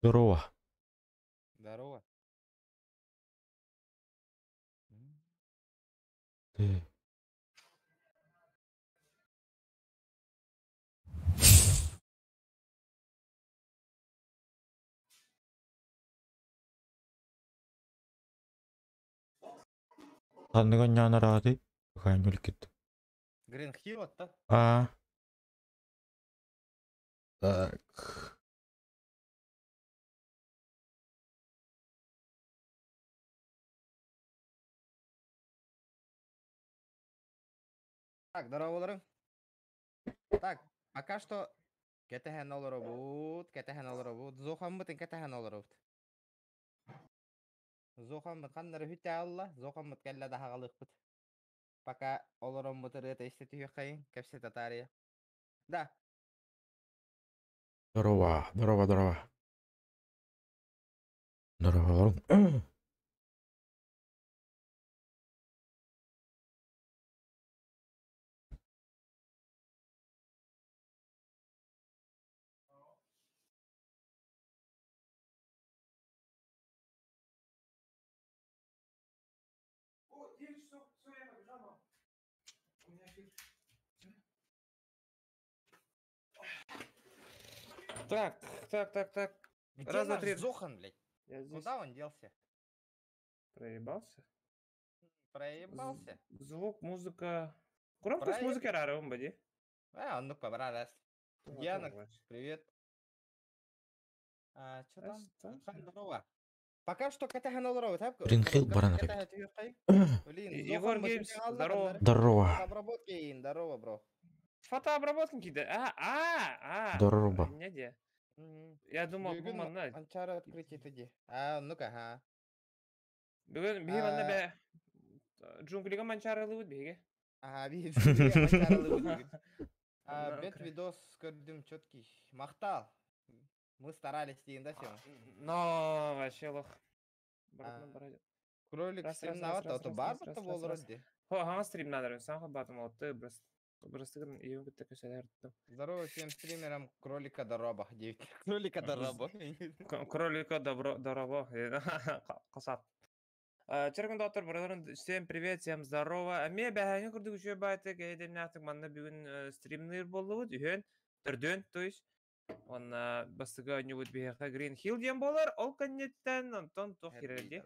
Здорово. Здорово. М. Ты. Ханныгын ньанараатый? Хаанньул кит. Green Hill отто. А. Так. Так, здорово, Так, пока что кэтэһэн олоробут, кэтэһэн олоробут. Зохаммытын кэтэһэн олоробут. Зохаммыт ханнары хүтэ алла, Зохаммыт кэллэ да хагалыхпыт. Пока олороммут ырыата истэ түһүөххэйин, кэпсэтэ таарыйа. Да. Здорово, здорово, здорово. Здорово. О, 9 часов, все, я побежал, мам. У меня эфир. Так, так, так, так. Где Раз, два, наш три. Зохан, блядь? Я здесь Куда он делся? проебался. Проебался? Звук, музыка. Громкость Проеб- музыки рарым, бади. А, ну-ка, раз. Диана, привет. А, что там? Раз, Здорово. Пока что кэтэһэн олоробут, хап? Green Hill баран Кэтэһэ түһүөххэй. Блин, Егор Зохаммыт Геймс, үтэ алла здорово. ханнары. Здорово. Обработки ин, здорово, бро. Фотообработка какие-то. А, а, а. Здорово. Не, де. Я думал, Бүгүн бу манна. Анчары открытие туди. А, ну-ка, ха. Бүгүн биһи манна А. бе джунглига манчарылыбыт биһиги. Ага, би джунглига манчарылыбыт бүгүн. А, Ну, бет видос көрдүм четкий. Махтал. Мы старались дейін да сен. Но вообще лох. Баратынан А. барады. Кролик Раз, раз, стрим раз, нават, раз, ото раз, бар раз, бата раз, болор раз. ди. Хо, хама стрим надо, сам хабатым отты, брас. Брастыгын июн кытта көсәләр. Здорово всем стримерам кролика дороба. Девять. Кролика дороба. Кролика добро, дорово. Касат. Чергін доктор, братан, всем привет, всем здорово. Ме бәһәне күрдек үчө байтык, әйдемнәтик манна бүгүн стримнер болуд, үһөн, төрдөн, то есть. Он бастыга нюбут биһэхэ Green Hill диэн болар, ол кэнниттэн Антон туох кирерди.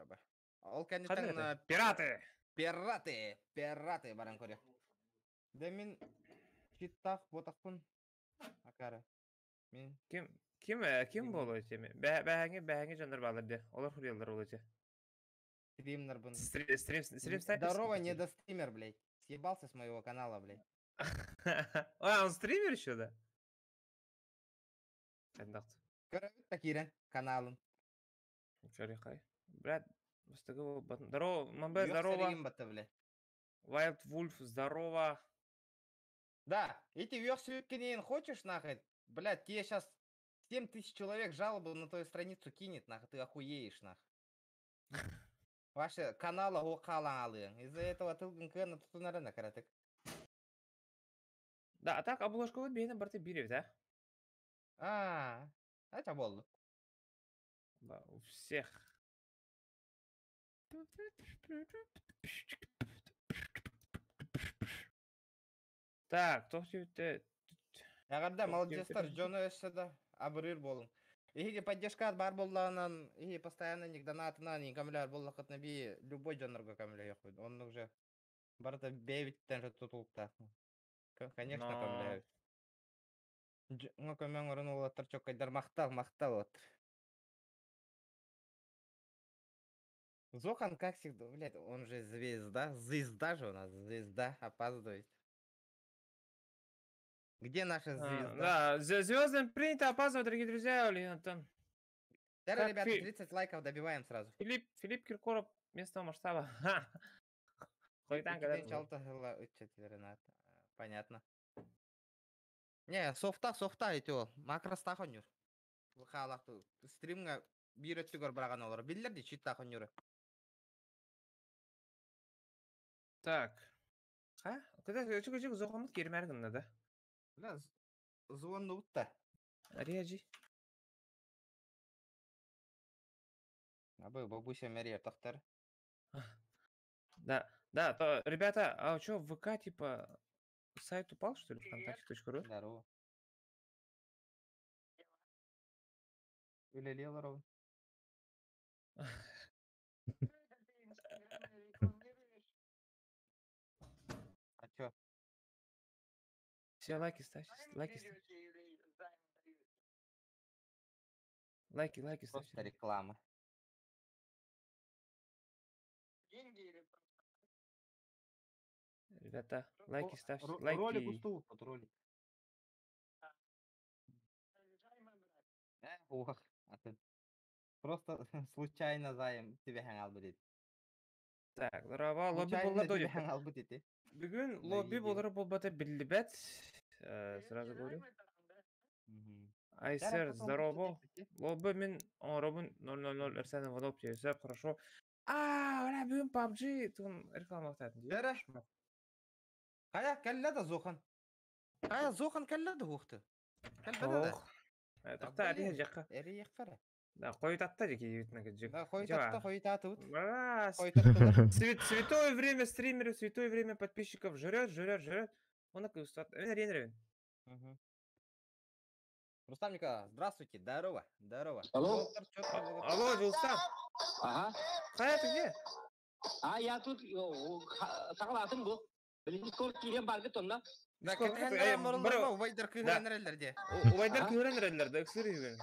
Ол Ханна кэнниттэн это? Пираты! пираты, пираты баран көрө. Да мин читтах ботахпын. Акара. Мин Ким ким ким Ким? болу теме? Бәһәңе бәһәңе жандар балар де. Олар хурьялар ол эти. стримнер бын. Стрим стрим стрим снайпер. Здорово, не до стример, блядь. Съебался с моего канала, блядь. А, он стример еще, да? Кандакт. Көрөбүт да киирэн каналын. Чарихай. Брат, бастыгы батын. Здорово, Мамбе, Үөх здорово. сэригин батта, блядь. Wild Wolf, здорово. Да, эти үөх сүүккинин хочешь, нахуй? Блядь, тебе сейчас 7 тысяч человек жалобу на твою страницу кинет, нахуй, ты охуеешь, нахуй. Ваши канала алың. Из-за этого тылгын кына тутунарына каратык. Да, а так обложка вот бейні барты бирев, да? А, это болды. Да, у всех. Так, тоқ жүйетте. Ягарда Тоқ молодецтар жүйетте. жону өссө да абырыр болуң. Иһиги поддержка бар боллаанан, иһи постоянно ник донатынан, ни камляр боллакытна би любой жонорго камля yok. Он уже барда бейбиттен же тутулукта. Конечно, Но. камля. Ңо көмөң орун олаттар чоккайдар мактал, мактал от. Зохан, как всегда, блядь, он же звезда, звезда же у нас, звезда, опаздывает. Где наша А, звезда? Да, звездам принято опаздывать, дорогие друзья, или Антон. Тара, Как ребята, 30 лайков добиваем сразу. Филипп Киркоров местного масштаба. Хоть там Икки когда-то был. чалта хыла үтчет Ренат. Понятно. Не, софта, софта ити ол. Макростах онюр. Халахту. Стримга бир өттүгөр бараган олар. Биллер ди читтах онюру. Так. Ха? Когда чук чук зохомут кермергин да? Бля, звонну утта. Реджи. Абы бабуся мэрия тахтар. Да, да, то, ребята, а что, в ВК, типа, сайт упал, что ли, ВКонтакте.ру? Здорово. Үлэлии олоробун. А чё? Все лайки ставьте, лайки ставьте. Лайки, лайки ставьте. Просто реклама. Ребята, лайки ставьте, Ролик лайки. устуу ролик. Ох, а ты просто случайно займ тебе албыт. Так, здорово, лобби Случайно буолла тебе дойдут. албыт ити. Бүгүн На лобби видео. буолара буолбата биллибэт. Сразу говорю. Айсер, здорово. Лобби мин оҥоробун 000 Арсен Иванов все хорошо. А, бля, бүгүн PUBG тугун рекламалаахтаатын дии. Бэрэ. Хайа, кэллэ да Зохан. Хайа, Зохан кэллэ да уохты. Кэлбэтэ да. Ох. Тахта блин. ариха жакка. Эрийэххэрэ. Да, хойутатта дики видно кыджык. Да, хойутатта, хойутаатыбыт. Святое Хойутаттылар. время стримеров, святое время подписчиков жрет, жрет, жрет. Он такой устат. Рен, Мгм. Рустам Николаевич, здравствуйте, здорово, здорово. Алло. Доктор, чё там было? Алло, Рустам. Ага. Хайа, ты где? А я тут саҕалаатым бу. Билигин скоро киирэн баргыт онно. Да, Скоро кэтэһэн ты, баран бро, мороллорго, убайдар Да. кыыһыран эрэллэр дии. Убайдар Ага. кыыран эрэллэр, да, ыксыр үгэн.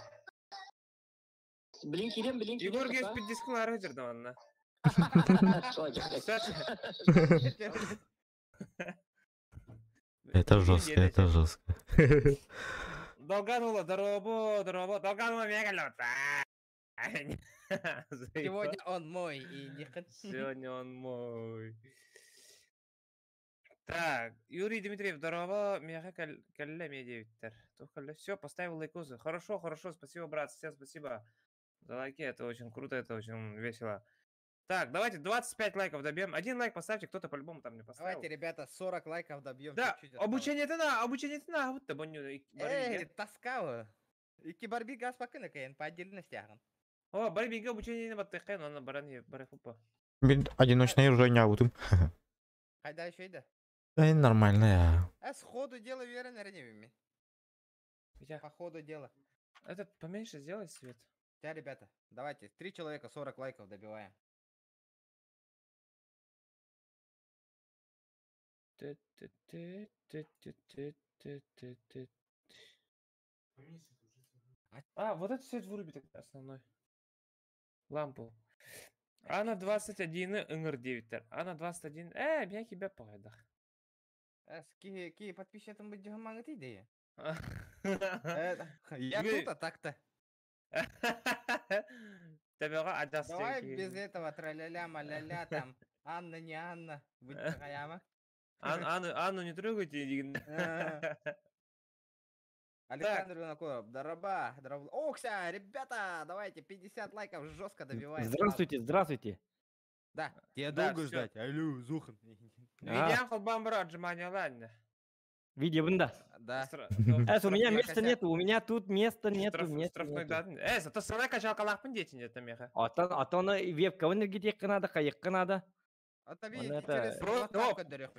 Билигин киирэн, билигин Егор киирэн. Геш пиддискин ары жүрді манна. Кстати. Это жестко, это жестко. Долганула, здорово, здорово, Долганула мегалет. Сегодня он мой и не хочу. Сегодня он мой. Так, Юрий Дмитриев, здорово, меха калля медиавиттер. Все, поставил лайкосы. Хорошо, хорошо, спасибо, брат, всем спасибо за лайки, это очень круто, это очень весело. Так, давайте 25 лайков добьем. Один лайк поставьте, кто-то по-любому там не поставил. Давайте, ребята, 40 лайков добьем. Да, чуть-чуть осталось. обучение-то на, обучение-то на, вот табоню. Эй, таскала. Ики барби газ покына кайын, по отдельности ағын. О, барби обучение не баттыхен, он баран бары хупа. Мин одиночный уже не аутым. Хайда еще иди. Да нормально я. А сходу дела верен, наверное, Витя, По ходу дела. этот поменьше сделай свет. Сейчас, ребята, давайте, три человека 40 лайков добиваем. Ты-ты-ты-ты-ты-ты-ты-ты. А, вот этот свет выруби тогда основной. Лампу. А на 21 ыңыр 9 А на 21... Меня тебя пайдах. Ки, ки подписчикам быть маңыт идея. Я тут, а так-то. Давай без этого траля-ля, маля-ля, там, Анна, не Анна, будь такая Анну, Анну не трогайте. Александр Винокуров, дороба, дороба. Окся, ребята, давайте 50 лайков жестко добиваем. Здравствуйте, здравствуйте. Да, тебе Да, долго всё. ждать. Алло, Зухан. Видео холбам отжимания, ладно. Видео да. Да. Эс, у меня Штрафной места косяк. нету, у меня тут места нету, места Штрафной нету. датын. Зато сана качалкалаахпын дети нет меха. А то, а то на вебка энергетика надо, хаекка надо. А то Он видите, это- через WhatsApp кодерёх.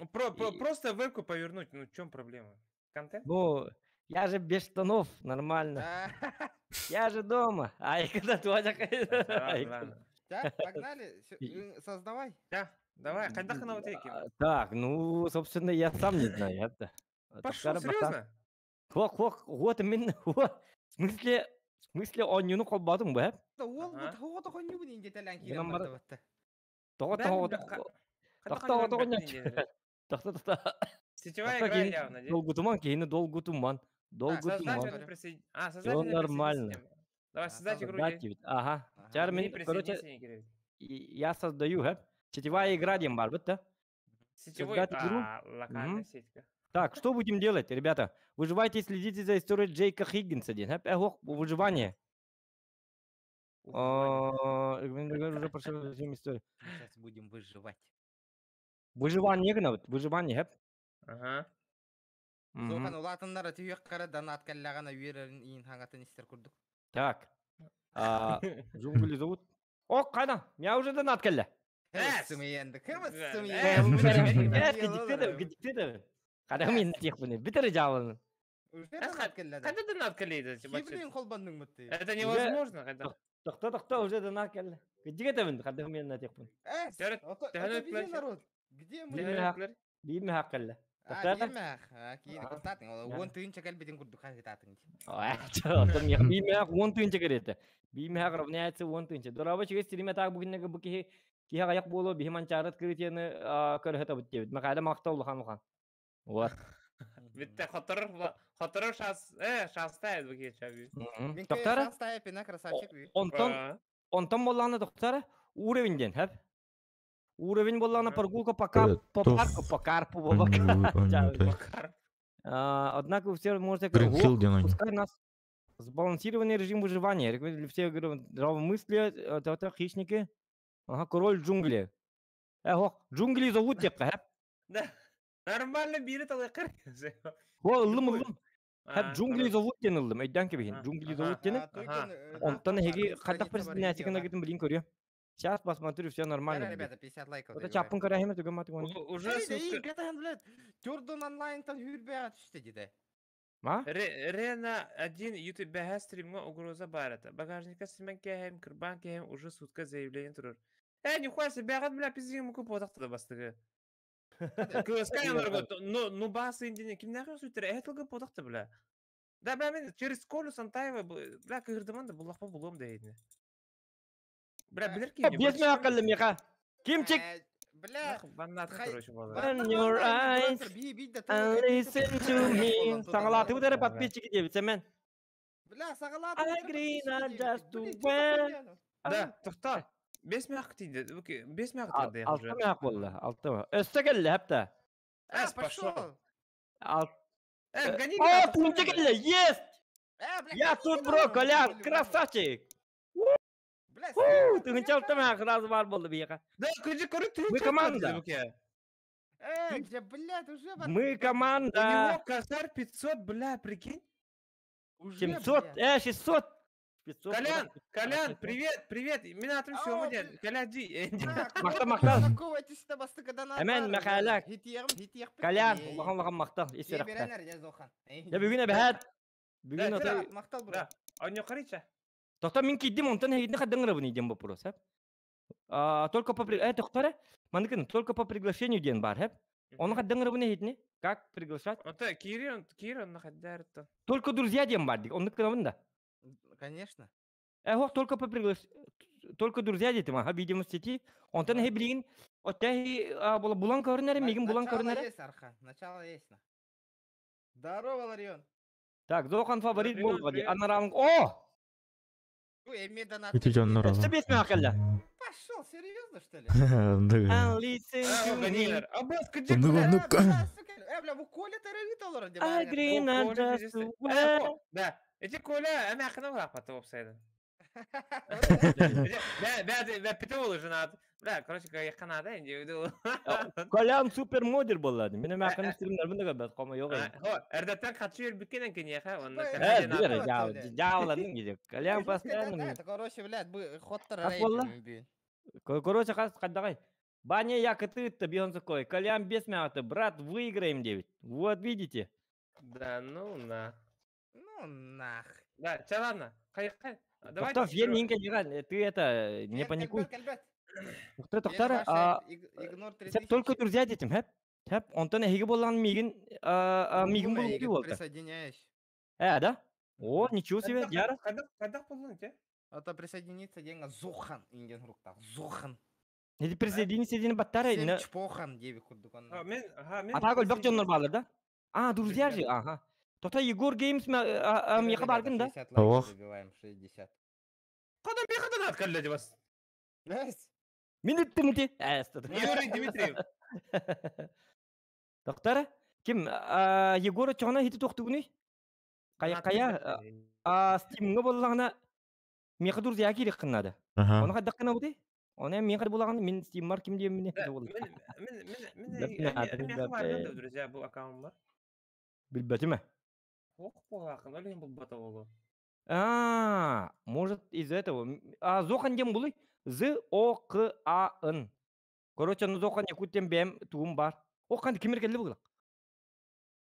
Просто вебку повернуть, ну в чем проблема? Контент? Ну, я же без штанов, нормально. Да. Я же дома. А я когда твоя Ладно, ладно. Так, погнали, создавай. Да, давай, хайдах на вот эти. Так, ну, собственно, я сам не знаю. Это. Пошел, серьезно? Хок, хок, вот именно, вот. В смысле, он не ну холбатым, бэ? Да ол Ага. бут хоот хоннюбун инде тэлэн Гынан киирэн бар- бардыбатта. Тоҕо, Да, тоҕо, да, тоҕо, Хайдах тоҕо, хайдах тоҕо, бэртин тоҕо, тоҕо, Сетевая тоҕо, игра киһини явно, де? долгутуман, киһини долгутуман, долгутуман. Создатель А, создатель нормально. Давай, А, создать игру. Создать ведь, Ага. Ага. Чармин, короче, я создаю, ха? Сетевая игра, дем бар, да? Сетевой, создать игру? а, локальная Мгм. сетька. Так, что будем делать, ребята? Выживайте и следите за историей Джейка Хиггинса, ден, ха? Эх, выживание. Ух, А, Уже прошел всю историю. Мы сейчас будем выживать. Выживание, гына, вот, выживание, ха? Ага. Мгм. Зохан улаатыннар түйек кара донат кэллэҕинэ үөрэрин иин хаҥатын истэр курдук. Так. А, Джунгли зовут? О, қайда? Я уже донат келді. Сымыенды, кім Гидикте Қадам мен техпін. Бітірі жабын. Уже донат келді. Қайда донат келді? Кибрин қолбанның мүтті. Это невозможно, қайда. Тоқта, тоқта, уже донат келді. Гидикте қадам мен техпін. Народ. Где мы? Бейме хақ келді. А, бейме хақ. Кейін кыстатын. 10 тыһынча кэлбитин курдук хагытатын. Бейме хақ 10 тыһынча кереті. Бейме хақ равняется 10 тыһынча. Дорабы чеге стриме так бүгіннегі бу кихи кихи аяқ болу бихи манчарат кырытені көрөһө бут дебит. Мақайда мақтау улахан улахан. Вот. Битте хотор хотор шас шаста бу кихи чаби. Тоқтара? Шаста пина красавчик. Онтон онтон болланы тоқтара уровень ден, хэп? Уровень болланы прогулка по по парку, по карпу, Однако все можете пускай нас сбалансированный режим выживания. Рекомендую для всех здравомыслия, это хищники. Ага, король джунглей. Эх, джунгли зовут тебя, хэп? Да. Нормально бири талай. О, ыллым, ыллым. Хэп джунгли зовут ден ыллым. Өйдән кебихин. Джунгли зовут ден. Онтон хеги хаттак присоединяйся на гитм блин көрү. Сейчас посмотрю, все нормально. Ребята, 50 лайков. Это чаппын карахиме түгөн маты. Уже блядь, Түрдөн онлайн-тан хүрбэ түштө диде. Ма? Рена один YouTube бәһә стримга угроза бар это. Багажника симен кәһем, кырбан кәһем уже сутка заявление турur. Нихуя себе, бәгат бля пиздин муку потакты да бастыгы. Кыска ну ну басы индине ким нахуй сүтер, тылгы потакты бля. Да бля мен через Колю Сантаева бля кырдыман да буллахпа булуым дейдин. Бля билер ки. Без мен акыллы меха. Кимчик? Бля, Баннат короче было. Open your eyes and listen to me. Саңалаты удары подписчики деп, сәмен. Бля, сагалаты. I agree not just to wear. Да, тоқта. 5 мех тиді. 5 мех тиді. 6 мех болды, 6 мех. Өсті келді, хәпті. А, пошел. Гони. О, тунча келді, есть! Я тут, бро, Колян, красавчик! Тыгынча 6 мех сразу бар болды бияқа. Да, күжі көрі. Мы команда. Блядь, уже. Мы команда. У него косарь 500, бля, прикинь. 700, 600. 500. Колян, Колян, привет, привет. Меня там все, Колян, ди. Мақта, мақта. Әмен, Михайлак. Колян, улахан улахан мақтал. Я бүгін әбәт. Бүгін отой. Мақтал, бро. Анё қарайша. Тоқта мен кидим, онтан хейдин хадыңрабын идем вопрос, хәп? Только по тоқтара, маныкын только по приглашению ден бар, хәп? Оны хадыңрабын хейдини? Как приглашать? Онта кири, кири, он хаддарты. Только друзья ден бар, оны кынабын да. Конечно. Хох, только по приглашению. Только друзья детим, ага, видимо, в сети. Онтан хей билигин, отта хей булан көрүнәре, мигин булан көрүнәре. есть, Архан, начало есть. Здорово, Ларион. Так, Зохан фаворит был, Анаранг. О! Эти дьоннор. Өстө 5 мех келді. Пошел, серьезно, что ли? And listen to me. Оннук, оннук. Бля, бу Коля тарабит олар. I agree not just to wear. Да, эти Коля, эме акына улапаты опсайды. Бә, бә, бә, пите болу женат. Бля, короче, якынада инде. Колян супер модер болады. Мен эме акын стримдер бunda бәт кома yok. Хо, эрдеттен качы бер бүккенен кен яха, онна. Билер, жауландың кеде. Колян постоянно. Это, короче, блядь, бу хоттар. Кас болла? Короче, кас кадагай. Баня я кытыт бион такой. Колян без мяты. Брат, выиграем 9. Вот видите. Да, ну на. Ну нах. Да, че ладно. Кай, кай. Давай. Тоқтар, фен ты это, не паникуй. Тоқтар, тоқтар, а сеп только друзья детим, хэп? Хэп, онтон эһиги боллан мигин, мигин болуп болду. Присоединяюсь. Да? О, ничего себе, яра. Кайдак болдун те? Это присоединиться деньга Зохан инген руктак. Зохан. Неди присоединиться ден баттара. Сен чпохан деби курдук онна. Мен, ха, мен. А так бак жоннор баалар да? А, друзья же, ага. Тоқта Егор Геймс меха баргын да? Ох. Добиваем 60. Када меха донат калледи бас. Мен өттім те. Юрий Дмитриев. Тоқтара, ким Егор чоғына хити тоқтугуни? Кая кая Стимга боллағына меха друзья керек қынады. Оны қайда қына бұды? Оны мен қайда болағын мен Steam бар ким деймін мен. Мен мен мен меха бар друзья бу аккаунт бар. Билбетиме. Ох, болақын, өлген бұл бата болу. А, может из этого. А Зохан дем булы? З О К А Н. Короче, ну Зохан Якутен бэм тугум бар. О, қан кимир келли бугла.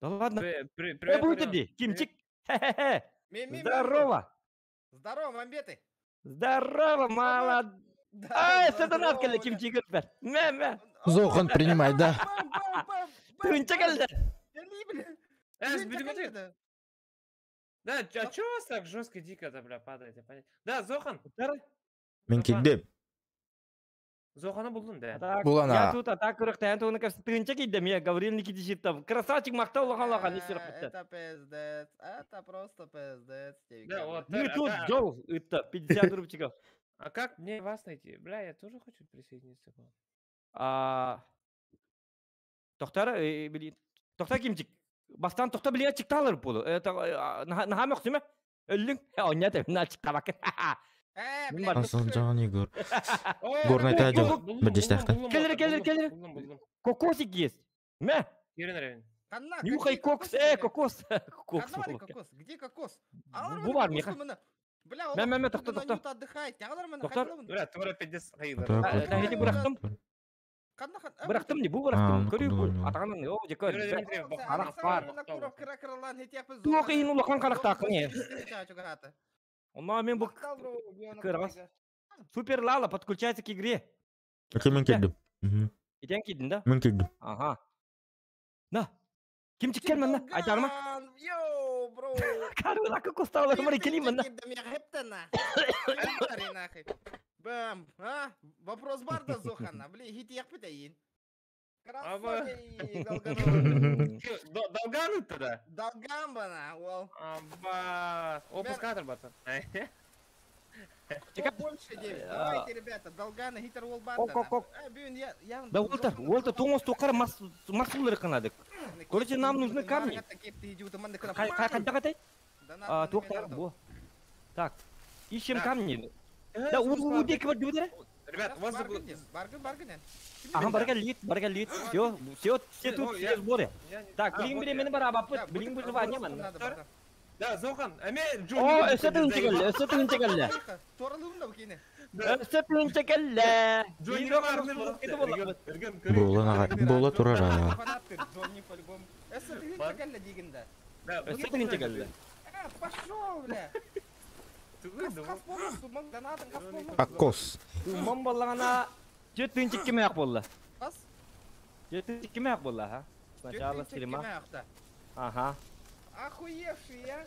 Да ладно. Привет, будет ди, Кимчик. Хе-хе-хе. Здорово. Здорово, мамбеты. Здорово, молодец. Ай, сатанат келли Кимчик өтпер. Мә, мә. Зохан принимай, да. Тынча келди. Да, а чё у вас так жестко дико-то, бля, падаете? Да, Зохан. Мен килдим. Зохана булдун, да. Булана. Я тут, а так көрөк, тән туны кәпсі тыгынча кийдим, я Гаврил Никитич там. Красавчик мактау лахан лахан, не сирок битте. Это пиздец, это просто пиздец. Да, вот. Мы тут, Джоу, это 50 рубчиков. А как мне вас найти? Бля, я тоже хочу присоединиться к вам. А... Тоқтар, тоқта кимчик. Бастан тоқта биле чыкталыр болу. Это наха мөксүмө? Өллүң? Оня деп, на чыктабак. Асан Егор. Горный тадил. Бадистахта. Келер, келер, келер. Кокосик есть. Мә. Нюхай кокс, кокос. Кокс. Кокос. Где кокос? Бу бар меха. Бля, Мә, мә, мә, тоқта, тоқта. отдыхает. Тоқтар. Бля, тура пиздец. Хети бырақтым. Бырақтым не, бу бырақтым. Көрүү бу. Атағанын, о, жеке. Қарақ бар. Туох иин улахан қарақтақын, е. Онна мен бу кыргыз. Супер Лала подключается к игре. Окей, мен келдим. Итен кидин да? Мен келдим. Ага. На. Кимчик кел манна? Айтарма. Йоу, бро. Кары кокос талар мары келим манна. Бам, а? Вопрос бар да Зохана. Бли, хит яқпы Красавчик, Долган тогда? Долган бана, уол. Аба, опускатор бата. Больше 9. Давайте, ребята, Долгана, Хитер Уолбарда. Да, Уолтер, Уолтер, туңос тукар масулары кынадык. Короче, нам нужны камни. Кайда катай? Туктар, бу. Так, ищем камни. Да, у деки бар дибедер. Ребят, у вас Баргын, баргын. Ага, барган лит, барган лит. Все, все, все тут, все сборы. Так, блин, блин, мен бар абапыт, блин, выживание ман. Да, Зохан, эме О, өсө тыгынча келди, өсө тыгынча келди. Торалыгым да букене. Өсө тыгынча келди. Була була турара. Джонни по-любому. Өсө тыгынча келди дегенде. Өсө тыгынча келди. Пошел, бля. Аккос. Уман боллагана жет тыгынча кеме ак болла. Жет тыгынча кеме ак болла, ха? Сначала стрима. Ага. Охуевший я.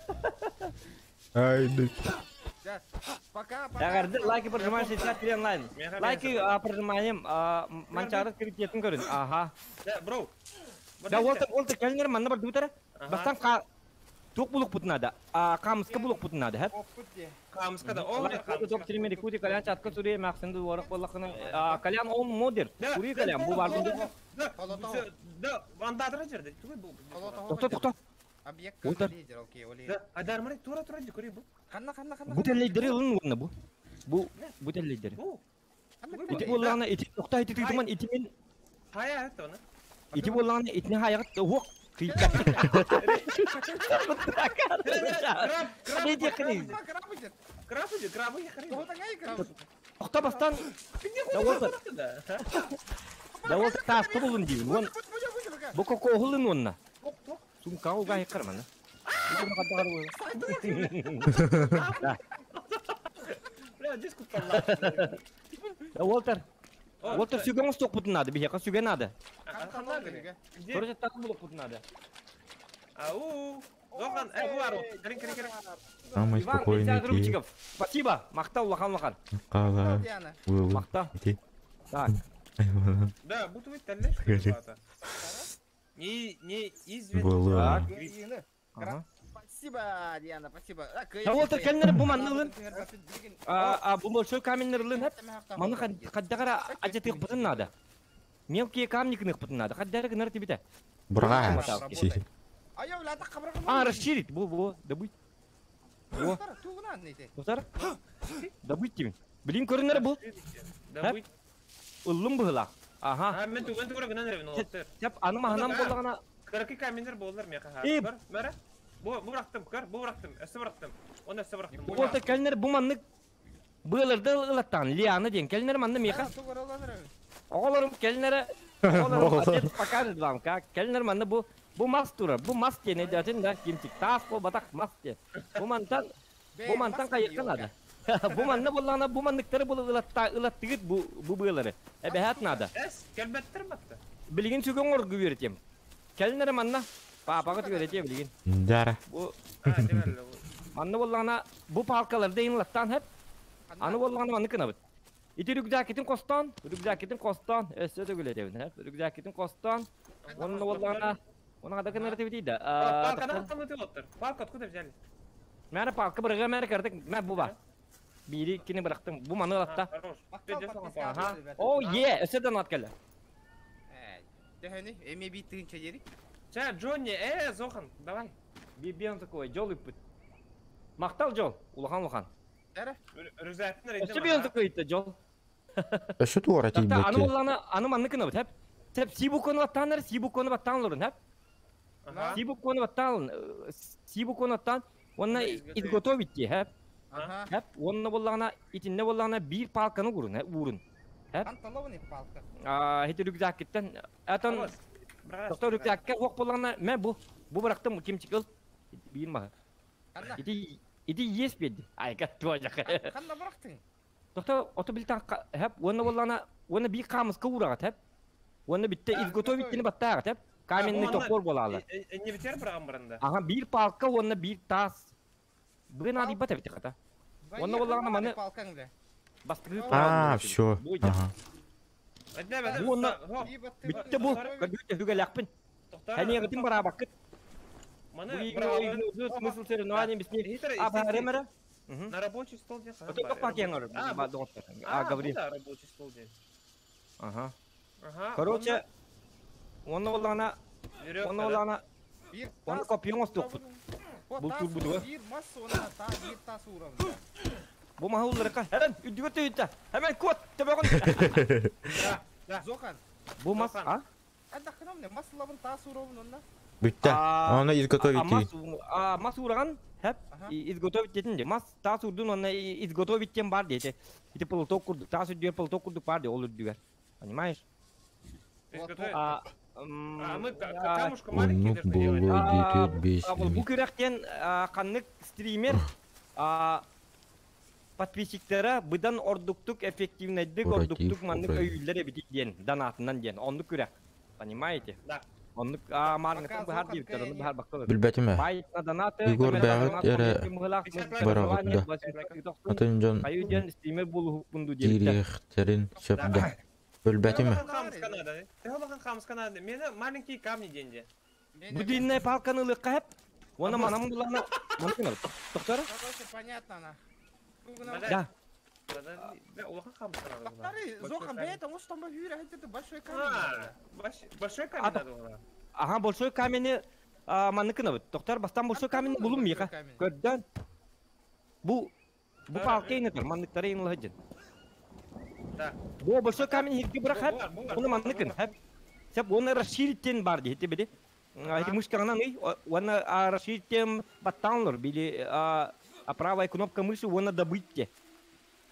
Ай, да. Пока, пока. Да, лайки прожимаем 63 онлайн. Лайки прожимаем, манчары кіріп көрін. Ага. Да, бро. Да, Уолтер, Уолтер, келіңдер, манна бар дубитара. Бастан қа тук булук путун надо. А камска булук путун надо, хэ? Камска да. О, топ тримери кути калян чатка сури максынды орак боллакына. Калян он модер. Кури калян бу бар. Да, да, андатыра жерде. Тугай бу. Токто, токто. Объект лидер, окей, оли. Да, адар мары тура тура кури бу. Ханна, ханна, ханна. Бу лидери ылын орны бу. Бу бу лидери. Ити болланы ити токта ити туман ити мен. Хая это оны. Ити болланы итне хаягат ок. Краб, краб, краб. Токта бастан. Да Уолтер. Да Уолтер тас тулун дейм. Вон. Бу коко хулын онна. Сумка уга хекар мана. Бля, здесь купала. Да Уолтер. Уолтер сүгөн сток путун надо, бияка сүгөн надо. Короче, так было путун надо. Ау. Зохан, буар. Кирин, кирин, кирин. Самый спокойный рубчиков. Спасибо. Мактау лахан лахан. Кала. Макта. Так. Да, будто вы таллеш. Не, не известно. Была. Спасибо, Диана, спасибо. Да Уолтер келнер бу маннылын. А бу большой каменнерлын хеп. Маны каддагара ажатык бутун надо. Мелкие камни кных бутун надо. Каддагара кынар тибите. Бра. А, расширить. Бу, бу, добыть. Бу. Достар. Добыть тебе. Блин, көрүнөр бу. Добыть. Уллум была. Ага. А, мен туган туган гынан ревен Уолтер. Теп, аны маханам боллагана. Кыркы каменнер боллар меха. Бар, мара. Бу бу бырактым, көр, бу бырактым, өсө бырактым. Оны өсө бырактым. Уолтер келнер бу маннык. Быаларда ылаттаан Лиана диэн кэлинэр манна миэхэ. Оҕолорум кэлинэрэ оҕолорум отец покажет вам как кэлинэр манна бу бу мас турар бу мас диэн өйдөөтүн да кимчик таас буолбатах мас диэн. Бу мантан бу мантан хайыахха наада. Бу манна буоллаҕына бу манныктары бу ылатта ылаттыгыт бу бу быалары. Эбэһээт наада. Эс кэлбэттэр батта. Билигин сүгүн оҥорго үөрэтиэм. Кэлин эрэ манна. Паапаҕыт үөрэтиэ билигин. Дара. Бу манна буоллаҕына бу палкаларда иһин ылаттаан хэп. Аны буоллаҕына маннык гынабыт. Ити рюкзакитин хостоон, рюкзакитин хостоон, өссө төгүл этэбин, хэп. Рюкзакитин хостоон, уонна буоллаҕына, уонна хада гынар этибитий да. Палкадан ханныты оттор. Палка откуда взяли? Мәрі палка бырыга мәрі кырдык, мә бу бар. Бири иккини бырахтым. Бу маны ылатта. Ага. О, е, өссө да нат кэллэ. Төһөнү? Эми бит тыынча дери. Ча, Джонни, Зохан, давай. Бибиан такой, жол ыппыт. Мактал жол, улахан улахан. Эре. Рюкзактын Өссө биэн такой итте жол. Өссө туора Такта аны тиийбэти. боллана, аны манны кынабыт, хеп. Хеп, сибукону баттааннар, сибукону баттаан олорун, хеп. Сибукону баттаан, сибукону баттаан, онна изготовить ди, хеп. Хеп, онна боллана, итинне боллана бир палканы урун, хеп, урун. Хеп. Анталовны палка. А, хити рюкзакиттен, атан, доктор рюкзакка хуак боллана, мә бу, бу бырактым, ким чикыл, бир маха. Ити, ити есть беди. Ай, каттуа жак. Ханна бырактың? Доктор, ото билтан, хеп, онна боллана, онна бир камыска урагат, хеп. Онна битте изготовить тини баттаагат, хеп. Каменный топор болалар. Не битер быраган баранда. Ага, бир палка, онна бир тас. Бүгін ады бата бите қата. Онна боллағына маны бастырып. А, все. Ага. Бу онна битте бу. Битте хүгеләкпин. Хәне гытым бара бакыт. Бу смысл соревнования бисни. А баремера? На рабочий стол где? Это пакенгар. А, говори. На рабочий стол где? Ага. Короче, онна боллағына онна боллағына онна копьем остуқпут. Бу тур бу Бир масса она та бир тас уровня. Бу махулларка. Hemen үдүгө төйтө. Hemen кот төбөгөн. Зохан. Бу мас а? Анда ханам маслабын тас уровня онна. Бүтті. Оны изготовить. А мас ураган хеп изготовить дедин де. Мас тас урдун онна изготовить тем бар дейт. Ити полуток курдук. Тас үдүгөр полуток курдук бар де ол үдүгөр. Понимаешь? А мы камушка маленький Оннук болу дейт бес. Бу күрәктен каннык стример подписчиктера быдан ордуктук эффективнайдык ордуктук маннык өйүллер эбит диен донатынан диен оннук күрәк. Понимаете? Да. Оннук марныкын быһар дип, онну быһар баккы. Билбетиме. Бай на донаты. Егор бәгыт эре барагытда. Атын жон Аю диен стример болу бунду диен. кириэхтерин сөпдө. Билбетиме. Мене маленькие камни деньги. Бу длинная палканы лыкка хеп. Оны манам булана. Маны Доктор? Короче, понятно она. Да. Зохан, бля, там там это большой камень. Большой камень надо. Ага, большой камень. Маныкына. Доктор, бастан большой камень булум миха. Көрдөн. Бу бу палка инетер, манныктары инлыгын. Да. Бу большой камень хирки бирак хеп. Оны манныкын хеп. Сеп оны расширить бар дейт беди. Эти мышканан и оны расширить баттанлар били а правая кнопка мыши оны добыть те.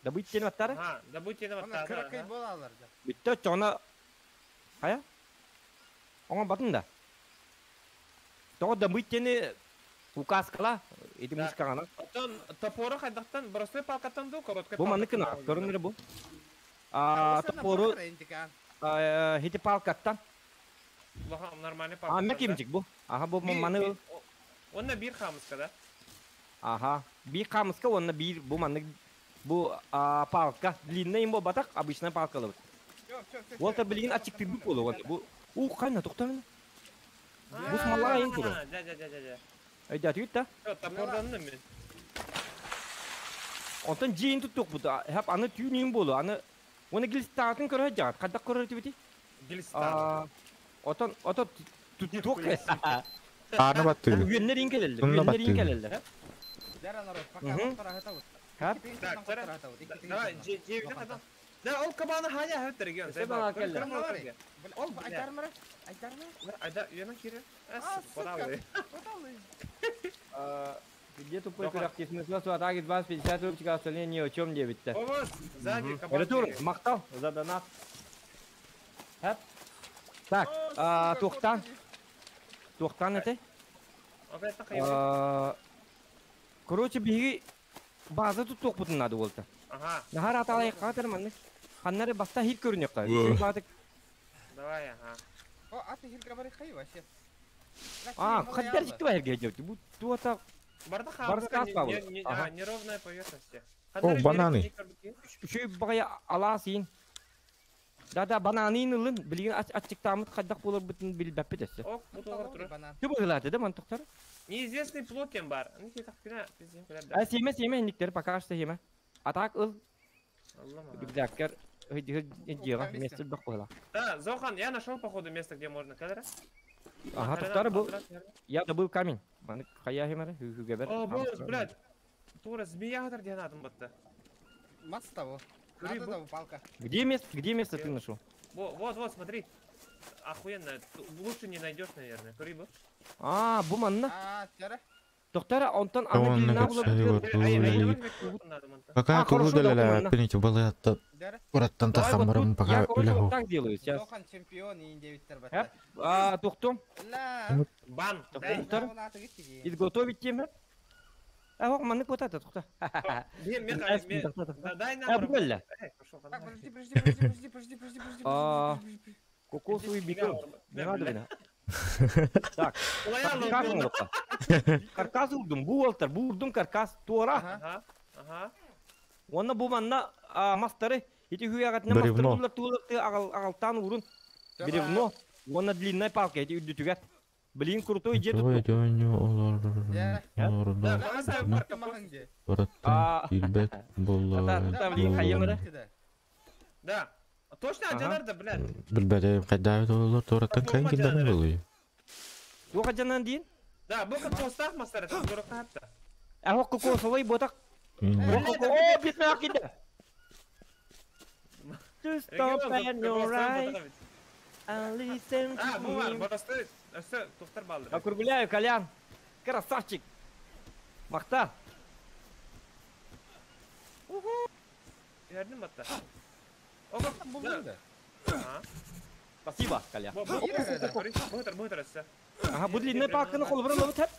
Добыть те баттары? А, добыть те баттары. Кыракай болалар. Битте чона. Кая? Оңа батын да. Того добыть тени указкала эти мышканан. Потом топоры хайдактан простой палкатан ду, короткая. Бу маныкына, көрүнөр бу. А топору хити палкаттан. Нормальный палка. А, мекимчик бу. Ага, бу маны. Онна бир хамыска, да? Ага, бир хамыска, онна бир бу маны бу палка длинная им батак, обычная палка лыбыт. Ол та билген ачык тибик болу онда. Бу у кайна токтамын. Бу смала ин туру. Да, да, да, да. Айда түт да. Топордан мен. Онтон жейин туттук бу. Хеп аны түйүн болу, аны оны гилстатын көрө жагат. Кадак көрө тибити? Гилстан. Отон, отон туттук. Аны батты. Үйеннер инкелелер, үйеннер инкелелер. Дара народ, пока контора это вот. Давай, Да, ол кабаны ханя хөттер ген. Ол айдармара, айдармара. Айда, үйенен кире. Где тупой күрэхтии смысла суох атаак 20 50 рубчика остальные ни о чем диэбиттэр. О, сзади кабан. Ретур, махтал за донат. Хэп. Так, туохтан? Туохтан этэй? Короче, биһиги база туттуохпутун наада буолта. Ага. Наһаар атаалайыкка атар маннык. Ханнары баста хит көрүнүөххэ. Давай, ага. О, а ты хирка барыхай вообще. А, хаддар дикти бар геджет. Бу туата Барда Барда хаалла. Неровная поверхность. О, бананы. Үчүй багая алаас иин. Да-да, бананын ылын, билигин аччыктаамыт хайдах буоларбытын билбэппит өссө. Ок, бу тугар турар. Тү быһыылааты да ман тохтор. Неизвестный плод кем бар. А сиэмэ сиэмэ инниктер пока что сиэмэ. Атак ыл. Рюкзаккар дьиэҕэ место элбэх быһыылаах. Да, Зохан, я нашел походу место, где можно. Кадра? Ага, тохтор бу. Я добыл камень. Маны хайа химара хүгебер. О, босс, блядь. Тура, змея хатар диэн атын батта. Мас того. Надо того палка. Где место? Где место ты нашел? Вот, вот, смотри. Охуенно. Лучше не найдешь, наверное. Рыбу. А, бу манна. А, тера. Доктора, онтон аны билина Пока курудалала, пените балыатта. Ураттан тахамарым пока үлэху. Так делаю сейчас. Зохан чемпион и девиттер батта. А, тухтум. Бан. Доктор. Изготовить темы. А, ох, маннык вот это, тухта. Дай нам. Так, подожди, подожди, подожди, подожди, подожди, подожди, подожди. Кокосовый бекон. Не надо меня. Так, каркас оҥоруохха. Каркас урдум, бу уолтар, бу урдум каркас туора. Ага, ага. Уонна бу манна мастары, ити хүяҕатына мастары буллар туолар аҕалтаан урун. Бревно, уонна длинная палка ити үрдүтүгэр. Блин, крутой дьиэ туттум. Билбэт Да. Точно адьанар да, блядь. Билбэт хайдаа олор туораттан кайын киллэрэн буолуй. Туох адьанан диин? Да, бу кокостаах мастары туораттан. А хок кокосовой ботак. О, битмэ киде. To stop and your eyes. And listen А, бу бар, барасты. Өссө тухтар баллар. Округляю, Колян. Красавчик. Махта. Вердим батта. Спасибо, Коля. Бу Ага, бу длинная палканы холбуран лобут хеп.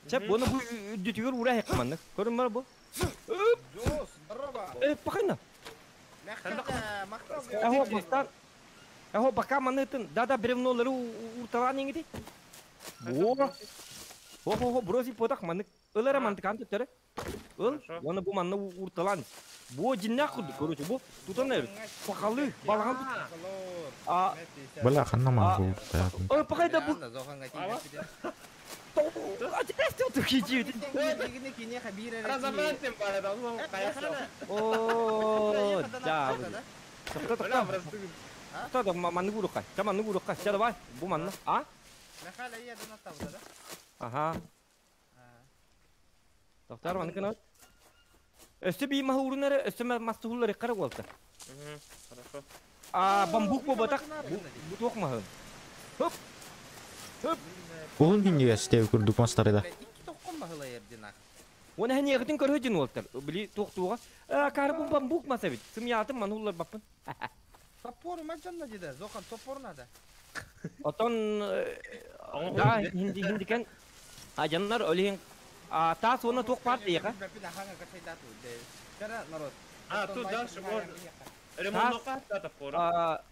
Чеп, буны бу дүтүгөр ура хекманнык. Көрүн бар бу. Дос, здорово. Э, пахына. Ахо, бастан. Ахо, бака манытын. Да-да, бревнолары урталан иңди. Бу. Хо-хо-хо, броси потак маннык. Ылара мантыкан төттөрө. Ыл, оны бу манны урталан. Бу жиннак курду, короче, бу тутан эбит. Сакалы, балган тут. А, Бала ханна мангу. Ой, пахайда бу. А теперь ты хичи. О, да. Тохто, тохто. Тохто, манны гурукка. Ча манны гурукка. Ча давай. Бу манны. А? Ага. Тохтар манны кына. Өстө би маһы урунары, өстө масты хуллары кара болта. Хорошо. А бамбук бу батак. Бу туох маһы. Хоп. Хоп. Уһун хиннигэ стев курдук мастары да. Оны хәни ягытын көрһөдүн уолтар. Били туох туга. А карбун бамбук маса бит. Сымьятым мануллар баппын. Топор мажанна диде. Зохан топор надо. Отон да хинди хиндикен ажаннар олин а тас оны туох бар дейга. А, тут дальше можно. Ремонт топор. Да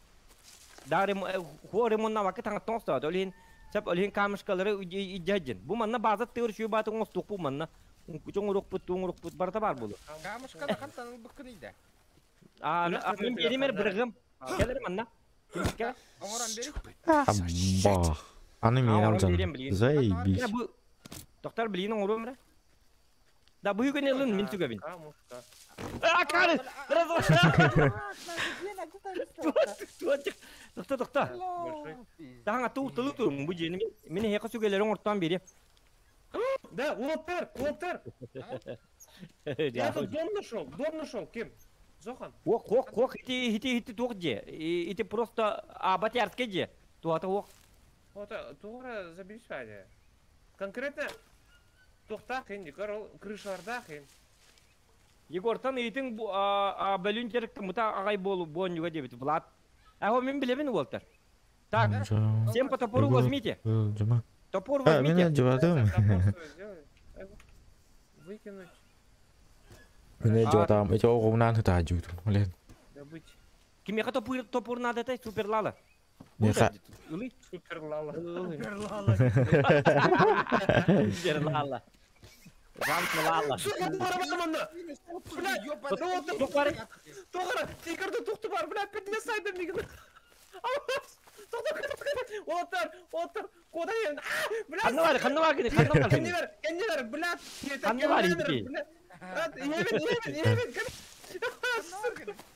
хо ремонт вакыт таңа тоңсто. Олин сеп олин камышкалары иджаджин. Бу манна базат тыр шүй баты оңостук бу манна. Чоңурук бут, туңурук бут барда бар булу. Камышкада кантан быккын иде. А, мен беремер биргим. Келер манна. Кимке? Оңоран бери. Абба. Аны мен алжан. Заебись. Бу доктор билин оңорум ре. Да бу күн элин мин түгөбин. А, кары. Тохто, тохто. Таңа туу тылы турум бу жени. Мени хека сүгелерин ортан бери. Да, Уолтер, Уолтер. Я тут дом нашел, кем? Зохан. Ох, ох, ох, ити, ити, ити туох же. Ити просто а батярский же. Туата ох. Вот, тура забери. Конкретно. Туохтаах ин, Егор, ол крышалардаах ин. Егортан ыйытыҥ бу бөлүүн дьарыктаммыта аҕай буолу буонньуга диэбит Влад. Аһо мин билэбин уолтар. Так, всем по топору возьмите. Топор возьмите. Выкинуть. Мин жуатам, эти оҕумнаан хытаажуутум. Блин. Добыть. Кимиэхэ топор топор надо это суперлала. Меха. Ылый. Суперлала. Суперлала. Суперлала. Жампылала. Сука, барабан Блядь, Тоғыра, тигрді тоқты бар, бля, петля сайда мигін. Отыр, отыр, кода ен. Бля, Ханна бар, ханна бар, ханна бар. Кенне бар, кенне бар, бля. Ханна бар, иди. Евен, евен, евен.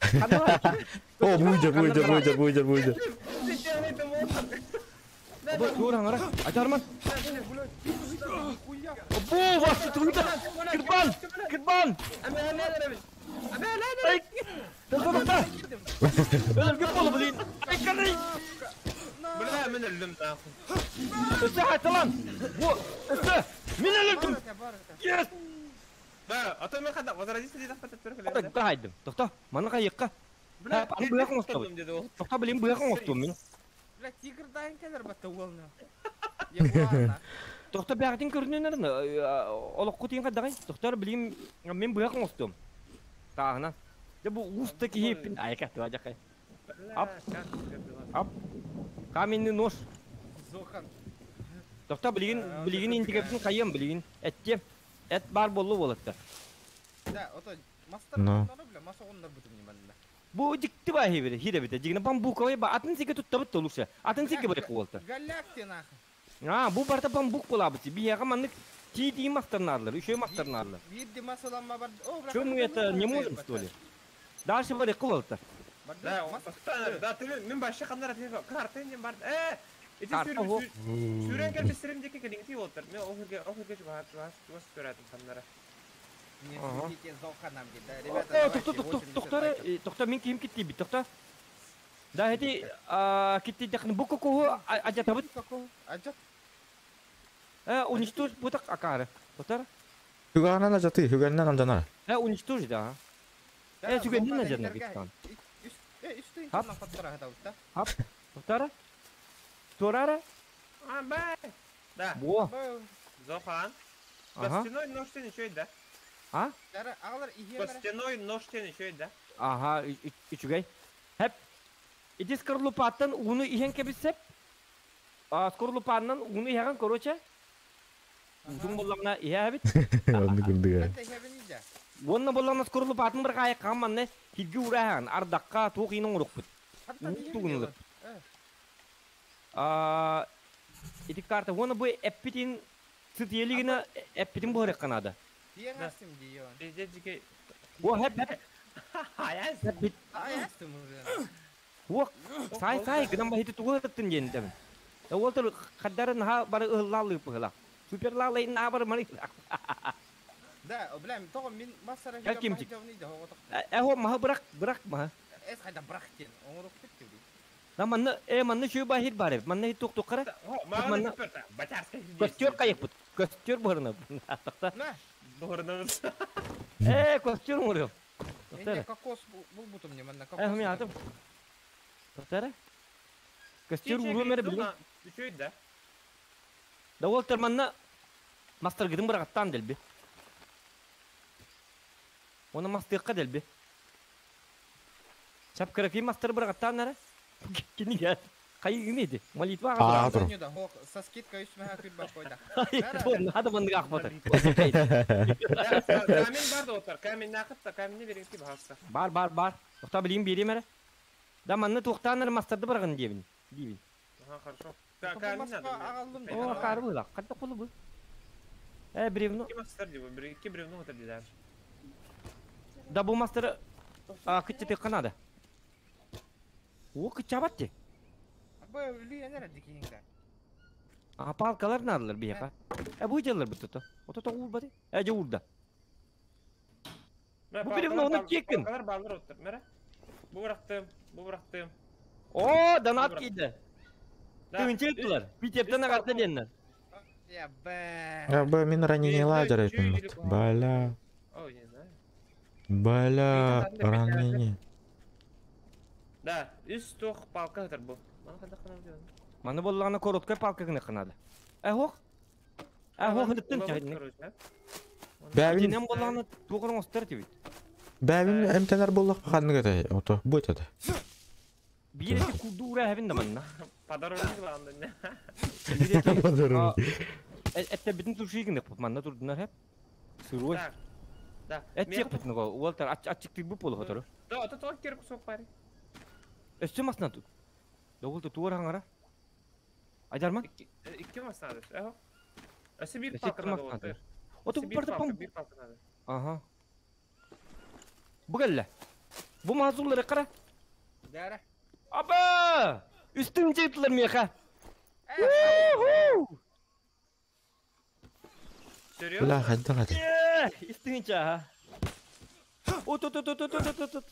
Ханна бар. О, буйдер, буйдер, буйдер, буйдер, буйдер. Бу тур аңара. Айтарман. Бу вас туйда. Кирбан, кирбан. Ай. Тоқта, тоқта. Өлгіп болу блин. Ай, кырый. Бля, мен өлдім нахуй. Өсі айталан. Бу, өсі. Мен өлдім. Yes. Да, а то мен қанда возродиться дейді ақтатып тұр Тоқта, қайдым. Тоқта, маны қайыққа. Бля, быяқын оқтабы. Тоқта, блин, быяқын оқту мен. Бля, тигр дайын келер батта уолны. Тоқта бәғытын көрінен олық құтын қадағай. Тоқтар білейм, мен быяқын оқтум. Тағына. Де бұл уста кейпін. Айка, туа жақай. Ап. Ап. Каменный нож. Зохан. Тоқта білген, білген интеграциясын қайым білген. Әтте, әт бар болу болады. Да, ото мастер бля, маса оннар бутум не манна. Бу дикти ба хибере, хире бите. Дигне бамбуковый ба атын сике туттабыт толуша. Атын сике барык болты. Галякти нахуй. А, бу барта бамбук болабыт. Бияга маннык ти ти мастарнарлар, еще мастарнарлар. Види масалама бар. О, бля. Что мы это не можем, что ли? Дальше барык болты. Да, да, ты мен башы қандар карта не бар. Э, эти сүрен келбе сирем деке келиңти болтыр. Мен охерге охерге чугат чугат чугат сүрәтим ханнара. Не следите Зоханом, да, ребята. Тохта, тохта, тохта, тохта, мен ким китти бит, тохта. Да, эти китти дехн бу кокого ажатабыт. Ажат. Э, уничтожь бутак акары. Тохтар. Хүгәннән ажаты, хүгәннән алданар. Э, уничтожь да. Э, хүгәннән ажатна бит. Хап. Хап. Тохтара. Торара. А, бай. Да. Во. Зохан. Костяной нож сен еще да? А? Костяной нож сен еще да? Ага, үчүгэй. Хеп. Иди скорлупаттан уну иһен кебисеп. А, скорлупаннан уну иһәгән, короче. Утун боллагна иһә бит. Аны күрдек. Онна боллагна скорлупатын бер кайы камманны хилге ураһан, ардакка тук инең урукпут. Тугынлык. А, ити карта оны бу эппитин сытелигина эппитин бу канада. О, хеп хеп. О, сай сай гынан ба хити тугырттын ден. Ол төр хаддарын ха бары ыллалы пыла. Суперлалы на бар мани. Да, бля, тоҕо мин массара Кел кимчик. Э, хо маха бырак, бырак маха. Эс хайда бырак тен. Оңорук бит дей. Да манна, э манна шүй бахир бар. Манна хит тук тукара. Манна костер кайык бут. Костер барына. Тақта. На. Барынабыз. Э, костер муры. Менде кокос бул бутум не манна кокос. Э, хми атым. Тоқтара. Костер уру мер билин. Үчөйд да. Да ол манна мастер гидин бырагаттан делби. Оны мастыqqa делби. Чап кыраки мастер бырагаттан нара. Кини гel. Кайы гинеди. Молитва А, тур. Со скидкой үсмәһә күрбә койда. Надо мындык акбата. Камень бар да отар. Камень нақыт та, камень бериңти баһаста. Бар, бар, бар. Тохта билим берем әре. Да манны тухтаныр мастерды баргын дебин. Дибин. Ага, хорошо. Камень надо. О, кары була. Кайда колу бу? Э, бревно. Ки мастер ди бу, бир ики бревно отар дилер. Да бу мастер а кытты канада. О, кычабатты. Бу үлү дикиңдә. А палкалар надылар бияка. Э, бу жаллар бу тута. Ото то урбады. Э, же урда. Бу бревно оны кекин. Палкалар баллар отыр. Мере. Бу бырактым, бу бырактым. О, донат кийди. Тыгынчы ыттылар. Питерден агатты деннер. Я бэ. Я бы мин ранение ладера Чуть или Бля. Ой, не знаю. Бля, ранение. Да, үс туох палка хатар бу. Маны хадах кына диэн. Маны боллаҕына короткай палка гына надо. Эхох. Эхох хыттын чайны. Бэбин Динем боллаҕына туохын оҥостор этибит. бэбин эмтенер боллах ханнык это ото будет это. Биир эти курдуура хэбин да манна. Подорожник главное. Биир эти Подорожник. Этте битин туши гына манна турдунар хэп. Сырой. Так. Да. Эт битин го. Уолтар ачык бу полу хотору. Да, это то кир кусок пари. Өссө масна тут. Догул туор хаңара. Айдарман. Икки мас надо. Эхо. Өссө бир Өссө палка икки надо мас вот. надо. Ото Өссө бу бир барда палка, пом. бир палка надо. Ага. Бу келле. Бу мазуллары кара. Дәрә. Аба! Үстүн жыйтлар меха. Серьезно? Бля, хадда хадда. Үстүн ча. От от от от от от от.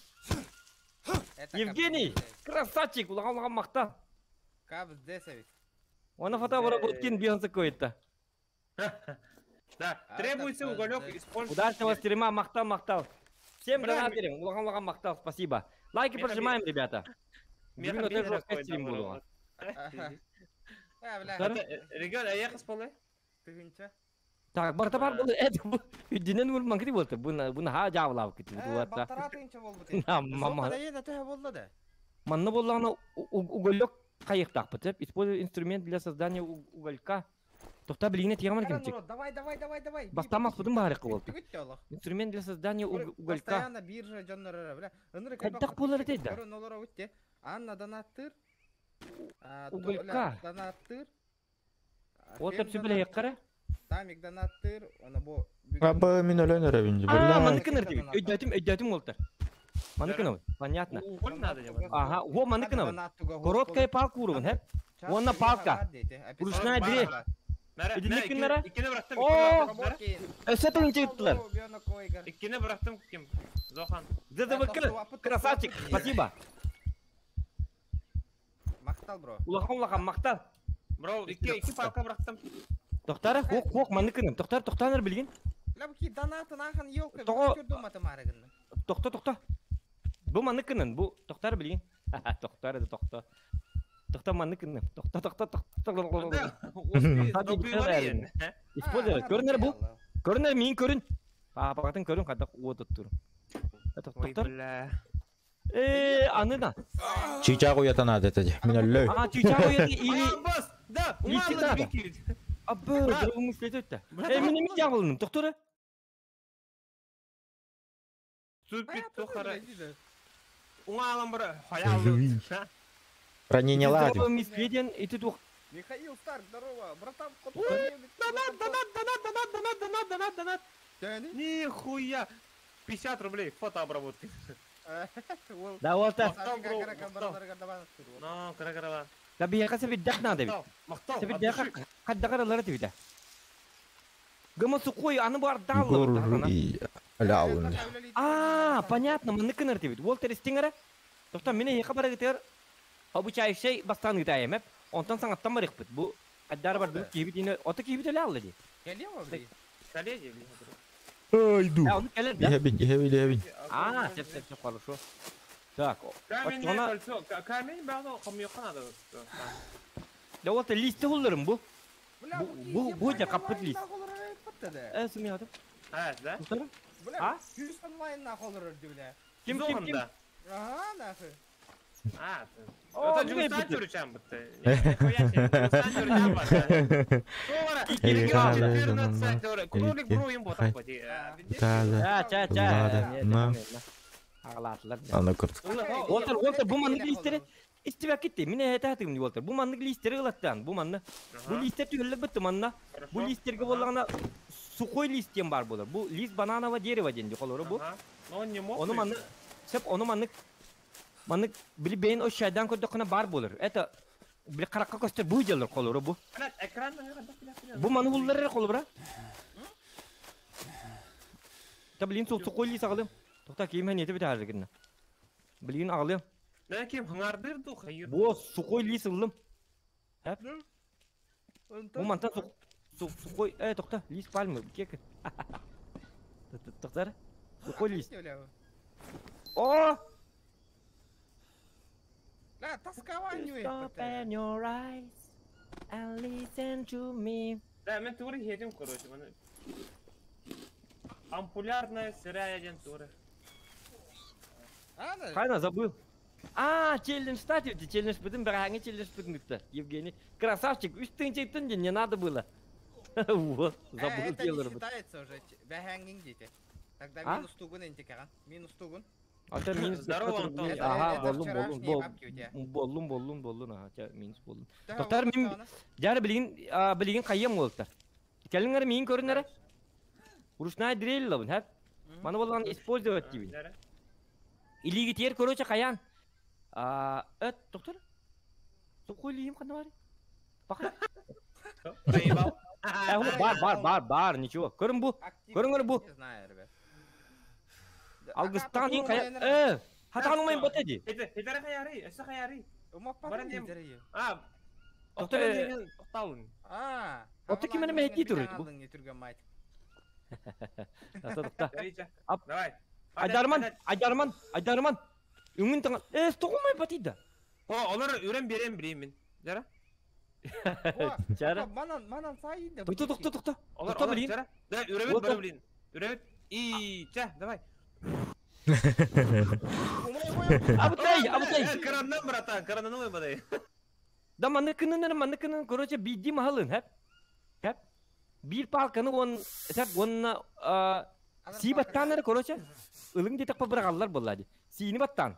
Это Евгений, красавчик, улахан улахан макта. Кап здесь ведь. Оны фотообработкин бионсы койта. Да, А, требуется это уголек пиздец. использовать. Удачного стрима, мактал, мактал. Всем Бля, донатерам, улахан улахан мактал, спасибо. Лайки Меха прожимаем, ребята. Меха Бүгүн өтө бир жестко стрим буолуоҕа. Ага. А, бля. Дара? Регион, а я хасполы? Тыгынча. Так, барта бар бұл эт бу үдінен бұл маңкри болды. Бұны бұны ха жабылап кетті. Э, Бұл атта. балтара тыгынча болду ти. Мама. Да еда төһө болду да. Манна боллағына уголек қайықтақ бітіп, используй инструмент для создания уголька. Тоқта білігіне тиғаман Кара, кемчик. народ, Давай, давай, давай, давай. Бастамас бұдың бары болды. Түгүт олох. Инструмент для создания уголька. Постоянно биржа дьоннор бля. Ынырык Хайдах буолар этэй да? Көрөн олоро үтте. Анна донаттыр. А, Уголька. Толя донаттыр. А, Отыр Фем сүбілі донаттыр, қара. Тамик донаттыр. Ана бу Аба мин өлөн өрөбүн. А, Бля. маныкын ырдыбит. Өйдөтүм, өйдөтүм олтыр. Маныкын ой. Понятно. Уголь надо делать. Ага, во маныкын ой. Короткая палка уровень, хеп. Уонна палка. Ручная дверь. Мәрә, Иккини мәрә? Иккини бырахтым, О! иккини бырахтым. Өсө тыңчыттылар. Иккини бырахтым ким? Зохан. ДДВК. Красавчик, спасибо. Мактал, бро. Улахан улахан мактал. Бро, икки икки палка бырахтым. Тоқтары, хоқ хоқ маныкын. Тоқтар, тоқтаныр билген. Ля бу ки донатын ахан ёлка. Тоҕо- Көрдүм аты марыгын. Тоқта, тоқта. Бу маныкынын, бу тоқтар билген. Тоқтар да тоқта. Тоқта маныкынын. Тоқта, тоқта, тоқта. Использовать. Көрінер бу. Көрінер мин көрін. Папағатын көрін қадақ уотып тұр. Ой, Тоқтар. бля. Э, аны да. Чича куятан адет эди. Мин өллөй. А, чича қояды или Бас, да, Листи уңайлы надо. бекер. Абы, другому следует-то. Э, мен неме жабылдым. Тоқтар. Супит тохара. Уңайлы бір хаялы. Ранение ладер. Миследен, и ты тух. Михаил Старк, здорово, братан, Донат, донат, донат, донат, донат, донат, донат, донат. Нихуя. 50 рублей фотообработки. Да, вот так. Но, кара-кара. Да бияка себе дах надо ведь. Мактал, Себе от дах души. каддагар лары тебе. Гыма сухой, аны бар дал. Гор и ля А, понятно, маны кыныр тебе. Уолтер стингера. Тоқта мені яка бара гитер. Обучающий бастан гитаем, эп. Онтан саңаттан бар ихпит. Бу каддар бар бу кибит ине, ота кибит эле алды ди. Коллеги, блин. Айду. Я оны келер да. Иһэбин, иһэбин, иһэбин. А, сеп сеп сеп хорошо. Так, Каменное она- кольцо. Камень, бәғді, қамиыққа надо. Да вот листи хулларым бу. Бу бу капыт лист. Э, сумиятым. А, да? А? онлайн нахолор бля. Ким ким ким? Ага, нахуй. А, О, это міне жусан бітті. жүрүчәм бітті. Жусан жүрүчәм бітті. Тора, 14, кролик бро им ботак бати. Да, да. Ча ча ча. Ладно, на. Ағлатылар. Аны көрдүк. Уолтер, Уолтер, бу маннык листери истибек кетти. Мине этатым Уолтер. Бу маннык листери ылаттан. Бу манны. Бу листер түгеллек битти манна. Бу листерге боллагана сухой лист тем бар болар. Бу лист бананового дерева денди холору бу. Но он не мог. Оны манны сеп оны маннык маннык били бейн о шайдан көрдөккүнө бар болар. Это били каракка көстөр бу жылыр холору бу. Экран Бу маны буллар холу бра. Та блин сухой лист агалым. Токта кийим хән бит хәзер Блин агалым. Да ким хыңардыр ду хайыр. Бу сухой лист ылым. Хәп. Бу мантан Сухой, тохто, лист пальмы, кек. Тохтар. Сухой лист. О! Да, тоскование. Open your eyes and listen to me. Да, мен туры едем, короче. Ампулярная сырая агентура. Хайна забыл. А, челлендж стати, челлендж бытын, бираңы челлендж бытын Евгений. Красавчик, үстін не надо было. Вот, забыл. Это не считается уже, бәһәңгин дети. Тогда минус тугун энтикаган. Минус тугун. А то минус. Здорово, Антон. Ага, боллун, боллун, боллун, боллун, боллун, ага, минус боллун. Токтар, мен, жары билигин, билигин кайым болуптар. Келиңер миин көрүнөр. Ручная дрель лабын, хәп? Маны болған использовать дейбин. Илиги тер короче каян. А, доктор? Сухой лиим канда бар? Бака. Бар, бар, бар, бар, ничего. Көрүн бу. Көрүңөр бу. Не знаю, ребят. Алгыстан ең кая. Хатан умайын бот эди. Хетер хаяри, эсэ хаяри. А, Доктор, токталын. А. Отто ким менен мехти тур бу. Давай. Айдарман, Айдарман, Айдарман. Үңүн таңа. Тоғымай батыйда. О, олар үрен берем билеймин. Жара? Жара. Манан, манан сайын. Токто, токто, токто. Олар, олар, жара. Да, үребет бара билейин. Үребет. И, ча, давай. Абытай, абытай. Карандан, братан, карандан ой бадай. Да манны кынын, манны кынын, короче, бидди махалын, хәп. Хәп. Бир палканы он, хәп, онна си баттанары, короче. Ылың де тақпа бір қаллар болады. Сиini баттан.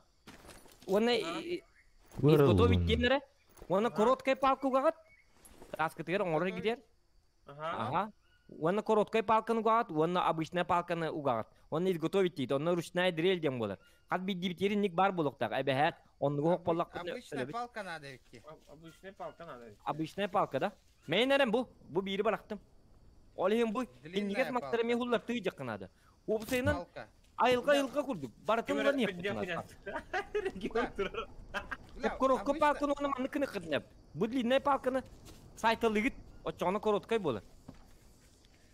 Оны изготовить деннері. Оны короткая палка уғағат. Таскытығыр оңыры гидер. Ага. Оны короткая палканы уғағат, оны обычная палканы уғағат. Оны изготовить дейді, оны ручная дрель дем болар. Қат биддибитері ник бар болуқтақ. Әбәхәт, оны оқ болақ. Обычная палка надо идти. Обычная палка надо. Обычная палка, да? Мен әрем бұл. Бұл бири барақтым. Олехим бұл. Иннигет мақтары мен хуллар тый жақынады. Опсайынан айылға-айылға күрдік. Барытымға не қытынады. Коротко палканы оны маныкыны қытынап. Бұл длинная палканы сайталы гит, очоғына короткай болар.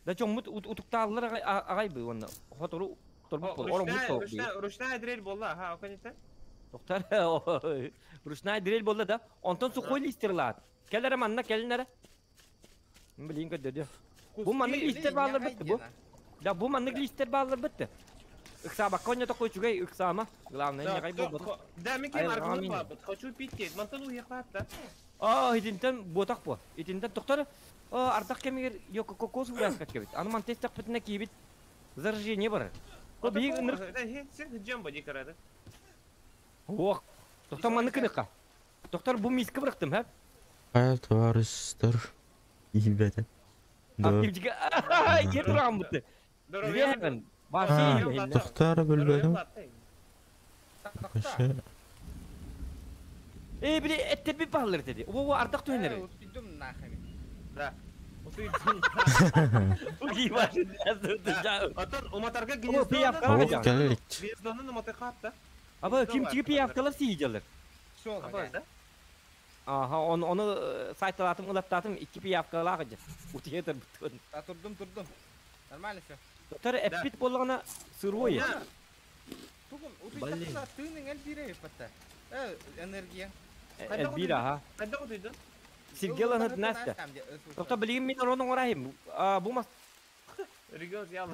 Да чоң утуктаалар ағай бу оны. Хотору торбук бол. Ручная дрель болла, ха, оконечте? Токтар, ручная дрель болла да. Онтон сухой листер лаат. Келере манна, келинере. Билин көддөдө. Бу маннык листер баалар битти бу. Да, бу маннык листер баалар битти. Ыксаба, коня такой чугай, ыксама. Главное, не гай бу. Да, мен кем аргумент бар, хочу пить, мантан уехать, да? А, итинтен ботак бу. Итинтен токтар. Ардак кемигер yok кокос урас кебит. Аны мантес так битне кибит. Заражение бар. Ко биг ныр. Сен жам ба дикарады. Ох, токтар маны кыныкка. Токтар бу миски бырактым, ха? Ай, товарищтар. Ибете. Да. Ер турган бутты. Башы. Токтар билбедим. Эй, биле этте бир баалар деди. О, ардак төнөр. Утуйдум нахами. Да. Утуйдум. Атын уматарга гнездо. Гнездоны уматарга атта. Аба ким чиги пиявкалар сийдилер. Шол. Ага, оны сайталатым, ылаттатым, икки пиявкалар агы. Утуйдыр бутун. А турдум, турдум. Нормально все. Доктор, эппит болгона сырой. Тугум, утуйдакта тының элбире патта. Энергия. Элбира, ха. Кайда утуйдун? Сергей Настя. Доктор, билигин мен оның орайым. Бу мас. Регион зиял.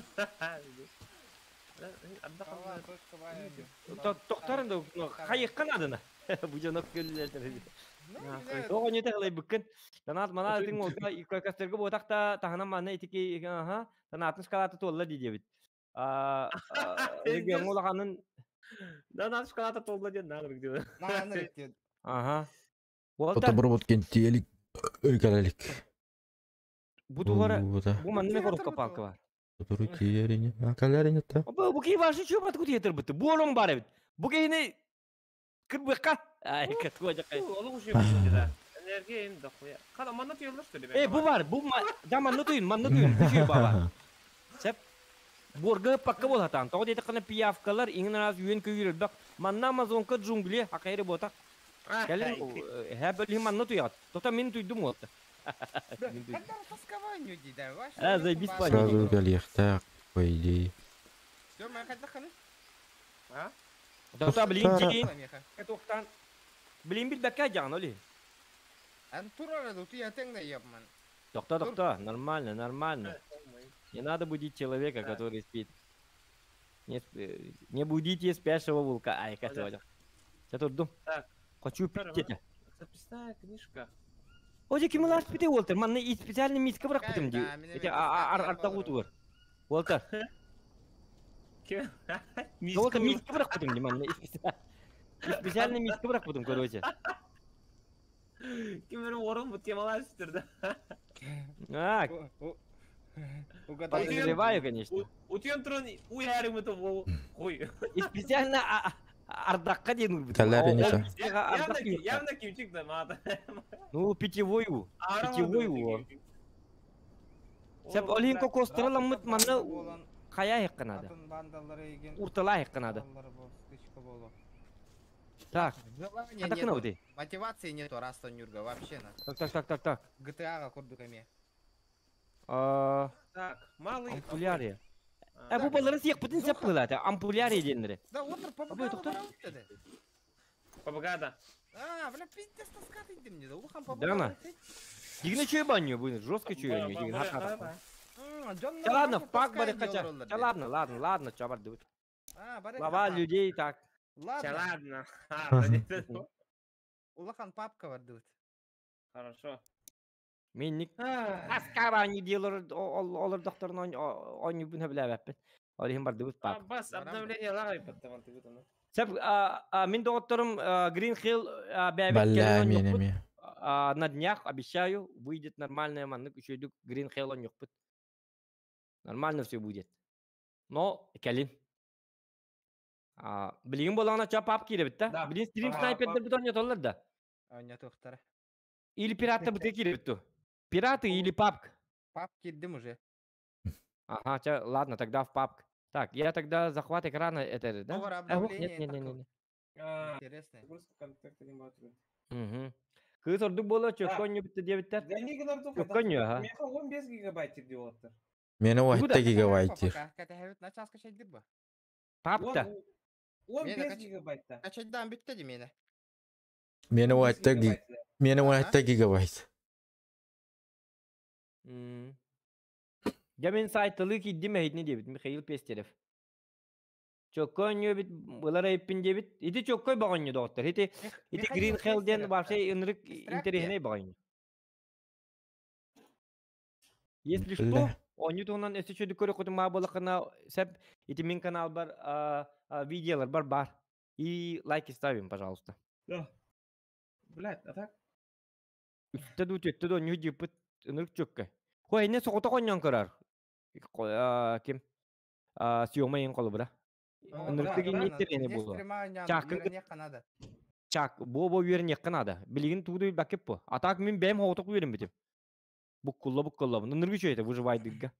Доктор, инде хайыккан адына. Бу жанок көлләрдер. Тоҕо не тағылай бүккен. Танат мана итин олта кастерге ботакта тахана мана итики аха танатын шоколады толла ди дебит. А регион олаганын Да, шоколады толла ден нагрык деп. Нагрык деп. Аха. Ото бробот кентиелик өйкалалик. Бу тугара бу манны коробка палка бар. Туру киерине, акаларине та. Бу ки башы чөп атку театр битти. Бу олоң бар бит. Бу кейни кырбыкка. Ай, катко жакай. Олуг ушул да. Энергия эми дохуя. Кана манна туюлар что ли? Э, бу бар, бу да манна туюн, манна туюн. Бу чөй баба. Сеп Борга пакка болатан. Того дейт кана пиявкалар иңин раз үйөн күйүрөр. Бак манна Амазонка джунгли акайры ботак. Келин хә бөлү манна туят. Тота мен туйдум вот. Когда тоскованию ди, да, вообще. А, заебись Сразу кэлиэхтээх, по идее. Все, мы хотя А? Да, блин, дии. Меха. Тоқтан. Блин, билбэккэ дьаҕан оли. Ан турара ду ты атең да ебман. Тохта, тохта, нормально, нормально. Не надо будить человека, который спит. Не, не будите спящего волка. Ай, как Да. это Я тут дум. Так. Хочу пить это. Записная книжка. Ози ким лас пите Уолтер, манна и специально миска брак Какая, путем ди. да, меня Эти миска арта болар. утур. Уолтер, Кем? Уолтер миска брак путем ди манна. И специально миска брак путем, короче. Ким бер орын бу темалар үстүрдө. А, Угадай. подозреваю, конечно. Утен туран уярым это бол. Хуй. И специально ардакка ден. Каларин ise. Явно явно кимчик да мата. Ну, питьевую. Питьевой Сеп олин кокостырыламмыт манна кая хыкканады. Атын бандалары еген. Уртала хыкканады. Бандалары бу, стычка болу. Так, Желания атакына нету. уди. Мотивации нету, раз Нюрга, вообще на. Так, так, так, так, так. GTA-га курдук эме. А, Так, малый. ампулярия. Э, бу балары сиек бүтүн сеп кылат. Ампулярия денлери. Да, отыр Абы, ПБГ токтор. деди. Пабагада. А, бля, пиздец таскат идим мне, да, улахан ПБГ. Да, на. Дигне чөй баню бу, жестко чөй баню. Дигне хат. Да ладно, в пак бары кача. Да ладно, ладно, ладно, чабар дут. А, бары Слова людей так. Ладно. Ладно. Ладно. Улахан папка бар дут. Хорошо. Мен ник Аскара не делар олар докторун он бүнө билебеппин. Олихин бар дут пап. Бас обновление лагай паттаман ты бутана. Сеп мин докторум Green Hill бәбек Балла мен эме. На днях, обещаю, выйдет нормальная маннык еще Green Hill он юкпут. Нормально все будет. Но кэлин. Билигин болоона ча пап кире бит Да. да? Билин стрим Ага, снайпердер бит ойнотоллар да. А, не тоқтар. Или пираты бит кире бит. Пираты или папк. Пап кирдим уже. Ага, ча, ладно, тогда в папк. Так, я тогда захват экрана это, да? Новое Э, ох, обновление нет, нет, нет, такое. нет. Интересно. Загрузка контакта не батыры. Угу. Кыз ордук боло чөккөн битти дебиттер. Да не гнордук. Чөккөн ага. Меха 15 гигабайт деп олаттыр. Мени Бугу уайтта гигабайт дир. Кәтәһәбит на час качайдыр ба. Папта. 15 гигабайтта. Качайдан битте ди мени. Мени уайтта мени уайтта гигабайт. Я мен сайтылы киддим эйдни дебит Михаил Пестерев. Чөккөн бит булар эппин дебит. Ити чөккөй баганны доктор. Ити ити Михаил Green Hell ден Пестерев, вообще ынрык Дистракция. интересный баганны. Если что, Бля. они туһунан өссө чөдү көрө кутум болакына сәп ити мин канал бар видеолар бар бар. И лайки ставим, пожалуйста. Да. Блядь, а так? Үстэ ду төттө ду нью дипыт ынырык чөккө. Хой не сокото коньон көрөр. Ким? Съема ең қолы бұра. Ынырык деген неттерене болу. Чакын Канада. Чак, бо бо үйерін екканада. Билигин тугду бакеп бу. А так мен бэм хооток үйерин битим. Буккулла буккулла. Ынырык үчөйте выживайдыгга.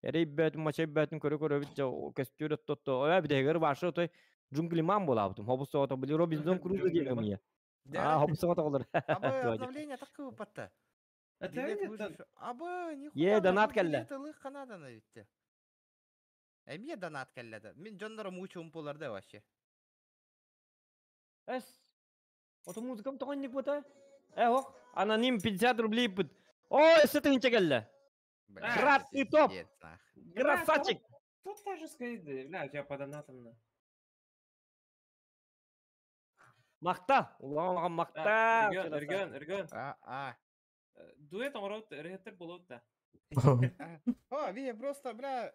Эрей бәтим мачай бәтим көрө көрө бит көстүр тотто. Оя битегер башы той джунглиман болабытым. Хобус ото били Робинзон Крузо деген мне. А, хобус ото олар. Абы обновление такы патта. Это Билет видит, выживший. Абы, нихуя. Е, донат кэллэ. Билет Канаданы битте. Эмие донат кэллэ. Мин жоннору мучум болар да вообще. Эс. Ото музыкам тоғын ник бота? Э, ох, аноним 50 рублей пыт. О, эссе тыгынча келді. Бля, Брат, ты топ. пиздец, нах. Красавчик. Тут тоже сказать, бля, у тебя по донатам на. Мақта. Улаған мақта. Эрген, Эрген, Эрген. А, а. Дуэт оңорот, рехеттер болот да. О, ви просто, бля,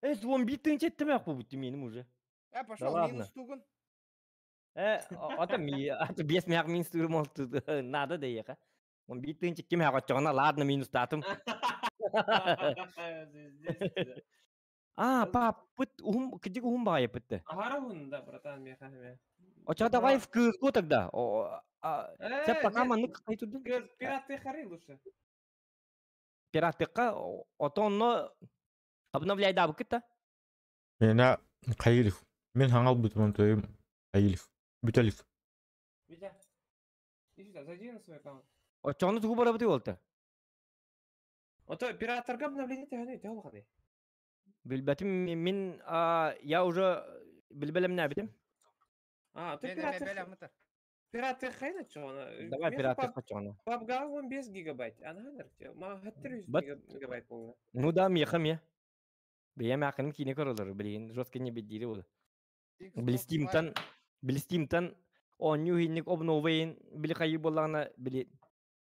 Эс, он бит тыгынча еттім ақ бұл бітті менім уже. я пошел ладно. минус тугун. Э, ата ми, ата бес мяқ минус турым олты. Надо да еқа. Он бит тыгынча кем ақ отчоғына, ладно, минус татым. А, пап, пыт, ухум, кедик ухум бағайы пытты. Ахарахун, да, братан, меха хеме. Оча давай в кызгу тогда. О, а, Сәп пока маны қай турдun? Пираты хары лучше. Пираттыққа, отонно обновляй да букыта. Мена кайылых. Мен хаңал бутуман тойым кайылых. Бүтелих. Витя, иди сюда, зайди на свой аккаунт. Оччоҕуна тугу барабытый уолта? Ото операторга обновление төһөнүй төһө улаханый? Билбэтим мин я уже билбэлэмнээбитим. А, ты Мен эме пираты бэлэммитер. пираты хайна чоҕуна. Давай пираты хочоҕуна. Пабга 15 гигабайт. Ана Ма 300 Бат. гигабайт болна. Ну да, миэхэ миэ. Бэйэм аакыным киинэ көрөлөр, билигин жестко не биддири буолла. Били Xbox Steamтан, били Steamтан оонньуу иһинник обновайын били хайыы буоллаҕына били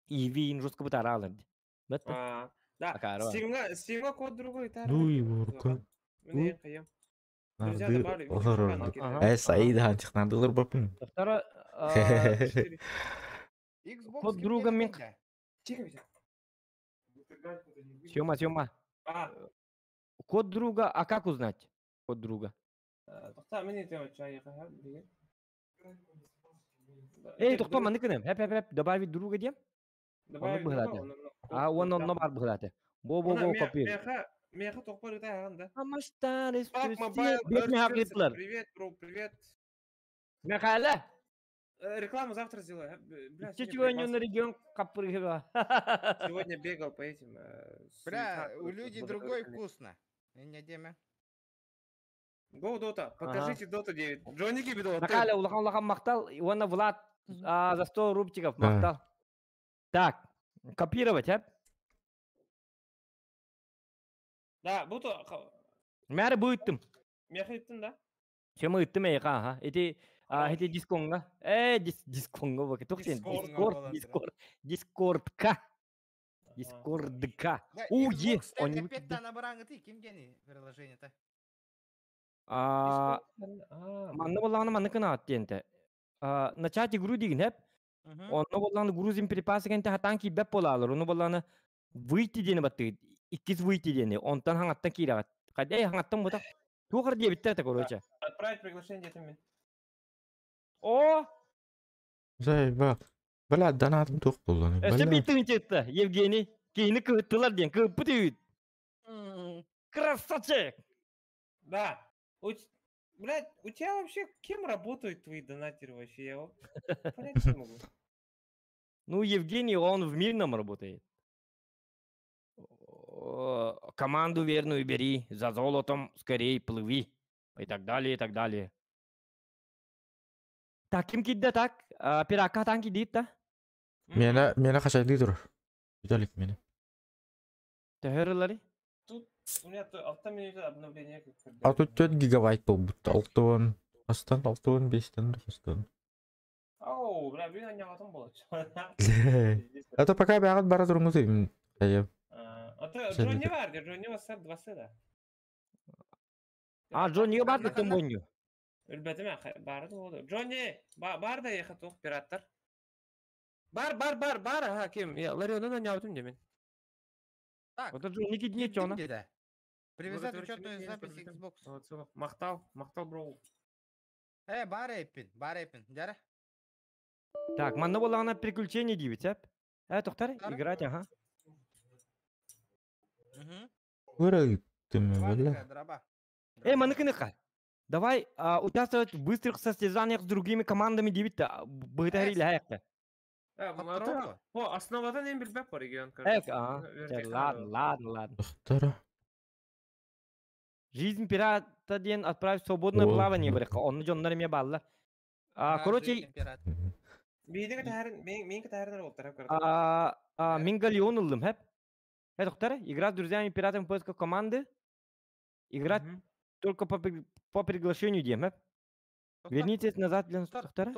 EV-ин жестко бытаара аалар ди. Бат А, да. Акаары бар. Стимга, Стимга код другой тар. Ну и урка. Мен хайым. Друзья Нарды добавили. олорор. Ага. Э, Саида хантихнардылар бапын. Второ, Xbox Код ким друга мен- келген Тихо, Витя. Сёма, Сёма. А, Код друга, а как узнать код друга? тоқта, мен ертең чай деген. Эй, тохто, манны кынем. Хэп, хэп, хэп, добавить друга дием. Добавить быһылааты. друга, А, он онно бар быһылааты. Бо-бо-бо, копир. Меха, меха тоқпар ыта ағанда. А Амаштан Fuck Mobile Бет Earth мехақытлар. Привет, бро, привет. Михаила, Рекламу завтра сделаю. Бля, чуть сегодня на регион капрыгала. проебался. Сегодня бегал по этим. Бля, суета, у людей другой вкусно. Не деме. Go Dota, покажите Dota 9. Джонни Кибидо. Михаила, улахан улахан мақтал, Ивана Влад за 100 рубчиков Да. мақтал. Так, копировать, а? Да, буду. Мәрі бұйттым. Меха иттин, да? Сема ыттым эй, ха, Эти, эти дисконга. Э, дисконга бак. Тух сен, Дисконга дискорд, болады, дискорд, дискордка. Дискордка. Да, У, е, Xbox он не опять на баранга ты, ким гений приложение-то? А, А, манна боллаҕына манна кынаат диэнтэ. А, начать игру дигин хэп. Онно боллаҕына грузим припасы кэнтэ хатаан киирбэт буолаалар. Ону боллаҕына выйти диэни баттыгыт. Иккис выйти диэни. Онтон хаҥаттан киирэҕит. Хайда эй хаҥаттан бутах. Туох диэбиттэр этэ короче. Отправить приглашение детям. О, Зайба. Бля, донатым туох буоллун. өссө Бля. биир тыһыынча Евгений. Киһини кыһыттылар диэн кыһыппыт үһүт. Красавчик! Да. У, блядь, у тебя вообще кем работают твои донатеры вообще? Я вот понять не могу. Ну, Евгений, он в Мирном работает. О, команду верную бери, за золотом скорей плыви. И так далее, и так далее. Так, ким кидде так? Пирака танки дейт да? Мена, мена хашайды тур. Виталик мені. Төһөрүләри? Тут у меня то алта минут обновление как А тут 4 гигабайт был будто. Алтын. Астан, алтын, бестен, астан. Оу, бля, блин, они потом было. А то пока бягат бара турмузы. Айы. А то Сен Джонни это- бар, Джонни WhatsApp 2 да. А, Джонни бар да томбонью. Үлбәтеме бары да болды. Джонни, бар да ехать тух пираттар. Бар, бар, бар, бар, ага, ким? Я Ларионы не демен. Так, Вот Джонни кидне ким чона. где-то? Привязать учетную запись Xbox. Мақтал, мақтал бро. Бар эппин, бар эппин. Дяра? Так, манна болағына приключение дейбит, сәп? Ә, тоқтар, Тара. играть, ага. Угу. Көрөйттім, бля. Дроба. Эй, манна кыныка. Давай участвовать в быстрых состязаниях с другими командами дейбит, бытари ляяқта. О, основадан эм билбеп бар регион. Эк, ага. Ладно, ладно, ладно. Тохтара. Жизнь пирата ден отправить в свободное О, плавание ну. барыха. Онны жоннар эме баллар. Короче, Бейдеге тәһәрин, мен мен тәһәрин ол тарап мин галеон ылдым, хэп. Э, доктор, игра с друзьями пиратами в поисках команды. Играть только по приглашению дем, хэп. Вернитесь назад для доктора.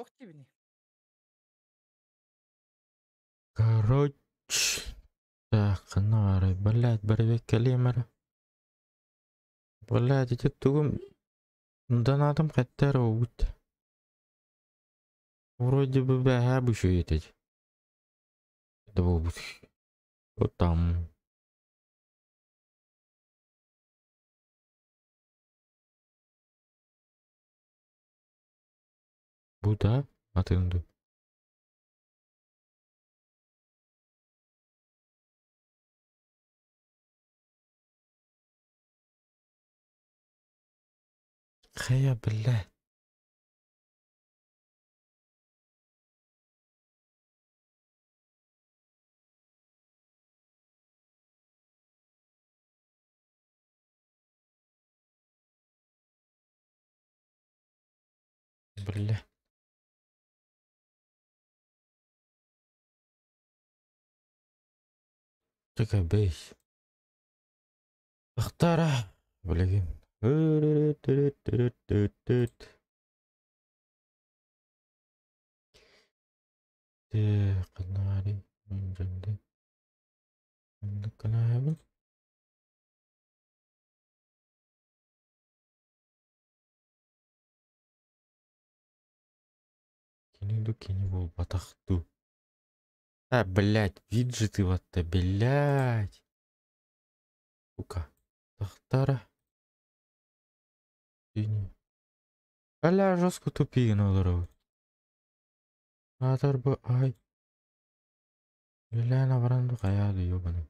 Короче. Так, нары, блядь, барбек калемер. Блядь, эти тугум донатом хотя ут. Вроде бы бэхэ бу ететь. Это был Вот там. Буда, атынды. Хая, блядь. Бля. Такая бейс. Ахтара. Блин. Канари. Кини ду кини буолбатах дуу. А, блядь, виджеты вот-то, блядь. Сука. Тахтара. Кини. Бля, жестко тупигин олоробут. Аатар бу ай. Бля, баран ду хайа ду ёбаный.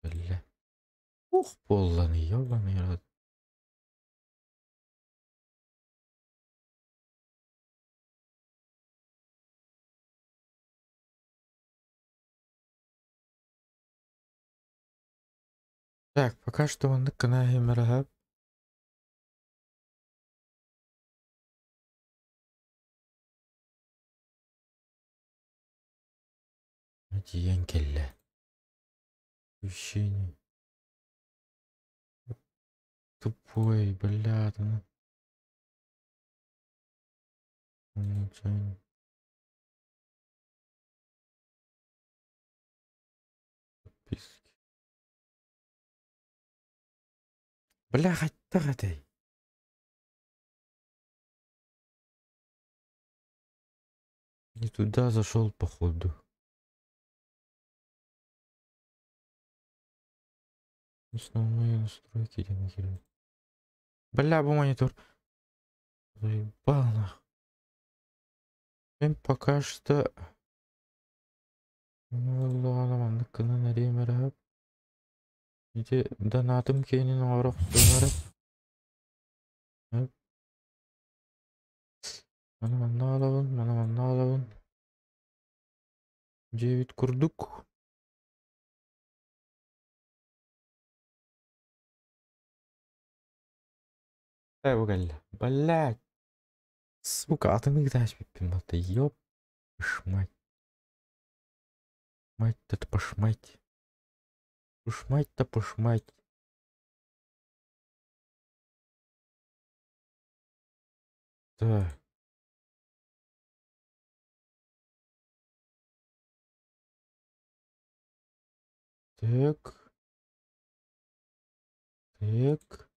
Бля. Ух, буолланы, ёбаный рот. Так, пока что маннык гына иһимэрэһэп. Тиийэн кэллэ. Ощущение. Тупой, блядь, ну. Подписки. Бля, хайдах этэй? Не туда зашел, походу. Основные настройки, где нахер. Бля, бу монитор. Заебал нах. Мен пока что... Ладно, гынан эриэмэрэһэп. Ити донатым киэнин оҥоро охсуом Маны манна аҕалабын, маны манна аҕалабын. Дьиэбит курдук. Э, бу кэллэ. Блядь. Сука, атыны ыытаачпыппын батта. Ёп. Мать. Мать-то пошмать. Пошмать-то пошмать. Так. Так. Так.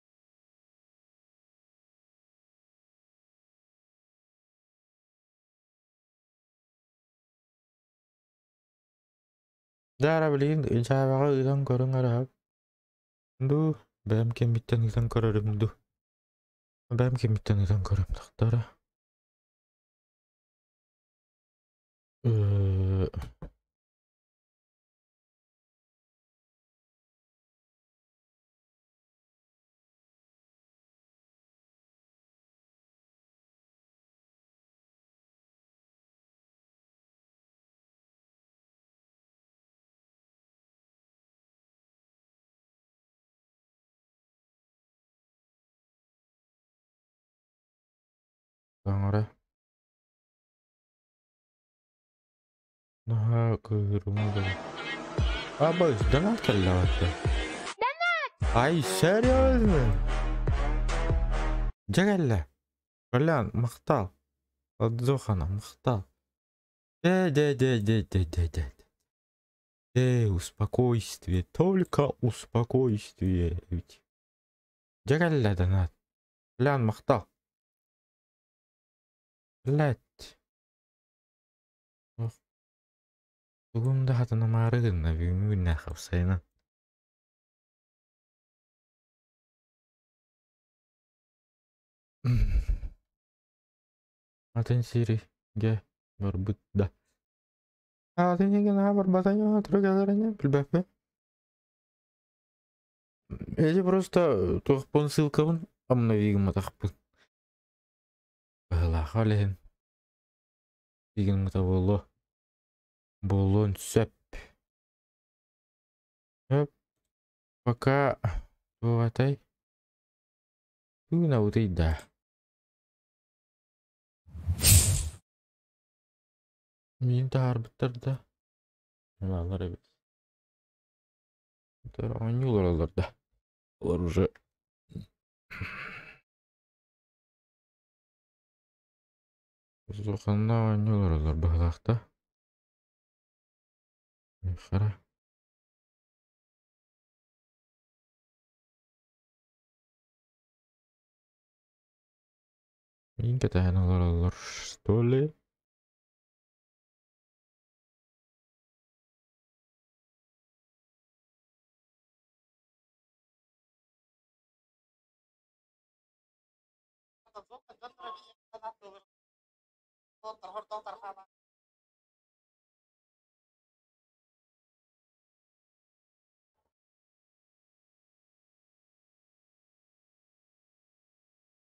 Дара билигин Java-ҕа ыытан көрүҥ эрэ дуу, бэйэм кэммиттэн ыытан көрөрүм дуу. Бэйэм кэммиттэн ыытан көрөм тахтара. Э Таҥара. Наһаа кыыһырыма да. Абыс, донат кэллэҕиттэн. Ай, серьезно? Дьэ кэллэ. Колян, махтал. Отзохана, махтал. Дэ, дэ, дэ, дэ, дэ, дэ, дэ. Э, успокойствие, только успокойствие. Ведь. Дьэ кэллэ донат. Колян, махтал. Блять. Тугум да хатанамаары гынна бүгүҥҥү күннээх уопсайынан. Атын сиригэ барбыт да. Атын сиргэ наһаа барбата тура билбэппин. Эти просто туохпун ссылкабын обнови гымматахпын. Быһылаах ол иһин игиммыта буолуо. Буолуон сөп. Сөп. Пока Туох этэй? Тыынабытый да? Миин таһаарбыттар да? Балар эбит. Оонньуу олороллор да. Олор уже Ханна оонньуу олороллор быһыылаах да. Хара. Миин кэтэһэн олороллор, что ли?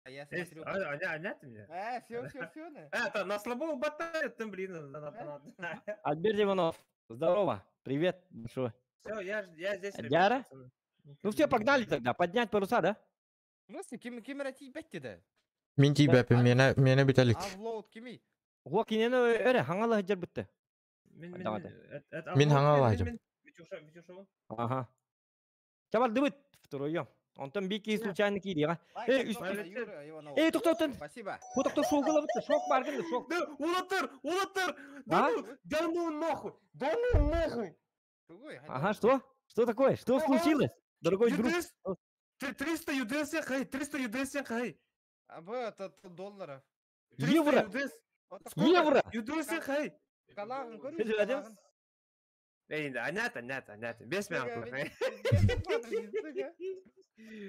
А я Здесь, смотрю... а, а, а, нет меня? Все, все, все, да. Это, на слабо батает, там, блин, надо, надо. Альберт Иванов, здорово, привет большой. Все, я, я здесь, ребят, Дяра? пацаны. Ну все, погнали тогда, поднять паруса, да? В смысле, ким ким тиийбэт да? Мин тиийбэппин, миэнэ, миэнэ бүтэлик. Авлоуд кимий? Уо кинени өрө хаҥала сылдьар бытты. Мин, мин, Давай. это Мин Авлоуд, хаҥалаадьым. мин, Витюша, Витюша, Ага. Чабардыбыт втроем. Онтон бики случайно киириэҕэ. Лайк, Эй, подписка үс- на Юрия Иванова. Эй, тохтоотон. Спасибо. Бу тохто шогулабыт, шок баргын шок. Да, улатыр, улатыр! Да А? ну, да ну нахуй! Да ну нахуй! Тугуй, Ага, что? Что такое? Что Ага. случилось? Дорогой друг. UDS, 300 UDS хай, 300 UDS хай. А б, это долларов. 300 Евро! UDS, Вот такой Евро! UDS хай. Калагын көрүң, Ты же один? калагын. Эй, анят, анят, анят. Без Сука, меня. ведь- сука.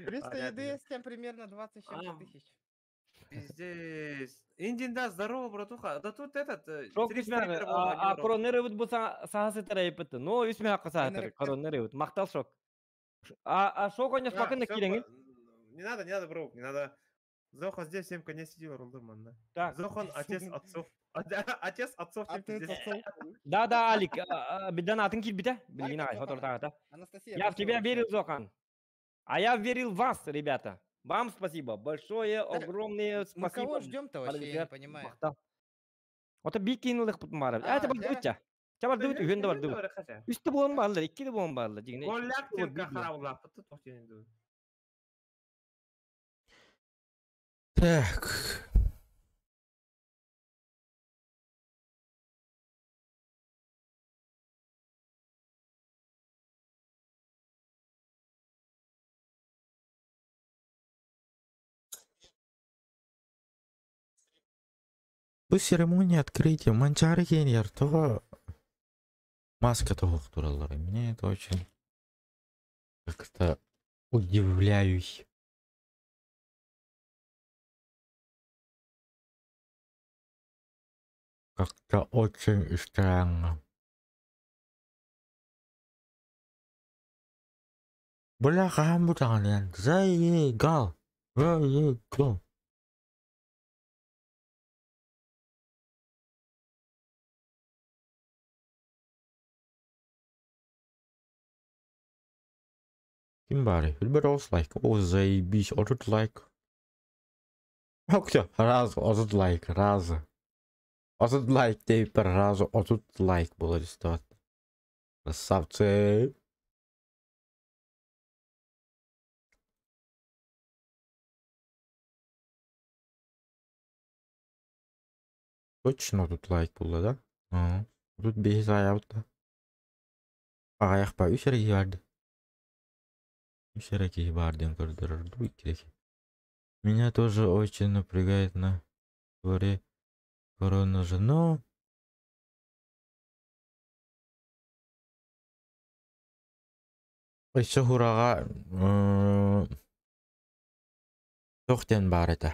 300 UDS, тем примерно 20 с чем-то А. тысяч. Пиздец. Индин, да, здорово, братуха. Да тут этот... Шок 300 үсмәҕэ. стример был, А один коронер бут бу саха сытар эппит. Но үсмәҕэ саха Коронер- коронер бут. Махтал шок. А шок оньос А, пакын всё, кииреңин. Не надо, не надо, бро, не надо. Зохан здесь всем конец сидел, рулдурман, да. Так. Зохан, отец отцов. Отец отцов, А тем ты пиздец. Да, да, Алик, биден атын киирбитэ. Билигин Лайк, аҕай, Зохан. хотортааҕыта. Анастасия, Я в спасибо тебя большое. верил, Зохан. А я верил в вас, ребята. Вам спасибо. Большое, Да, огромное Мы спасибо. кого ждем-то вообще, я не понимаю. Махтал. Ото бии киин ылыахпыт баара. А, Это да? бардыбыт Ча бардыбыт, үһүөн да бардыбыт. Үстэ буолан бааллар, икки да буолан бааллар. Дьиҥинэ, Голяк үстэ буолан тирка биир буолан. хараулап, тут вообще не думаю. Так. Бу церемония открытия Манчаары киэнигэр тоҕо маска тоһохтураллар. Меня это очень как-то удивляюсь. Как-то очень странно. Бля, хаһан бу даҕаны заигал. Заигал. Ким баарый? Билбэт олус лайк. О, заебись, 30 лайк. Все, раз, 30 лайк, раз. 30 лайк диэбиппэр разу 30 лайк буолар истэҕит. Красавцы! Точно тут лайк буолла да? Аа. Тут биһи саайабыт да. Аҕыйах ба үс эрэ киһи баар дии. Үс эрэ киһи баар диэн көрдөрөр дуу икки киһи. Меня тоже очень напрягает на дворе корона же, но Өссө хураҕа туох диэн баар этэ.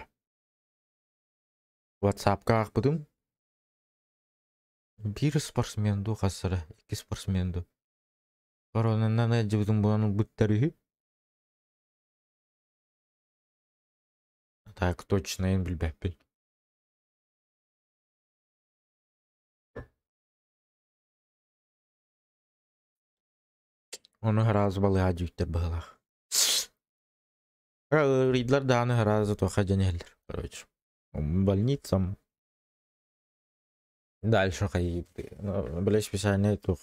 WhatsApp-ка аахпытым. Биир спортсмен дуу хас эрэ, икки спортсмен дуу. Коронанан ыалдьыбытын булан ылбыттар үһү. Так точно эн билбэппин. Ону сразу балыыһа дьүүттэр быһыылаах. Ыарыйдылар даҕаны сразу туохха дьэн иһэллэр, короче. Больницам. Дальше хайыы, бile специальный туох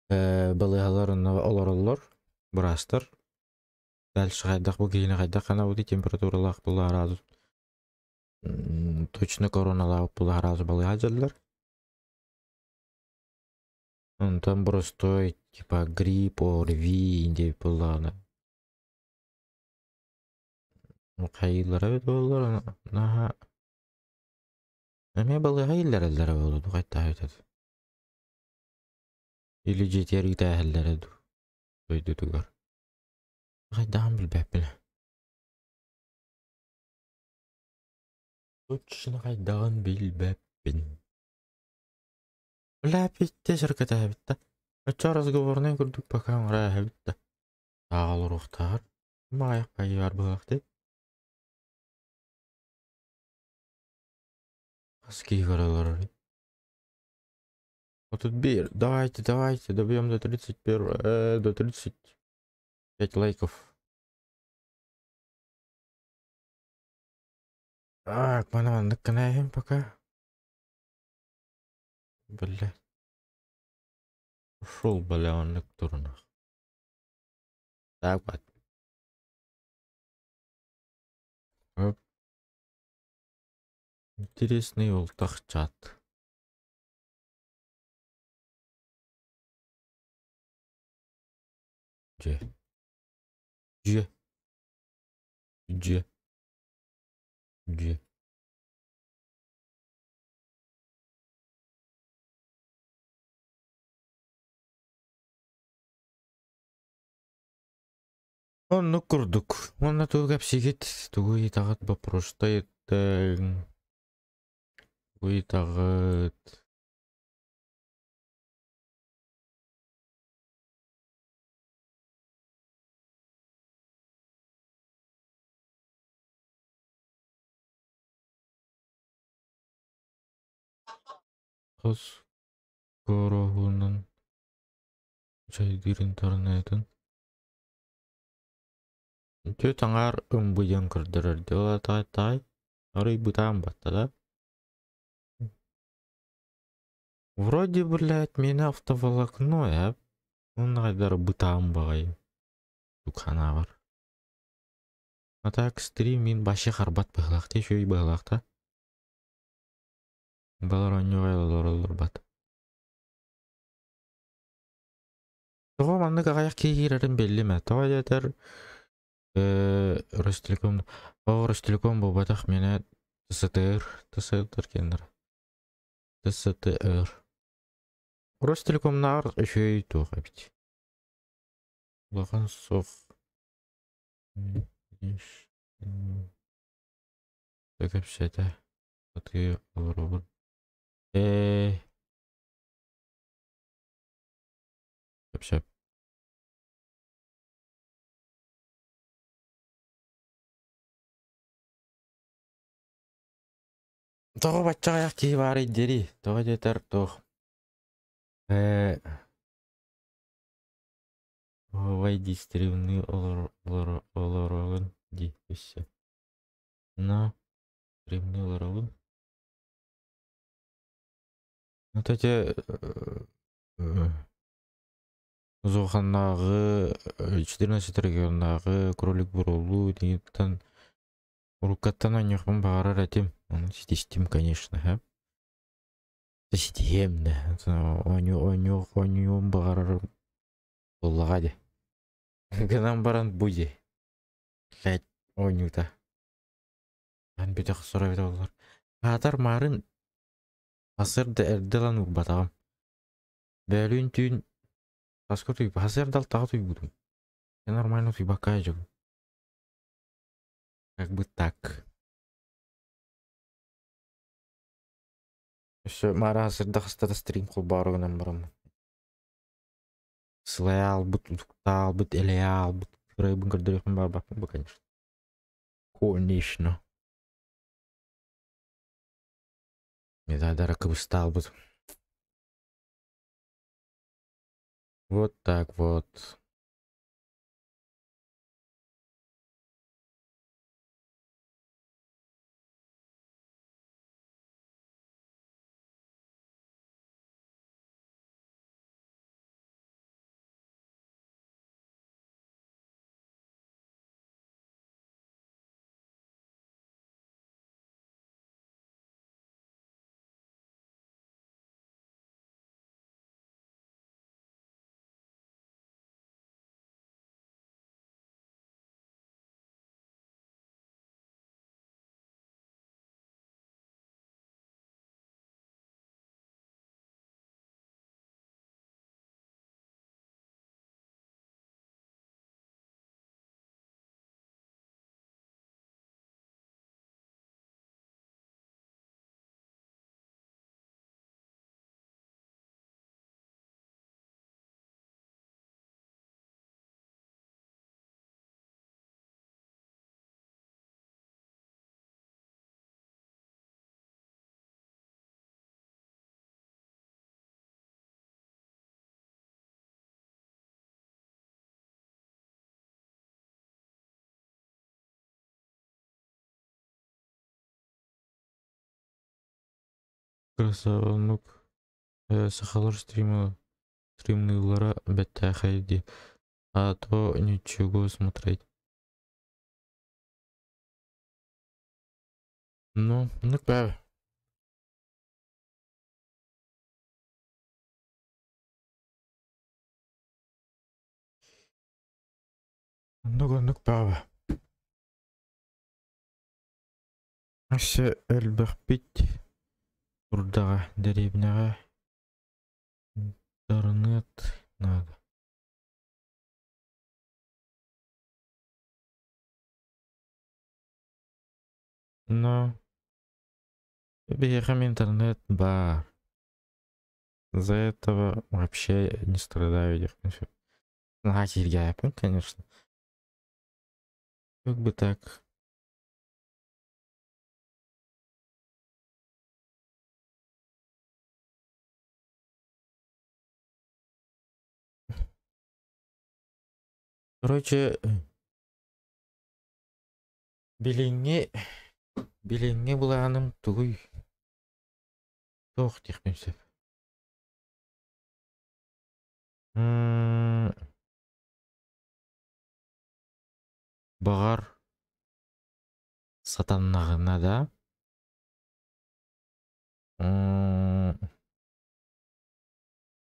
балыыһалар онно олороллор, быраастар. Дальше хайдах бу киһини хайдах ханабытый температуралаах буолла точно короналаабыт буолла сразу балыыһа дьаллар. Онтон простой типа грипп, ОРВИ диэбит буоллаҕына хайыыллара эбит буоллар наһаа эмиэ балыыһа ииллэрэллэрэ буолуо дуу хайдах эбитэ или дьиэтигэр ыытааһэллэрэ дуу дойдутугар хайдаҕын билбэппин точно хайдаҕын билбэппин. Бля бүттэ сыркытаабыт да. Оччо разговорнай курдук пока оҥорооһобут да. Таах олоруохтааҕар маайах хайыар быһаахтый. Хас киһи көрө олорор. 31. Давайте, давайте, добьем до 31, до 35 лайков. Так, маны маннык гынайым пока. Бля. Ушел, бля, оннук турунах. Так вот. Оп. Интересный ултах чат. Дьэ. Дьэ. Дьэ. Дьэ. Оннук курдук. Уонна тугу кэпсиигит, тугу ыйытаҕыт боппуруоста ыйыттыҥ. Тугу ыйытаҕыт? Хос короһунан чайдыыр интернетин Түөрт аҥаар ымбыйан көрдөрөр дии таай таай арый бытаан батта да. Вроде, блядь, меня автоволокно, э? Онно хайдары бытаан баҕайы. Дукханаабар. А так стрим мин башы харбат быһылаах дии үчүгэй быһылаах да. Балар оонньууга олороллор бат. Тоҕо маннык аҕыйах киһи киирэрин биллим ээ. Тоҕо диэтэр Ростелеком оо Ростелеком буолбатах миэнэ ТСТР ТСТР киэннэр ТСТР Ростелекомнааҕар үчүгэй туох эбит. Улахан суох. Кэпсэтэ сатыы олоробун. Ээ сөп. Тоҕо баччаҕайах киһи баарый диэри? Тоҕо диэтэр туох Войди стримни олороҕун дии өссө. Но стримни олоробун. Вот эти Зоханнааҕы 14 регионнааҕы кролик буруолуу диниттэн уруккаттан оонньуохпун баҕарар этим. Ону ситистим, конечно, һэ. Ситиһиэм да. Оонньуу оонньуу оонньуом баҕарарым буоллаҕа дии. Гынан баран бу дии. Блядь, оонньуута. Ан бүтэх сорой буоллар. Аатар маарын сарсыарда эрдэ ылан уурбатаҕым. Бөөлүүн түүн хаска утуйбут, сарсыарда алтаҕа утуйбутум. Я нормально утуйбакка дьон. Как бы так. Өссө маара сарсыарда хаста да стрим холбоору гынан бараммын. Сылайа аалбыт, утуктаа аалбыт, элэйэ аалбыт. Кырайбын көрдөрүөхпүн баҕарбаппын бу, конечно. Конечно. Медадара кыбыстаалбыт. Вот так вот. Красава, оннук сахалар стрима стримныыллара бэртээхэй дии. А то ничего смотреть. Ну, ну бээ. Оннук оннук баҕа. Өссө элбэхпит турдаҕа дэриэбинэҕэ интернет наада. Но биһиэхэ интернет баар. За этого вообще не страдаю диэхпин сөп. Наһаа киһиргээппин, конечно. Как бы так. Короче, билиҥҥи билиҥҥи былааным тугуй? Туох диэхпин сөп. Баҕар, сатаннаҕына да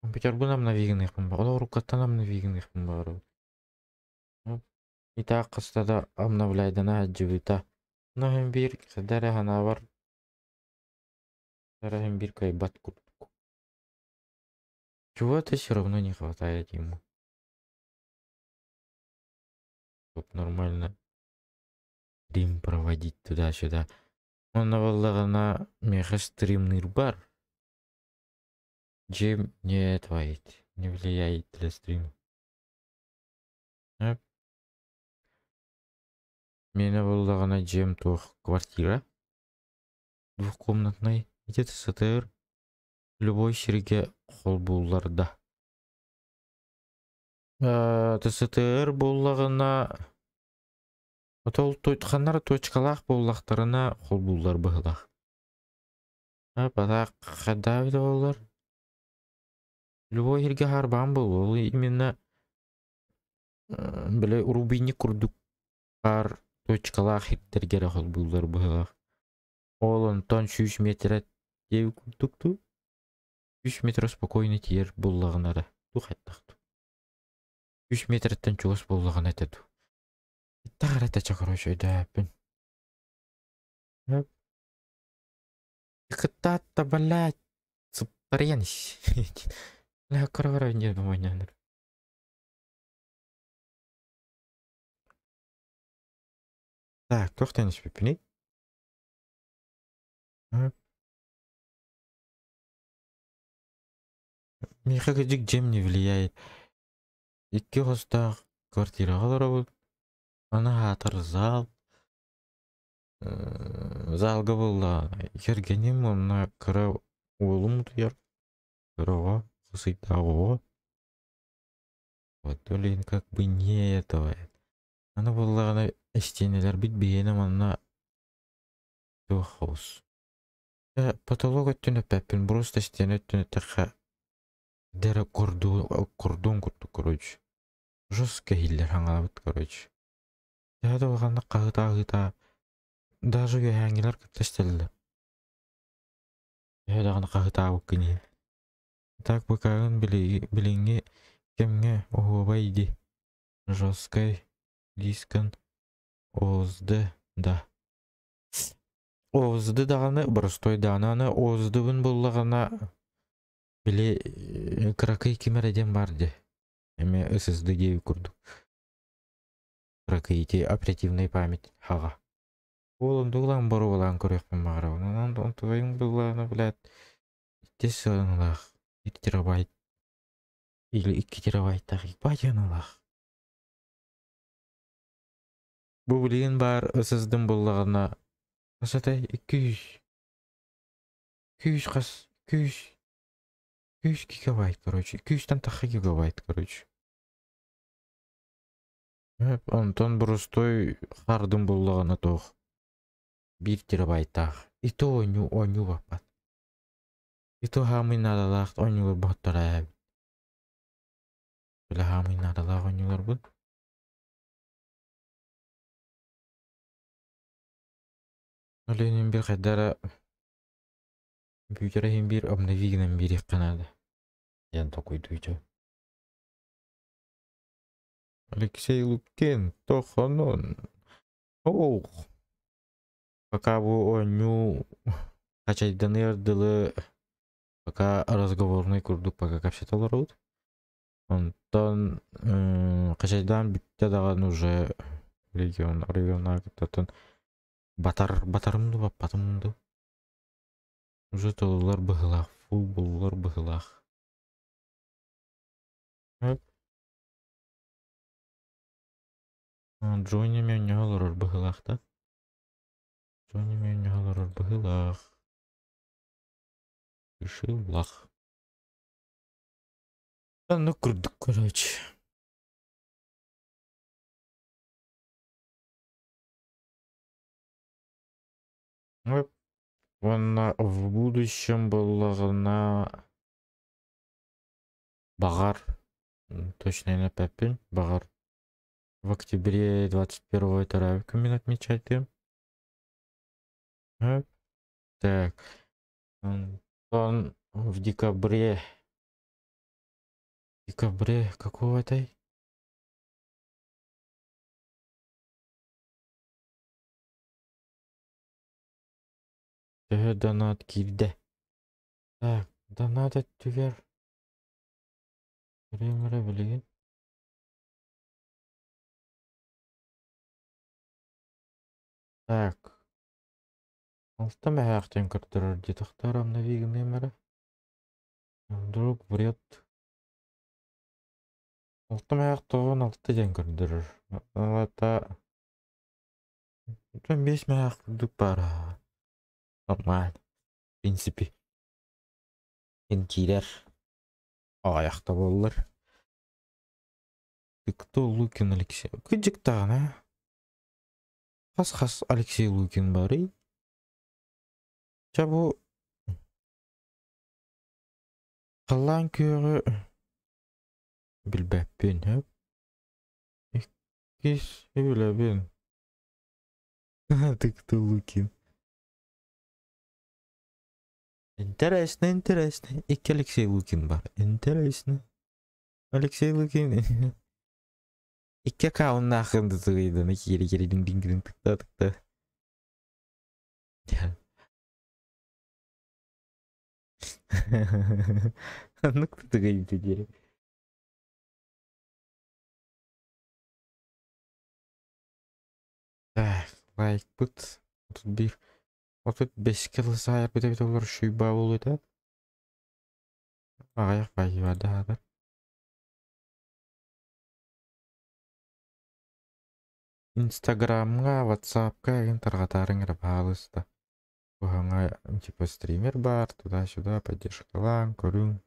компьютербун обновигыныахпын баҕар, уруккаттан обновигыныахпын баҕарабын. Итак хаста да обновляйдана сылдьыбыта. Но иһин биир хайда эрэ санаабар эрэ иһин биир кыайбат курдук. Чего-то все равно не хватает ему. Чтоб нормально стрим проводить туда-сюда. Онно буоллаҕына миэхэ стримныыр бар. Дьиэм не твоит, не влияет для стрима. Миэнэ буоллаҕына дьиэм туох квартира двухкомнатнай ити сытар любой сиргэ холбууллар да. ТСТР буоллаҕына ол ханна эрэ точкалаах буоллахтарына холбууллар быһыылаах. Патак хайдах эбитэ буоллар любой сиргэ хаарбаан буолуо ол именно били рубильник курдук баар точкалаах сирдэргэ эрэ холбууллар быһыылаах. Ол онтон 100 метрэ диэбит курдук дуу 100 метр спокойно тиийэр буоллаҕына эрэ туох хайдах дуу 100 метртэн чугас буоллаҕына этэ дуу Иттэх эрэ этэ короче өйдөөппүн. Кыттаатта блядь сыптарыйан ис. Бля кыра-кыра диэн оонньооннор. Так, туох диэн испиппиний? Миэхэ кырдьык дьиэм не влияет. Икки хостоох квартираҕа олоробут. Аны аһаатар зал. Залга буолла кэргэним уонна кыра уолум утуйар. Кыра оҕо, хас ыйдаах оҕо. Вот блин, как бы не этого. Аны буоллаҕына истиэнэлэрбит биһиэнэ манна туох хаус. Потолок өттүн эппэппин, просто истиэнэ өттүн эттэххэ дэрэ кордон курдук короче. Жестко иһиллэр хаҥалабыт короче. Төһө да улаханнык хаһыытаа-хаһыытаа даже үөһээҥҥилэр кытта истэллэр. Төһө даҕаны хаһыытаабыккын иһин. Так быкаагын билиҥҥи кэмҥэ оһуобай дии. Жесткай дискын ОСД да. ОСД даҕаны боростуой даҕаны аны ОСД-бын буллаҕына били кыракый ким эрэ диэн баар дии. Эмиэ SSD диэбит курдук. Кыракый ити оперативная память хаҕа. Ол онтугулаан боруобалаан көрүөхпүн баҕарабын. Онон онтугайым былаана блядь икки сыаналаах 1 терабайт или 2 терабайттаах ебать аналаах. Бу билигин баар SSD-м буллаҕына хас этэй 200 200 хас 200 200 гигабайт короче 200-тан тахса гигабайт короче. Онтон боростуой хардым буллаҕына туох 1 терабайттаах. И то оонньуу оонньуу баппат. И то хаамый наадалаах оонньуулар боһоттор ээ. Бile хаамый наадалаах оонньууларбын. Ол иһин бир хайдара компьютер иһин биир обнови гынан биэриэххэ наада. Диэн толкуйдуйчу. Алексей Лукин, тохонун. Ох. Пока бу оонньуу хачайданыар дылы пока разговорный курдук пока кэпсэтэ олоробут. Онтон хачайдаан бүттэ даҕаны уже регион регионнар кыттатын батар батарым ду баппатым ду. Уже толулар быһылаах, фул булулар быһылаах. Джонни мен олорор быһылаах да. Джонни мен олорор быһылаах. Быһылаах. Ну курдук, короче. Уонна в будущем буоллаҕына баҕар, точно эппэппин, баҕар в октябре 21 төрөөбүт күммүн отмечайтыам. Так, онтон в декабре, декабре какого этой? Төһө донат киирдэ? Так, донат өттүгэр көрүөм эрэ билигин. Так. Алта мөһөөхтөн көрдөрөр дии тохтоор обнови гыныам эрэ. Вдруг врет. Алта мөһөөх тоҕун алта диэн көрдөрөр. Ол это 5 мөһөөх курдук баар. Нормально. В принципе. Ин киирэр. Аҕыйахта буоллар. Ты кто Лукин Алексей? Кыдьык даҕаны а? Хас-хас Алексей Лукин баарый? Чэ бу халлаан күөҕү билбэппин сөп. Иккис билэбин. Ты кто Лукин? Интересно, интересно. Икки Алексей Лукин бар. Интересно. Алексей Лукин. Икки аккауннаахын тыгыйданы кири кири дing дing дing тыкта тыкта. Ханнык тыгыйды дири. Так, лайкпыт. Тут бир. Отут бэскэ саайарбыт эбит олор шуйба буолуо Аҕыйах баайы Инстаграмҥа, Ватсапка эҥин тарҕатаарыҥ эрэ баһаалыста. Куһаҥа типа стример баар, туда-сюда поддержкалааҥ, көрүҥ.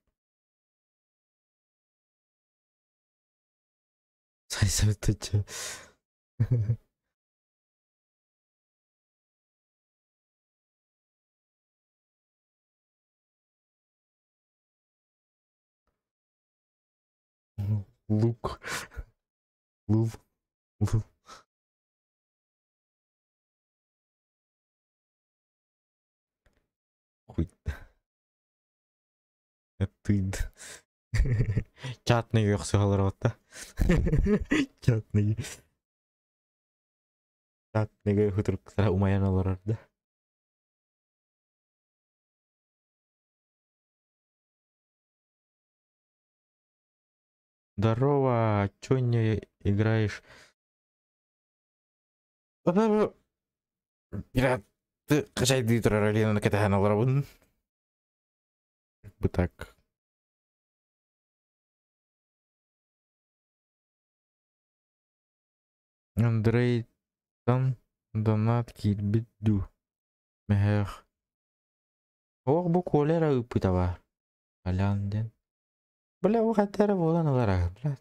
Сайсабыттаччы. Лук. Лул. Лул. Хуй. Тыд. Чатный өхсөһөлөр Чатный. Чатныйга хутуруктара умайан олорор да. Здорово, чё не играешь? Пират хачайды турар Алина кэтэһэн олоробун. Как бы так. Андрей там донат киирбит дуу. Мөһөөх. Ох бу Коля эрэ ыыппыта баар. Алян диэн. Бля бу ханта эрэ буолан ылара, бля.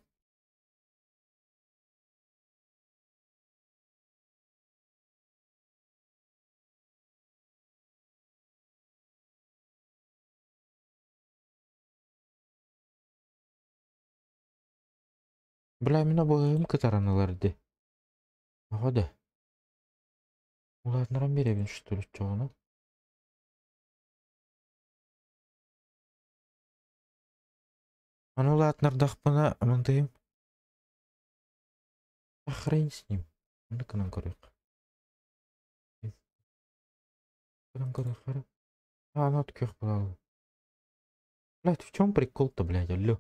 Бля, мин обоһым кытаран ылар ди. Оҕо да. Улаатынаран биэрэбин что ли чоҕуну? Аны улаатынардахпына мантыйым. А хрен с ним. Аны кынан көрүөх. Кынан көрүөх эрэ. А, аны от күөх буолал. Блядь, в чем прикол-то, блядь, алло?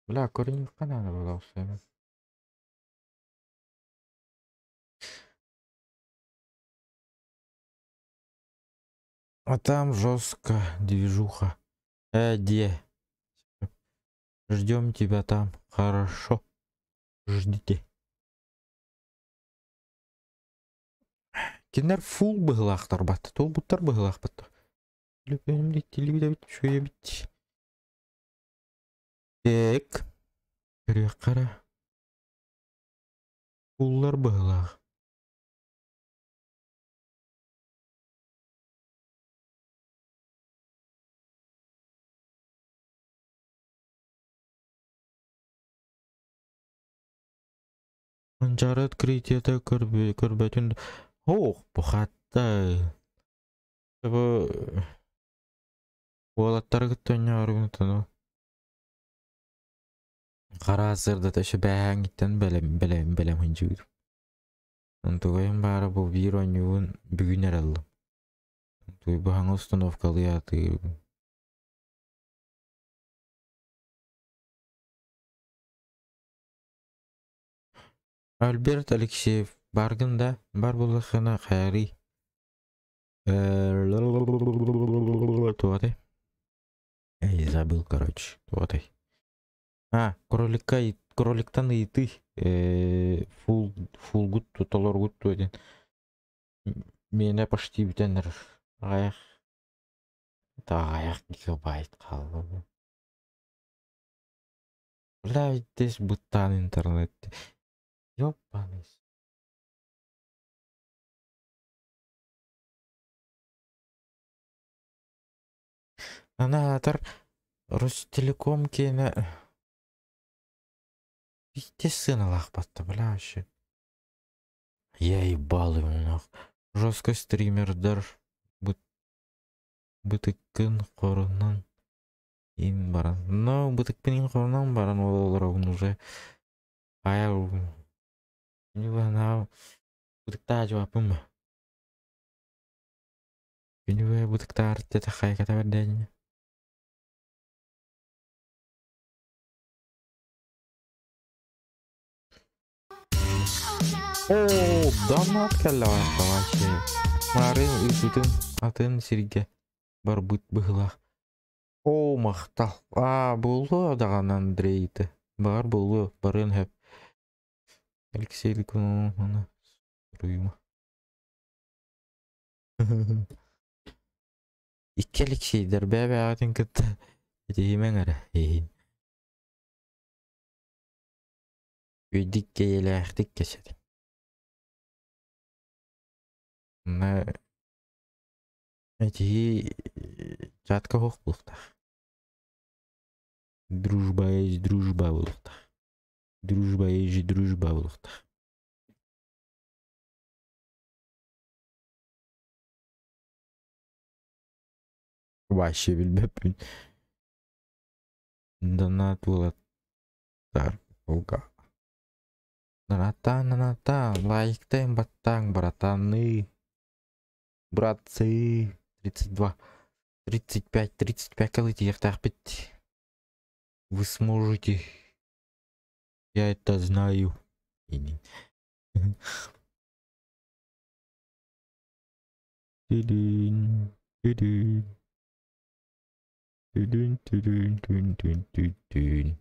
Бля, көрүнүөххэ наада буолуохсайбын. А там жестко движуха. Где? Ждем тебя там. Хорошо. Ждите. Кинилэр фул быһыылаахтар батта. Туолбуттар быһыылаах батта. Телевизор бит. Так. Көрүөххэ эрэ. Фуллар быһыылаах. Манчаары открытиета көрбөтүн Ох, бухатта. Бу уолаттары кытта оонньоору Хара сырдата өссө бээһээҥҥиттэн бэлэм бэлэм бэлэм сылдьыбытым. Онтугайым баара бу биир оонньуубун бүгүн эрэ ыллым. Онтуй баһаҥа установкалыы аатыырбын. Альберт Алексеев баргын да бар буоллаххына хайарый туотай Эй, забыл, короче, туотай. А, кролика кроликтан ыйытыы фул фулгут толоргут диэн миэнэ почти бүтэн эрэр. Аҕыйах аҕыйах гигабайт хаалла. Бля, здесь бытаан интернет. Ёбаный. Анаатар Ростелеком киэнэ Пиздец сыаналаах батта, бля, вообще. Я ебал его нах. Жестко стримердар быт бытыккын хорунан ин баран. Но бытыкпын ин хорунан баран ол олоробун уже. Айа не знаю. Бытыктаа жуаппын ба. Күнү бытыктаар тета хайката бэрдээнне. Оо, донат кэллэ вообще. Марын ыытытын атын сиргэ барбыт быһыылаах. Оо, махтал. Аа, буолуо даҕаны Андрейты. Баҕар буолуо, барыан сөп. Алексей Ликуновна суруйума. Икки Алексейдэр бэйэ-бэйэҕитин кытта этиһимэҥ эрэ иһин. Үөйдик эйэлээхтик кэсэтин. Онно этиһии чатка суох буолуохтаах. Дружба есть дружба буолуохтаах. Дружба есть дружба буолуохтаах. Вообще билбэппин. Донат уолаттар Ога. Донаттаан, донаттаан, лайктаан, баттааҥ, братаны. Братцы. 32, 35, 35 кэлитиэхтээхпит. Вы сможете. Я это знаю. Тидин, тидин. Тидин, тидин, тин, тин, тин, тин.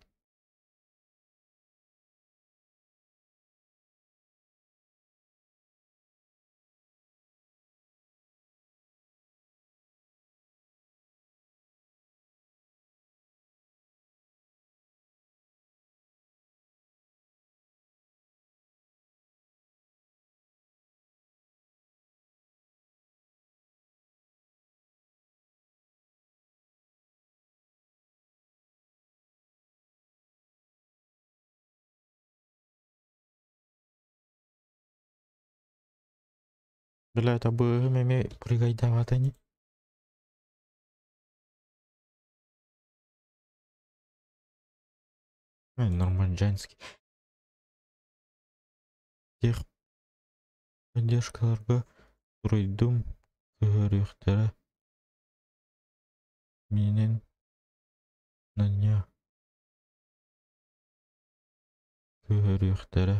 Бля, табыһым эмиэ прыгайдаабата ини. Нормальджанский. Тех поддержкаларга суруйдум көһөрүөхтэрэ. Миинин на көһөрүөхтэрэ.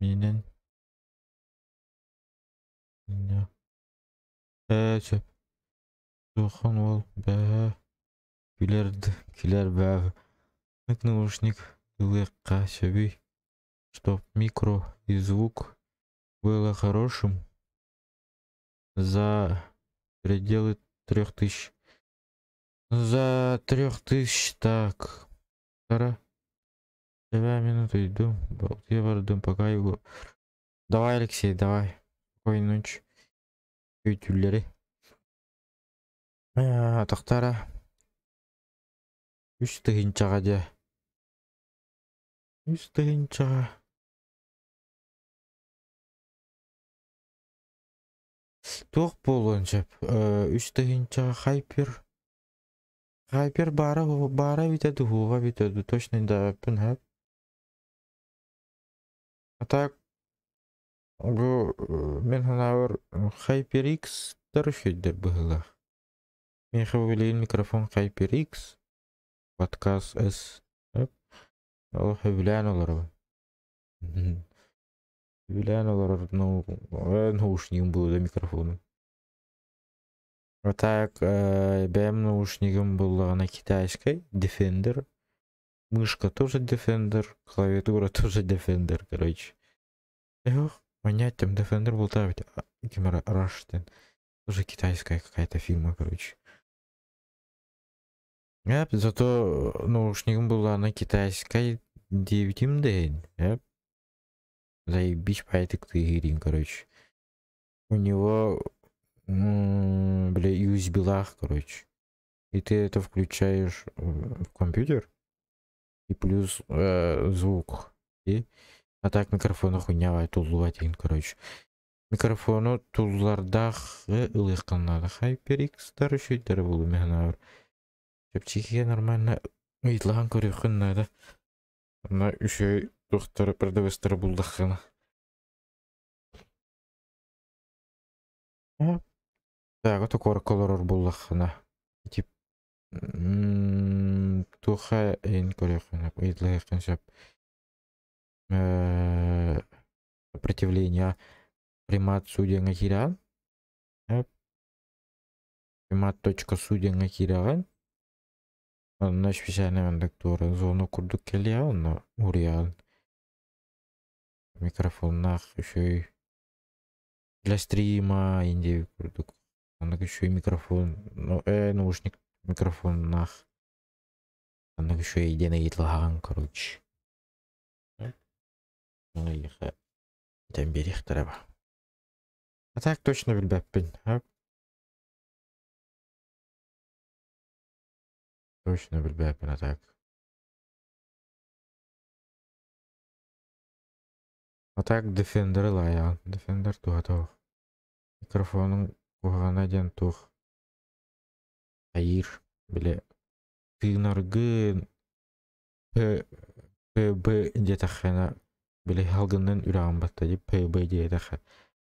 Миинин Ээ сөп. Суохан уол бээ күлэр күлэр бээ наушник ылыахха сөбүй, чтоб микро и звук было хорошим за пределы 3000. За 3000 так. Втора. Давай минуту иду. Я бардым, пока его. Давай, Алексей, давай. Спокойной ночи. Күүтүүлэри. Тохтара. Үс тыһыынчаҕа дьэ. Үс тыһыынчаҕа. Туох буолуон сөп? Үс тыһыынчаҕа хайпер. Хайпер баара баара эбитэ дуу, эбитэ дуу, точно өйдөөбөппүн сөп. А так бу мин санаабар HyperX тар үчүгэйдэр быһыылаах. Миэхэ билигин микрофон HyperX, подкаст S ол сөбүлээн олоробун. Сөбүлээн олорор наушнигым буолла микрофонум. А так бэйэм наушнигым буоллаҕына китайскай Defender. Мышка тоже Defender, клавиатура тоже Defender, короче. Эх, понять там Defender бултаабыт ким эрэ Rush диэн. Тоже китайская какая-то фирма, короче. Эп, зато наушнигым буоллаҕына китайскай диэбитим да иһин, эп. Заебись баайытык тыаһыырын, короче. У него, бля, USB-лаах, короче. И ты это включаешь в компьютер, и плюс звук. И а так микрофону хуйня туллубат игин, короче. Микрофону туллардаах ылыахха наада. HyperX-тар үчүгэйдэрэ буолуо мин санаабар. Чэпчэкигэ нормально ыйыталаһан көрүөххүн наада. Онно үчүгэй туохтары продавецтары буллаххына. Так, ото куоракка олорор буоллаххына тип туохха иһин көрүөххүн ыйыталаһыаххын сөп. Сопротивление примат судьяҥа киирэҕин. Примат.су диэҥҥэ киирэҕин. Онно специально маннык туора зона курдук кэлиэҕэ, онно уруйаҕын. Микрофоннаах үчүгэй для стрима индия курдук. Оннук үчүгэй микрофон, ну, наушник микрофоннаах. Оннук үчүгэй диэн ыйыталаһаҕын, короче. Эйиэхэ этэн биэриэхтэрэ ба. А так точно билбэппин. Точно билбэппин а так. А так Defender ылаайаҕын. Defender туһата суох. Микрофонуҥ куһаҕана диэн туох хайыыр били тыынаргын П ПБ диэтэххинэ били салгынынан үрэҕин батта дии ПБ диэтэххэ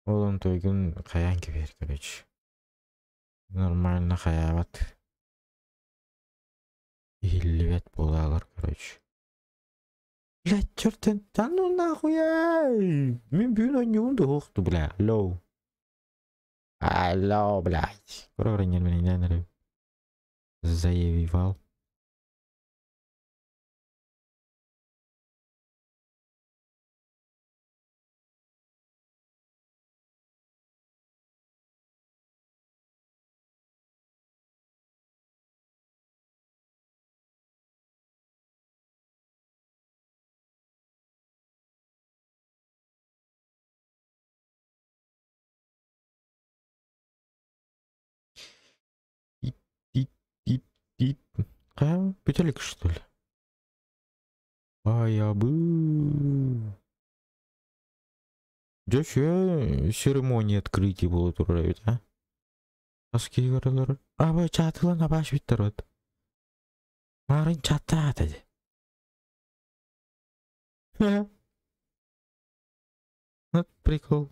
ол онтуйгун хайаан кэбиһэр короче. Нормально хайаабат. Иһиллибэт буолаалар короче. Блядь, чертен, да ну нахуй, Мин бүгүн оонньуум да суохту, бля, алло. Алло, блядь. Заявивал. Ит, А, петелик, что ли? А я бы... Дьэ үчүгэй церемония открытия буола турар эбит а. Хас киһи көрөлөр? Аба чаатылан абаш биттер от. Марын чаттаата дии. Вот прикол.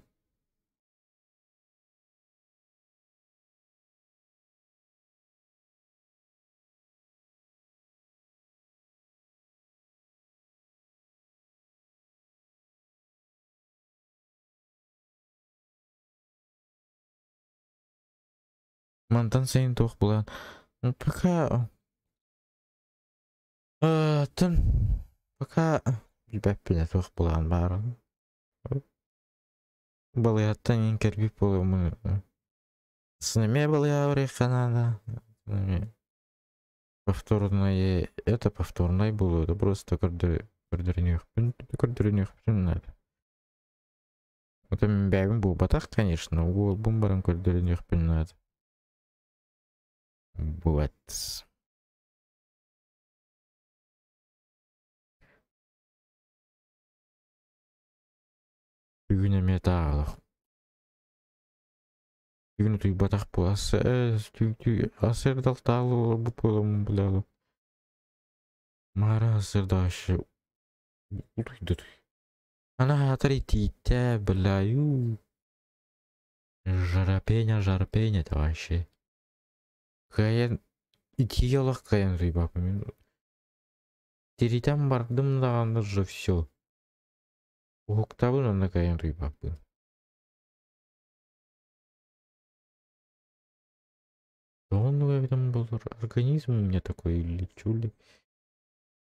Мантан сайын туох булан пока атын пока билбэппин туох булан баарын балыйаттан иин кэлбит буолуомун сынэмиэ балыйаабарыахха наада повторное это повторнай буолуо да просто көрдөрүнүөхпүн көрдөрүнүөхпүн наада Это мин бэйэбин буолбатах, конечно, уолбун баран көрдөрүнүөхпүн наада. Вот. Бүгүн эмиэ таалах. Бүгүн утуйбатах буолас асырдал таалы олорбут буоламмын билээҕим. Маара асырда вообще утуйда Она итиитэ, бля, ю. Жаропеня, жаропеня это вообще. Кыайан итиигэ олох кыайан утуйбаппын мин. Тиритэн бардым даҕаны уже все. Уһуктабын уонна кыайан утуйбаппын. Тоҕо оннук эбитим буоллар, организм у меня такой или чули.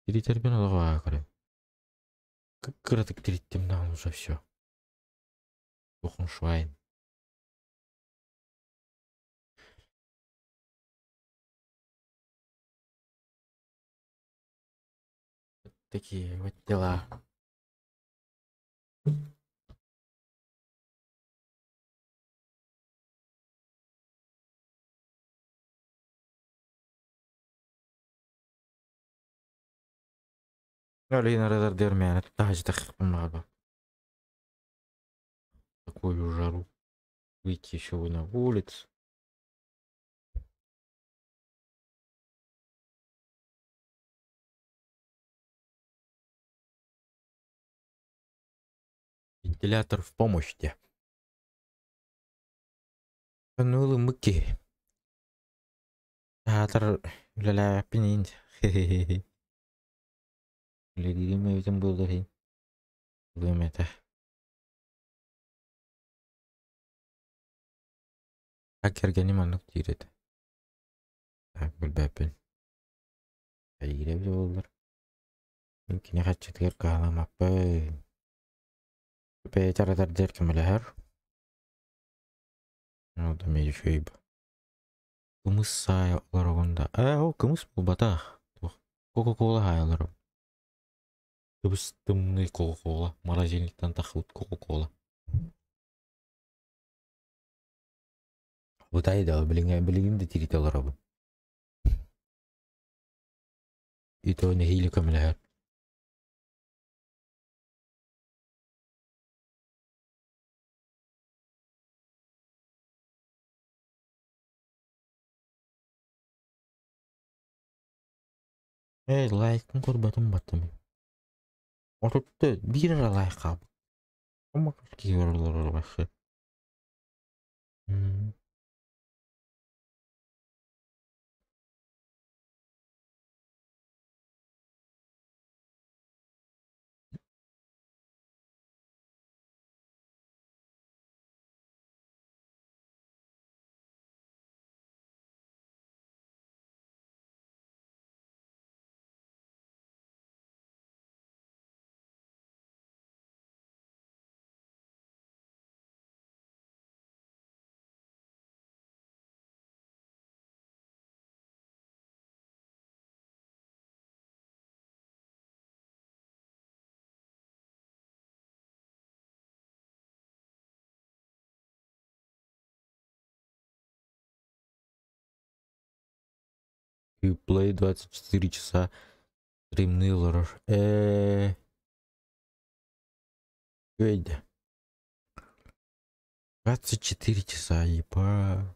Тиритэрбин олох аҕа көрөм. Кыратык тириттим даҕаны уже все. Тухун швайн. Такие вот дела. Алина дермяна тахпын Такую жару. Выйти еще на улицу. Вентилятор в помощи. Ну, мыки. Аатар үлэлээбэппин иин. Үлэлиирим эбитин буоллар иһин. Ылыам этэ. А кэргэним оннук диир этэ. Так, билбэппин. Эйиирэ эбитэ буоллар. Мин кини хаччытыгар кыһаламмаппын. Бэйэтэ аратар диэр көмөлөһөр. Ол да эмиэ үчүгэй Кымыс саайа олороҕун да ээ ол кымыс буолбатах туох Кока-кола саайа олоробун. Кыбыс тымныы Кока-кола морозильниктан тахсыбыт Кока-кола. Бутай да билигин билигин да тиритэ олоробун. И то нэһиилэ көмөлөһөр. Эй, лайкын көрбөтүм баттым. Отутта биир эрэ лайк хаалбыт. Киһи олорор вообще. Play 24 часа стримныы олорор. Ээ. Үөйдэ. 24 часа, еба.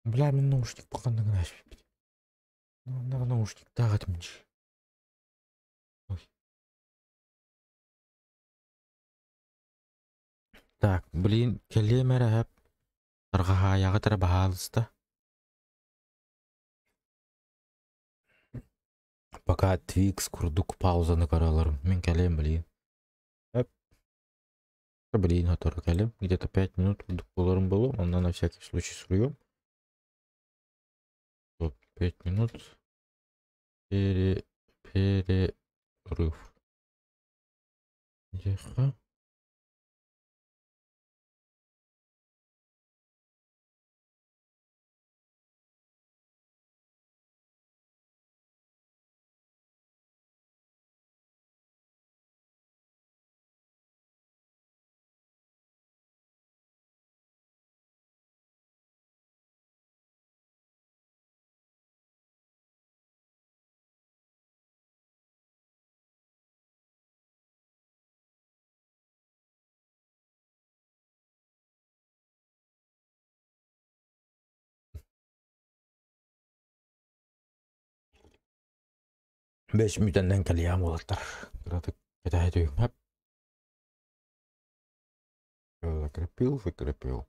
Бля, мен наушник пока нагнаш. Ну, на наушник тағатымчы. Ой. Так, блин, кэлиэм эрэ сөп. Тарҕаһаайаҕыт эрэ баһаалыста. Пока Twix курдук паузаны көрөлөрүм. Мин кэлиэм, блин. Сөп. Блин, сотору кэлиэм. Где-то 5 минут курдук буоларым буолуо. Онно на всякий случай суруйуом. Вот, 5 минут. Перерыв. Диэххэ. Бэс мүтэннэн кэлиэм уолаттар. Кыратык кэтэһэ түһүм. Хөп. Закрепил, закрепил.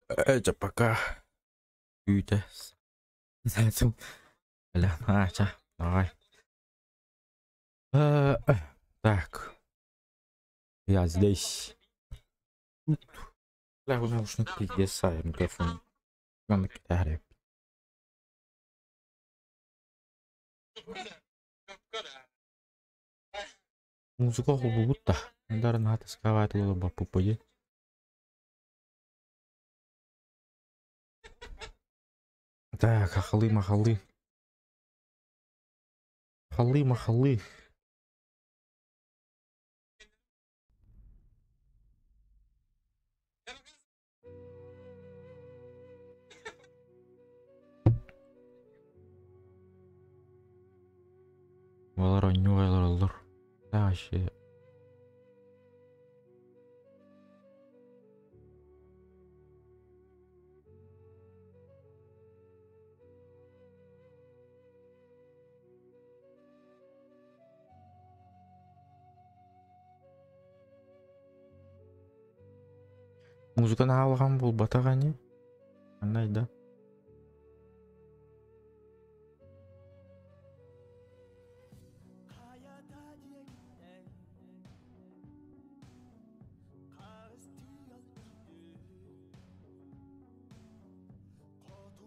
Это пока. Үүтэ. Бля, а, давай. Так. Я здесь. Бля, наушник пиздец, а микрофон. Надо кидать. Музыка холбубут да. Дарын хатыскабайт оло баппуппуди. Так, хахалы махалы. Халы махалы. Балар ойнугайлар олор. Вообще. Музыканы алған бұл батағани. Андай да.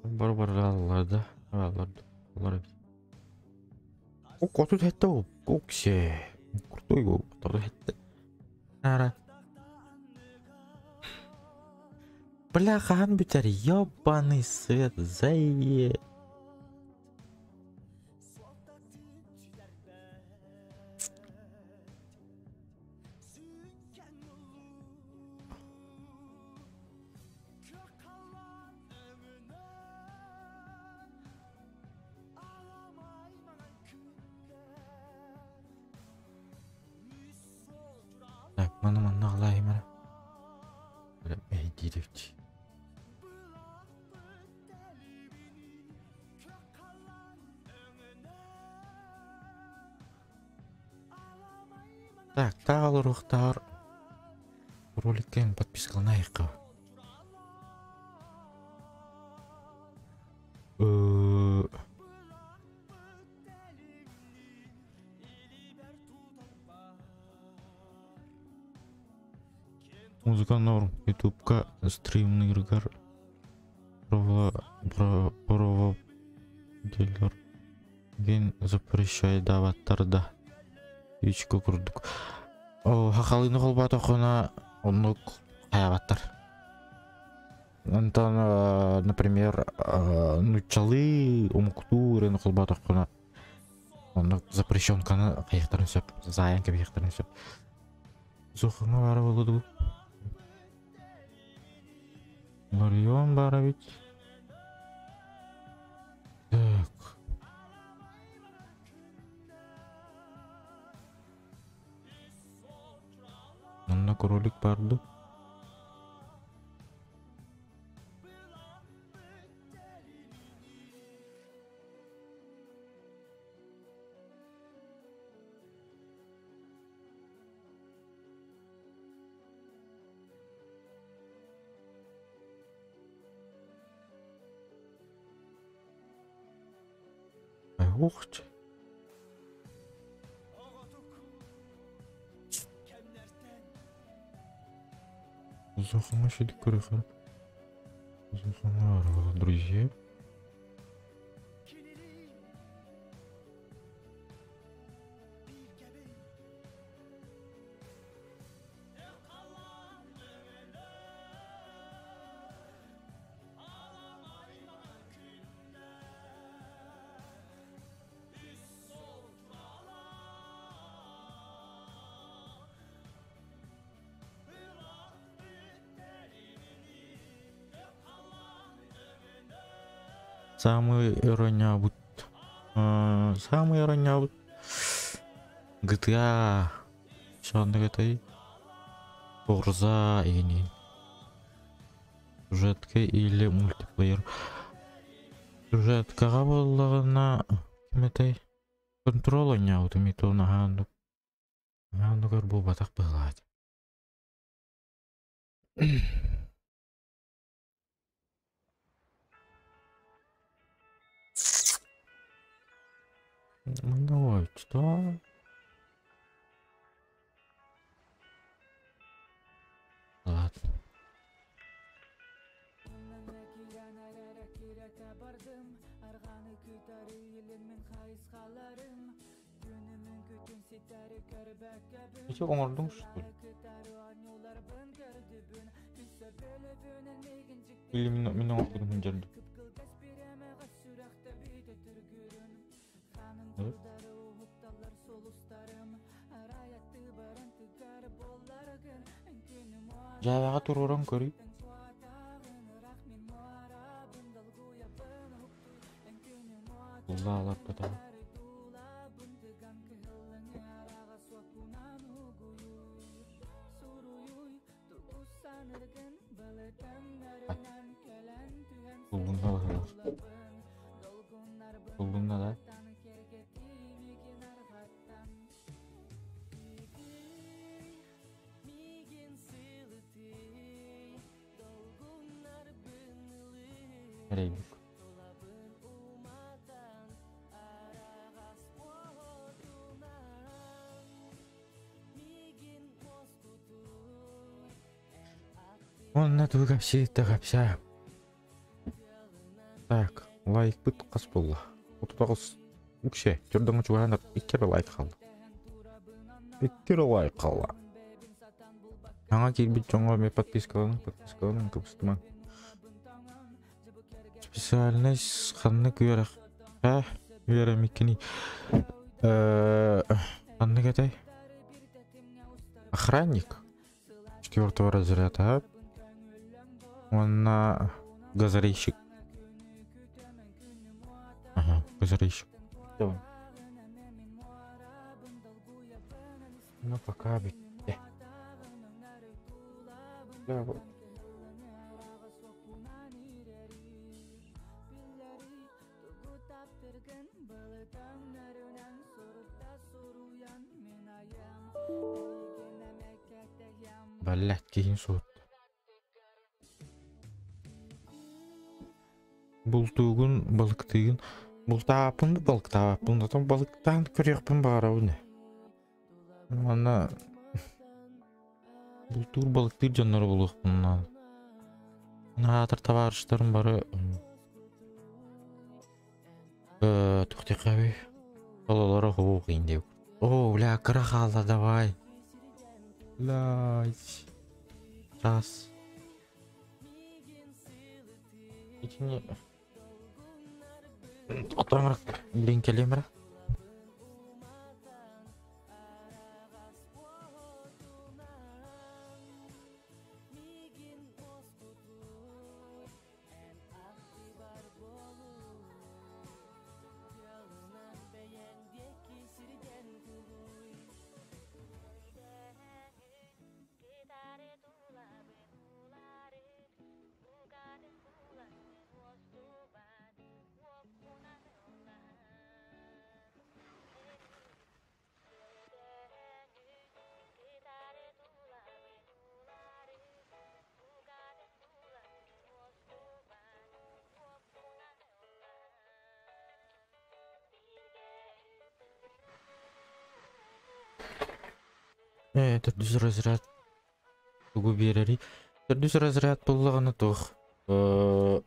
Бар бар алларда. Алларда. Аллар. О, коту хетте о. Оксе. Крутой го. Коту хетте. Ара. Бля, хаан бүтэр, ёбаный свет, зае. Так, маны манна ағлайым. Эй, директи. Так, тағы рухтар роликкен подпискаланайық. Музыка норм. Ютубка стримныргар право ген запрещай даваттарда. Ичко курдук. О, хахалыны холбат охона оннук хаябаттар. Антон, например, нучалы умуктурен холбат охона оннук запрещенканы каяктарын сөп, заян кебияктарын сөп. Зухыңа бары болду. Ларион бара ведь. Так. Онна кролик барды. Ай, ух ты. Зухыңа шедік көрі Зухыңа друзья. Самый иронябут. Самый иронябут. GTA. Шанды GTA. Forza и Сюжетка или мультиплеер. Сюжеткаға боллағына кеметей контрол ойнауды митона хандук. Хандугар бу батақ бұғылады. Что? Ладно. Ити оҥордуҥ что ли? Или мин оҥорбутум сылдьар дуу? Дьээбэҕэ туруоран көрүй. Уллаалаппатаҕа. Булгунна быһыылаах. Булгунна да? Эрэйбит. Уонна тугу кэпсии да кэпсээ. Так, лайкпыт хас буолла? 39. Үксэ, төрдөҥө чугаһаан икки эрэ лайк хаалла. Икки эрэ лайк хаалла. Саҥа киирбит дьоҥҥо эмиэ подпискаланыҥ, подпискаланыҥ, кыбыстымаҥ. Специальность ханнык үөрэх э үөрэммиккиний? Э ханнык этэй? Охранник четвертого разряда уонна газорейщик. Ага, газорейщик. Давай. Ну пока бүттэ. Да, вот. Блядь, киһин суотта. Бултуугун, балыктыыгын. Бултааппын да балыктаабаппын, отон балыктаан көрүөхпүн баҕарабын ээ. Уонна бултуур балыктыыр дьоннору булуохпун наада. Аатыр табаарыстарым бары туох диэххэ Ололоро хоһуох диэбит. Оо, бля, кыра хаалла, давай. Блядь. Раз. Итини Отоҥор илин кэлиэм эрэ. Ээ, төрдүс разряд тугу биэрэрий? Төрдүс разряд буоллаҕына туох в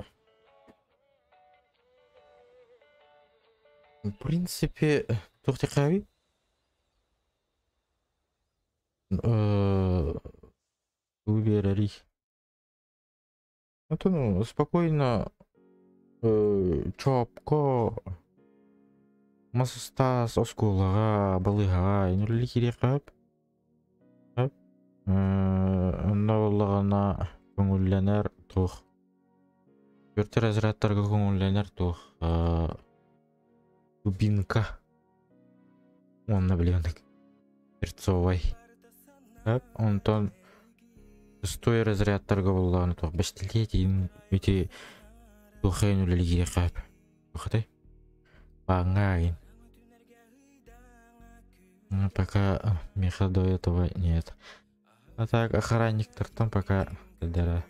принципе туох диэххээбий? Тугу биэрэрий? Отон спокойно чоопко мас ыстаас оскуолаҕа, балыыһаҕа үлэлии киириэххэ сөп. Сөп. Онно буоллаҕына көҥүллэнэр туох Түөртэр разрядтарга көҥүллэнэр туох дубинка уонна блин перцовай. Сөп. Онтон шестой разрядтарга буоллаҕына туох бэстилиэт ити туох иһин үлэлиириэххэ сөп. Туох этэй? Бааҥҥа игин. Ну, пока меха до этого нет. А так охранниктартан пока да,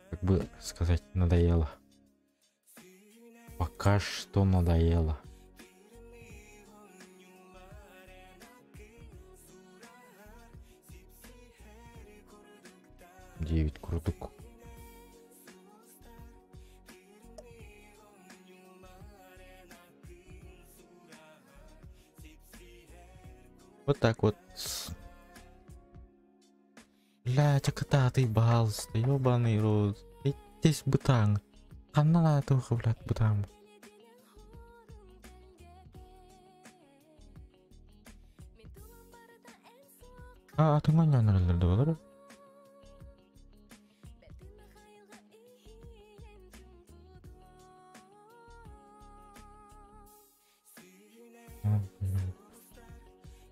как бы сказать, надоело. Пока что надоело. Девять крутук. Вот так вот. Бля, чаката ты балста, ёбаный рот. Здесь бытан. Ханна на блядь, бытан. А, ты меня наверное,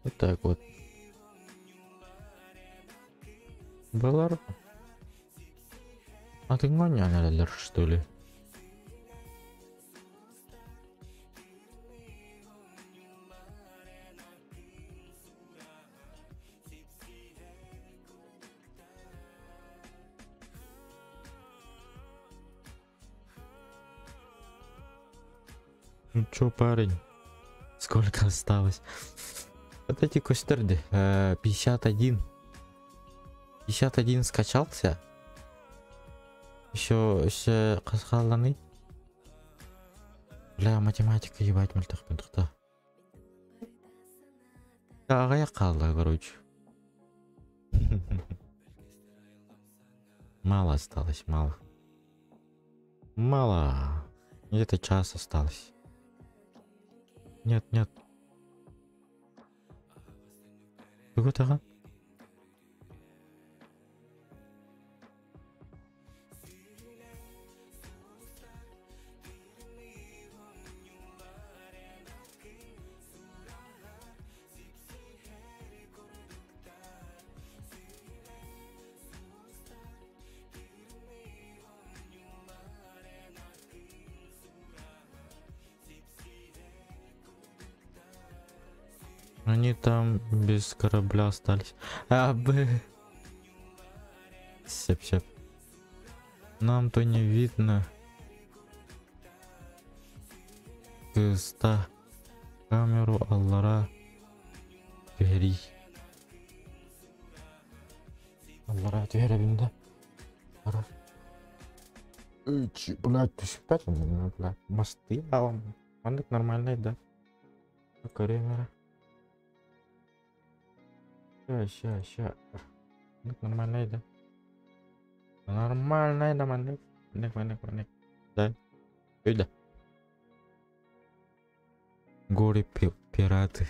Вот так вот. Балар. А ты меня что ли? Ну чё, парень? Сколько осталось? Вот эти костерды. 51. 51 скачался. Еще касхаланы. Бля, математика ебать мультах мультахта. Ага, я короче. Мало осталось, мало. Мало. Где-то час осталось. Нет, нет. Тугу-тага. Они там без корабля остались. А, б. Сеп, сеп. Нам-то не видно. Кыста. Камеру аллара. Түһэри. Аллара түһэребин да. Ара. Үч, блядь, түспэт, блядь, мосты алам. Мандык нормальный, да. Камера. Ща, ща, ща. Мандык нормальный, да. Нормальный, да, мандык. Мандык, мандык, мандык. Да. Өйдө. Горы пираты.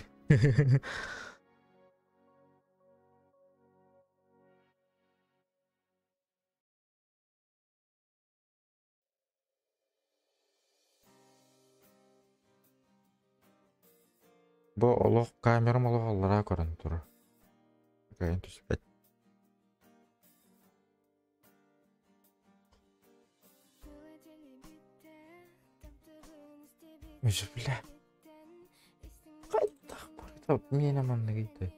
Бу олох камерам олох аллара көрөн турар. Кайын түспэт. Үз бля. Кайтах барыта мен аманны кийди.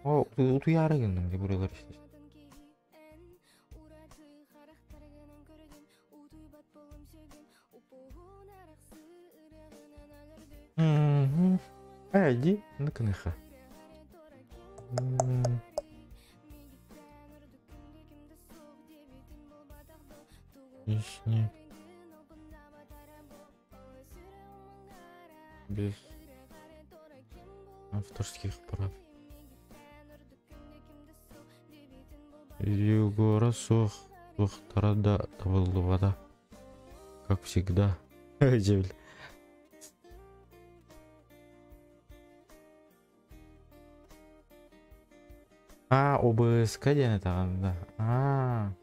О, утуяра гындым ди буралар işte. Иди, на-ка. Лишний. Без авторских прав. Югора сух, сухтарада табылды Как всегда. Жебіл. А, ОБСК диэн этаҕын да. А.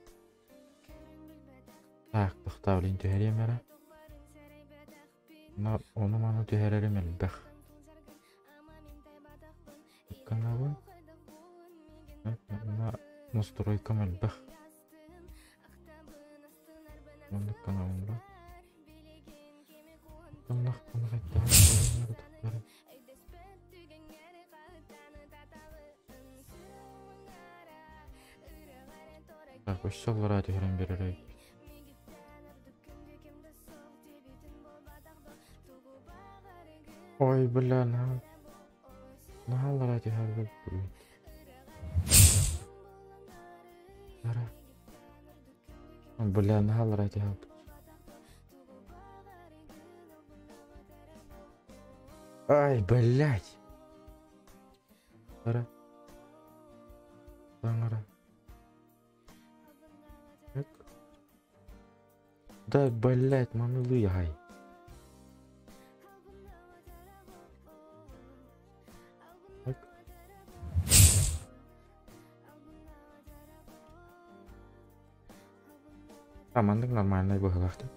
Так, тохтаа, блин, түһэриэм эрэ. На, ону маны түһэрэрим элбэх. Каналы. На настройкам элбэх. Маннык каналымда. Так, өссө аллара түһэрэн беререй. Ой, бля, на. Наһааллара түһэрбит. Бля, наһааллара түһэрбит. Ай, блядь. Ара. Таҥара. Так. Да, блядь, манылыы ай. Так. А, маннык нормальный быһыылаах дии.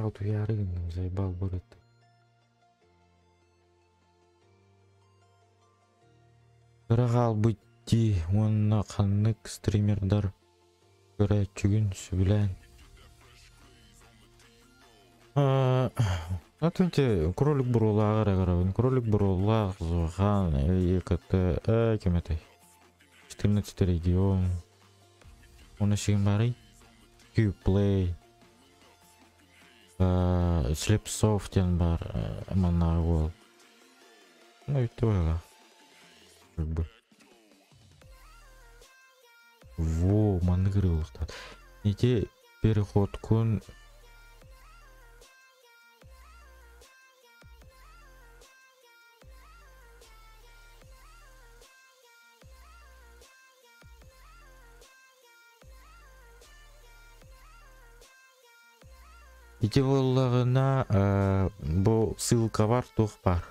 Утуйаары гынным, заебал бырыт. Кыра хаалбыт дии уонна ханнык стримердар көрөөччүгүн сөбүлээн. Отвинте кролик буруолааҕар эрэ көрөбүн. Кролик буруолаах Зухан ЕКТ ким этэй? 14 регион. Уонна сигин баарый? Q-Play. Слепцов диэн баар маннааҕы уол. Ну ити быһыылаах. Как бы. Во, маннык ырыылыктаах. Ити переходкун Ити буоллаҕына бу ссылкабар туох баар.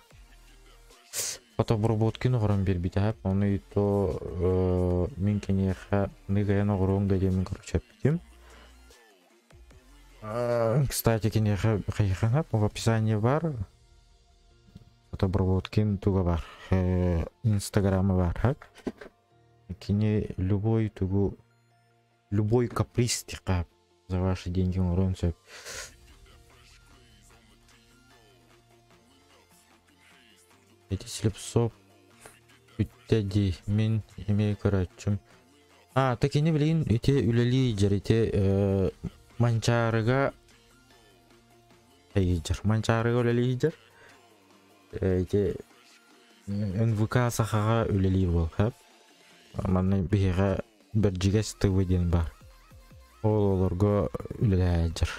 Фотобработкин оҥорон биэрбитэ, ону и то мин киниэхэ ныгайан оҥоруоҥ да диэммин короче эппитим. Кстати, киниэхэ хайыхана в описании бар фотобработкин туга бар, инстаграма бар. Кини любой тугу любой каприз тиха за ваши деньги оҥоруон сөп. Ити Слепцов бүттэ дии, мин эмиэ көрөөччүм. А, так кини билигин ити үлэлии дьэр ити Манчаарыга дьэр Манчаарыга үлэлии дьэр. Ити НВК Сахаҕа үлэлиир буол хөп. Манна биһиэхэ Бэрдьигэс ТВ диэн баар. Ол олорго үлэлээдьэр.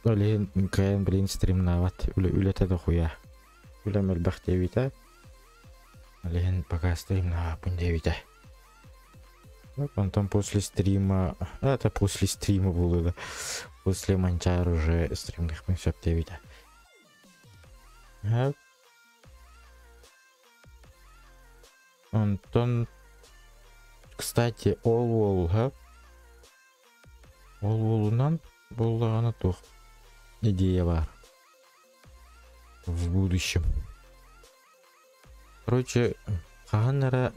Ол иһин кыайан билигин стримнаабат үлэтэ да хуйа. Үлэм элбэх диэбитэ. Ол иһин пока стримнаабаппын диэбитэ. Онтон после стрима, это после стрима буолуо да, после Манчаар уже стримныхпын сөп диэбитэ. Онтон, кстати, ол уолга ол уолунан буоллаҕына туох идея баар в будущем. Короче, хаһан эрэ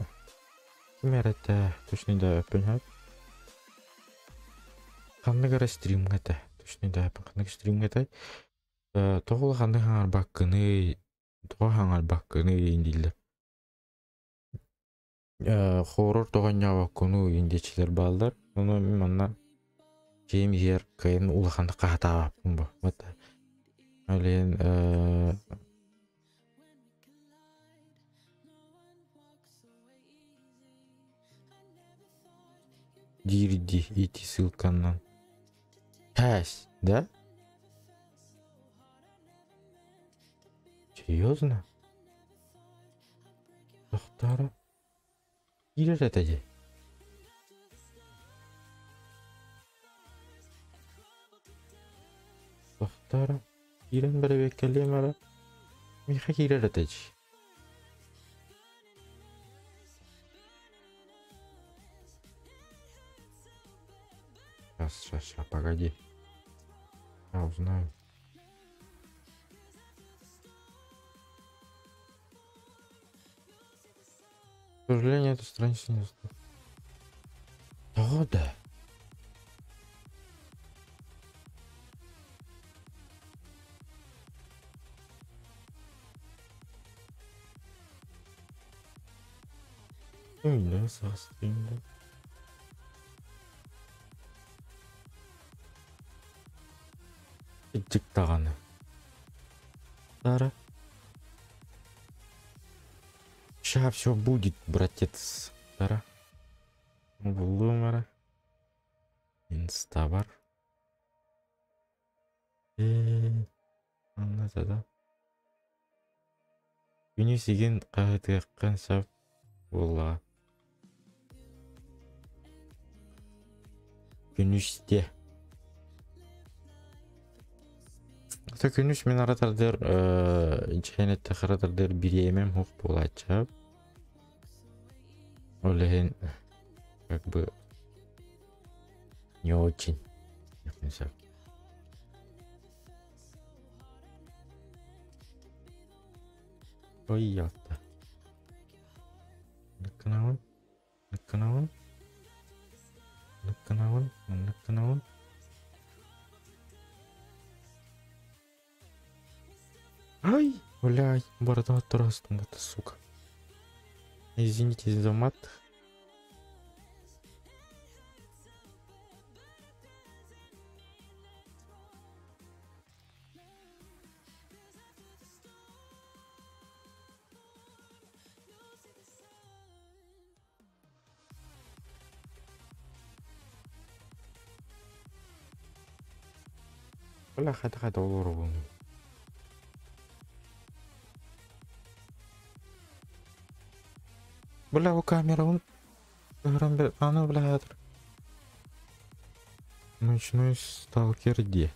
ким эрэ этэ, точно да өппүн ханнык эрэ стримҥа этэ, точно да ханнык стримҥа этэ, тоҕо улаханнык хаҥарбаккыный, тоҕо хаҥарбаккыный дииллэр. Хоррор тоҕонньообоккуну индиэччилэр бааллар. Ону мин манна дьиэм иһигэр кыайан улаханнык хаһытаабаппын бу. Вот. Ол иһин диирдии ити ссылканан. Тэс, да? Серьезно? Тохторо. Киирэр этэ дии. Тохторо. Киирэн бэрэбиэркэлиэм эрэ. Миэхэ киирэр этэ дии. Сейчас, сейчас, сейчас, погоди. Я узнаю. К сожалению, эту страницу не знаю. Тоҕо да? Састында. Ичик даҕаны. Дара. Ща все будет, братец. Дара. Буллум ара. Инста бар. Анна да. Күнүс игин хаһытыаххын сөп буоллаҕа. Күнүсте. Ата күнүс мин аратардыр дьиэнэтте харатардыр бириэмэм хух буолааччы. Ол иһин как бы не очень. Сөп. Ой, ялта. Ныкканабын. Ныкканабын. Ныкканабын. Ныкканабын. Ай, блядь, борода отрастом, вот сука. Извините за мат. Бля, хата-хата олору. Бля, у камера он Аны, бля, Ночной сталкер где?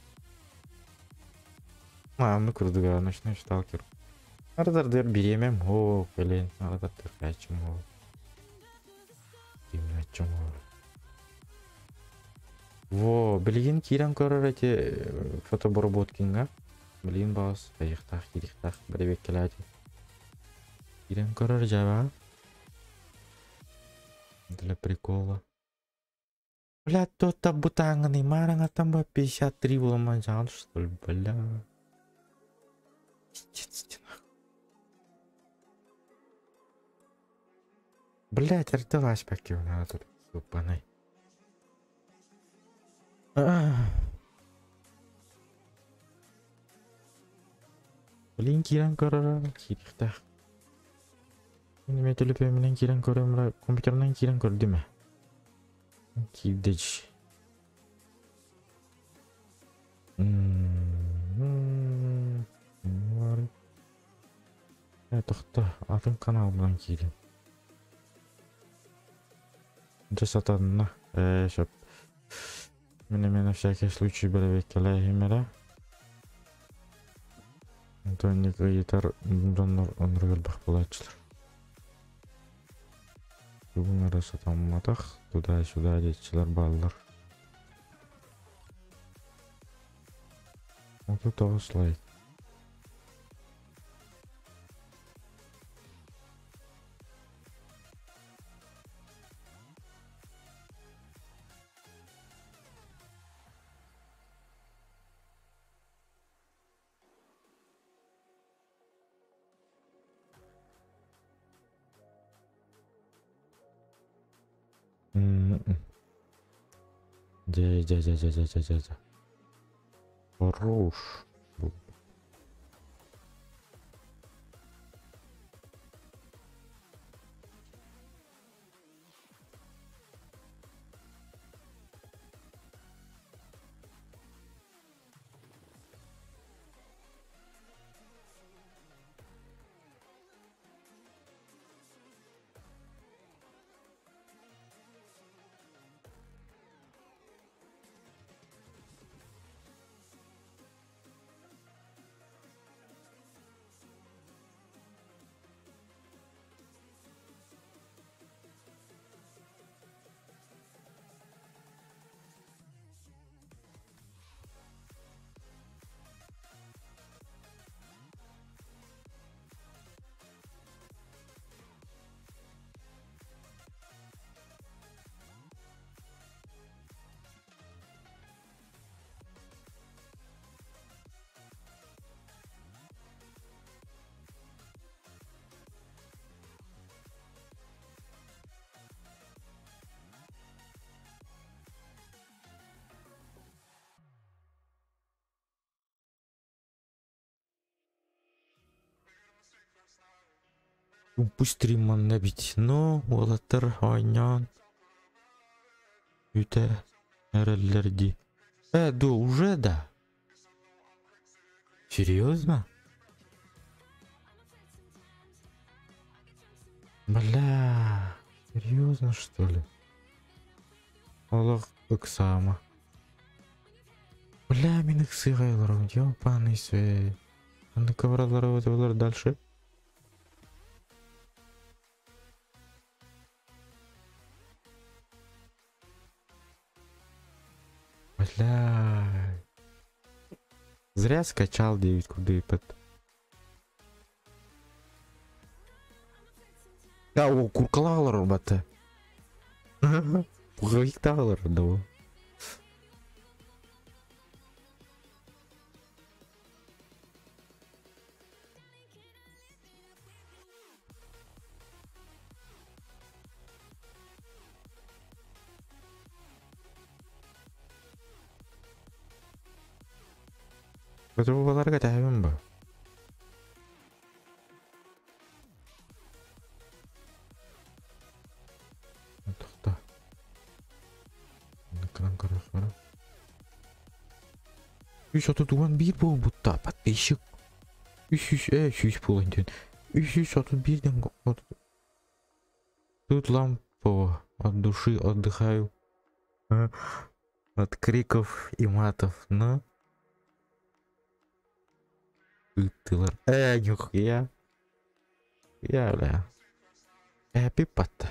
А, ну курдуга, ночной сталкер. Аратардыр биремем, о, блин, аратардыр качым, о. Кимначым, о. Во, билигин кирен көрөр эти фотобработкинга. Билигин бас, айыктах, кирихтах, биребек келати. Кирен көрөр жаба. Для прикола. Бля, то-то бутанганы, маранга там по 53 уломанжан, что ли, бля. Пиздец, нахуй. Блять, ртылась пакева надо тут, ебаный. Блин, кирен көрөр, кирихтах. Мен телефонумнан кирен көрөм, компьютерден кирен көрдүм. Кирдеч. Тохта, атын каналымдан кирем. Жасатанна, шоп. Мене на всякий случай биребеккеле Антоник ыйытар доннор онргылбах булачылар. Бүгін сатамматах, туда-сюда детчилер баллар. 39 лайк. Дя. Хорош. Пусть стрим манна бит. Но уолаттар оонньоон бүтэ эрэллэр дии. Да уже да? Серьезно? Бля, серьезно что ли? Олох ыксаама. Бля, мин ыксыгайларым, ёбаный свет. Ханнык бараллар дальше? Бля. Зря скачал 9 куда под. Да, о, куркалалар бата. Пуховикталар, да. Это баларга тәһәбем ба. Тоқта. Экран көрөх Үс оту туган бир буолбутта подписчик. Үс үс сүүс буолан диэн. 331-ден Тут лампово от души отдыхаю. От криков и матов, но... Ыттылар. Нихуя. Я, бля. Пипатта.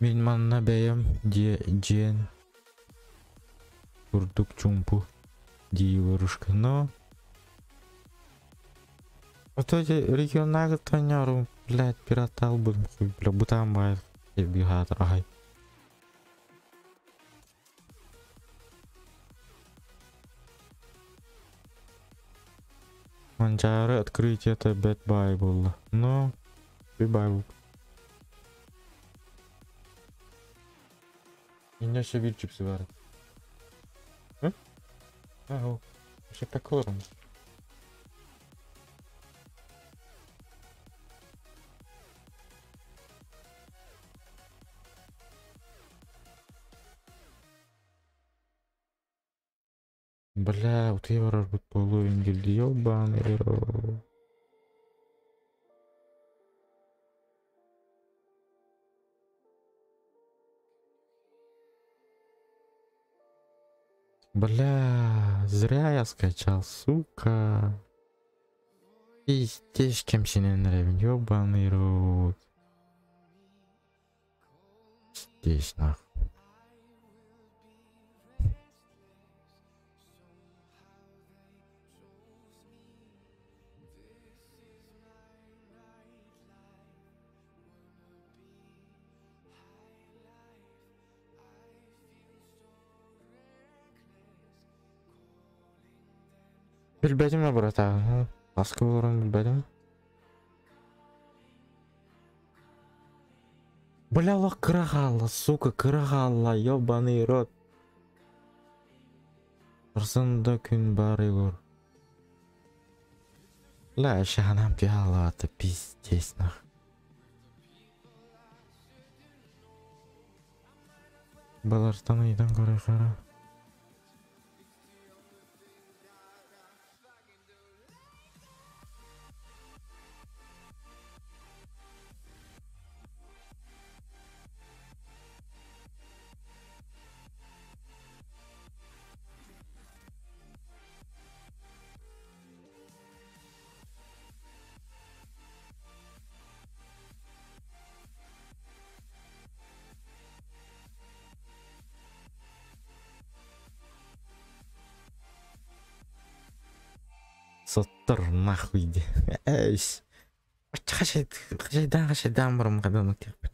Мин манна бэйэм дьиэн курдук чумпу дии вырушка, но... Вот эти регионалы тоняру, блядь, пиратал бы, хуй, бля, бутан бай, бегат, ай. Манчары открыть это бэт бай было, но... Бай Меня еще бир чипсы бар. Ага, еще покорм. Бля, вот я барар бут полуин гильди, ёбаный рот. Бля, зря я скачал, сука. Пиздец, кем синен ёбаный рот. Здесь нахуй. Билбэтим да брата. Баска боларын билбэтим. Бля, лох кырахалла, сука, кырахалла, ёбаный рот. Арсында күн бар Егор. Ля, шанам пиала, это пиздец нах. Балартан ыйытан көрө-көрө. Соттор нахуй ди. Эйс. Хашайдан барым кадан теппит.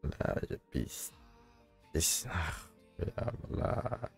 Да, пиздец. Бля, блядь.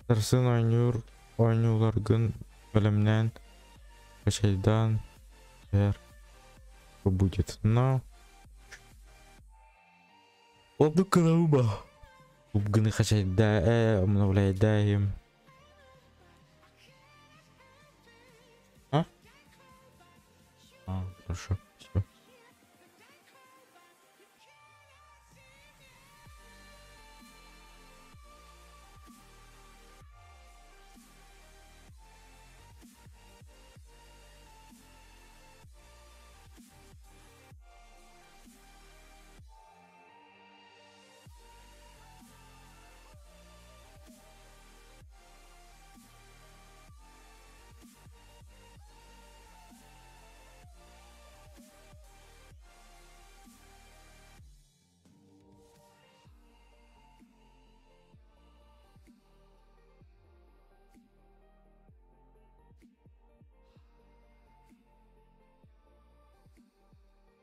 Сарсын оонньуур оонньууларгын бэлэмнээн хачайдаан эр будет. Но Оннук гынабын Гыны хачайда обновляйдаем. А? А, хорошо, все.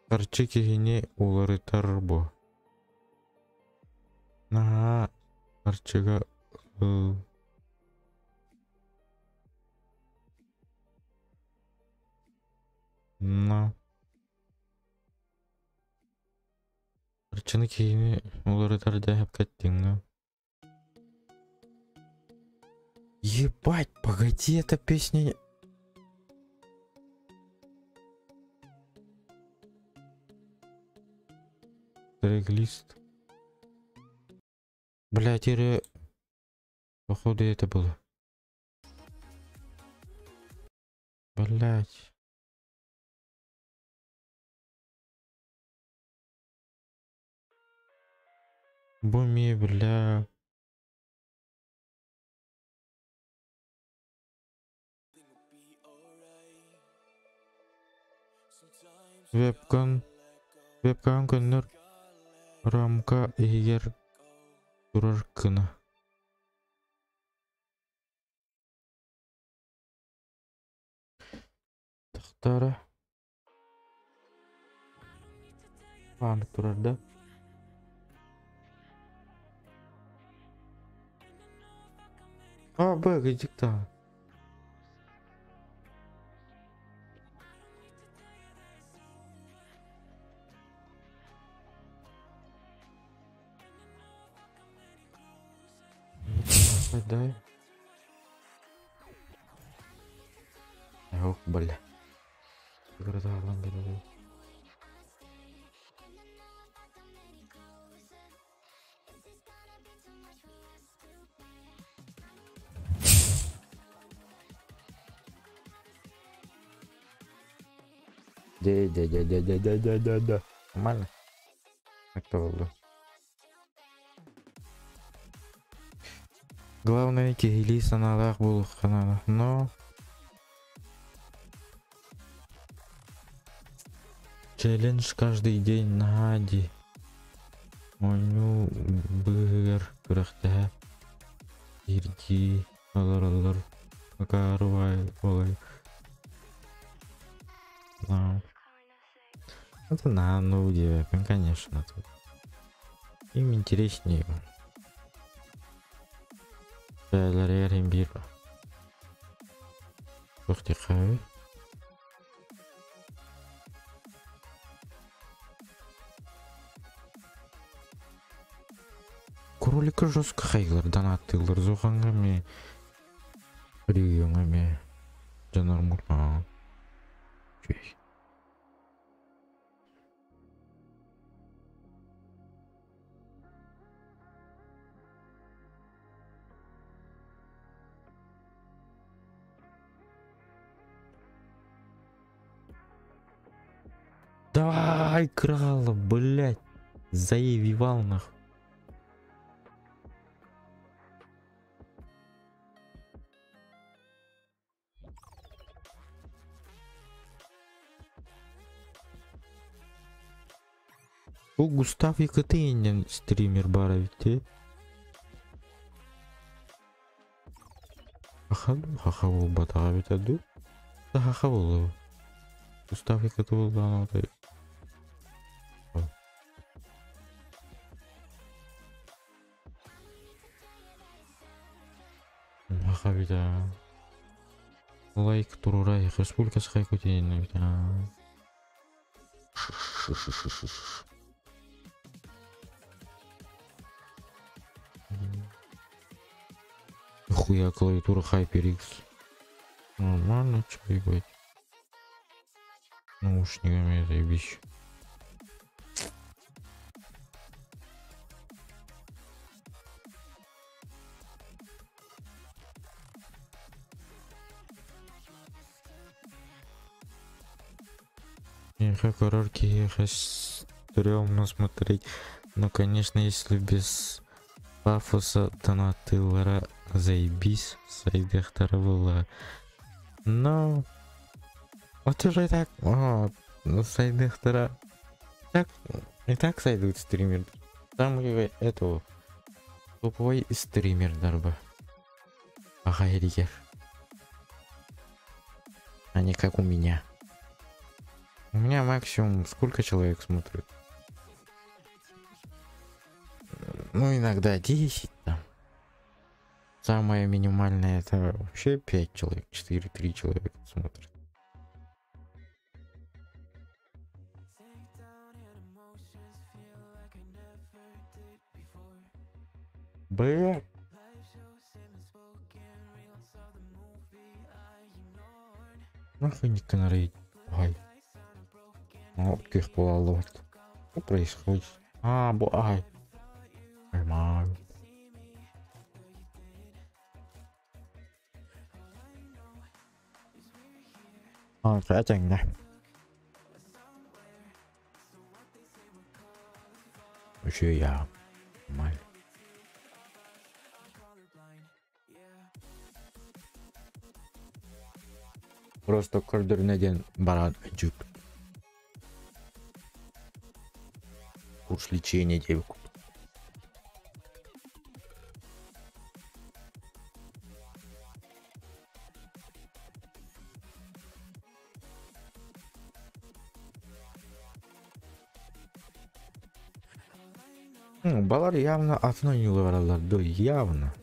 Харчы киһини уларытар бу. Наһаа харчыга ыл. На. Харчыны киһини уларытар дэһэп кэттиҥ. Ебать, погоди, эта песня... Трек-лист. Блять, или... Походу это было. Блять. Буми, бля. Вебкам. Вебкам көннөр рамка иһигэр турар гына. Тахтара. Бааны турар да. А, Б, иди-ка. Дай. Ох, бля. Да. Нормально? Это было. Главное киһилии санаалаах буолуохха наада. Но челлендж каждый день наһаа дии. Оонньуу быыһыгар күрэхтэһэ ирдии олороллор. Акаарыбай олой. Да. Это на, ну удивительно, конечно, тут. Им интереснее. Бээлэригэр биир туох диэххэ Кролика жестко хайгылар донаттыыллар зохаҥҥа эмиэ региоҥҥа эмиэ дьоннор үчүгэй. Давай, крала, блядь. Заебал нахуй. Бу Густав Екатеринин стример баар эбит дии. Хаха дуу, хаха буолбатаҕа эбитэ дуу? Да хаха буолуо. Густав Екатерин Хаха эбит аа. Лайк туруорай Республика Саха Якутия эбит аа. Нихуя клавиатура HyperX. Нормально, чё ебать. Наушниками заебись. Миэхэ көрөр киһиэхэ стрёмно смотреть. Но, конечно, если без пафоса донатыыллара заебись, сайдыахтара буоллаҕа. Но вот уже и так сайдыахтара так и так сайдыбыт стример. Там этого топовой стримердар Аха эригэр. А не как у меня. У меня максимум сколько человек смотрит? Ну, иногда 10 там. Самое минимальное это вообще 5 человек, 4-3 человека смотрят. Бля. Нахуй не канарей. Ай. Вот буолаллыбыт. Что происходит? А, бу ай. Нормально. А, этэҥҥэ. Үчүгэй Нормально. Просто көрдөрүнэ диэн баран дьүк. Курс лечения диэбит Балар явно атын ойуулар бараллар дуо, явно.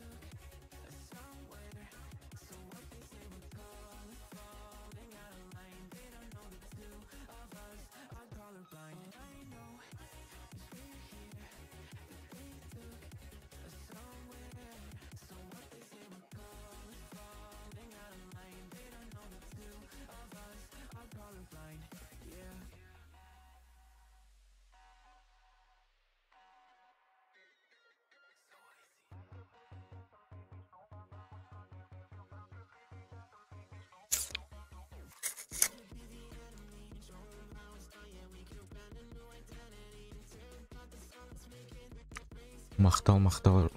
Махтал, махтал,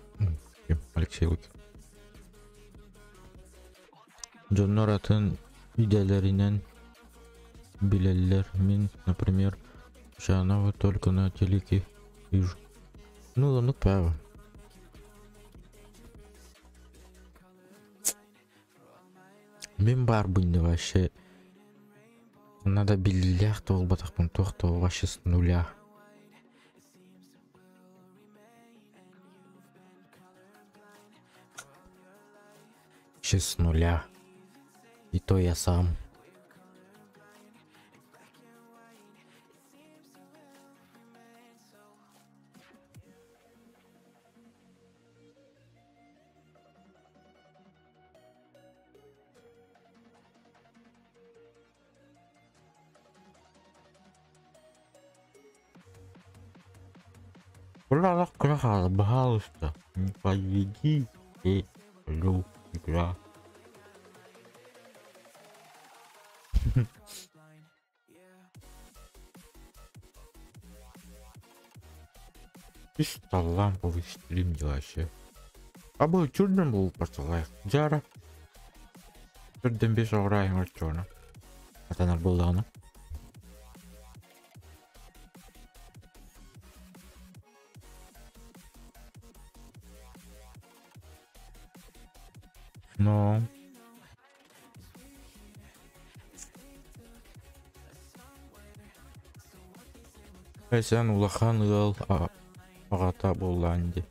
Алексей Лукин. Дьоннор атын идэлэринэн билэллэр. Мин, например, Шанова только на телеке вижу. Ну, оннук право. Мин баарбын да вообще надо биллиилээх туолбатахпын туох да вообще с нуля. Вообще с нуля. И то я сам. Пожалуйста, не подведите игра. Чисто ламповый стрим вообще. А был чудным был просто лайк. Жара. Түрден бес оғырайын ортоны. Атанар болдағына. Но. Эсен улахан ыал аҕата буоллаан дии.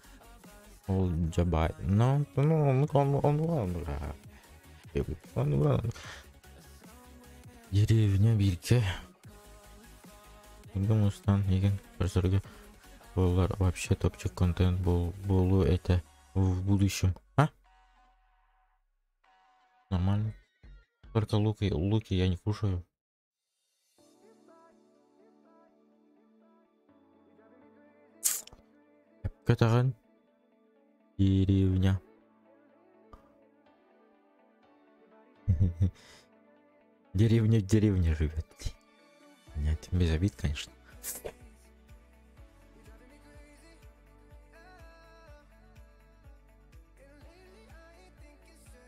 Ол дьабай. Ну, ну, оннук оннук оннук оннук Деревня бииргэ мустан игин көрсөргө буоллар вообще топчик контент буолуо этэ в будущем. А? Нормально. Только луки, луки я не кушаю. Кэтаҕын деревня. Деревня в деревне живет. Нет, без обид, конечно.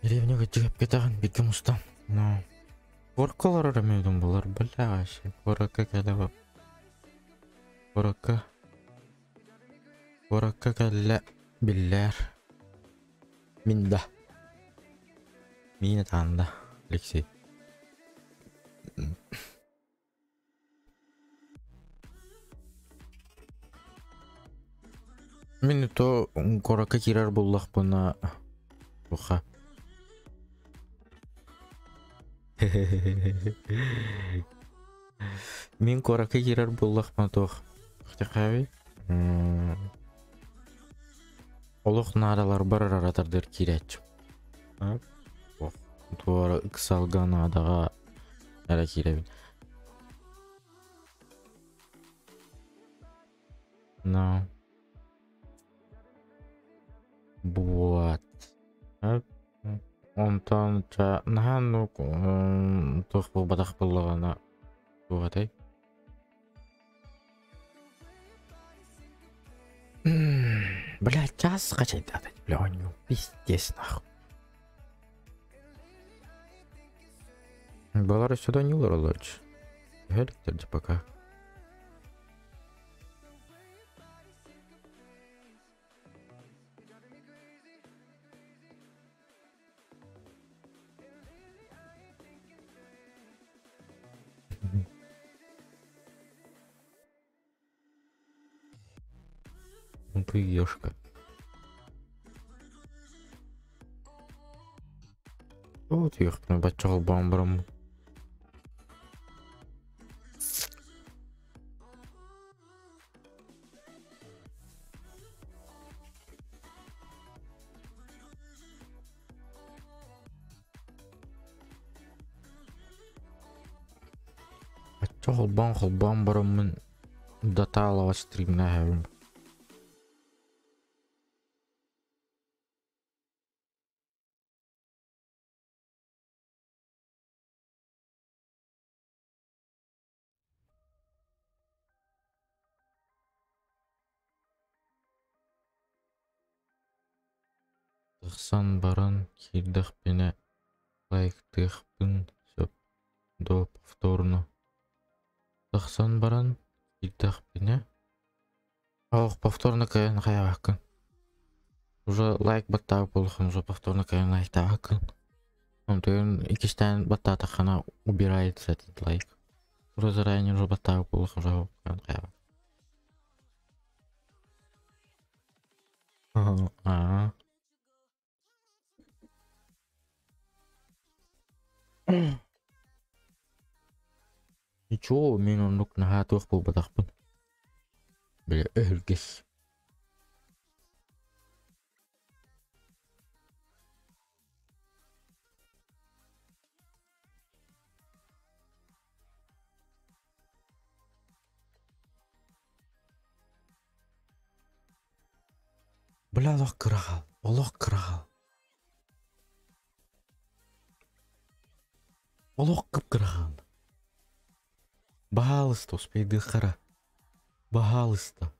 Деревня кэтаҕын бигэ мустан. Но Куоракка олорор эмиэ булар бля вообще. Куоракка кэлэ куоракка куоракка кэллэ биллэр. Мин да. Миин атаанда Алексей. Мин то куоракка киирэр буоллахпына туха Мин куоракка киирэр буоллахпына туох Хотя Олох наадаларбар аратардыр киирээччим. Туора ыксалга наадаҕа эрэ киирэбин. Но. Вот. Онтон наһаа туох буолбатах буоллаҕына туох этэй? Бля, час хачайдатать, бля, оонньуу. Пиздец нахуй. Балар сюда не олороллор. Электр пока. Ну ты ешка. Вот ехать бачал бамбаром. Бачча холбоон холбоон бараммын даталова стримнаһабын. Тахсан баран киирдэхпинэ Лайктыахпын сөп до повторно. Тахсан баран киирдэхпинэ. Ох, повторно кэлэн хайаабаккын. Уже лайк баттаабыт буоллаххына уже повторно кэлэн лайктаабаккын. Онтон иккистээн баттаатаххына убирается этот лайк. Уже заранее уже баттаабыт буоллаххына уже кэлэн хайаабаккын. Аа. Ничего, мин оннук наһаа туох буолбатахпын. Били өһүргэс. Бля, олох кыраҕал, олох кыраҕал. Олох кып-кыраҕал. Баһаалыста, успейдыаххара. Баһаалыста.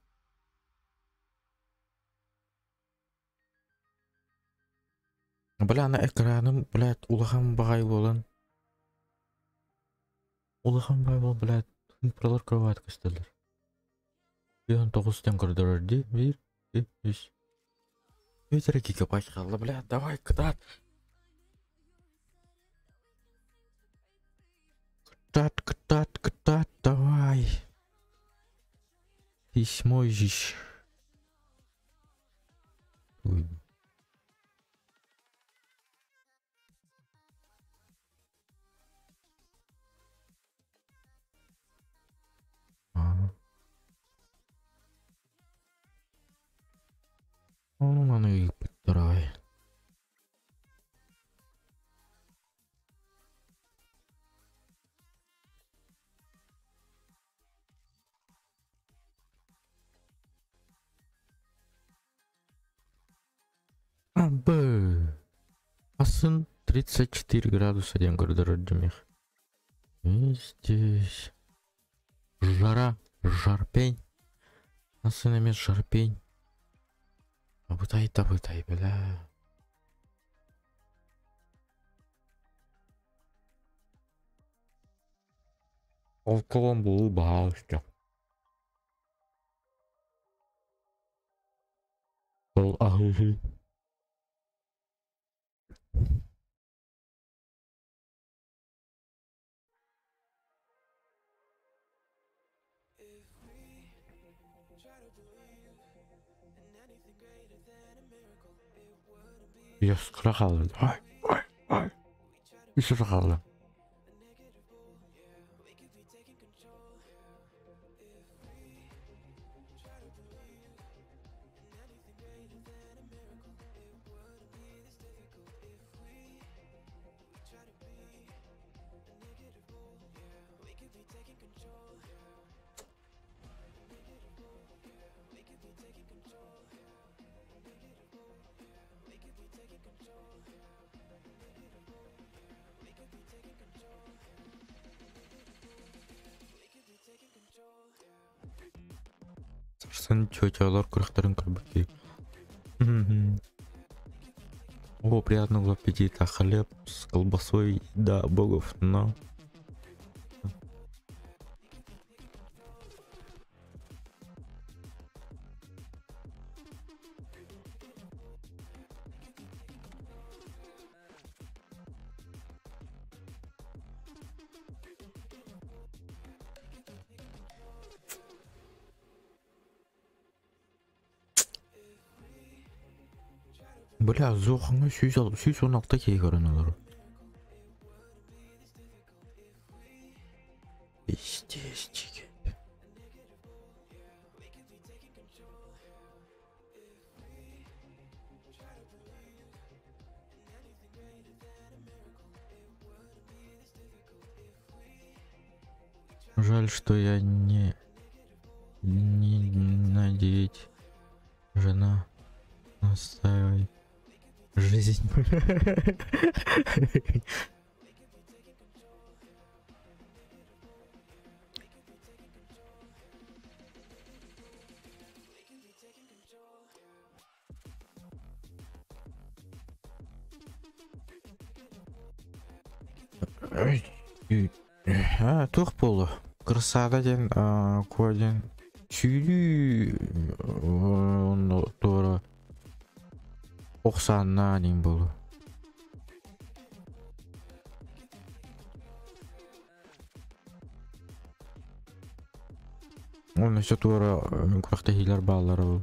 Бля, ана экраным, блядь, улахан баҕайы буолан. Улахан баҕайы буолан, блядь, цифралар кровать көстөллөр. 19 тэн көрдөрөр дии. 1, 2, 3. Ветер гигабайт хаалла, блядь, давай, кытаат. Кытаат, кытаат, кытаат, давай. Ты сможешь. Ой. Аа. Ону маны ыыппыттар аҕай. Абы! Атын 34 градуса диэн көрдөрөр димих. И здесь жара, жарпень. Атын эмиэ жарпень. Абытай табытай, бля. Ол булуу баһаалыста. Ол аһыы. Биэс кыра хаалла. Ай, ай, ай. Үс эрэ хаалла. Сарсын чочолор күрэхтэрин көрбүт О, приятного аппетита. Хлеб с колбасой, да, богов, но... Бля, зоохоҥҥо 116 киһи көрөн олорор. Пиздец, Жаль, что я не надеть. Жена настаивает. Жизнь. Туох буолуо? Кырсаада диэн куо диэн сүүрүү онно туора охсааннаа диэн буолуо. Онно өссө туора күрэхтэһиилэр бааллара ол.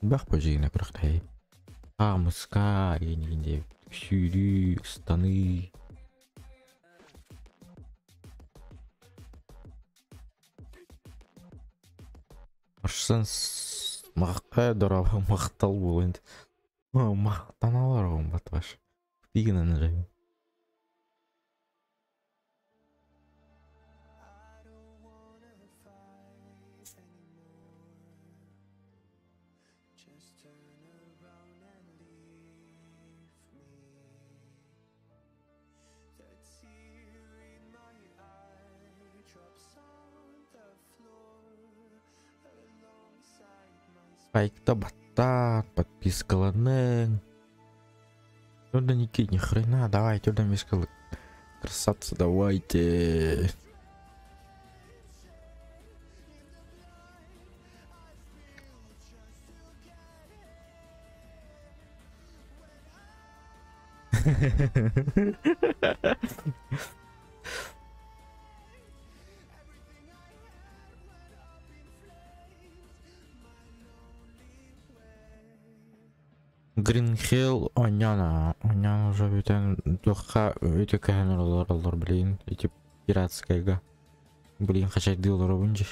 Элбэх божигина күрэхтэһии. Хаамыска игин диэбит. Сүүрүү, ыстаныы. Арсан дорога махтал буолан. Махтаналар батваш. Бигинен эрэ. Лайкта баттаан, подпискаланыҥ. Ну да Никит, ни хрена, давайте, да мискалы. Красавцы, давайте. Green Hill оонньоон оонньоон уже бүтэн туохха өтө көһөн олороллор блин ити пиратскайга блин хачайдыы олоробун дьи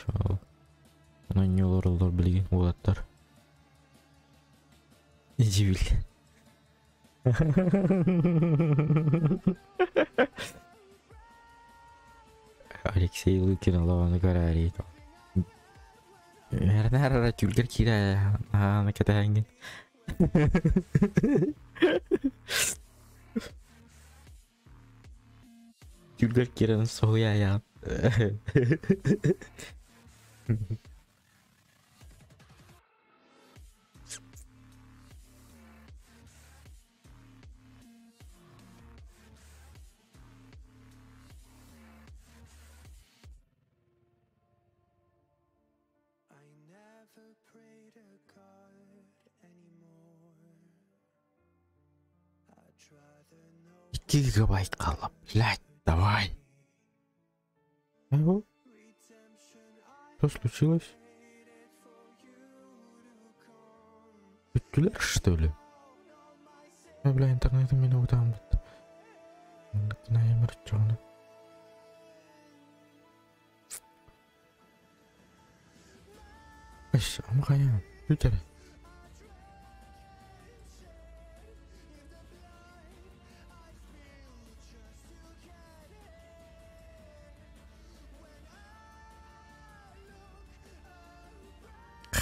оонньуу олороллор билигин уолаттар Дьибил. Алексей Лукин олоҕуну көрөөрүй. Эрнээр түүлгэр киирэ ааны кэтэһэҥҥин. Түүлгэр киирэн соһуйа 2 гигабайт хаалла, блядь, давай. Что случилось? Бүттүлэр, что ли? Бля, интернетим мин утааммыт. Наемыр чоҕуна. Эш, ама хайаан, бүт эрэ.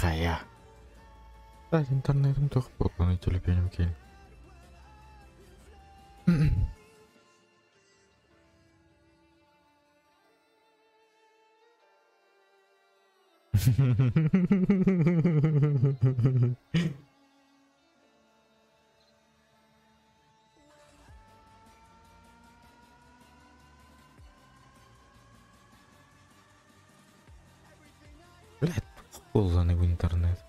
Хайа. Так, интернетим туох буолланый төлөпүөнүм киин. Блядь, туох буолланый бу интернет?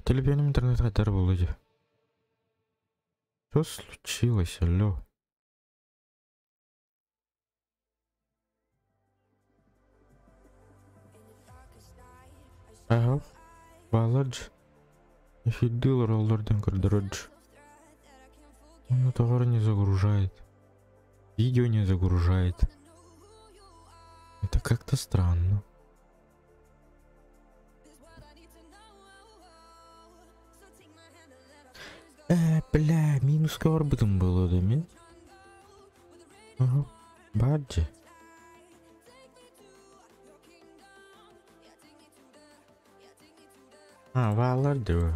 Төлөпүөнүм интернет хайдар буолла дии. Что случилось, алло? Ага, баладж. Эфирдил роллерден көрдөрөдж. Он товар не загружает. Видео не загружает. Это как-то странно. Бля, минус орбитом было, да, ми? Ага, баджи. А, бааллар дуо?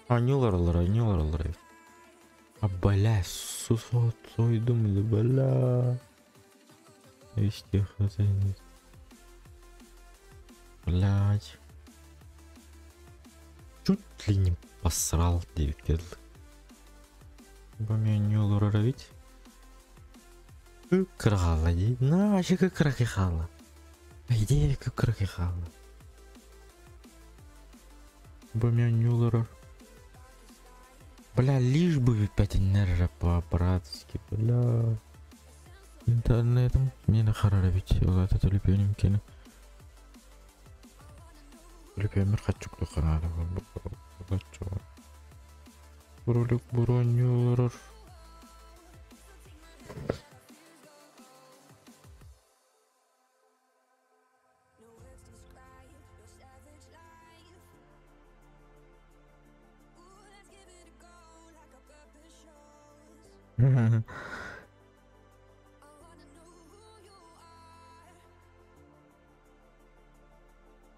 Оонньуулар олор, оонньуулар олор эбит. А, бля, сойдум, бля. Блядь. Чуть ли не посрал диэбиккэ дылы. Бу эмиэ олорор эбит. Кыра хаалла дии. На, вообще кыракый хаалла. Идея кыракый хаалла. Бу эмиэ олорор. Бля, лишь бы бүппэтиннэр по-братски, бля. Интернетым мени харар эбит. Ол аата төлөпүөнүм кини. Төлөпүөммэр хаччык наада Ролик бронюлар.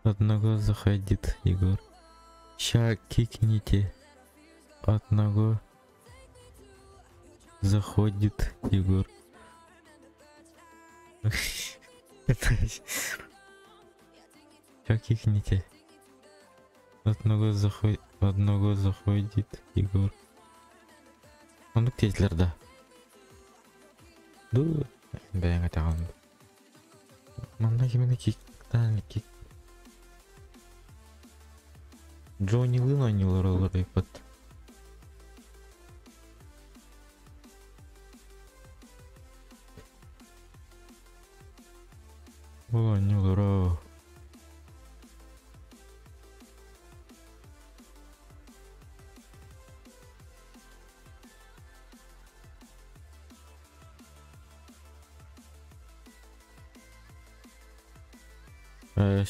Одного заходит Егор. Ща кикните. Одного заходит Егор. Ща кикните. Одного заходит, одного заходит Егор. Оннук тиэтилэр да. Ду бэйэҥ этэҕин. Манна кимини киктаан кик. Джонни Лын оонньуулар олор ыйпыт. Ол оонньуулара.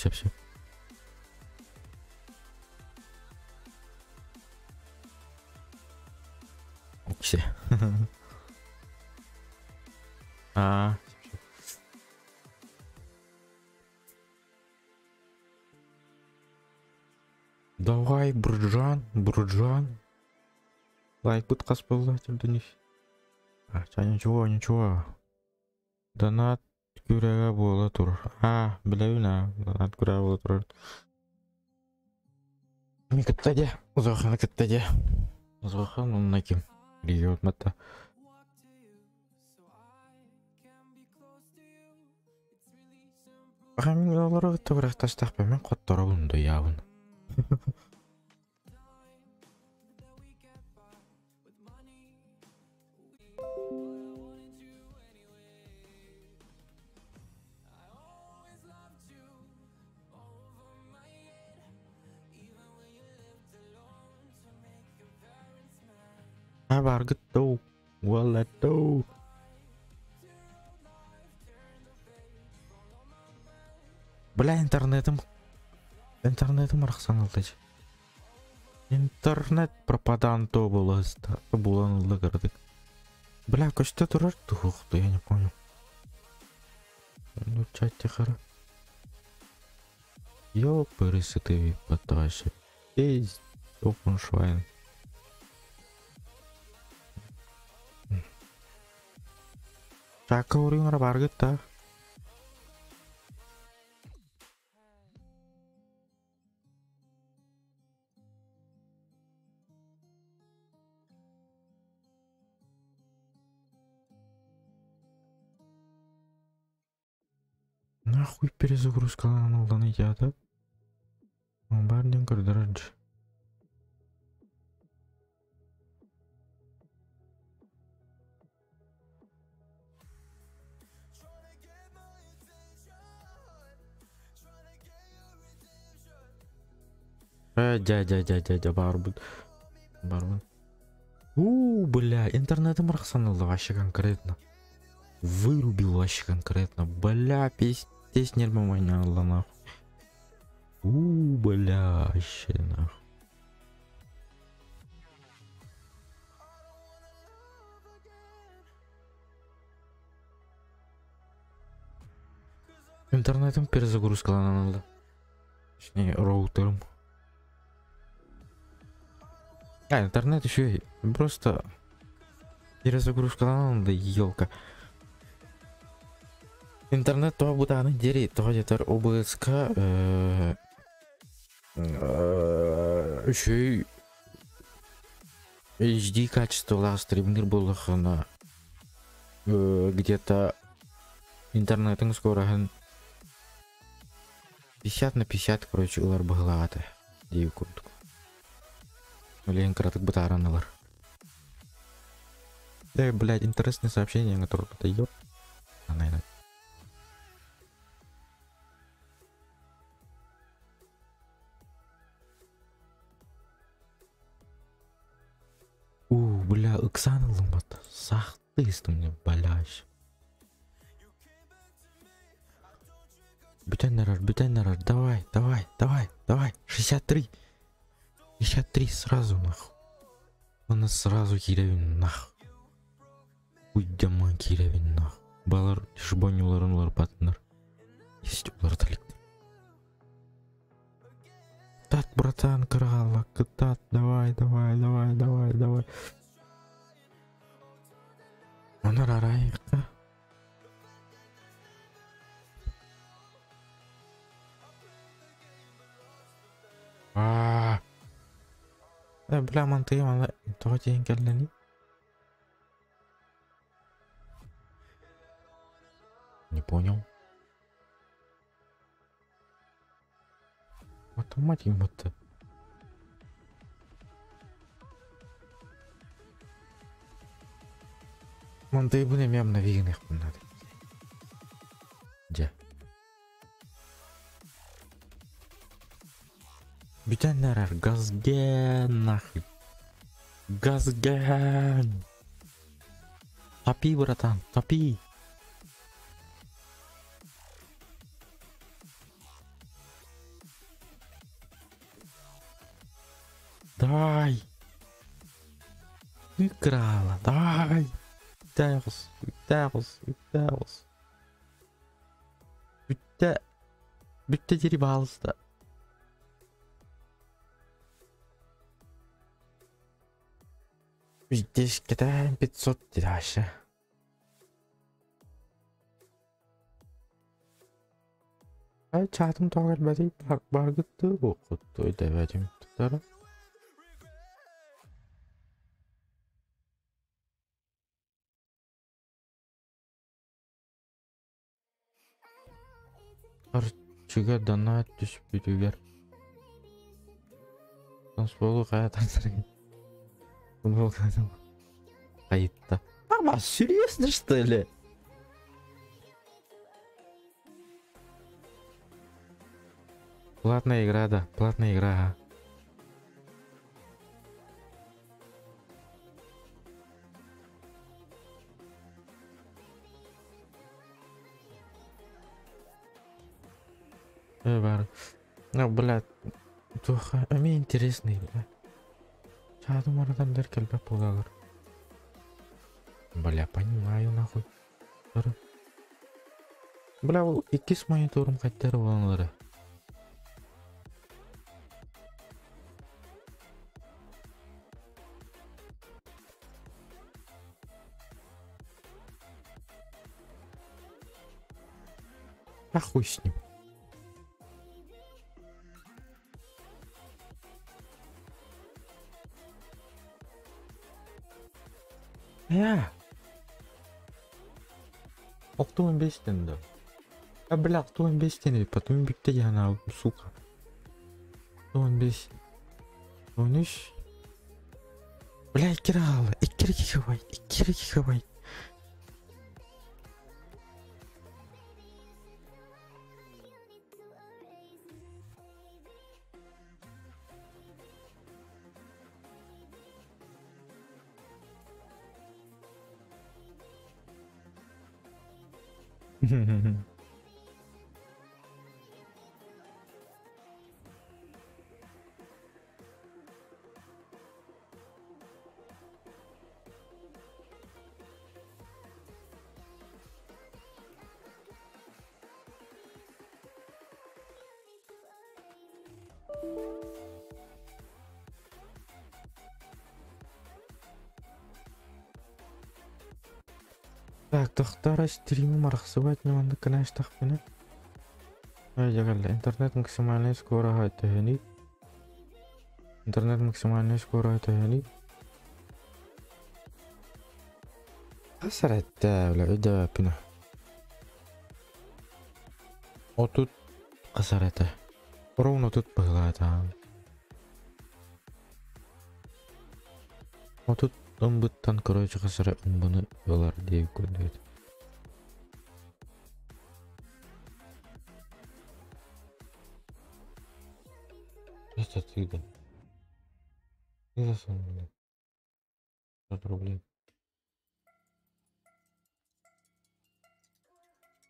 Сөп сөп. Окси. А, Давай, Бурджан, Бурджан. Лайк хас буолла түрдүнүс. А, ничего, ничего. Донат күрэҕэ буола тур. А, билэбин а, донат күрэҕэ буола турар. Ми кытта дьэ, узуоханы кытта дьэ. Узуохан онно ким? Регион матта. Мин олору кытта күрэхтэстэхпин мин хотторобун дуйаабын. А баргыт доо. Уолла доо. Бля, интернетым интернетым арахсан ылла Интернет пропадан то буолан ылла кырдык. Бля, көстө турар туһуохту, я не понял. Ну, чате хара. Ёпырысы потащи. Пиздец, швайн. Чака уруйуҥар баргыт да. Нахуй перезагрузкалаан ыллан ыйаата. Баар диэн көрдөрөр дьэ. Э, дьэ дьэ дьэ дьэ дьэ баарбыт. Баарбын. У, бля, интернетым арахсан ылла вообще конкретно. Вырубил вообще конкретно. Бля, пиздец нервы ылла нахуй. У, бля, вообще нахуй. Интернетым перезагрузкаланан ылла. Точнее, роутером. А, интернет еще просто перезагрузка да елка. Интернет то бутаны дери, то где-то ОБСК еще HD качество стримнер было где-то интернетың скороһын 50 на 50, короче, ылар быһылаата дии курдук. Билигин кыратык бытааран ылар. Э, блядь, интересное сообщение, которое это ёп. Она У, бля, ыксаан ыллым бат. Сахты мне, блядь. Бүтэн эрэр, бүтэн эрэр, давай, давай, давай, давай, 63. 63 сразу, нахуй. Он сразу киирэбин, нах. Уйдеман киирэбин, нах. Балар шыбонюларын уларпатынар. Есть улар Тат, братан, крала, тат, давай, давай, давай, давай, давай. Онор арайыққа. Аа. Э, бля, мантыйым ана тоҕо тиийэн кэллэний? Не понял. Автоматик будто. Мантыйбын эмиэ обновигыныахпын надо. Дьэ. Бүтэн эрэр газген нахуй. Газген. Топи, братан, топи. Давай. Выкрала, давай. Үттэ үттэ үттэ Бүттэ. Бүттэ дири баалыста. Здесь кидаем 500 дальше. Ай чатым тоҕор бэти баргытты окутту дэбэтим тутара. Арчыга донат түспүтүгэр. Танцполу кая тансаргын. Футбол Хайытта. Мама, серьезно что ли? Платная игра, да, платная игра, ага. Э, бар. Ну, блядь. Туха, эми интересный, бля. Чаатым арадан кэлбэт буолалар. Бля, понимаю, нахуй. Бля, ол иккис мониторум хайдах буолалара. А хуй с ним. Я. Октуон бестен да. А бля, октуон бестен потом бүттэ яна, сука. Октуон бес. 13. Бля, икки хаалла, 2 гигабайт, 2 гигабайт. Так, тохтара стримим арахсыбат ньыманнык кынаштахпына. Ай, дьагалла, интернет максимальная скорость төһөнүй? Интернет максимальная скорость төһөнүй? Хасаратта, бля, өйдөбөппүнэ. 30 хасарата. Ровно тут быһылаата. 30 ымбыттан, короче, хасара ымбыны ылар диэбит курдук. Это ты, да. Не засунули. 500 рублей.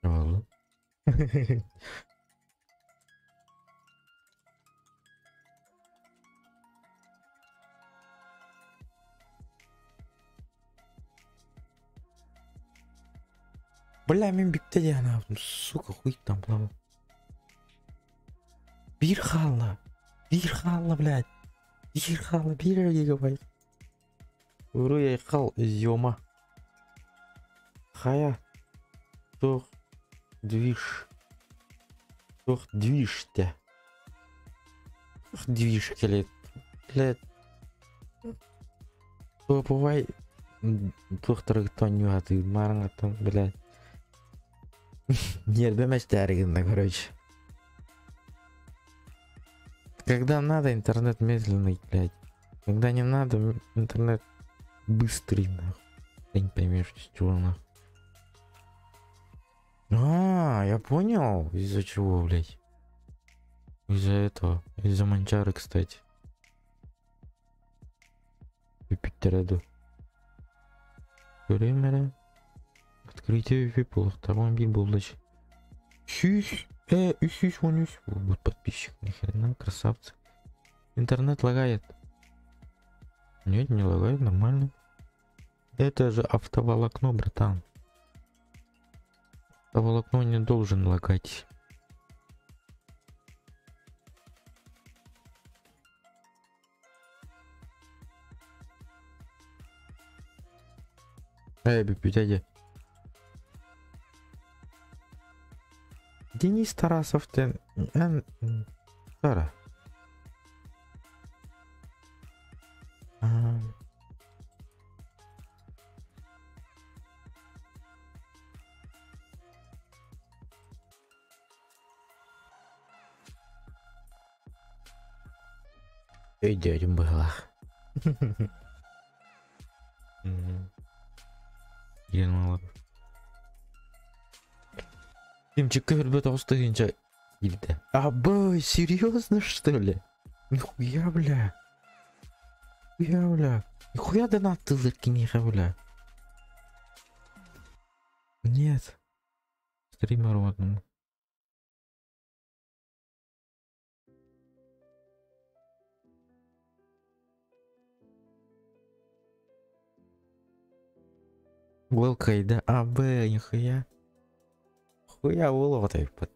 Алло. Бля, мин бүттэ диэн, сука, хуй там плавал. Биир хаалла. Биир хаалла, блядь. Биир хаалла, биир гигабайт. Уруй айхал изъема. Хая. Туох движ. Туох движте. Туох движ кэлет. Блядь. Туопувай туохтарыгыттан ньуатыы маарыҥаттан, блядь. Нерве гынна, короче. Когда надо, интернет медленный, блядь. Когда не надо, интернет быстрый, нахуй. Ты не поймешь, с чего, нахуй. А, я понял, из-за чего, блядь. Из-за этого. Из-за манчары, кстати. Юпитереду. Время. Открытие випулах. Там был. Сюсь. Сюсь, вон. Вот подписчик, нихрена, красавцы. Интернет лагает. Нет, не лагает, нормально. Это же автоволокно, братан. Автоволокно не должен лагать. Эй, дядя. Денис Тарасов, ты... Тара. Эй, дядя, была. Тимчик көрбөт оҕустугунча киирдэ. Абы, серьезно, что ли? Нихуя, бля. Нихуя, бля. Нихуя донаттылар киниэхэ, бля. Нет. Стримеру одному. Уолкай, да? А, Б, нихуя. Хуя уолотай под.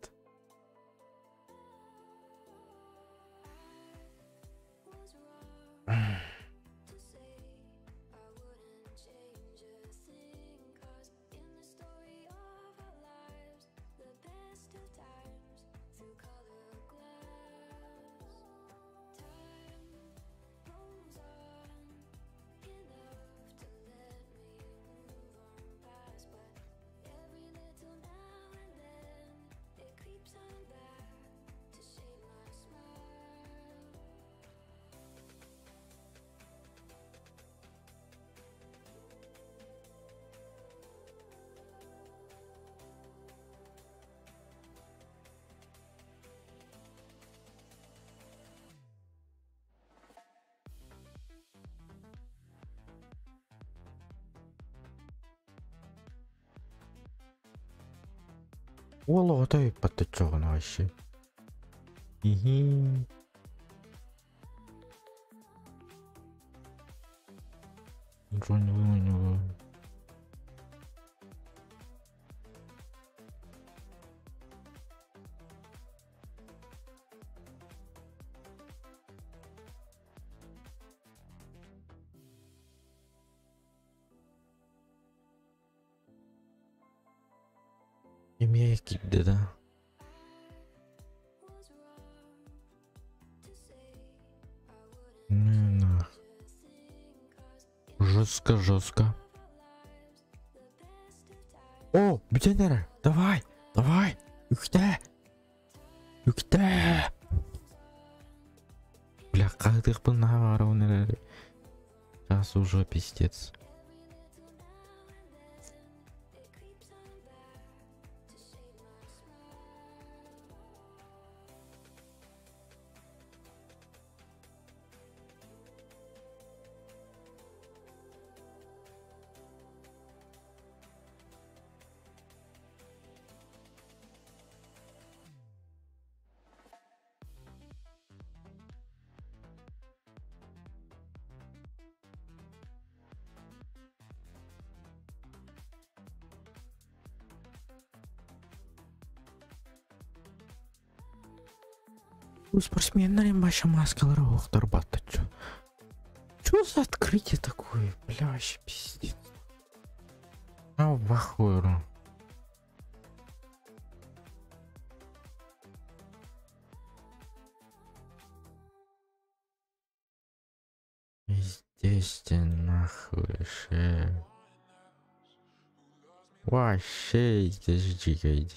Уол оҕото ыппаттаччоҕуна вообще. Иһи. Джонни выманила. Эмиэ киирдэ да? Жестко, жестко. О, бүтэн эрэр. Давай, давай. Үктээ. Үктээ. Бля, хаһытыахпын наһаа баҕарабын эрээри. Сейчас уже пиздец. У спортсменнар вообще маскалары охтар батта чё? Чё за открытие такое? Бля, вообще пиздец. А в ахуе. Здесь ты нахуй вообще. Вообще здесь жигай.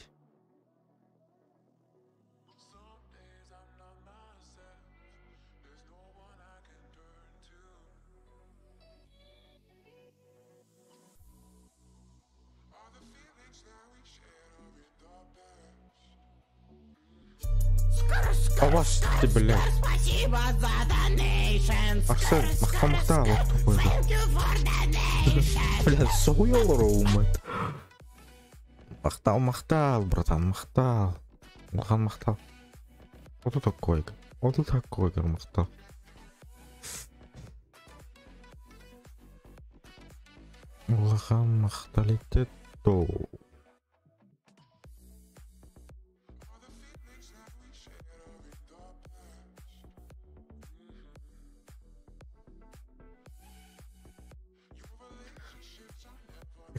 А вас ты, блядь. Спасибо за donation. Арсен, махта махта, вот такой же. Бля, соуёл мать. Махтал, махтал, братан, махтал. Улахан махтал. Вот такой. Вот такой, махтал. Улахан махталитет то.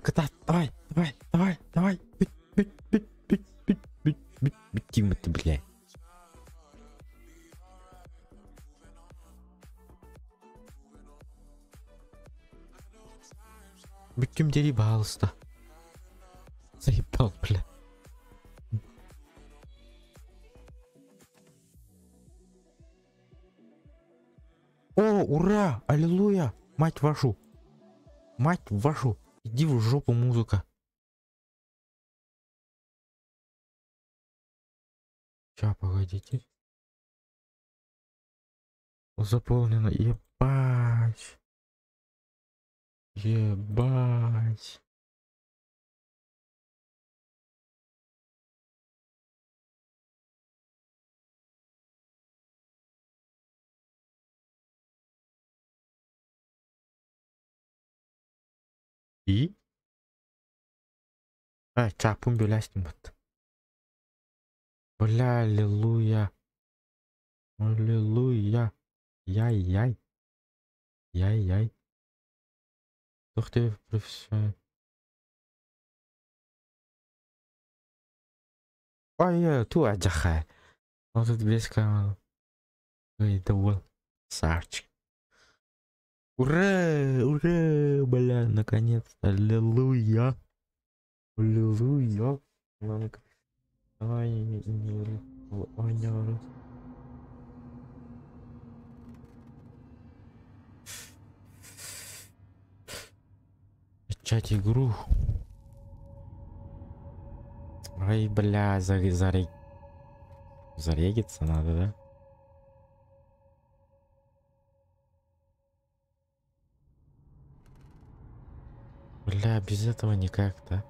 Кота, давай, давай, давай, давай. Бит, бит, бит, бит, бит, бит, бит, бит, Тима, ты, бля. Бүттүм дери баалыста. Заебал, бля. О, ура! Аллилуйя! Мать вашу! Мать вашу! Иди в жопу, музыка. Ща, погодите. Заполнено. Ебать. Ебать. И? А, чапун бюлястим вот. Бля, аллилуйя. Аллилуйя. Яй-яй. Яй-яй. Ух ты, профессионал. Ой, ту аджаха. Он тут без камеры. Ой, это был сарчик. Ура! Ура! Бля, наконец-то. Аллилуйя! Аллилуйя! Ай, не ой, не Начать игру. Ай, бля, зарегиться надо, да? Бля, без этого никак, да?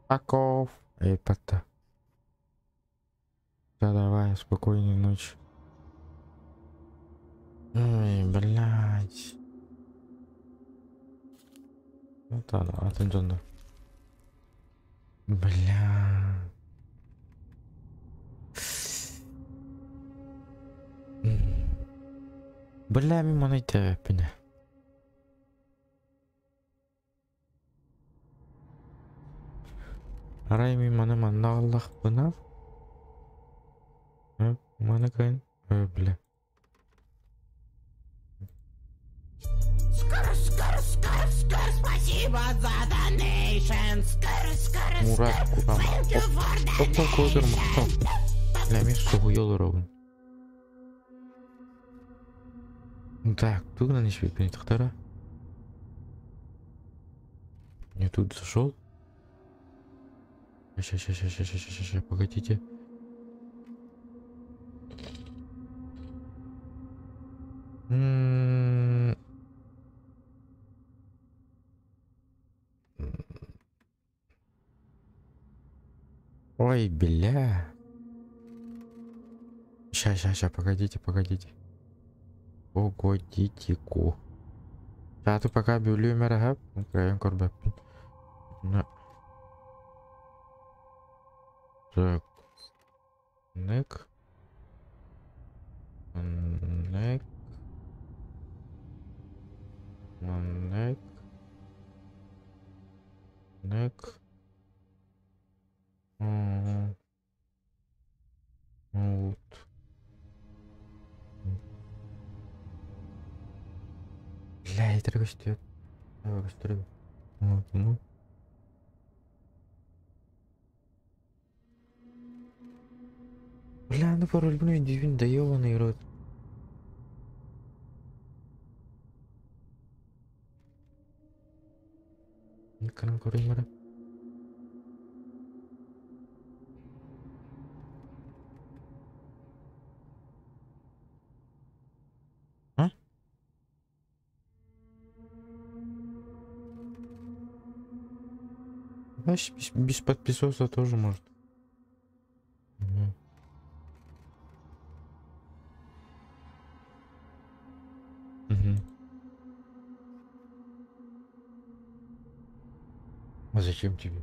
Аков. Эй, пота. Да, давай, спокойной ночи. Ой, блядь. Ну да, да, Бля. Бля, мимо найти пене. Арай мин маны манна аҕаллахпына маны кын бля. Скр, скр, скр, скр, спасибо за donation. Скр, скр, Мурат скр, кутам. thank you for Опа козыр махтал. donation. Бля, мен соһуйа олоробун. Так, тугунан испиппин тахтара. Не тут зашел. Сейчас, сейчас, сейчас, сейчас, сейчас, сейчас, погодите. М. Ой, бля. Сейчас, сейчас, сейчас, погодите, погодите. Погодите-ку. Сейчас ты пока бюлюмер, ага, На. Так. Нек. Нек. Нек. Нек. Вот. Бля, это көстүөт. Көстүрү. Вот, ну. Бля, ну пароль, блин, дивин, да ёбаный рот. Экран көрүмөрө. А? Знаешь, без подписоса тоже может. Мгм. Мгм. А зачем тебе?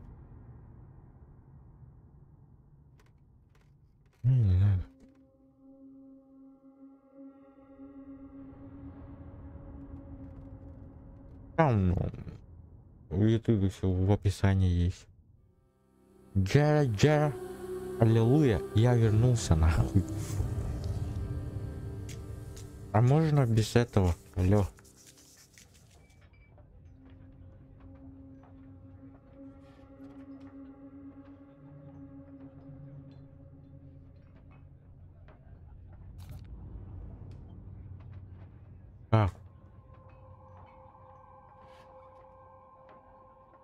Не, не надо. Там, ну, в Ютубе все в описании есть. Джа, джа. Аллилуйя, я вернулся нахуй. А можно без этого? Алло. Так.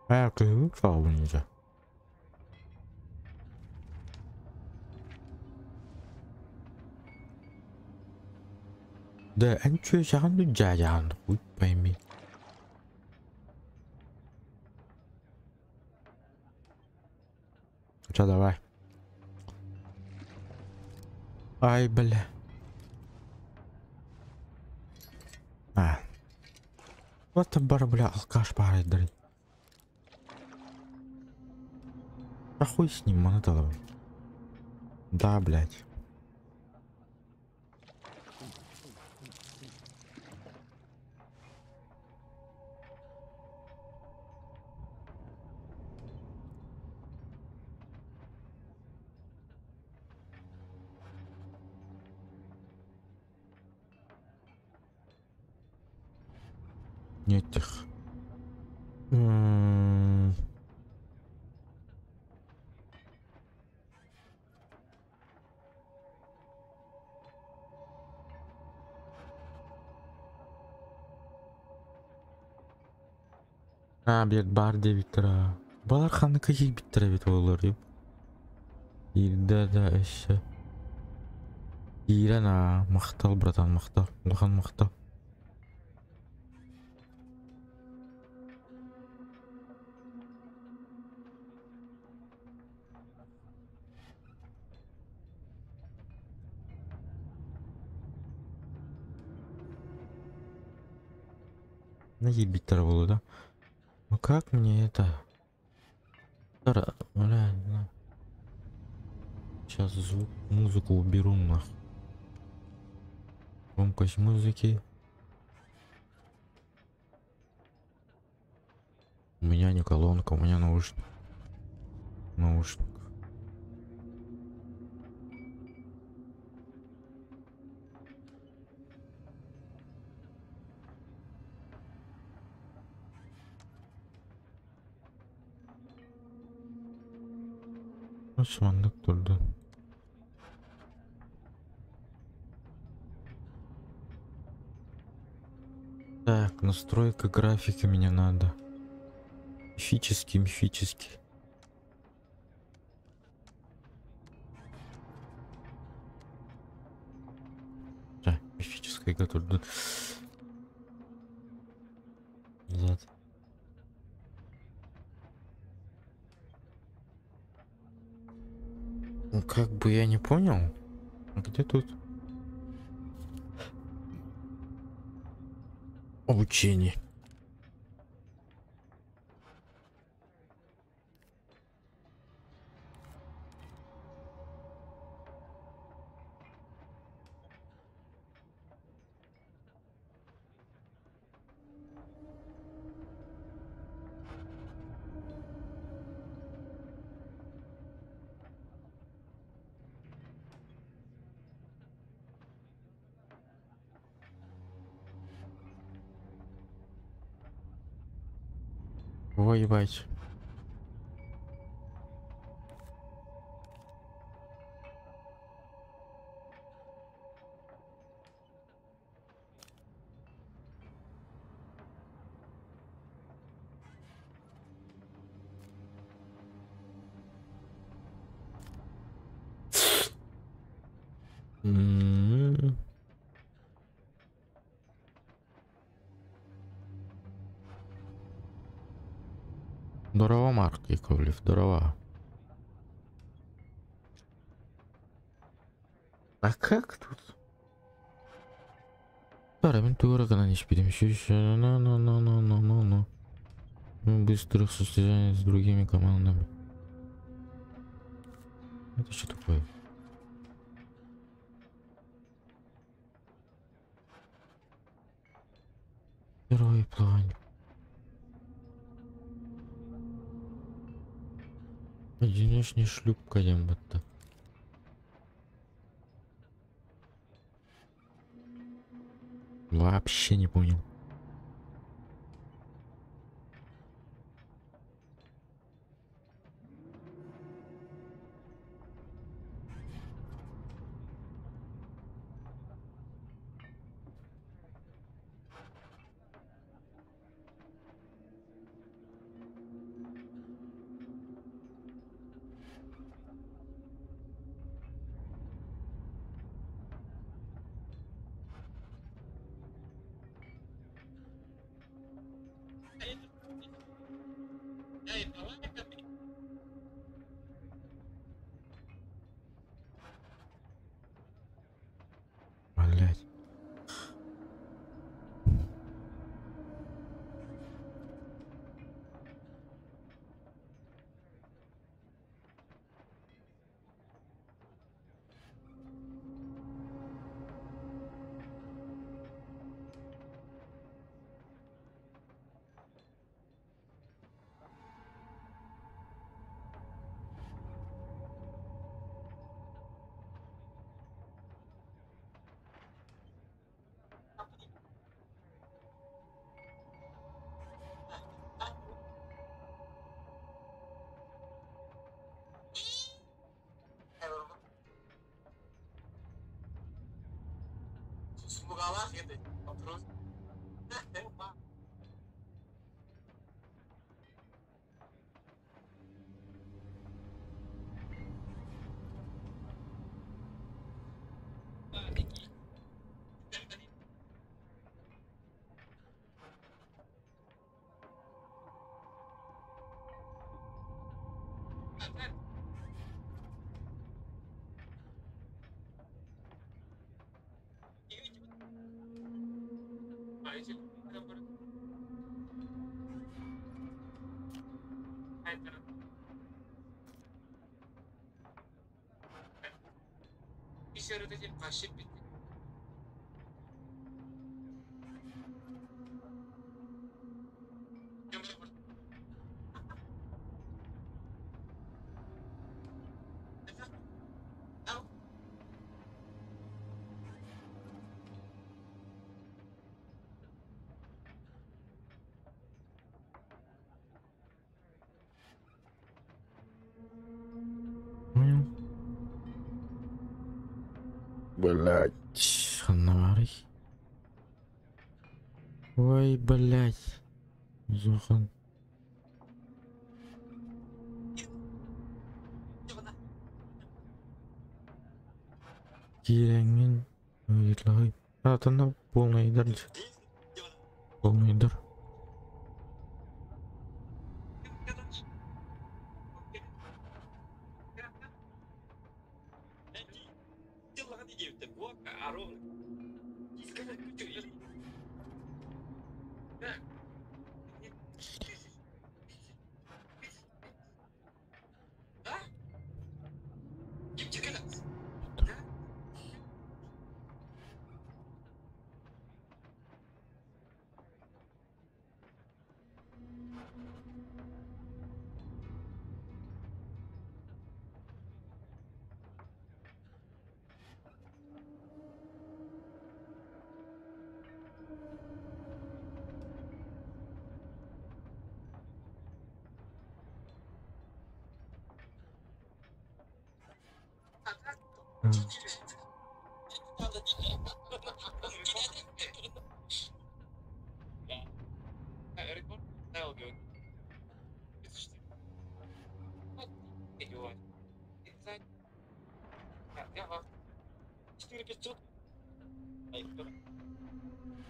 А, ты выпал нельзя. Да, они чё, жаганду жаганду, хуй пойми. Чё, давай. Ай, бля. А. Вот бар, бля, алкаш парит, дарит. А хуй с ним, он это. Да, блядь. Нет их. А, блядь, бар девиттера. Балар ханы каких биттера бит олар деп. Да, да, еще. Ирана, мақтал, братан, мақтал. Улахан мақтал. Наебить было, да? Ну как мне это? Бля, на. Сейчас звук, музыку уберу нахуй. Громкость музыки. У меня не колонка, у меня наушник. Наушников. Маннык турду. Так, настройка графики мне надо. Мифический, мифический. Да, мифическая готовь. Назад. Ну, как бы я не понял. А где тут? Обучение. Ой, ебать. М. Здорово, Марк Яковлев, здорово. А как тут? Мин тугара гынан испидим еще еще на на на на на на на. Ну, быстрых состязаний с другими командами. Это что такое? Первый план. Одиночный шлюпка будто. Вообще не понял. Блять. Блять, ханна баарый? Ой, блять. Зохан. Киирэҥҥин ыйытлаһый. Атына полный дар. Полный дар.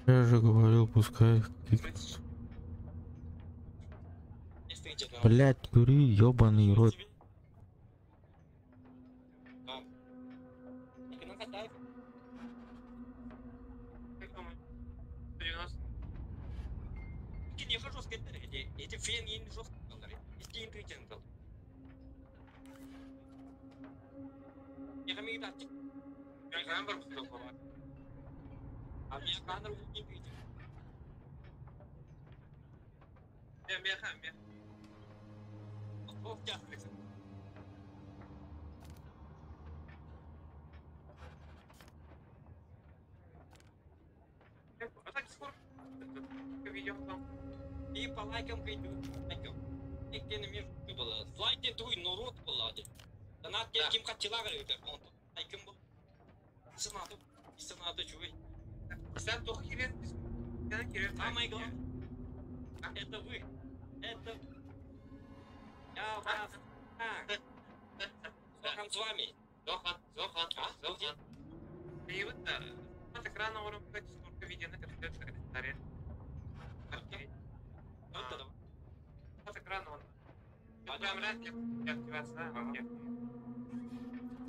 Я же говорил, пускай их кикнут. Блять, кури, ёбаный рот.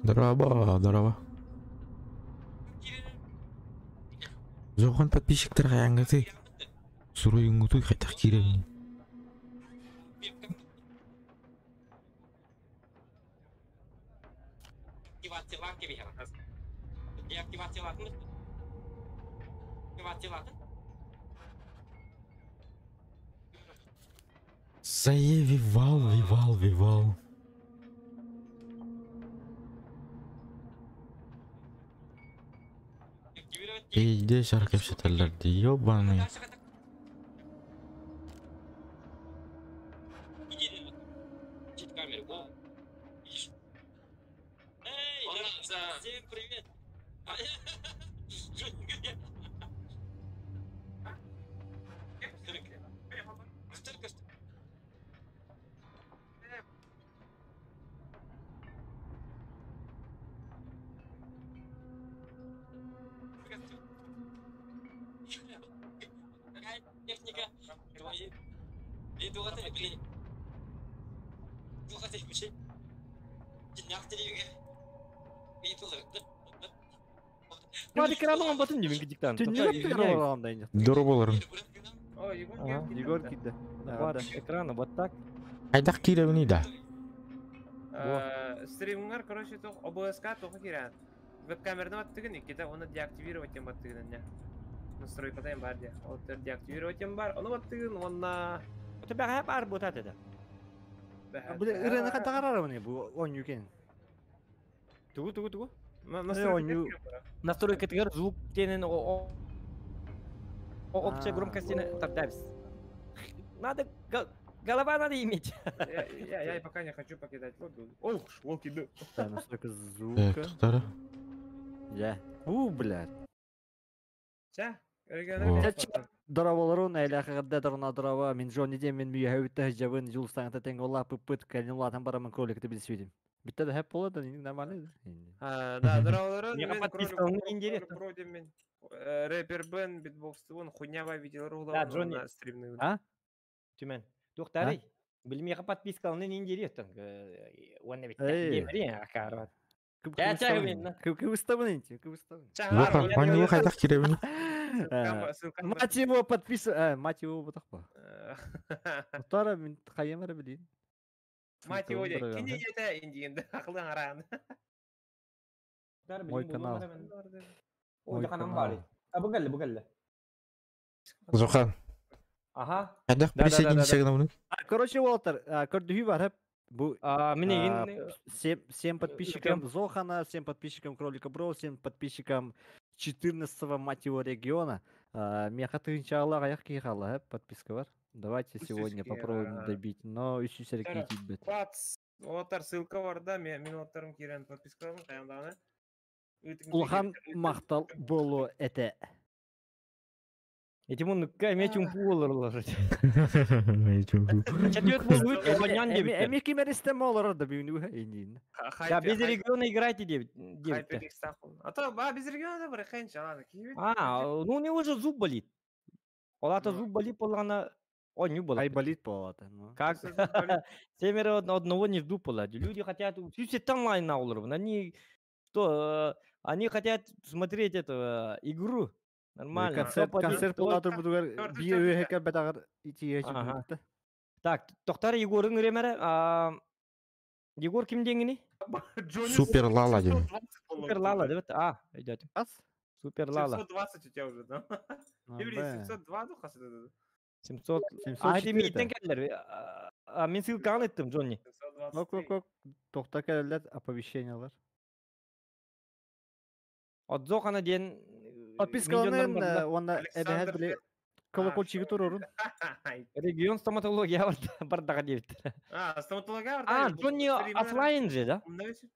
Здорово, здорово. Зохан подписчиктар хайаңгаты. Суруйуңгутуй хайтах киирэн. Заевивал, вивал, вивал. Пиздец, аркапситаллар, ёбаный. Здорово, Егор кидде. Захват экрана вот так. Хайдах киирэбиний да? Стримингар, короче, туох ОБС-ка туох киирэн. Веб-камераны баттыгын иккитэ, оны деактивировать диэн баттыгын инньэ. Настройката диэн баар диэ. Ол деактивировать диэн баар, ону баттыгын уонна... У тебя баар буотат этэ. Бу ырыаны хантаҕарар бу оонньуу кэн. Тугу тугу тугу? Оонньуу. Настройкатыгар звук диэнин общая громкость тогда надо голова надо иметь. Я пока не хочу покидать лобби. Ох, локи, да. Да, настройка звука. Так, Я. Бу, блядь. Ча, Во. Дораболорун элэхэгэрдэ дорона дорава мин Джонни диэн мин үйэһэбитте жабын жулстаҥта тең олла пыппыт кэлин улаатан барамын кроликты билсибитим. Бүтте да хэп бола да нормально. Да, дораболорун Меха мен подпискалны интересно. Кролик бро мен рэпер бен битбокстыбын хуйнява видеолар Да, Джонни. улабын стримный. А? Түмэн. Туохтарый? Билмиэхэ подпискалны интересно. Уонна битте. Эй. Диэмэри акаарбат. Ча, ча, мен. Кыбыстабын инти, кыбыстабын. Зохан, маньяк хайдах кирэбин? Мать его подпис, мать его бутахпа. Тара мин хайымара билин. Мать его, кини ете индиенде акылың аран. Мой канал. О, Мой жаканам канал. бар. А бу кэллэ, бу кэллэ. Зохан, Аха. хайдах Да, да, да, присоединиться да. гынабыный? Короче, Уолтер, көрдүһүү бар хэп. Бу А, мин эгин 7, подписчикам Зохана, 7 подписчикам Кролика Бро, 7 подписчикам 14 мать его, региона. Меха тыгынчаала аяк кихала, подписка бар. Давайте Үс сегодня жүзге, попробуем а. добить, но үс жүз Тара. тиийбэт. Пац. Отар ссылка бар да, мен оттарым кирен подпискаларын каямдаганы. Улахан мактал болу эте. Эти муннукка эме чумпу болор. Чумпу. Чатыет болуп, эбанян дебиттер. Эми кимеристен олар да бүгүнү эйнин. Да, без региона играйте дебиттер. А то, ба, без региона бар, хенч, ладно, киви. А, ну у него же зуб болит. Олата Ну. зуб болит, болғана он не болот. Ай болит болот. ну. Как Зуб болит. семеро одного не жду пола. Люди хотят, все онлайн на олар. Они что, они хотят смотреть эту игру. Нормально. Концерт Топ-один, концерт топ- болатыр будугар Төрт, бие төрт, өһөкө бетагар ити Ага. Так, тоқтар Егорың ремері. Егор ким деңini? Супер Лала дейм. Супер Лала, деп. А, өйдөтүм. Ас? Супер Лала. 720 у тебя уже, да? Или 702 духа 700. А, это 704 миттен келдер. А, мен ссылканы еттим, Джонни. Ок, ок, ок. Токта келелер оповещениялар. Отзохана ден Подпискаланын онна Александр эбэһэт биле колокольчиги турорун. Регион стоматология бардаға дебиттер. А, стоматология бар. А, Джонни офлайн же, да?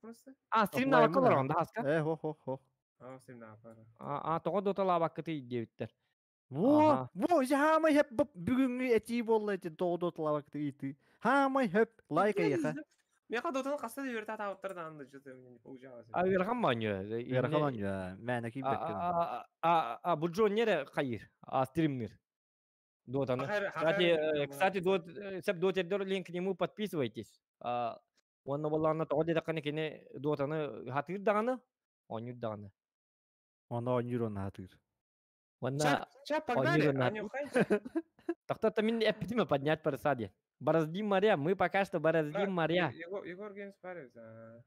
просто. А, стрим Офлайн навакалар мына. онда хаска. Э, хо, хо, хо. А, стрим навакалар. А, тоҕо доталаабаккыты дебиттер. Во, Ага. во, хамай хеп бүгүнгү этии болла эти тоодот лавакты ити. Хамай хеп лайк аяха. Меха дотаны каста деп берет атабыттар анда что-то у меня не получалось. А верхан баню. Верхан я, мэна кийбеккен. А, а, бу Джонни эре хайыр. А стримнер. Дотаны. Кстати, кстати, дот, сеп дотердер линк к нему подписывайтесь. А, онна боллаана тоҕо дедакканы кини дотаны хатыр даҕаны, оонньуур даҕаны. Онно оонньуур онно хатыр. Онна Ча, погнали, Оонньуур Аню, Тохтота мин эппитиме поднять паруса диэн. Бороздим моря, мы пока что бороздим моря. Егор Геймс парится.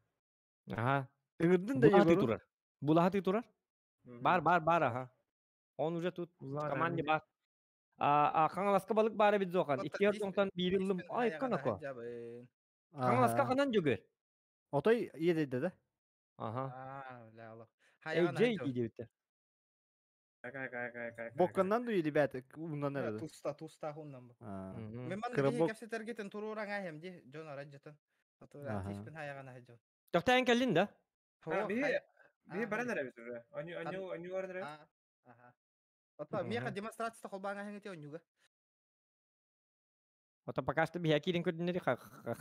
Ага. Ыҥырдын да Булаһаты Егору. турар. Булаһаты турар. Бар, бар, бар, ага. Он уже тут в команде бар. А, Хаҥаласка балык баар эбит Зохан. Икки тоҥтон биир ыллым. Ай, канако. Хаҥаласка ханан дьөгөр. Отой иедейде да. Ага. А, бля, Аллах. Эй, диэбиттер. Бокканнан дуй ребята, уннан эрэ. Туста, туста хуннан бу. Мен манна Кырабок. биһи кэпсэтэргитин турууран аһем ди, дьон араджатын. Отура Аха. тиспин хайагана хаджон. Тохтоон кэллин да? Би баран эребит уже. Аню, аню, аню баран эребит. Аха. Ото меха демонстрация холбаан аһең ити онньуга. Ото пока что биһи киирин көрдүннэри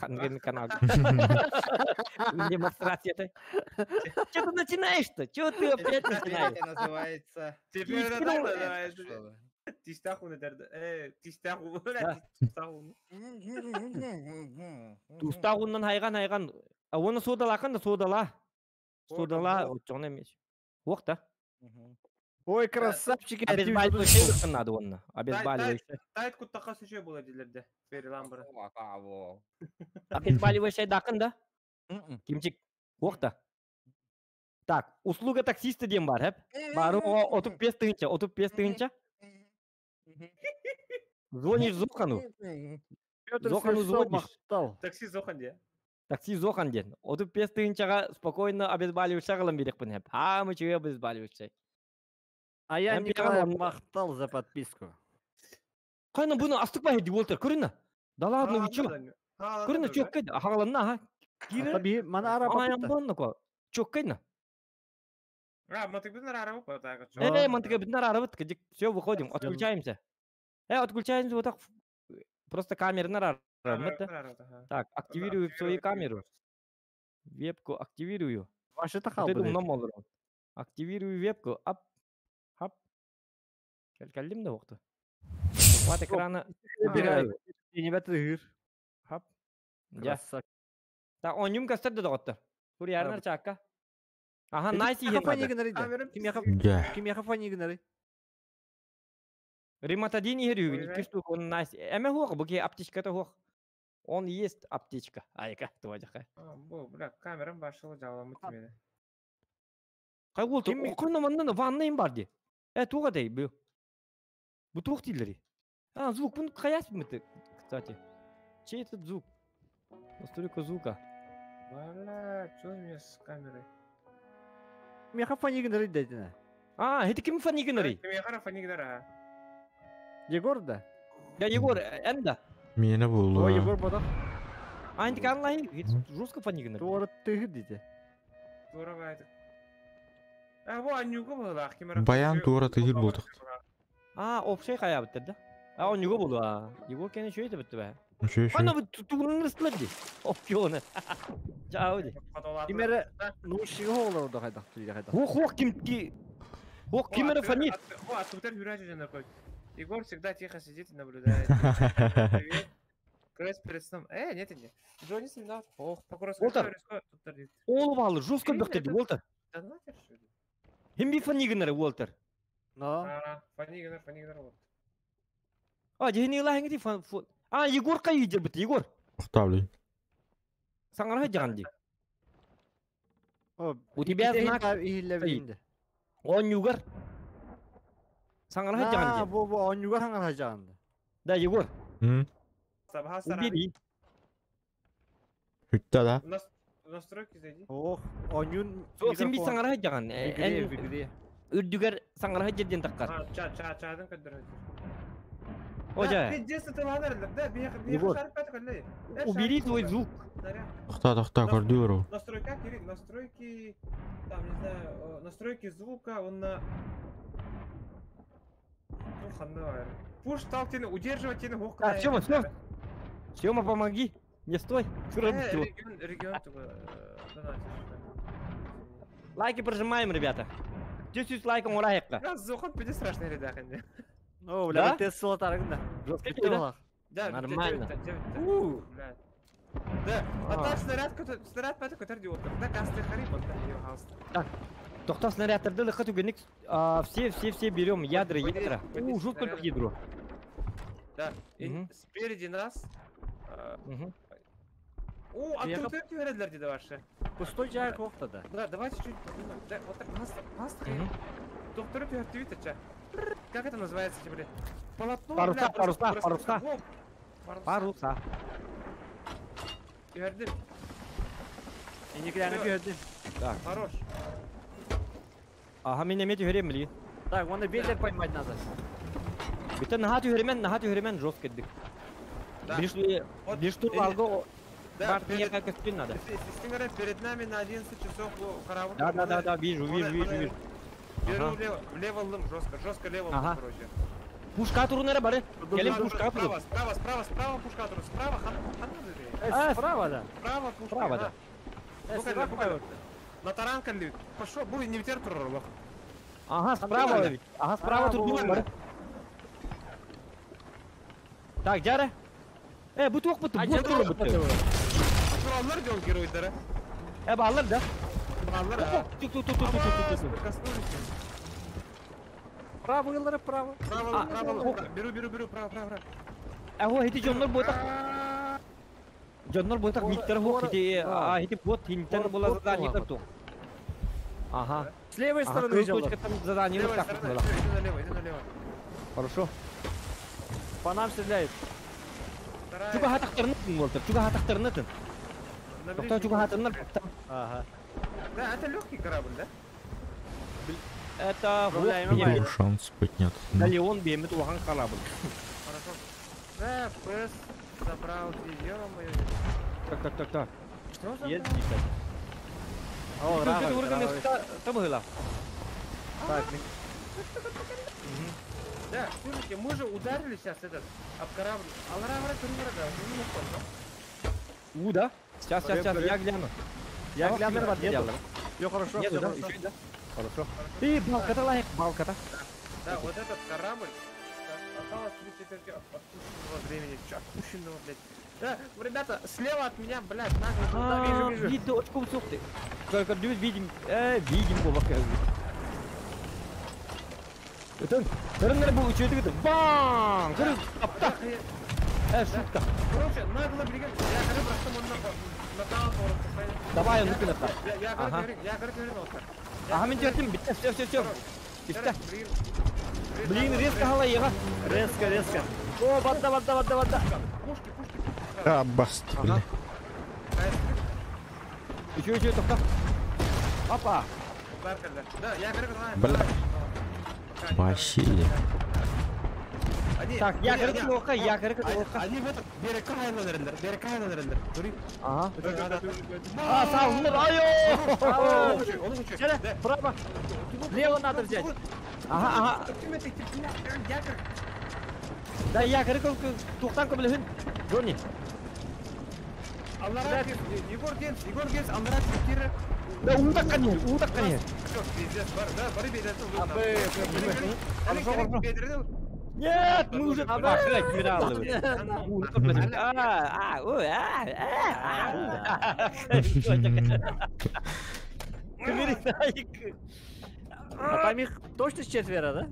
ханген канал. Демонстрация-то. Че ты начинаешь-то? Че ты опять начинаешь? Это называется. Теперь это Скинул. так называется. Тистаху наверное. Тистаху, Да. тистаху. Тустаагуннан хайган хайган. А оны содалакын да содала. Содала, отчоҕун эмес. Уох да. Ой, красавчики, Обезболивающий надо онно. Обезболивающий. Тайт куттака сүчө була дилерде. Бери ламбара. Обезболивающий дакын да? Кимчик. Уох да. Так, услуга таксиста диэн бар, хэп. Бары 35 тыһынча, 35 тыһынча. Звонишь Зохану. Петр Зохану Слепцов звонишь. мактал. Такси Зохан де. Такси Зохан диэн. 35 тыһынчаҕа спокойно обезболивающий ылан биэриэхпин хэп. Хаамы үчүгэй обезболивающий. А я Эм Николай пиарам- мактал за подписку. Кайна буну астык баһы ди Уолтер, көрүнэ. Да ладно, вы чё? Көрүнэ чөккэй, хагаланна, ха. Кире. Таби мана ара Аян бапта. бонно ко. Чөккэй на. А, мантыкпытын араарабыт па так. Э, мантыкпытын араарабыт, кыдьык. Все, выходим, отключаемся. Отключаемся вот так. Просто камераны араарабыт да. Так, активирую свою камеру. Вебку активирую. Ваша Вот это умном олорон. Активирую вебку. Ап. Хап. Кэллим да уохта. Захват экрана. Хап. Я. Так, онюм көстөр да доҕоттор. Курьернар чаакка. Аха, найс иһин надо. Кимиэхэ фонигнары? Рематадин иһэр үһүгүн, икки штук, он найс. Эмэ хуох, бу киһи аптечката хуох. Он есть аптечка. Айка, туадьаха. Бу, бля, камерам башылы жаламыт мени. Кай уолту, оконно манна ванна им бар ди. Туга дей, бу. Бу туох дииллери. А, звук, бун каяс мыты, кстати. Чей этот звук? Настройка звука. Бля, что у меня с камерой? Меха фонигнары дедина. А, это ким фонигнары? Меха фонигнары. Егор да? Да, Егор, энда. Мені було. Ой, Егор бодох. А, интик анлай, жестко фонигнары. Туора тыгы дите. Туора байды. А, бу анюгу было, кимера. Баян туора тыгыр болдық. А, общий хаябыттыр да? А, он юго булу, а. Егор кene шөй бітті бә. Шөй, шөй. Ана бу тугунун ыстылар ди. Опкионы. Чао ди. Кимере наушниги хоолор да хайдах түйде хайдах. Хох хох ким ки. Хох кимере фонит. О, а тут Егор всегда тихо сидит и наблюдает. Привет. Крыс перед сном. Нет, нет. Джонни сигнал. Ох, Уолтер. Ол балы, жестко бөхтеді, Уолтер. Да нахер, что ли? Хим би фонигнары, Уолтер. Но. А, фонигнар, фонигнар, вот. А, дехни лахинги фон. А, Егор кай бит, Егор. Оқтавлы. Саңара жан ди. У тебя знак. Он югар. Саңара жан ди. Бу бу он югар саңара жан. Да, Егор. Убери. Хүтті да. Настройки зайди. Ох, онюн. Сол сен би саңара жан. Үрдүгер саңара жерден таққар. А, ча ча чадын көддөр. О, жа. Пиздец, это ладно, да, Егор. Убери твой звук. Тоқта, тоқта, көрдү Настройка, Кирилл, настройки, там, не знаю, настройки звука, он на... Ну, хана. Пуш стал тебе, удерживать тебе, ох, Так, Сёма, Сёма. Сёма, помоги. Не стой. Регион, регион, Лайки прожимаем, ребята. 10 лайком ураекка. Раз, зухан, пиздец, страшный рядах. О, бля, ты солотарың да. Жестко да? Нормально. Да, а так снаряд, снаряд пятый, который делает. Да, касты харим, вот Так, тоқта снарядтарды лыққа түгенік, все, все, все берем ядра, ядра. У, жутко ядро. Да, спереди нас. О, а тут это вередлер деди ваши. Пустой жай кофта да. Да, давайте чуть, вот так, нас, нас, доктор, ты Как это называется, блин? Полотно, паруса, паруса, паруса. Паруса. Gördüm. Иникляны gördüm. Так. Хорош. Ага, меня метью гремли. Так, вон и ветер поймать надо. Это нахатю гремен, нахатю гремен жестко дык. Лишь тут алго. Да, перед надо. Перед нами на 11 часов корабль. Да, да, да, да, вижу, вижу, вижу, вижу. Беру влево, влево лым, жестко, жестко лево лым, короче. Пушка турнера бары. Келим пушка Справа, справа, справа, справа пушка тур, справа, хан, хан, А, справа, да. Справа пушка. Справа, да. На таран калли. Пошел, буй, не ветер тур, Ага, справа. Ага, справа тут бары. Так, жара. Бу туох буту, бу тур буту. Аллар дел геройдары. Баллар да. Баллар. Тук тук тук тук тук тук. Право, Илара, право. Право, право, беру, беру, беру, право, право, право. А эти жоннор ботак. Жоннор ботак миттер хок, эти, а эти бот хинтер была задание там. Ага. С левой стороны точка там задание вот так было. Иди налево, иди налево. Хорошо. По нам стреляет. Чуга хатактарнытын, Уолтер, чуга хатактарнытын. Тоқта чуга хатырнар. Ага. Да, это легкий корабль, да? Это Был шанс подняться. Да, Леон бемет улахан корабль. Хорошо. Да, ПС забрал, ё-моё. Так, так, так, так. Что за? Есть, О, О, рано. Там было. Так, Да, слушайте, мы же ударили сейчас этот об корабль. Алара да, У, да? Сейчас, сейчас, сейчас, я гляну. Я гляну, нету. Все хорошо, Нету, все да? хорошо. Еще, да? Хорошо. Ты, балката лайк, балката. Да, вот этот корабль. Осталось 3 четверти отпущенного времени. Чё, отпущенного, блядь. Да, ребята, слева от меня, блядь, нагло. вижу, вижу. Видно, очко ты. Как видим, видим, бабака. Это, наверное, был учитель, это, бам! Шутка. Короче, нагло, блядь, я говорю, просто он на танк. Давай, он на танк. Я говорю, Ага, мен тертим, битте, все, все, все. Битте. Блин, резко голова. Резко, резко. О, вода, вода, вода, вода. Пушки, пушки. А, баст, бля. Еще, еще, только. Опа. Да, я говорю, бля. Вообще. Так, я говорю, я говорю, они в этот берег наверное. Ага. А, сам, айо! Право. Лево надо взять. Ага, ага. Да, я говорю, тухтан блин. Джонни. Егор Генс, Алларак Кира. Да, удак они, удак они. Все, пиздец, да, бары бейдер. Нет, мы уже обыграли. А там их точно четверо, да?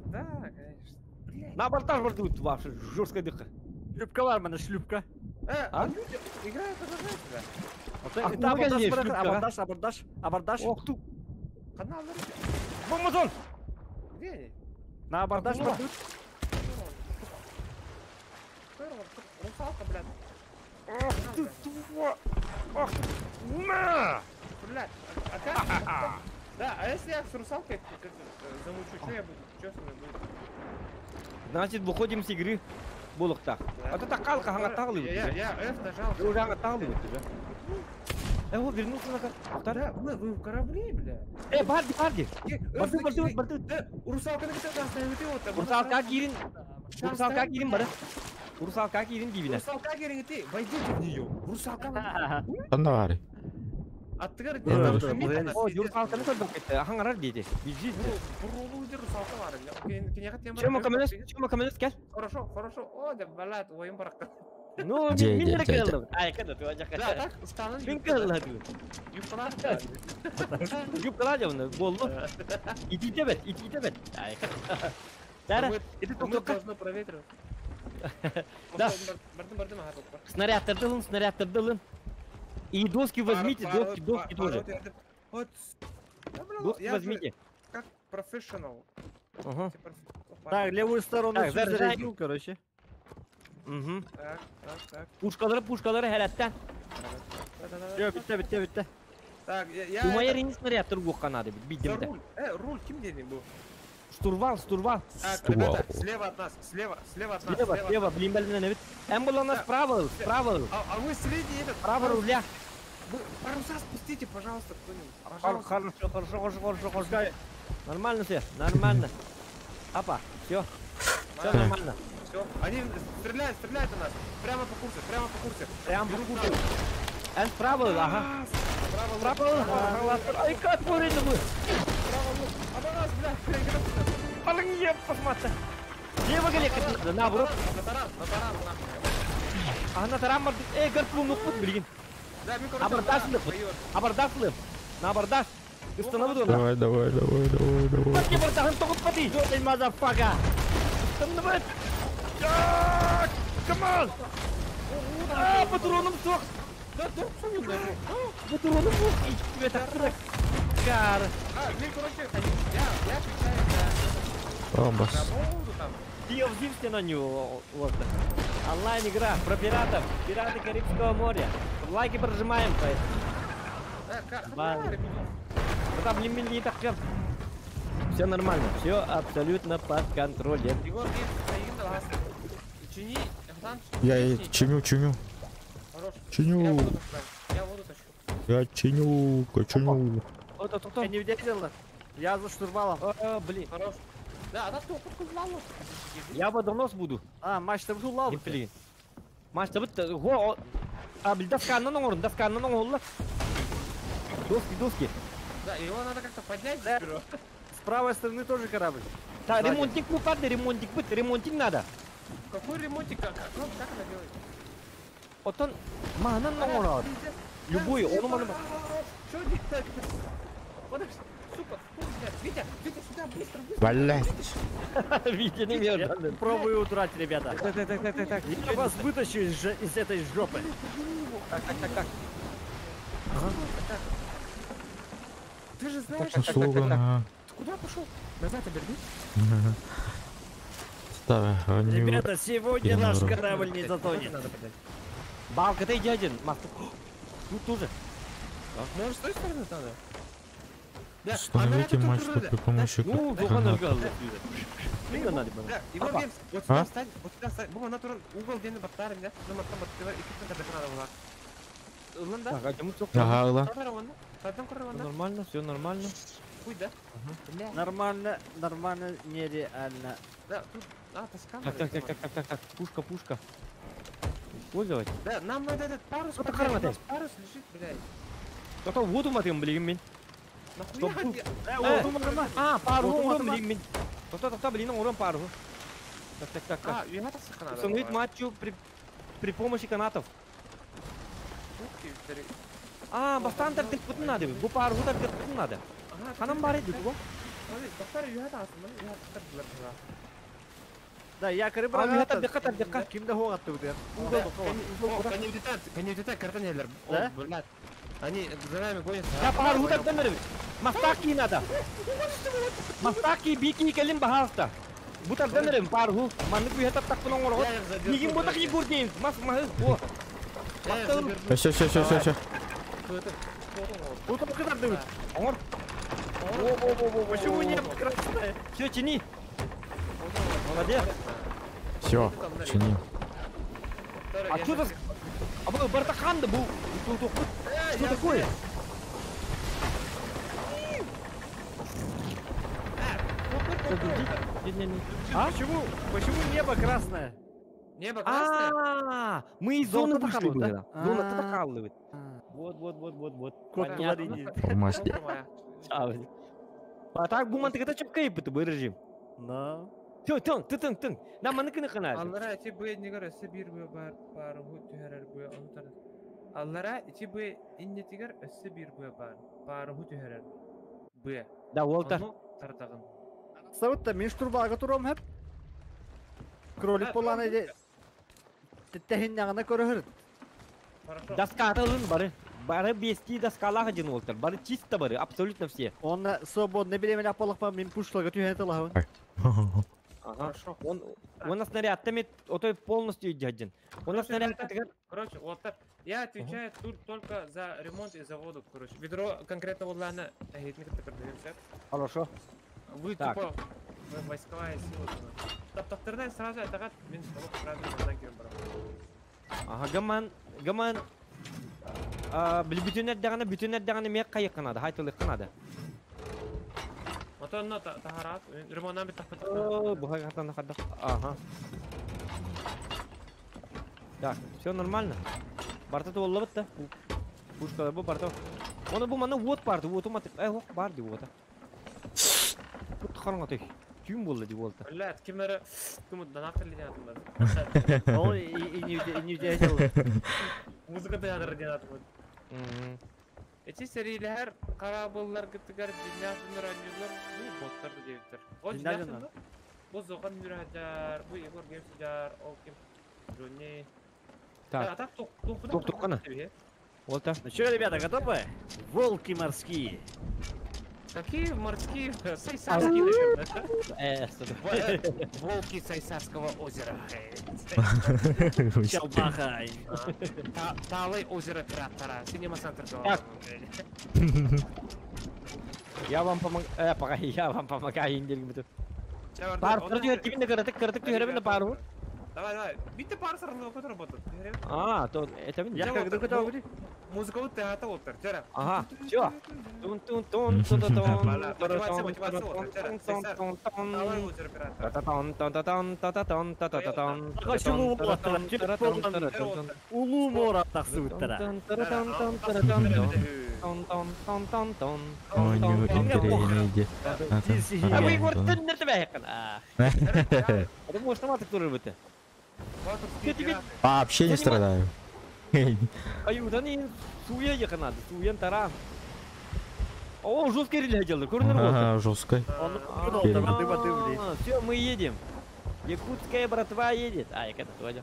Да, конечно. На абордаж бардут, ваша жесткая дыха. Шлюпка вармана, шлюпка. А играет продолжает тебя. Абордаж, абордаж, абордаж. Ох ты. Бомбазон! Где они? На абордаж бардут. Русалка, блядь. Ах ты, тварь! Ах ты! На! Блядь, а как? Да, а если я с русалкой замучу, что я буду? Что со мной будет? Значит, выходим с игры. Булыктах. А то так калка, аңаттагылы. Я F нажал. Уже аңаттагылы. Вот вернулся на карту. Да, вы в корабле, бля. Барди, барди. Барду, барду, барду. Да, русалка на китайском остановит его. Русалка кирин. Русалка кирин, бара. Русалка кирин дивина. Русалка кирин, ты войдите в нее. Русалка. Аннары. А ты говоришь, О, русалка на карту. Аңарар дети. Бежите. Чем каменец, кел? Хорошо, хорошо. О, да, блядь, ойын баракта. Ну, мин кылдым. Ай, када ты ажака. Да, так, станын. Мин кылдым. Юпкалар. Юпкалар жабны, болду. Идите бет, идите бет. Ай. Да, это только должно проветривать. Да. Бардым, ага. Снаряд тырдылын, снаряд тырдылын. И доски возьмите, доски, доски тоже. Вот. Доски возьмите. Как профессионал. Ага. Так, левую сторону зарядил, короче. Угу. Так, так, так. Пушкалары, пушкалары, хәләттән. Все, битте, битте, битте. Так, я... Думаю, не снаряд торгух надо, бить Руль, руль, кем день был? Штурвал, штурвал. Так, ребята, слева от нас, слева, слева от нас. Слева, слева, блин, блин, блин. Эм был у нас справа, справа. А вы средний этот. Право руля. Вы паруса спустите, пожалуйста, кто-нибудь. Пожалуйста. Хорошо, хорошо, хорошо, хорошо, хорошо. Нормально все, нормально. Опа, все. Все нормально. Все. Они стреляют, стреляют на нас. Прямо по курсу, прямо по курсу. Прямо по курсу. Эн справа, ага. Справа, справа. Ай, как бурили мы. Справа, а на нас, блядь, Блин, посмотри. Лево галек, наоборот. На таран, на таран, нахуй. А на таран, эй, гарпун, ну пут, блин. Абордаж, абордаж, на абордаж. Установи. Давай, давай, давай, давай, давай. Пати, абордаж, только пати. Ты, motherfucker. Установи. Come on! А, патроном сох! Да, да, патроном сох! И тебе так кар. А, блин, короче, я отвечаю за... О, бас. Ты обзився на него, вот. Онлайн-игра про пиратов, пираты Карибского моря. Лайки прожимаем, поэтому. Да, блин, не так прям. Все нормально, все абсолютно под контролем. Егор, чини, Я чиню, чиню. Хорош. Чиню. Я воду тащу. Я чиню, чиню. Вот Кто? Не видела? Я за штурвалом. А, блин. Хорош. Да, а так то Я водонос буду. А, мачта бутуллал. Блин. Мачта бут. Го. А, блин, досканнан оңорун, досканнан оңолла. Доски, доски. Да, его надо как-то поднять. Да. С правой стороны тоже корабль. Так, ремонтик ну падай, ремонтик быт, ремонтик надо. Какой ремонтик? Как это делать? Отон манан оңорот. Любой, он манан. Что делать? Подожди, сука, Витя, Витя, сюда, быстро, быстро. Блять. Витя не мерзко. Пробую удрать, ребята. Так, так, так, так, так. Я вас вытащу из этой жопы. Так, так, так, так. Ты же знаешь, Услуга. Ты куда пошел? Назад обернись. Ребята, сегодня наш корабль не затонет. Балка, ты иди один. Тут тоже. Может, с той стороны надо? Да, Установите мачту при помощи каната. Да, Егор Геймс, вот сюда встань, вот сюда встань. Бума, натурал, угол где на баттарым, да? На матта баттарым, и тут надо была. Ага, ла. Нормально, все нормально. Хуй, да? Нормально, нормально, нереально. Да, тут, а, тоска. Так, так, так, так, так, так, так, пушка, пушка. Использовать? Да, нам надо этот парус, парус лежит, блядь. Только воду матым, блин, мин. Нахуя? А, пару урон, блин, мин. Тоқта, блин, урон пару. Так, так, так, так. Установить матчу при помощи канатов. А, бастан тартып путун надо. Бу пару тартып путун надо. Ханам бар иди, го. Да, якорь брал. А, Кимде хоқ атты бұдыр. Конъюнктивит картонелер. Да? Блядь. Они за нами гонятся. Я пару тартып Мастаки надо. Мастаки бики келин бахалта. Бу тартып пару. Манны күйе таптак путун орго. Нигин ботак Егор Геймс. Мас мас. О. Все, все, все, все, все. Бу топка тартып. Оңор. Почему не красная? Все, чини. Молодец. Все, чини. А что за... А бұл бартақанды бұл... Что такое? А? Почему? Почему небо красное? Небо красное? А, мы из зоны вышли, да? Зона татахалывает. Вот, вот, вот, вот, вот. Кот творение. А так бу мантыгы чөпкәй бит бу режим. Да. Тың, тың, тың, тың. На маныкны кына. Аллара ити бу нигер өсө бир бу бар, бар ху түһәрәр бу онтар. Аллара ити бу иннетигер өсө бир бу бар, бар ху түһәрәр. Бу. Да, Уолтер. Тартагын. Савытта мин штурвалга турам хәп. Кролик боланы тәһин ягына көрөр. Доска атылын бары. Бары бести доскалага дин Уолтер. Бары чисто бары, абсолютно все. Он свободный беременна полах мин пушлага түһән талаһын. Ага. Он на снаряд, там отой полностью идет один. Он на снаряд. Короче, вот так. Я отвечаю тут только за ремонт и за воду, короче. Ведро конкретно вот ладно, Хорошо. Вы типа войсковая сила. Таптактырдан сразу атагат, мен сразу брал. Ага, гаман, гаман. Бүтүнер даганы мек кайык канады, хайтылык канады. Мотонно тахарат, ремонтнан бит тахпат. О, буга катан хадда. Ага. Так, все нормально. Барта то болла битте. Пушка бу барта. Оны бу мана вот барды, вот умат. Эй, хок барды вот. Тут хараңа тек. Түйін болды деп болды. Блядь, кимнәре кем донатор ли донатор? Ол и не делал. Музыка донатор донатор. Эти сериялар карабыллар гыттыгар динятыныр анюлар бу боттар да дебиттер. О динятыныр. Бу зоган нүрәҗар, бу Егор Геймс жар, ол ким Джонни. Так. Тук тук кана. Волта. Ну что, ребята, готовы? Волки морские. Какие морские? Сайсарские, наверное. Волки Сайсарского озера. Чалбаха. Талай озеро Пиратора. Синема Центр. Я вам помогаю. Пока я вам помогаю. Пар, кырдык кырдык кырдык түһәрбин пару. Давай, давай. Битте пар сарылы көтөр работает. А, то это Я когда куда были? Музыка вот театр оттар. Жара. Ага, все. Тун тун тун тун тун тун. Мотивация, мотивация, вот, жара, Сесар. Давай лузер оператор. Та-та-тон, та-та-тон, та-та-тон, та-та-тон. Хочу Улуу мора тахсыбыттара. Оонньуу интэриэһинэй А вы Егор төннөр тебэйэккин. Это может матык турар быты. Вообще не страдаю. Аюдан ин суя якынады, суян таран. О, жесткий реле делали, көрүнөр болду. Ага, жесткой. Все, мы едем. Якутская братва едет. А, я когда тоже.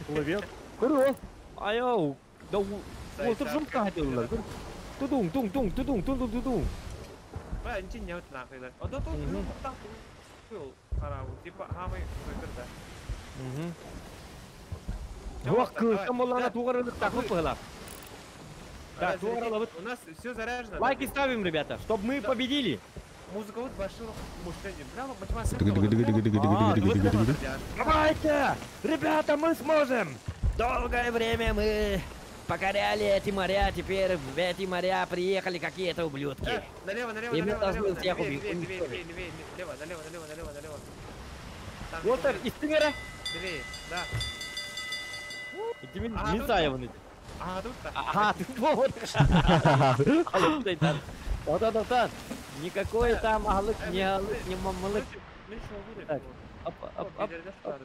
Плывет. Көрү. Айо, да отур жумка хотеллар. Тудуң, туң, туң, тудуң, тудуң, тудуң. Ба, ничего не нахуй. А да тут так карабыл. Типа, хамы да. Уақ кылкам боллана туғарылық тақып пығылақ. Да, туғарылық. У нас все заряжено. Лайки ставим, ребята, чтобы мы победили. Музыка вот большого мышления. Прямо мотивация. Давайте! Ребята, мы сможем! Долгое время мы покоряли эти моря, теперь в эти моря приехали какие-то ублюдки. Налево, налево, И мы налево, должны налево, всех левее, убить. левее, левее, левее, лево, налево, налево, налево, налево. Там, Уолтер, истиңере. Левее, да. Итимин мин саябын ити. А, тут-то. Ага, ты вот. Да-да-да. Никакой там алык, не алык, не мамалык. Так, оп, оп, оп, оп.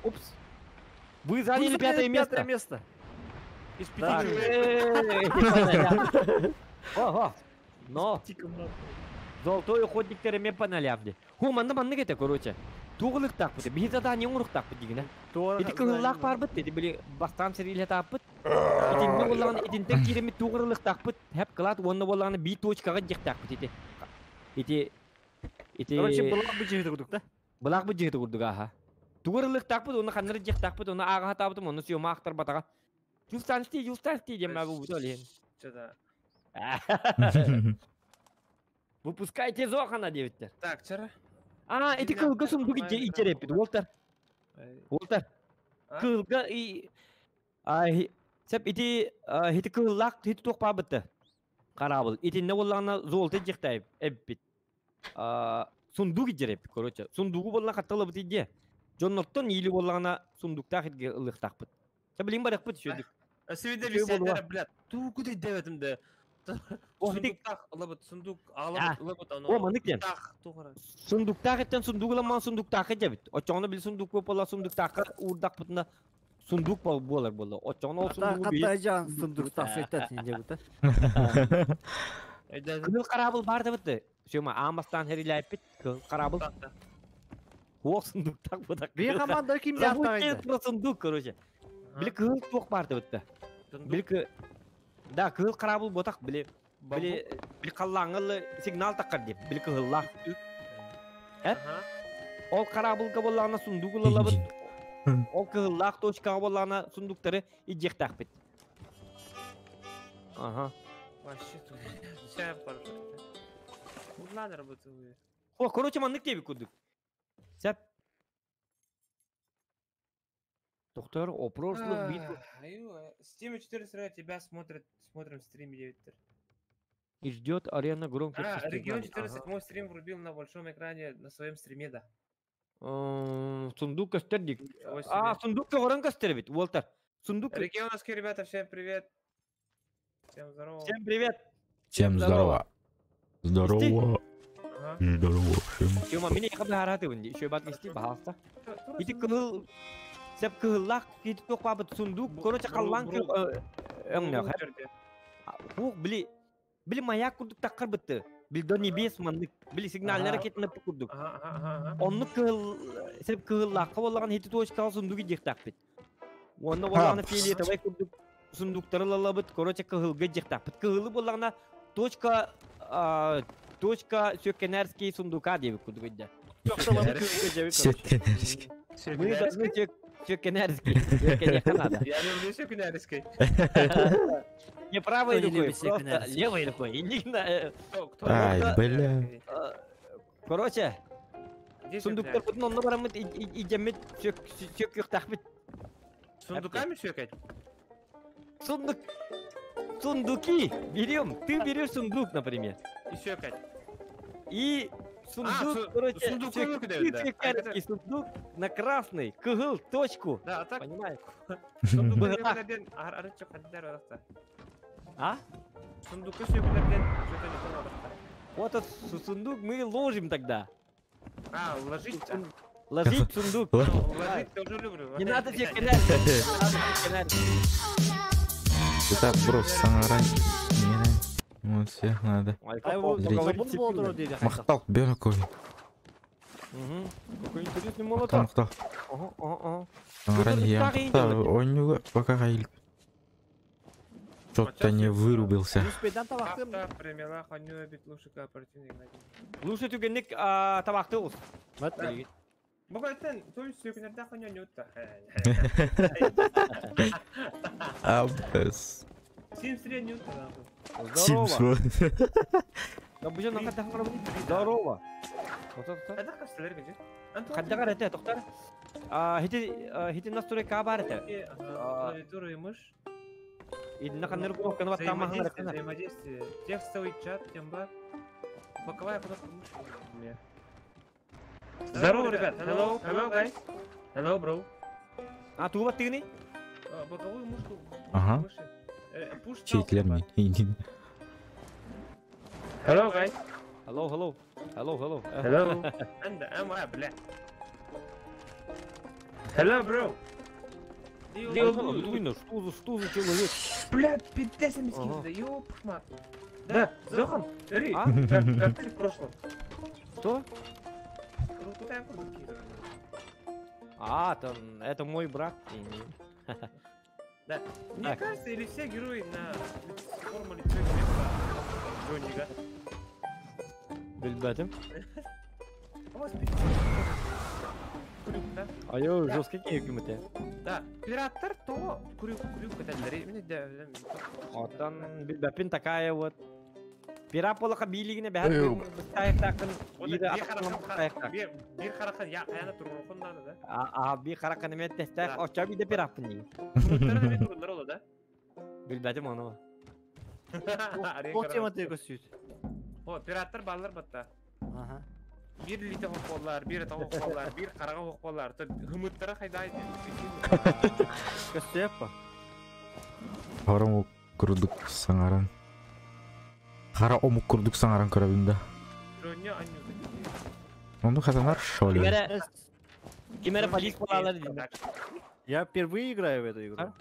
Упс. Вы заняли пятое место. Пятое место. Из пяти. Ого. Но. Золотой охотник тереме паналявди. Ху, манна манна кете, короче. Туғылық тақпыты, бихи задание оңырық тақпыт дегені. Ити кылылақ бар быт, деди, били бастан сериле таппыт. Итинне боллағын, итинтен киремит туғырылық тақпыт, хәп кылат, онны боллағын би точкаға жек тақпыт ити. Ити... Ити... Короче, былақ бы жігіті күрдік, да? Былақ бы жігіті күрдік, аха. Туғырылық тақпыт, оны қанныры жек тақпыт, оны аға табытым, оны сүйома ақтар батаға. Юлстансти, юлстансти, дем могу бутолин. Что-то... Выпускайте Зохана, девиттер. Так, вчера. А, эти кылга сундук итерепит, Уолтер. Уолтер. Кылга и... Сәп ити хити кыллак хити тоқпа бітті. Қарабыл. Ити не боллағына золты жықтайып, әббит. Сундук итерепит, короче. Сундугу боллана қатталы біт иде. Жонноттон или боллағына сундукта хитге ылықтақ біт. Сәп білін барақ біт шөдік. Свиде висядер, блядь. Ту куды деветімді. Сундуктах ылыбыт, сундук алыбыт, ылыбыт, О, манык ден. Сундуктах еттен сундугламан сундуктах дебит. Очоны бил сундук бола сундуктах урдак бутына сундук болар болла. Очоны ол сундугу бил. Катта жан сундуктах сеттен дебит. Кыл карабыл бар дебит. Сёма амастан херилайп бит. Кыл карабыл. О, сундуктах будак. Бир команда ким жактагы? Сундук, короче. Бил кыл ток бар дебит. Бил Да, кыл карабыл ботак биле биле бил каллаңыл сигнал таккар деп, бил кылла. Э? Ол карабылга боллана сундук улалабыт. Ол кыллак точкага боллана сундуктары иджектак бит. Ага. Вообще тут. Сейчас Ладно, работаю. О, короче, маннык деби кудук. Сәп. Доктор, о прошлых битвах. Steam 14 тебя смотрит, смотрим стрим 9. И ждет арена громких. А, регион 14 мой стрим врубил на большом экране на своем стриме, да. Сундук костердик. А, сундук горан костербит, Уолтер. Сундук. Регионовские ребята, всем привет. Всем здорово. Всем привет. Всем здорово. Здорово. Здорово всем. Тёма, меня хабар хаты еще бат нести, пожалуйста. Иди кыл. Сәп кыллак китip тоқпабыт сундук, короче, қаллан кыл өңнө. Хук били били маяк курдук таккар бытты. Бил до небес маннык, били сигналлар ракетаны курдук. Онны кыл сәп кыллакка боллаган хити точкага сундук жектак бит. Онны боллаган фиолетовый курдук сундуктары лалабыт, короче, кылга жектак бит. Кылы боллагана точка точка Сёкенерский сундука деп курдук иде. Сёкенерский. Мы должны Сёкенерский. Я люблю Сёкенерский. Не правой рукой, просто левой рукой. Ай, бля. Короче, Сундуктарбытын онно бараммыт илдьэммит сүөккүөхтээхпит. Сундуками сүөкэт? Сундук. Сундуки берем. Ты берешь сундук, например. И сүөкэт. И сундук, А, короче, сундук ты да. сүөккэрский сундук на красный, кыһыл, точку. Да, а так Понимаешь? сундук Быһа. арыччы хаддар барахта. А? Сундукка сүөкүлэрден что-то не понял. Вот этот сундук мы ложим тогда. А, ложить? Ложить сундук. Ложить тоже люблю. Не надо тебе канать. Не надо тебе канать. Это брос саңарай. Вот всех надо. Ой, Ай, как вот, он говорит забыл степенно. было Махтал, бен какой. Мгм. Какой интересный Махтал, молоток. махтал. Ага, ага, ага. Саңарай Тут я. так и делать. Онюга пока хайл. Что-то не вырубился. Успейдан табақтым. Авто премела ханю бит лучше кооперативный игнатий. Лучше түгенник табакты ус. Бүгөттен той сүөкүнэрдэ ханю нютта. Абас. Сим средний нютта. Здорово. Симс. Да бу жана кадда хаңара Здорово. Токтор, токтор. Это кастелер где? Кадда гар эте, токтор. А, хити хити настройка бар эте. Клавиатура и мышь. Идна каннер кнопканы баттама хаңара Взаимодействие, кана. взаимодействие. Текстовый чат, темба. Боковая кнопка мыши. Здорово, ребят. Hello, hello, guys. Hello, bro. А, туба тыгны? А, Боковую мышку. Ага. Мыши. Push talk, Читлер типа. ми. Hello, guys. Hello, hello. Hello, hello. Hello. And am I, бля. Hello, bro. Что за, что за человек? Бля, пиздец, я Ага. да ёб мать. Да, Зохан, Ри, А? как ты в прошлом? Что? Ну, куда я буду кидать? А, там, это мой брат. Да. Мне Так. кажется, или все герои на форму лицо вместо Джоннига. Билбетим. У вас пиздец. Крюк, да? Айо, жесткий кемете. Да, пираттар то крюк, крюк, это именно да, Отан билбепин такая вот. Пираполака билигине бәһәт Эй, тайыктакын Оны бири бир атакын бир бир харахан я аяна турурукун надо, да? А, би каракан эме тестак, Да. оча би де пирапын ни. Круттар да турулар оло, да? Билбетим оны. Ол тема ты көсүйт. О, пираттар баллар батта. Ага. Бир лите хокколлар, бир тоқ хокколлар, бир карага хокколлар. То хымыттара хайдай. Көсүйеп па? Хара курдук саңаран. Хара омук курдук саңаран көрөбүн да. Джонни аню. Онду хатанар шоли. Кимере кимере полис болалар диди. Я впервые играю в эту игру. А?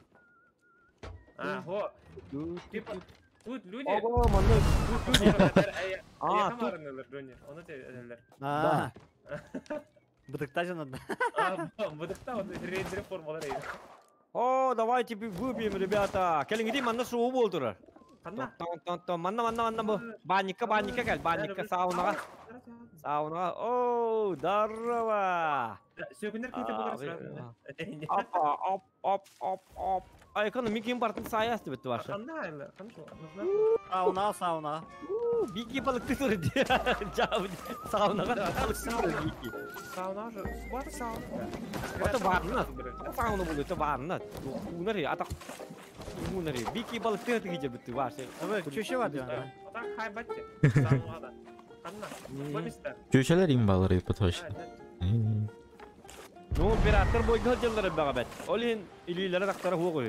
А, хо. Типа тут люди, Ого, манны. тут люди А, А, тут тут Оны те эделер. А. Бытыктажын надо. А, быдыкта оны рейдер формалар эй. О, давайте выпьем, ребята. Келиң манна шоу болдурар. Канна? Тон тон тон манна манна манна бу. Банникка банникка кел, банникка саунаға. Саунаға. О, здорово. Сөкүнөр кейте булар сразу. Опа, оп, оп, оп, оп. Ай, каны микин бартын саяс деп битти башы. Канна айлы, канна нужна. Сауна, сауна. Бики балыкты туры. Жабы саунаға балыкты туры бики. Сауна уже. Бар сауна. Это ванна. Сауна бул, это ванна. Унары, атак. Унары. Бики балыкты тыгы битти башы. Абы, чөшө бар диyor. Атак хай батчы. Сауна да. Канна. Бомиста. Чөчелер им балары потош. Ну, оператор бойга жылдары бага бет. Олин илилere тактары хугу.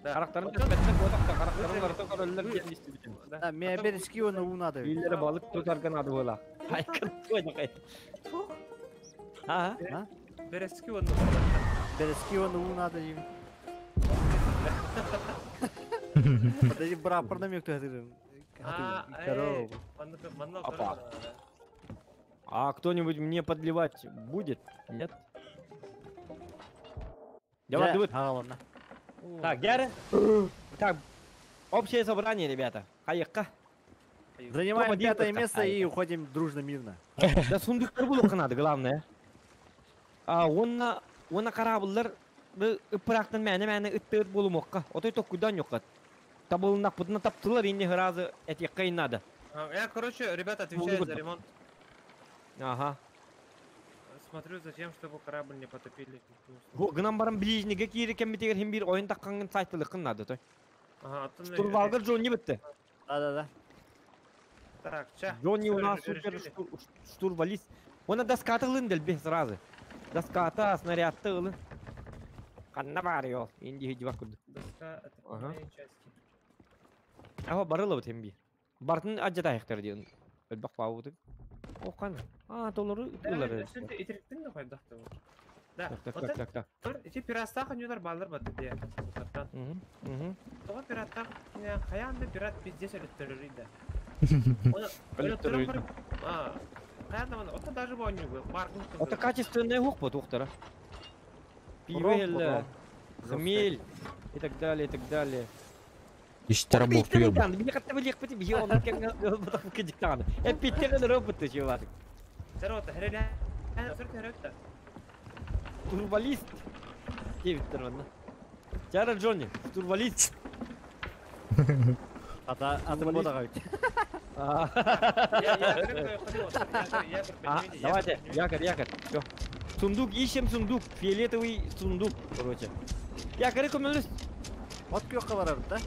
Карактарын төпәтсә котакта карактарын барты короллар дигән истибитин. Да, мен берески оны унады. Илилere балык тутарган ады була. Айкын койдuk айт. А? Берески оны. Берески оны унады дейм. Подожди, брапорна мен өктө А, Здорово. Опа. А кто-нибудь мне подливать будет? Нет? Давай, давай. А, ладно. Так, Гера. Так, общее собрание, ребята. Хаекка. Занимаем Топ-один пятое просто. место и уходим дружно, мирно. Да сундуктар булук надо, главное. А, онна, онна карабыллар ыпырактан мәне мәне ыттырт болумокка. Отой токкудан йокка. Табылына путна таптылар инне разы эти надо. Я, короче, ребята, отвечаю за ремонт. Ага. Смотрю, зачем, чтобы корабль не потопили. Бу гынан баран ближниге киири кэммитигэр хим биир ойун таххаҥҥын сайтылыккын наада той. Ага, оттон Штурвалга Джонни битте. Да-да-да. Так, ча. Джонни у Всё, нас супер решили. штурвалист. Она доската ылын дэлби сразу. Доската, снарядты ылын. Ханна бар йол. Инди хиджи курду. Доска это Ага. моей части. Аха барыла бит хим биир. Бартын ажата диэн. Өлбөх баабытык. О кан. А, толору ылар. Итириктин да койдохты бу. Да. Так, так, Вот так, так, так. это ити пираттах анюлар баллар бат дия. Тартан. Мгм, мгм. Тоҕо пираттах хайаан да пират пиздец өлөттөрөр да. Өлөттөрөр. А, хайаан да мана, ота даже бу ойнугу, баргын Это качественная хук бу тухтара. Ром, Пиво, ром. хмель и так далее, и так далее. Иштара буктуер бу. Били катта били кпити били он кенга бутак кедиктан. Э питтерен робот чувак. Сарота, хереле. Сөрт хереле. Турбалист. Девиттер онна. Чара Джонни, турбалист. Ата атын бодаға бит. А, Я а, давайте, якорь, якорь. Всё. Сундук, ищем сундук. Фиолетовый сундук, короче. Якорь, көмөлүс. От күйөккө барабыт, да?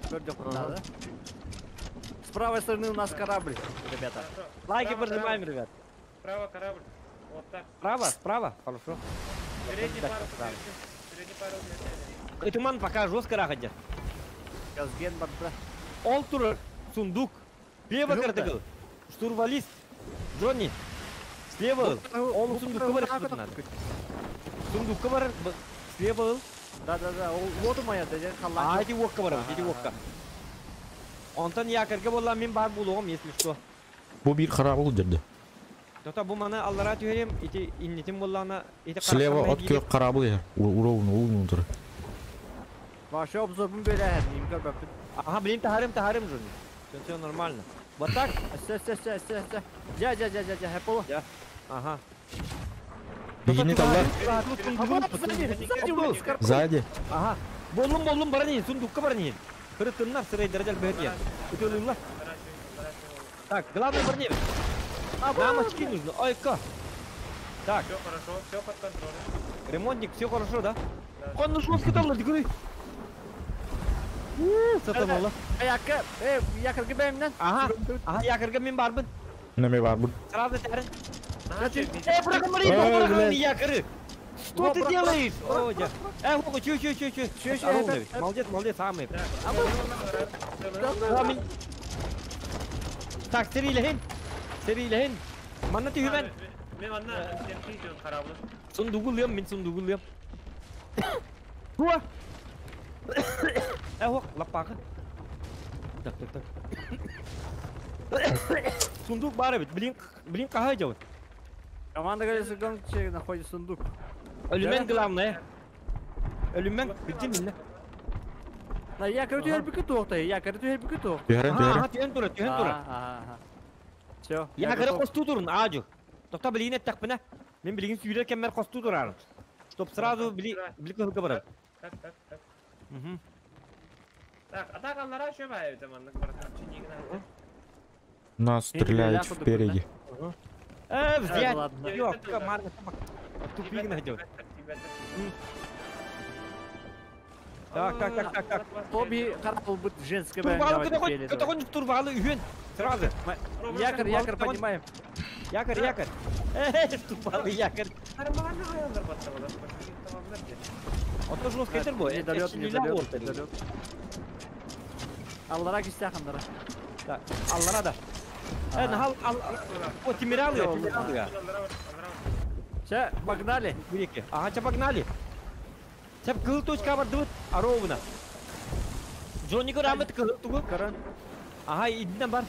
Көрдүк да. С правой стороны у нас корабль, ребята. Лайки прожимаем, ребят. Справа корабль. Вот так. Справа, справа. Хорошо. Передний Так, парус. справа. Передний парус. Итуман пока жестко рахадя. Газген барда. Ол турар, сундук. Слева Круто. картыгыл. Штурвалист. Джонни. Слева. Ол сундукка бар надо. Сундукка бар. Слева. ыл. Да-да-да, ол лоду моя, да, А, халла. эти вокка бар, эти вокка. Онтон якорьга болла мен бар булугум, если что. Бу бир харабыл дерди. Тота бу маны аллара түһерем, ити иннитим боллана, ити Слева от кök харабыл я. Уровну улну тур. Ваше обзорбун бөләһәр, ним көрбәппин. Ага, блин, тахарым, тахарым, Джонни. Все, все нормально. Вот так? Все, все, все, все, все. Жа, жа, жа, жа, жа, хэполо. Ага. Бигини таллар. Сзади, сзади у нас корабль. Сзади. Ага. Боллум, боллум, баранин, сундукка баранин. Кырытыннар, сырай дәрәҗәл бәһәт Үтөлүллар. Так, главное барнин. Нам очки нужно. Ой-ка. Так, Все хорошо, все под контролем. ремонтник, все хорошо, да? Да. Он нужно скидал, дигри. Сатаналла. Аякка, э, якорга бәйімнен. Ага, ага, якорга мен барбын. Неме бар бу. Сразу тәрін. Э, Эй, бұрақын Эй, бұрақын блядь. якоры. Что ты Бра- бра- делаешь? О, дя. Эй, Вова, чё, чё, чё, чё. Чё, чё, Орлович, это- Молодец, молодец, самый. Да, Амин. Так, серилехин. Серилехин. Манна түймен. Мен анна серпи жон корабль. Сундугулыям, мен сундугулыям. Туа. Эй, хок, лаппақы. Так, так, так. Сундук бар бит. Блин, блин, қағай жауын. Команда говорит, гонки находит сундук. Ölümen главное. Ölümen bitti mi? На якорь түһэр бүкү туохта, якорь түһэр бүкү туох. Түһәрен Ага, түһәрен. ага, түһэн тура, түһэн тура. Все. Якоры косту турун, ажу. Токта билигин эттакпына. Мен билигин сүйрер кеммер косту турарым. Чтоб сразу били били кылга барар. Так, так, так. Мгм. Так, а так аллара еще бай, там анна квартира чинигна. Нас стреляют впереди. Э, взять. ладно. Йо, марка Тупик найдет. Так, так, так, так, так. Тоби корабль будет женская Турбалы куда хоть, куда хоть турбалы үйен. Сразу. Якорь, якорь поднимаем. Якорь, якорь. Э, турбалы якорь. Нормально аялдар батталар. Ото жестко этер бу. Недолет, недолет, недолет. Аллара кистяхандара. Так, аллара да. Э, нахал, ал, о, Тимиралы, Тимиралы. Все, погнали. Греки. Ага, ча погнали. Чап кыл точка бар дыбыт, а ровно. Джонни көрамыт кыл тугу. Каран. Ага, идинен бар.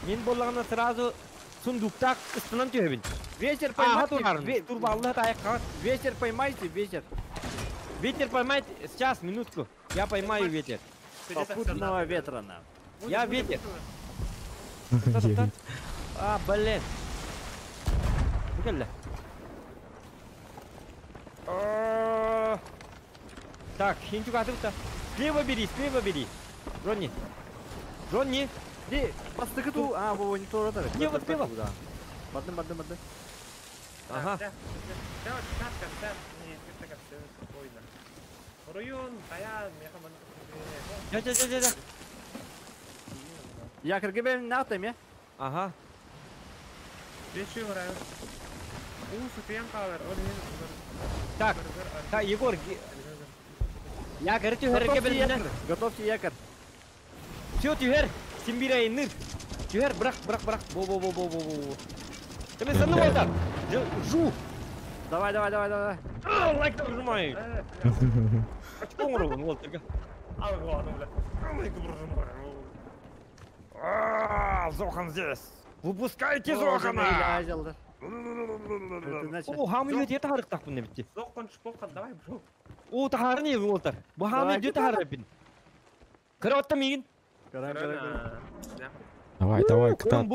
Мен боллагана сразу сундукта ыстынан түйөбүн. Ветер Ага, поймайте. турарын. Турбалны таяк Ветер поймайте, ветер. Ветер поймать. Сейчас, минутку. Я поймаю ветер. Попутного ветра нам. Я ветер. А, блин. Бүгелле. Так, хинчук атып та. Слева бери, слева бери. Джонни. Джонни. Ди, бастыгы ту, а, бу не то рота. Слева, слева. Бадым, бадым, бадым. Ага. Жа, жа, жа, жа. Якорь гебен натами. Ага. Так, так, Егор, якорь түһэргэ белиннэ. Готовьте якорь. Все, түһэр. Симбирай ныр. Түһэр, бырах, бырах, бырах. Бо, бо, бо, бо, бо, бо. Тебе санны болдар. Жу. Давай, давай, давай, давай. Лайк нажимай. Очко оҥоробун, уолтарга. Зохан здесь. Выпускайте Зохана! О, хамы өте тахарыктакпын битти. Зохан шпохан, давай, бро. О, тахарын ебі олтар. Бу хамы өте тахарыппин. Кыры мигин. Давай, давай, кытат.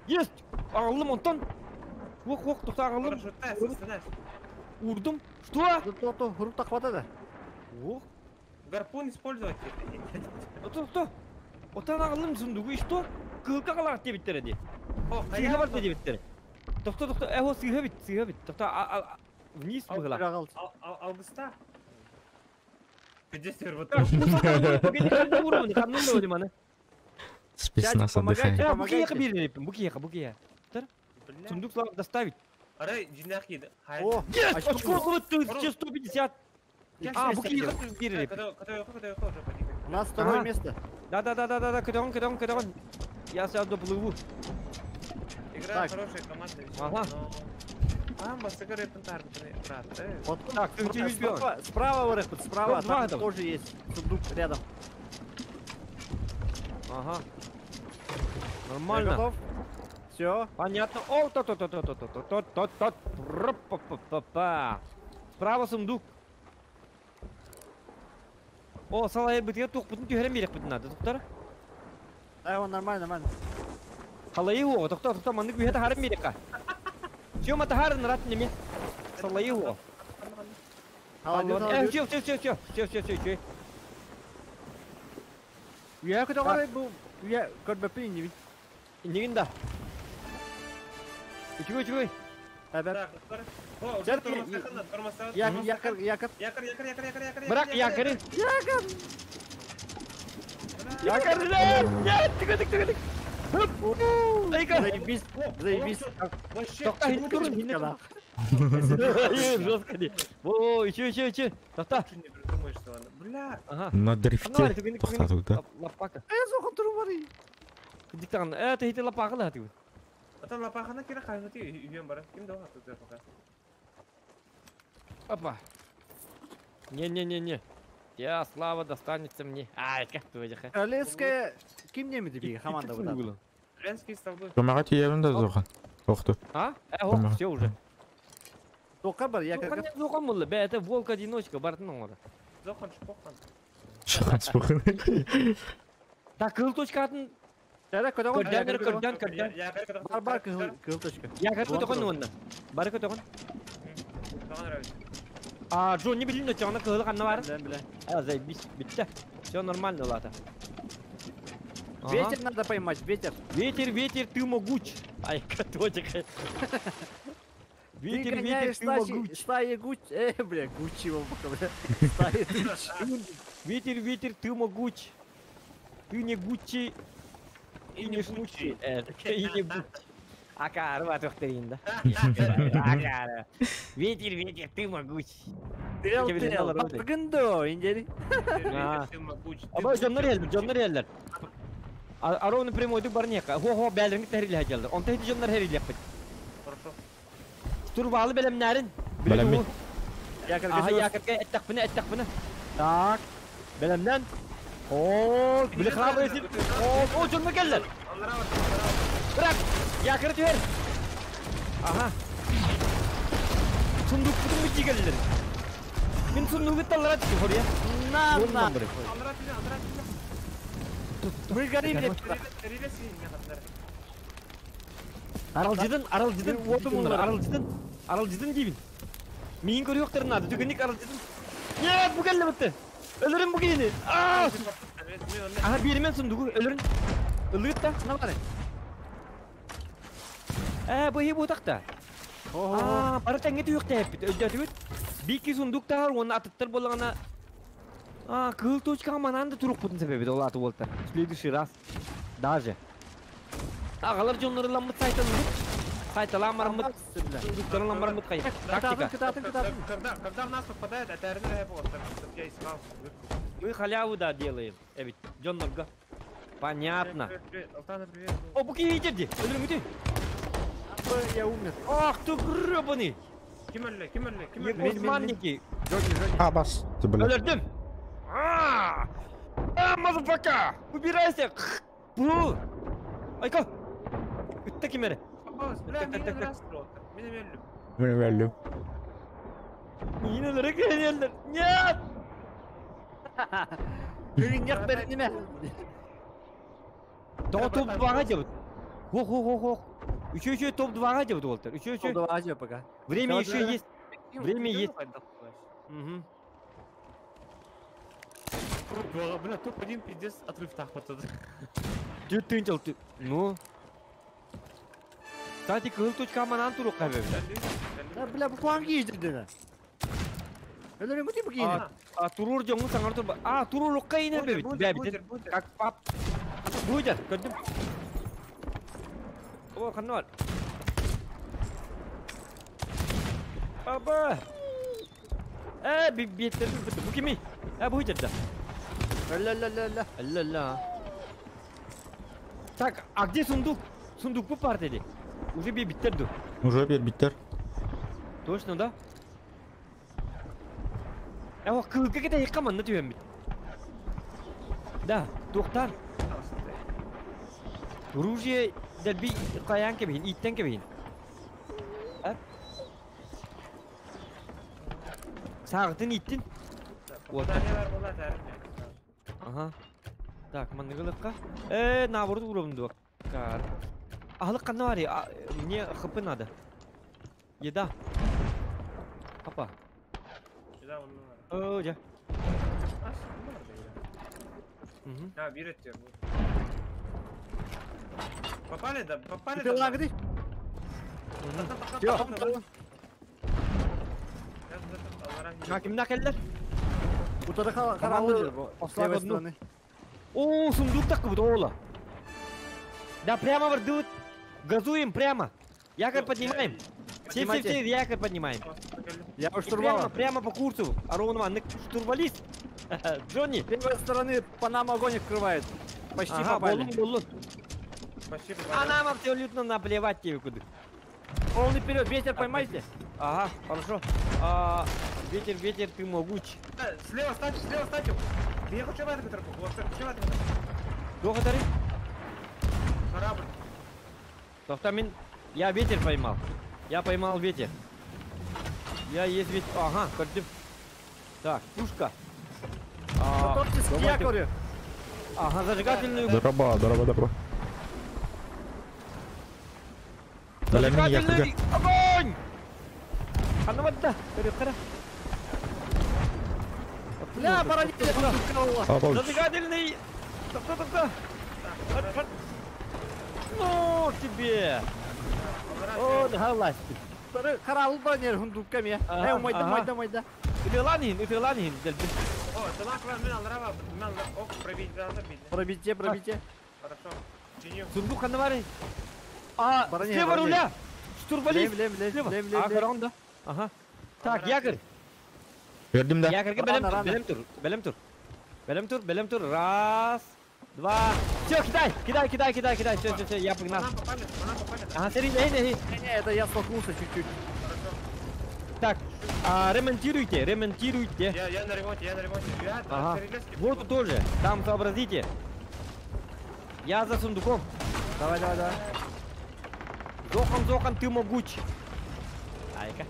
Есть! Ағылым онтон. Ох, ох, тоқта ағылым. Урдум. Что? То, рук хватает. Ох. Гарпун использовать. То, то. Отан ағылым сундугу, и что? Кылка қалақ тебіттері де. Сыйға бар тебіттері. Тоқта, тоқта, эхо, сыйға бит, сыйға бит. Тоқта, вниз бұғыла. Алгыста. Где север? Спецназ отдыхает. Букияға беріліппін, букияға, букия. Сундук слава доставить. Арай, жинақ еді. О, есть! Очко 1150! А, букияға беріліп. У нас второе место. Да, да, да, да, да, да, кыдон, кыдон, кыдон. Я сейчас доплыву. Игра хорошая команда. Ага. Так, справа, справа, там тоже есть сундук рядом. Ага. Нормально. Готов? Все. Понятно. О, то то то то то то то то то то то. Справа сундук. О, салай бытыга тух бутун түһәрен бирек бутун надо, доктор. Да, он нормально, нормально. Халайы го, доктор, доктор, маннык бүйәтә харым бирек. Все, матахарын рат неме. Салайы го. Все, все, все, все, все, все, все, все. Я куда бу, я как бы пинни. Иннигин да. Үчүгэй, үчүгэй. Якорь, якорь, якорь, якорь, якорь, якорь. Бырак якорь. Якорь. Якорь, нет, тык тык тык тык. Заебись, заебись. Тоқта, хинни турун, хинни турун. Жестко не. Во, еще, еще, еще. Тоқта. Бля. На дрифте. Тоқта тут, да? Лапака. Зохан турун бар. Диктан, это хити лапака ла ты. Ата лапахана кира хайнути үйен бар. Ким да тут пока. Опа. Не-не-не-не. Я слава достанется мне. Ай, как ты выдеха. Королевская ким немеді бей команда вот. Женский столбы. Көмәгә тиябин да Зохан. Охту. А? Ох, все уже. Тоқа бар, я как Зохан был, бе, это волк-одиночка, бартын оңора. Зохан шпохан. Шохан шпохан. Так, кыл точка атын. Да, куда он? Көрдән, көрдән, көрдән. Бар, бар, кыл точка. Я как көтөгөн онна. Бар көтөгөн. А, Джон, не билин, но кылы канна бар. А, заебись, битте. Все нормально, лата. Ветер надо поймать, ветер. Ветер, ветер, ты могуч. Ай, каточек. Ветер, ветер, ты могуч. Стаи гуч. Бля, гучи его пока, бля. Стаи гуч. Ветер, ветер, ты могуч. Ты не гучи и не шмучи. И не гучи. Акар, вот да. Акар. Ветер, ветер, ты могуч. Тел, Батгындо, индери. Аба, жоннор елдер, жоннор елдер. Ароны прямой бар нека. Хо-хо, бәлерин тәриле хәҗәлдер. Онта хәҗи жоннор хәриле япыт. Хорошо. Турбалы белемнәрин. Белемми. Ага, якырга әттәк бина, әттәк бина. Так. Белемнән. О, биле храбрый син. О, о, жоннор келдер. Bırak. Якыры түһәр. Ага. Сундук бүтүн бит келдер. Мин сундугу таллара түшү хория. На, на. Мы горим, Аралжыдын, аралжыдын, аралжыдын, аралжыдын деймін. Мейін көрі yoqтарын ады, түгінік аралжыдын. Нет, bu geldi bitti. Ölürüm bu gelini. Aa! Aha, biri men сундугу, ölürüm. Ылыытта. На бары. Быһы бутакта. Аа, бары тэҥҥэ түһүөхтээппит, өйдөөтүгүт? Бики сундук таһар уонна атыттар буоллаҕына Аа, кыыл точкаҕа манаан да турукпутун сэбэбит ол ааты уолтар. В следующий раз. Даже. Аҕалар дьоннору ламмыт сайталыыбыт. Сайталаан бараммыт. Сундуктарын ламмараммыт кай. Тактика. Кытаатын, кытаатын. Когда в нас попадает, это РН вот, я искал. Мы халяву, да, делаем. Эбит, дьоннорго. Понятно. Привет, привет, Алтана, привет. О, бу киһи дии. Өлөрүҥүтүй. Я умер. Ах ты гребаный! Ким өллө, ким өллө, ким өллө? Егор Джонни, Джонни. А, бас. Ты, бля. Өлөрдүм! А, А, motherfucker! Убирайся! Бу! Айка! Үтте ким эрэ? Бля, Так, так, меня так, так. раз просто. Меня өллүм. Мен өллүм. Миин өлөрө кэлэллэр. Нет! Бүгүннэх бериниме. Тоҕо топ 2-га дебит. Хо хо хо хо. Еще еще топ 2-га дебит уолтар. Еще еще. Давай пока. Время Давай, еще давай. есть. Время есть. Мгм. Бля, топ-1 пиздец, отрыв так вот. Ты тынчал ты. Ну. Кстати, кыһыл точка манан турук кабебит. Да, бля, бу куан кийдирдин. Өлөрүҥүтүй бу кийини. А турур жоңун саңар тур. А турур укка ине бебит. Бебит. Как пап. Буйдер, көрдүм. О, ханна бар. Аба. Беттер бит. Бу кими? Буйдер да. Ля ля ля ля. Ля-ля. Так, а где сундук? Сундук по партии. Уже биттерду. Уже биттер. Точно, да? О, кылга кете якаман на түйем бит. Да, доктор. Оружие дәлби каян кебин, иттен кебин. Сағытын иттин. Вот. Ага. Так, манныгылыкка. Наоборот уровень Кар. Ахлык канна бар, мне хп надо. Еда. Апа. О, жа. Угу. А, бирет Попали, да? Попали, Ты да? лагды? Всё. Кимна келдер? Утары Команда караулы с послала левой одну. стороны. О, сундук так вот, ола. Да, прямо вардут. Газуем прямо. Якорь поднимаем. Все, все, все, якорь поднимаем. Я у И прямо, штурвала. прямо по курсу. Аронова, штурвалист. Джонни. С левой стороны по нам огонь открывает. Почти Ага, попали. болун, болун. Почти А попали. нам абсолютно наплевать тебе куда. Полный вперед, ветер поймайте. Ага, хорошо. А, ветер, ветер, ты могуч. Слева ставьте, слева ставьте. Я хочу в эту тропу, вот, хочу в эту. Доходари? Корабль. Тоқтамин, я ветер поймал. Я поймал ветер. Я есть ветер. Ага, көрдүм. Так, пушка. А, Готовьтесь к давайте. якорю. Ага, зажигательную. Дороба, дороба, дороба. Бля, мен якорьга. Зажигательный огонь! А ну вот да, көрү, Бля, поранили. Аба, Зажигательный! Токто, токто! Фат, фат. Ну тебе! О, да, ласти. Караул баннер хундуками. Ага, Эй, майда, ага. майда, майда. Ытыланин, ытыланин, дельби. О, это наш мен алрава, мен ох, пробить, да, забить. Пробейте, пробейте. Хорошо. Чиню. Сундук ханавары. А, Броня, слева броня. руля! Штурвалист! Лем, лем, лем, Слева. лем, лем, А, лем. көрөҥ да. Ага. Так, якорь. Бердим да. Якорьга Рано, бэлэм тур, рано. бэлэм тур, бэлэм тур. Бэлэм тур, бэлэм тур. Раз, два. Все, кидай, кидай, кидай, кидай, кидай. Все, все, все, я По погнал. нам попали, по нам попали. Ага, смотри, эй, эй, эй. Не-не, это я столкнулся чуть-чуть. Хорошо. Так, ремонтируйте, ремонтируйте. Я на ремонте, я на ремонте. Я Ага. перелезки. Воду тоже, там сообразите. Я за сундуком. Давай, давай, давай. Зохан, Зохан, ты могуч. Айка.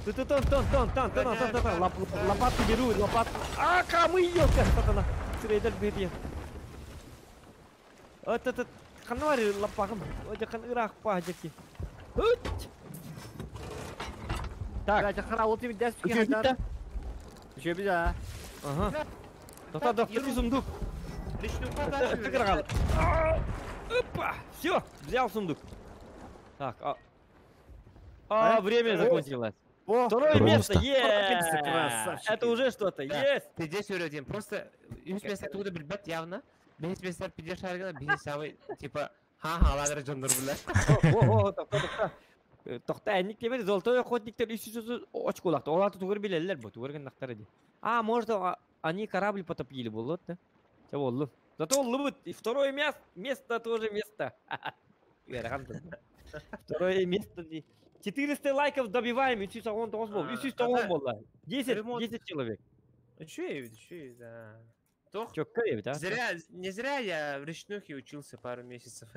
Тун тун тун тун тун тун тун тун тун. Лопатку беру, лопатку. А, камы елка, сатана. Срейдер бит. Вот этот ханвари лопахом. Вот хан ирах пахжаки. Так, Блядь, караул тебе даст Үчү бит Еще беда. Ага. Тоқта, тоқта, сундук. Опа! Все, взял сундук. Так, а время закончилось. Второе место, есть! Это уже что-то, есть! Ты здесь один, просто үс место туда билбет явно. Бес место пидеш аргана, бес самый, типа, ха-ха, ладыр жондор була. О, тохта, тохта. Тохта, әнник тебер, золотой охотниктер 300 очколакты. Оларды тугыр билелер бу, тугыр гыннактар иди. А, может, они корабль потопили было, да? Чего олду? Зато олду и второе место тоже место. Второе место. 400 лайков добиваем, и он был. И он был. 10 человек. Еще и, да. Чё, а? Зря, не зря я в речнухе учился пару месяцев.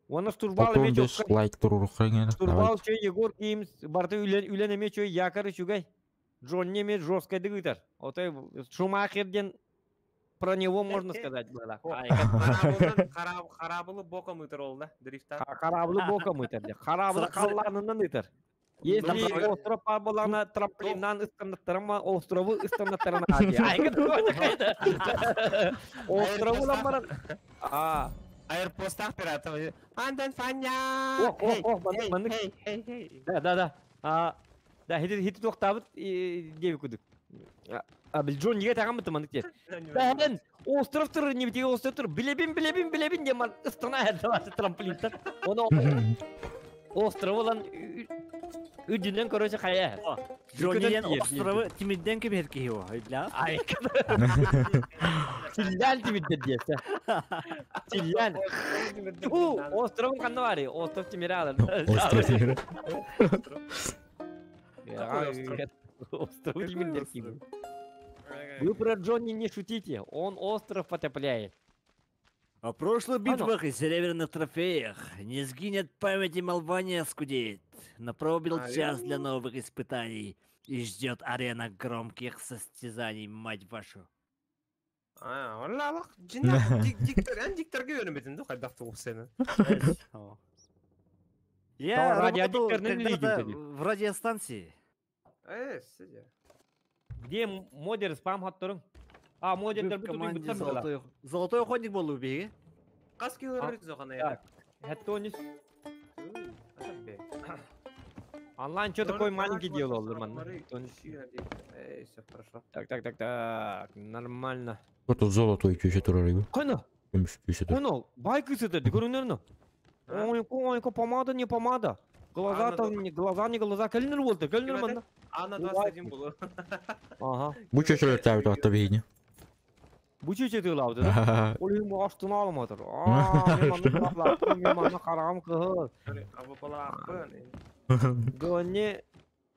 Оны штурвал эме жок. Лайк турур. Штурвал чөй Егор Геймс, барты үлен эме чөй Якоры чугай. Джонни эме жестко дыгытар. Отой Шумахерден про него можно сказать было. Харабылы боком ытыр ол, да? Дрифтан. Харабылы боком ытыр. Харабылы қалланынан ытыр. Если остров была трамплиннан ыстаннаттарама, островы ыстаннаттарана. Островы ламбаран. А. Аэропостах пиратов. Антон Фаня! Ох, ох, ох, Да, да, да. А, да, хити хити тоқтабыт деби кудук. А бил Джон неге таган быты мандык те. Да, остров тур, не битеге остров тур. Билебин, билебин, билебин де ман ыстана хәдді трамплинтан. Оны островы лан үдүнен короче кая. Джонниен островы тимидден кебер его, бля. Ай. Тиллян тимидден десе. Тиллян. У, островын кандай бар? Остров Тимиралы. Остров Тимиралы. Остров Тимиралы. Вы про Джонни не шутите, он остров потопляет. О прошлых битвах и серебряных трофеях не сгинет память и молва не оскудеет. Но пробил час для новых испытаний и ждет арена громких состязаний, мать вашу. А, Аллах, диктор говорит, ну когда ты сцену. Я работал когда-то в радиостанции. Где модер спам хатторың? А, модер команде Золотой охотник был убей. Каски я. Хаттонис. Онлайн что такой маленький делал, нормально. Все хорошо. Так, так, так, так, нормально. Вот тут золото и чуть рыбы. Кана? Кана, байк это, көрүнөрнө. Ой, ой, помада не помада. Глаза там не глаза не глаза. Кэлнер болду, кэлнер манда. Анна 21 было. Ага. Бу чөчөлөр табит атта бейни. Бу чөчө тыылабыды да? Ол эми аштын алмадыр. Аа, мен маны мен маны карагам кыһыл. Гонни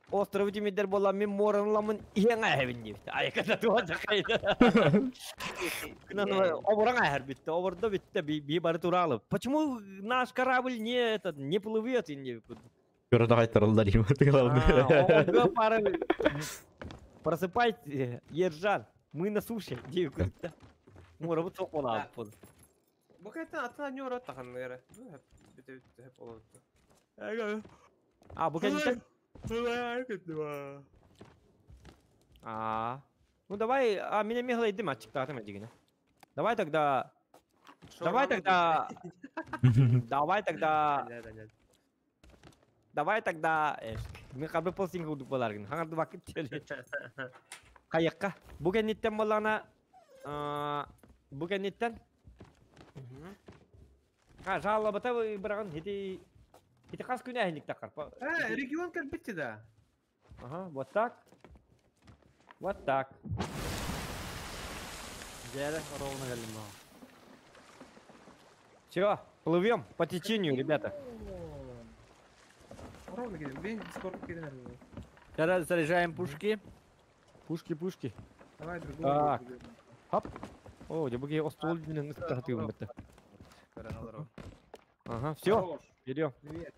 остров тимидер бола мен моранламын иң әбин дип. Айкада туа жакайды. Кынан оборан әһәр битте, оборда битте, би бары туралы. Почему наш корабль не этот не плывет и не Көрөдө кайтарылдар дейм. Просыпайте, Ержан, мы на суше. Мора бу сок бола алып. Бу кайтан атына не урат тахан нere. А, бу кайтан. А, ну давай, а меня мехла иди мальчик, так там иди. Давай тогда. Давай тогда. Давай тогда. Давай тогда. Мен кабы полсинг удуп боларгын. Хаңарды вакыт теле. Каякка. Буген ниттен болана. Буген ниттен. А, жалобата бирагын хити хити кас күнә хиник такар. Регион как битти да. Ага, вот так. Вот так. Дәрі ровно келдим. Все, плывем по течению, ребята. Ровно келдим. Мен Дискорд келдим. Тогда заряжаем пушки. Пушки, пушки. Давай другую. Так. Хоп. О, дебуги остол менен ыстахтыгым битти. Ага, все. Берем. Привет.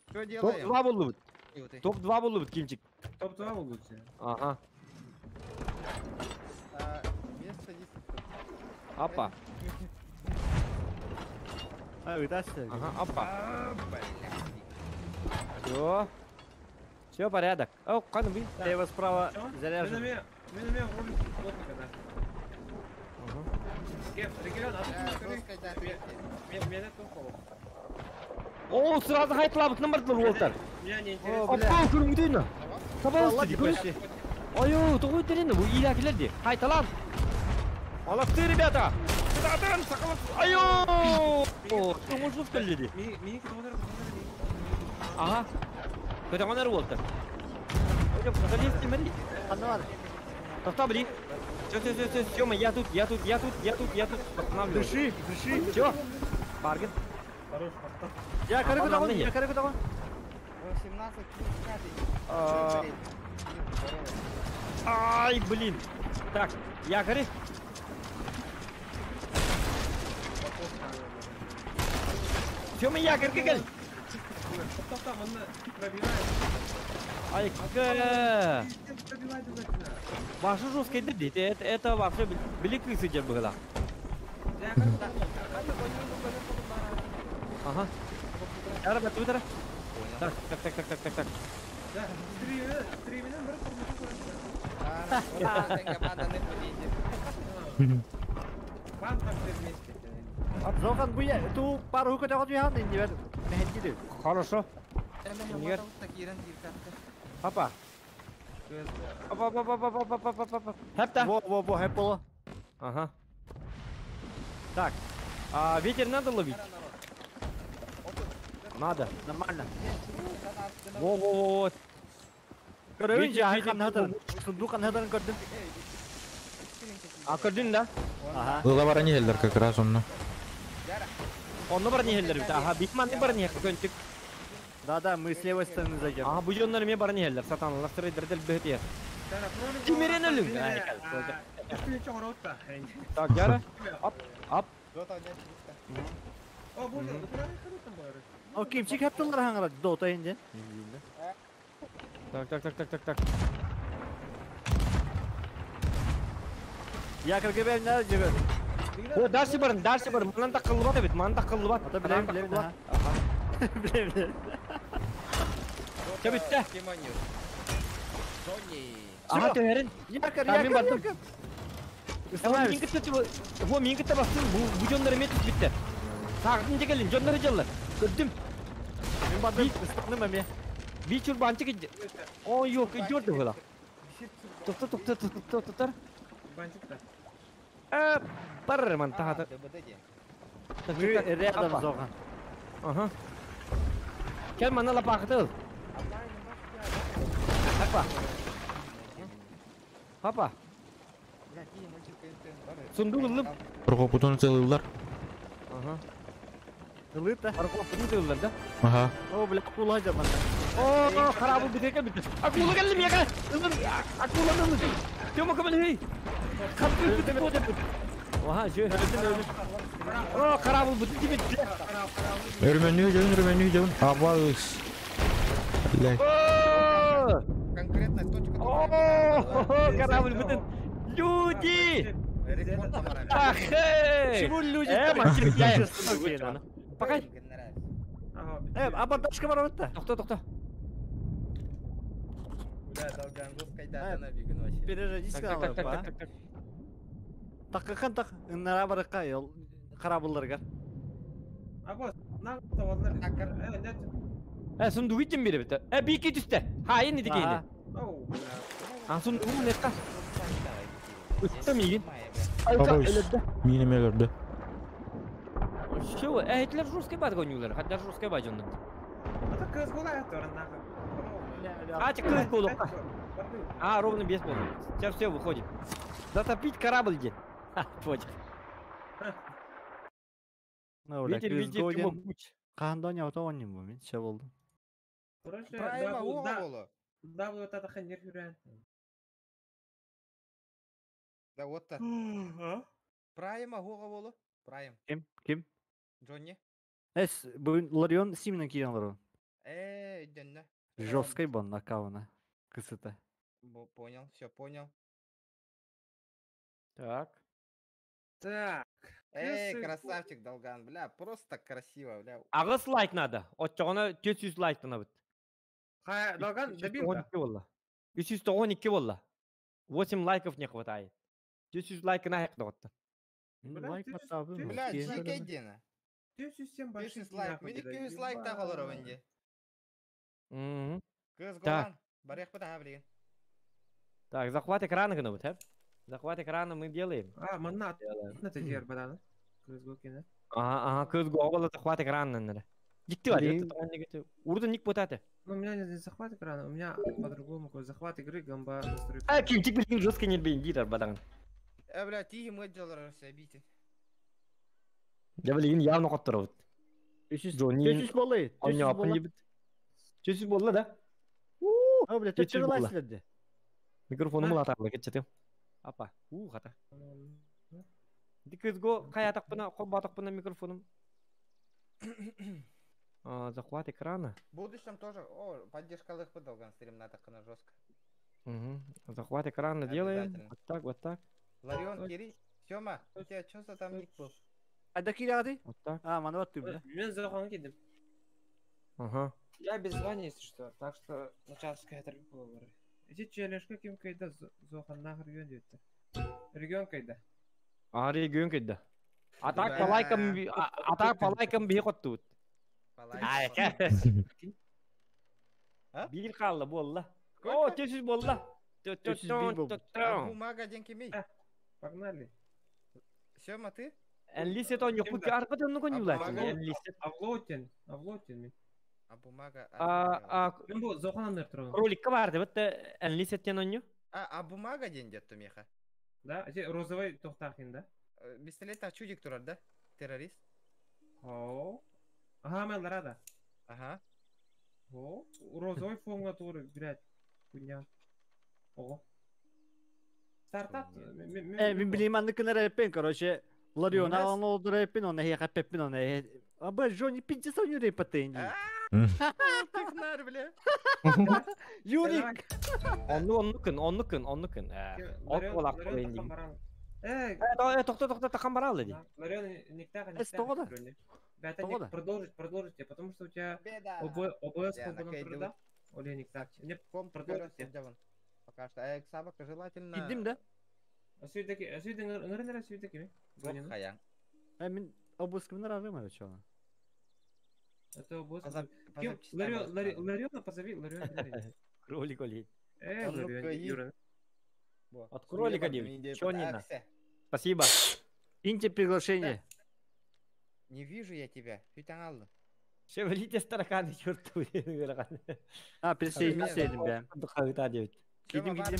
Что делаем? Топ-2 болду. Топ-2 болду, Кимчик. Топ-2 болду. Ага. Место 10. Опа. А, вытаскивай. Ага, опа. Все. Все, порядок. О, каны би. Слева, справа заряжен. Мен мен ролик плотника, да. Кеп, регион, а Да, ты жестко, да, Мен мен это ухол. О, сразу хайтылабытынан бардылар уолтар. Меня не интересно. Апа, көрүңдү. Табабыз Ладно, почти. Ой, тоҕу терен бу иилакилер ди. Хайталан. Молодцы, ребята! Кытаатан, сакалат. Айо! Тоңужуз келди. Ми ми кытонер кытонер. Ага. Көтөгөнөр уолтар. Ой, залезьте, смотри. Ханна Тоқта, блин. Все, все, все, все, Сёма, я тут, я тут, я тут, я тут, я тут. Восстанавливаю. Дыши, дыши. Все. Баргин. Хорош, пахта. Я коры А, куда он, бананы я коры куда он. 18 плюс 5. А. Ай, блин. Так, я горы. Сёма, я горы, кел. Тоқта, он пробивает. Ай, ка. Пробивает обязательно. Ваша жесткая дырдит. Это вообще били крысы дер было. Я коры куда Ага. Яра, бат, утра. Так, так, так, так, так, так, так. Да, три минуты, брат, Вам так все вместе. Зохан бу я ту пару куда он яхан инди бер. Мехетти Хорошо. Папа. Опа, опа, опа, опа, опа, опа, опа, опа. Хепта. Во, во, во, хепполо. Ага. Так. А ветер надо ловить? Надо. Нормально. Во, во, во, во. Көрөбүн Ветер, жаһы ветер, каннадан. Сундук каннадан көрдүм. А көрдүн да? Ага. Ыла баран иһэллэр как раз онно. Онно бар нехеллер бит. Ага, битман бар нех көнтүк. Да, да, мы с левой стороны зайдем. Ага, бу жоннор ме бар нехеллер. Сатаналар сырыдыр бөтө. Кимерен өлүң. Так, яра. Ап, ап. О, боже, куда там бар? О, кимчик хептылар хаңара дота инде. Так, так, так, так, так, так. Я кыргы бер жебер. О, дальше барын, дальше барын. Манан такыллыбат бит, манан такыллыбат. Ата билем, билем, ага. Билем, билем. Ча битте. Ага, төһәрин. Якорь, А, мен якорь, бардым. якорь. Во, мин кытта во, мин кытта бастым. Бу бу жоннор эме түс битте. Сагытын жекелин, жоннор жаллар. Көрдүм. Мен бардым, ыстыкным эме. Би чурбанчык. Ой, yok, жорду була. Токто, токто, токто, токто. Банчик та. Э, бар ман тахата. Так, Мы так, рядом апа. Зохан. Ага. Кел мана лапакты. Апа. Папа. Сундук ыллым. Прокопутун целылар. Ага. Ылыта. Прокопутун целылар да? Ага. О, бля, кула жаман. О, харабы битеке бит. Акула келдим яка. Ылым, акула ылым. Тёма көмөл хей. Капы бит бит. Оха, жö. О, харабы бит бит. Өрмөнүү жөн, өрмөнүү жөн. Абалыс. Бля. О! Конкретная точка. О, корабль бит. Люди! Ах, эй! Чего люди? Э, мальчик, я. Пока. Э, абордажка бар отта. Токто, токто. Переродись Так, так, так, так, так, так. Таккан так, нара баракка ел карабылларга. Або, на таваллар. Э, нет. Э, сундук итим бире бит. Э, бики түстө. Ха, энди дикейди. Оу, бля. А, сундук нетка. Үттө мигин. Абалыс. Мин эме көрдү. Все, э, этлер жесткий бат гонюлар. Хаддар жесткий бат жонды. А то кыз гола это нахуй. А, те кыз голо. А, ровно без пола. Сейчас все, выходим. Затопить корабль где? Ха, понял. Ну, бля, Ветер, кыз ветер, годен. Тимофеевич. Каандоня отооним бу мен, че болду. Короче, Прайма да, уға да, болу. да, вот это ханер хүрен. Да вот та. Прайма уға болу. Прайм. Ким? Ким? Джонни. Эс, бүгүн Ларион Симина кийген алар. Э, дөннө. Жесткой бон накауна. Кысыта. Понял, все понял. Так. Так. Эй, Крысы. красавчик, Долган, бля, просто красиво, бля. Агыс лайк надо. Отчоғына 400 лайк надо бит. Ха, Долган, добил. 392 болла. 392 болла. 8 лайков не хватает. 10 лайк на хек. Лайк баттабын. Бля, чикей дена. 407 больших 500 лайк. Мен 200 лайк та холор венде. Кыз Так. голан. Барых бата блин. Так, захват экрана гына вот, Захват экрана мы делаем. А, манна Делаем. на тедер баданы. Кыз гокене. Ага, кыз гогола захват экрана нere. Дикти var Блин. ya, Урда ник потате. Ну, у меня не захват экрана, у меня по-другому какой захват игры, гамба настройка. А, кимчик билген жестко не бейин дир бадан. Э, бля, тихий мы делали все, бите. Я билген явно коттырып. 300 Джонни- 300 болы. Оня 300 апын болы. ебит. 300 болла да. А, бля, 300 4 лайк болла. силерде. Микрофону мулатарлы кетчетим. Апа, у хата. Дикызго кая такпына, кол батакпына микрофоном. А, захват экрана. В будущем тоже, о, поддержка лых долган стрим на так она жестко. Угу. Захват экрана делаем. Обязательно. Вот так, вот так. Ларион, Кири, Сёма, у тебя что за там ник был? Айда кирады? Вот так. А, мана баттым, бля. Мен захон кидим. Ага. Я без звания, если что, так что начальская торговля. Эти челешка ким кайда зохан нахер регион дейті. Регион кайда. А, регион кайда. А так по Да. лайкам, а так по лайкам бихот тут. По Ай, лайкам. А? Бир қалды болла. О, 300 болла. 301 болду. А бумага ден кемей. Погнали. Сёма, ты? Энлисет он yok. Аркада onu А конюлар. бумага? Энлисет. Авлотин, Авлотин мен. А бумага... А, а, Мен бұл зохан аныр тұрған. кроликка барды. Вот энлисеттен оню. А, бумага ден депті меха. Да, эти розовый тоқтақин, да? Пистолет а чудик турар, да? Террорист. О. Ага, мен ларада. Ага. О, розовый фонға туры, блядь. Хуйня. Ого. Стартап. Э, мен билейм анны кынар эппен, короче. Ларион алан олдур эппен, оны хе хаппеппен, оны хе. Аба, Джонни пиздец он юрей патенди. Технарь, бля. Юрик! Онну онну күн, онну күн, онну күн. От болақ қойын деймін. Э, Э, тоқта, тоқта, тақан бара алды деймін. Ларион, никтаха, Э, стоғыда. Бята, Стоғыда. продолжить, продолжите, потому что у тебя Беда. ОБС Я на қолданып кейді тұр да? Оле, никтах. Не Комп Продолжите. көресің, Пока что. Э, сабака желательно... Киддим да? Сүйдеки, сүйден нырныр сүйдеки ми? Бок хаян. Э, мен ОБС кімнер арым әлі чола. Это ОБС. Позап- Кем? позапчастям Ларион, раскладывай. Лариона позови, Ларион. Ларион. Кролик олей. Э, Он Ларион, рука и- Юра. Во. От кролика Суе девять. бар, мен Чё де- не А, на? все. Спасибо. Киньте приглашение. Не вижу я тебя. Хүтәң алды. Шевелите тараканы, черту. А, присоединился, бля. Духовита девять. Кидим, Сёма, кидим.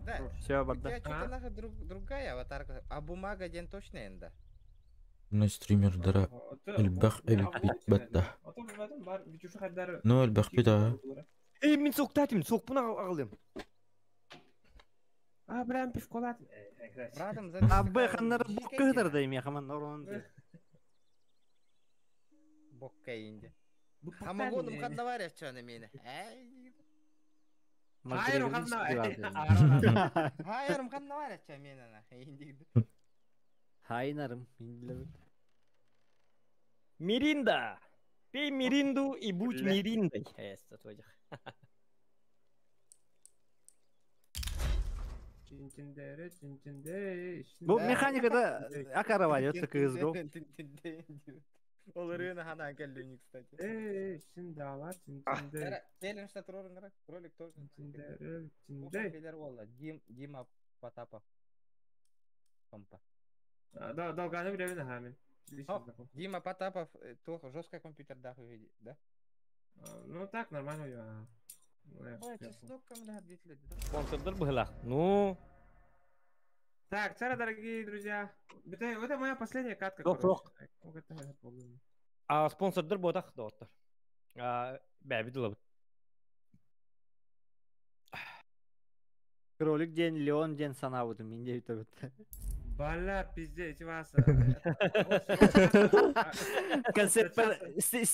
Да. Все, У барда. тебя что-то А? нахуй другая аватарка. А бумага ден точно энда. Мына стримердара элбэх эбиппит батта. Ну элбэх бит аа. Эй, мен соқтатым, соқпын ағылым. А, бля, пивколат. Братом, за А, б, ханнар бокка да ими, хаман орон. Бокка инде. Хамагоным ханнаваря чаны мені. Эй. Хайру Хайрым ханнаваря ча мені на. Инде. Хайнарым. Миринда. Пей миринду и будь Бля. мириндой. Эс, твоих. Бу механикада акарава это КСГО. Ол үрені хана келдү, кстати. Э, шиндала, чинчинде. Келин что троллинг, кролик тоже. Чинчинде, чинде. Билер болла. Дим, Дима Потапов. Помпа. Да, долганы билебин хамин. О, Дима Потапов, то жесткий компьютер да, да? Ну так, нормально у него. Ой, чеснок бля, битле. Спонсордыр быһылах. Ну, Так, цара, дорогие друзья. Это моя последняя катка. Рок, короче. Вот это я помню. а спонсордыр ботах доттор. А, бә бидилабыт. Кролик день, леон день санабытым, минде өтөбүт. Бля, пиздец, вас. Концепт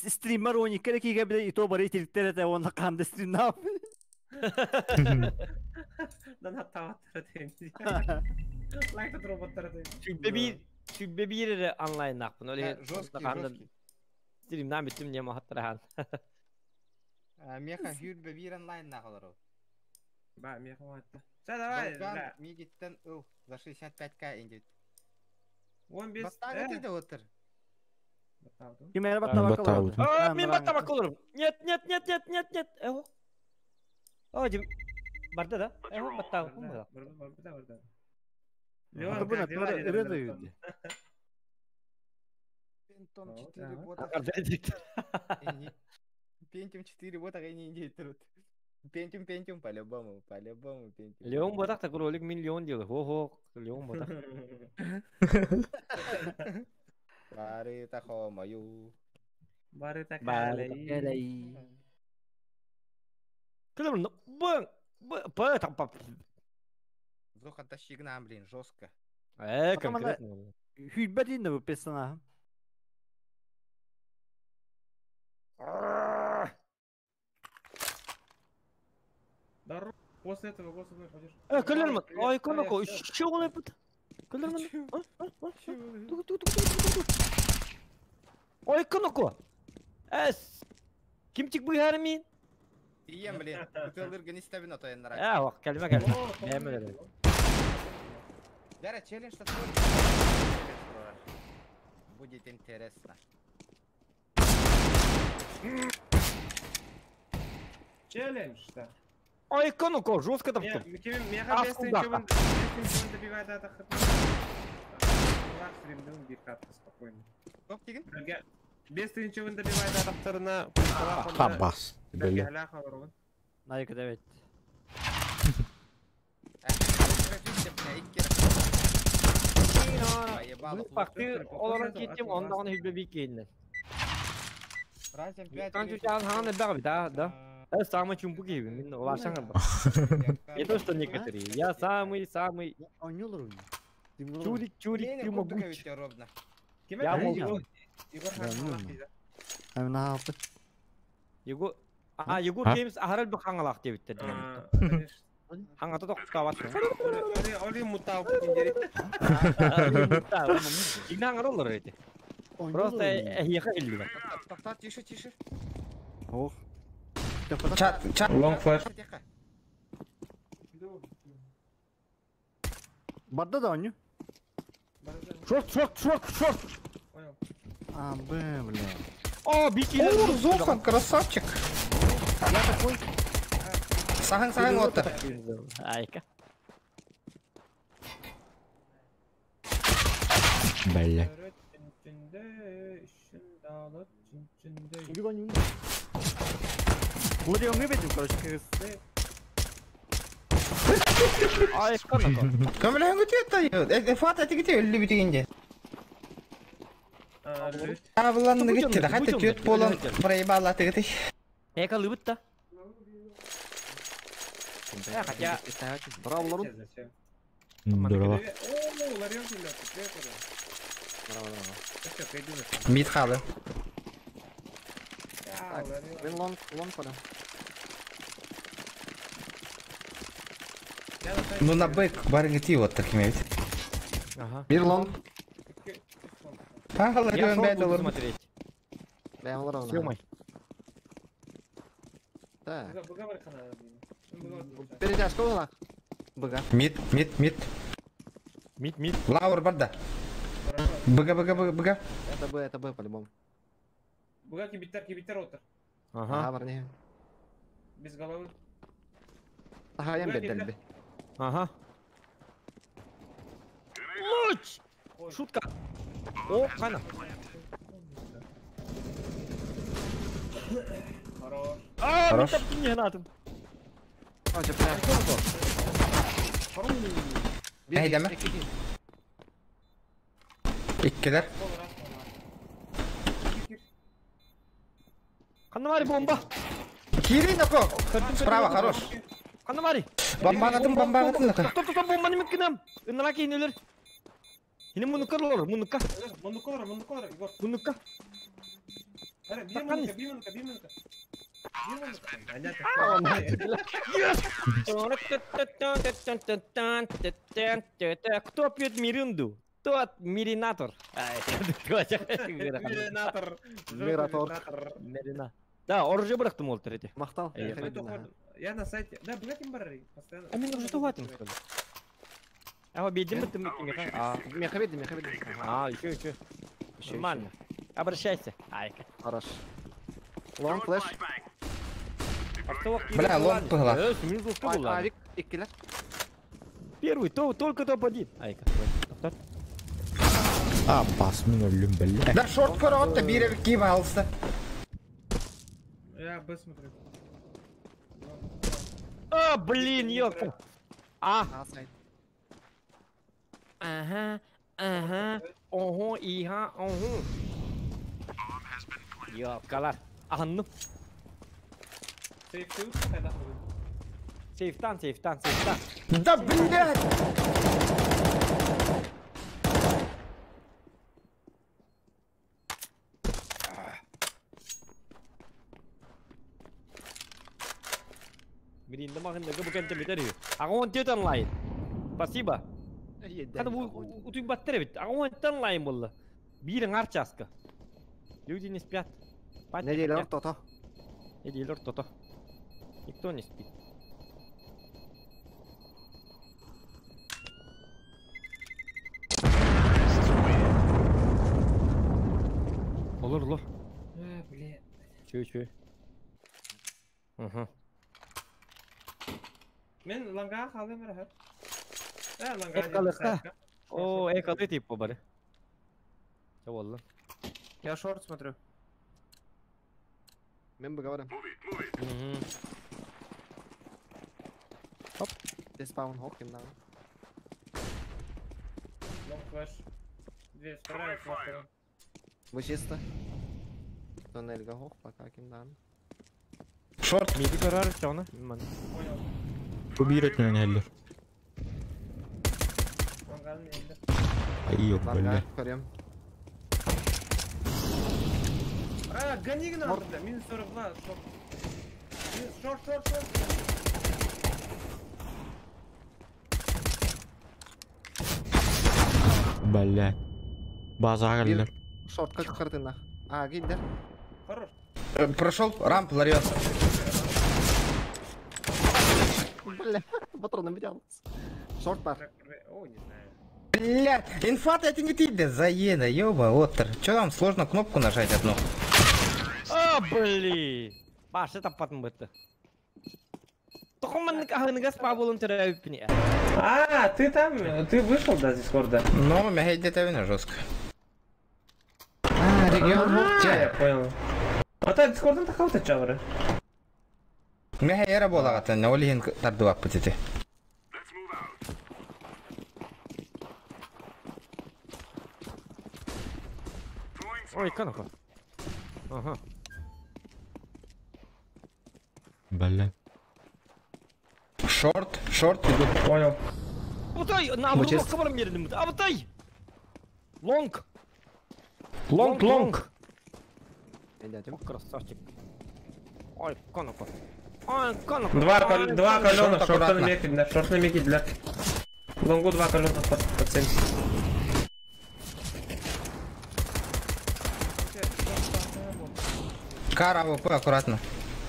стример оны керек иге биле ито бар этиликтер это оны канды стримнап. Да на таваттар дейм. Лайк роботтар дейм. Сүббе бир, сүббе бир онлайн нақпын. Оле Жесткий, жесткий. Стримнан биттим не махаттырахан. Меха хүрбе бир онлайн нахалар. Ба, меха ватта. Все, давай, Долган бля. мигиттен ыл. За 65к индит. Он без... Бастагы ты отыр. Ким эрэ Мен баттабакка баттаабытым. олорор. А, мен баттабакка олорум. Нет, нет, нет, нет, нет, нет. Эго. О, дим. Барда да? Эго баттабы. Барда, барда, барда. Ата бу натура ыры да үйдү. Пентом Вот, 4 ага. бота. Пентиум 4 бота не индит. Пентиум, пентиум, по-любому, по-любому пентиум. Леон батак так ролик миллион делал. Хо-хо, Леон батак. Бары тахо мою. Бары Бары такалай. Кылым, б, б, п, там, па. Зоха тащи к нам, блин, жестко. Конкретно. Хүлбэ дейін да бұл песана. Здорово. После этого после вновь пойдешь. Кылым, ой, коноко, что он это? Кылым, ту ту ту ту ту. Ой, коноко. Эс. Кимчик быгармин? Ием, блин, бутылырга не ставим на то я нравится. А, калма калма. Эм, Дара, челлендж что Будет интересно. Челлендж, да. Ой, коноко, жестко там. Меха А, куда? добивает это спокойно. Топ тигин? Без ничего добивает атахтарына. Хабас. Бля. Найка девет. Бакты олорон киттим, онда оны хүлбе бикейиннен. Канчу чаан хаан элбэх да, да. Это самый чумпу киһи, мин уларсаң Не то, что некоторые. Я самый-самый Оñолор чурик, чурик, ты могуч. Я могу. Амина алты. Егор, а, Егор А? Геймс ахарал бу хаңалах деп битти. Хаңата токтабат. Оли мутау киндери. Игнан олор эти. Просто эхиха илли. Тоқтат, тише, тише. Ох. Чат, чат. Лонг флеш. Барда да оню. Шорт, шорт, шорт, шорт. А, б, бля. О, бики. О, Зохан, красавчик. Я такой. Сахан, сахан, вот. Айка. Бля. Владимир, мы видим, короче, Ай, коноко. Көмілен күтет, фата тигите өлі бітігінде. Абыланны гитти, хатта төт болан проебала тигите. Эка лыбыт та. Хотя... Браво, Лорун. Здорово. О, Ларион привет, Ларион. Браво, браво. Все, пойду на Мид халы. Так, мен лонг, лонг подам. Ну на бэк барынгы вот такими ведь. Ага. Бир лонг. А, Я Ларион шорт бәд буду олар. смотреть. Бәм олар Съемай. Так. Перетяжка была? Быга. Мид, мид, мид. Мид, мид. Лаур барда. Бга, бга, бга, бга. Это Б, это Б по-любому. Буга кибиттер, кибиттер отыр. Ага. Ага, парни. Без головы. Ага, я Быга беддельби. Ага. Луч! Шутка. О, кана. Хорош. А, Хорош. мен таптым не надым. О, чепля. Эй, дәме? Иккелер. Канамари бомба. Кири нако. Справа, хорош. Канамари. Бомбагатын, бомбагатын нако. Стоп, стоп, стоп, бомбаны миткинам. Ыннара кейинелер. Хини мунукка лор, мунукка. Мунукка, мунукка, Егор. Мунукка. Бир минутка, бир минутка, бир минутка. Бир минутка. Понятно. Кто пьет миринду? Тот миринатор. Миринатор. Миратор. Мирина. Да, оружие бырахтым ол эти. Махтал. Э, Я на сайте. Да, блядь, им бары. Постоянно. А мен уже тугатым, что ли? А, бедим быттым меха. А, Меха бедим, меха бедим. а, еще, еще. Еще, Нормально. Обращайся. Айка. Хорош. Лонг флеш. Бля, лонг пыгла. Авик, иккилер. Первый, то, только топ-1. Айка. Тоқтат. А, бас мен өлүм бля. Да, шорт коротто, бире кип алса. Я Б смотрю. А, блин, ёпта. А. А, сайт. Ага, ага. Ого, иха, ого. Ёпкалар. Анну. Сейф ты когда Сейфтан, сейфтан, сейфтан. Да, блядь! Блин, да махын да бу кенте битер. Агон тет онлайн. Спасибо. Хада утуй баттер бит. Агон тет онлайн болду. Бир аңар часка. Люди не спят. Спать не Неделя хотят. тото. Неделя то-то. Никто не спит. Olur olur. А, блин. Чуй чуй. Угу. Мен ланга халым рахат. Э, ланга. Экалыкта. О, экалы тип бары. Чаболла. Я шорт смотрю. Мен бы говорим. Угу. Деспаун хок им надо. Лонг флеш. Две, вторая, вторая. Вы чисто. Тоннельга хок пока ким надо. Шорт. Миди көрөр чоны. Понял. Бу бир өтүнөн эллер. Ланганын elinde. Ай ёп бля. Ланга, көрем. А, гони гна, бля, минус 42, шорт. Минус, шорт, шорт, шорт. Бля. Базага Бир эллер. шортка кырдына. А, гидер. Хорош. Прошел рамп ларьос. Бля, патроном взял. Шорт бар. Так, О, не знаю. Блядь, инфа это не ты, заеда, ёба, оттер. Чё там сложно кнопку нажать одну? А, блин. Башы таппатын бытты. Тохоманнык ахыныгас пабулын төрөпүне. А, ты там, ты вышел, да, с Дискорда? Ну, меня где-то вина жестко. А, регион хок. А, я понял. А та Дискордон тахалты чавры. Меня эра болагата, на олиген тардуап путите. Ой, канака. Ага. Бля. Шорт, шорт идут. Понял. Бутай, на Бу чест. кабарым бердим. Абытай. Лонг. Лонг, лонг. Дядя. О, красавчик. Ой, канака. Ой, канака. Два, кол- два колена, Шорт шорт на аккуратно. меке, да, шорт на меке для. Лонгу два колена под 70. Кар АВП, аккуратно.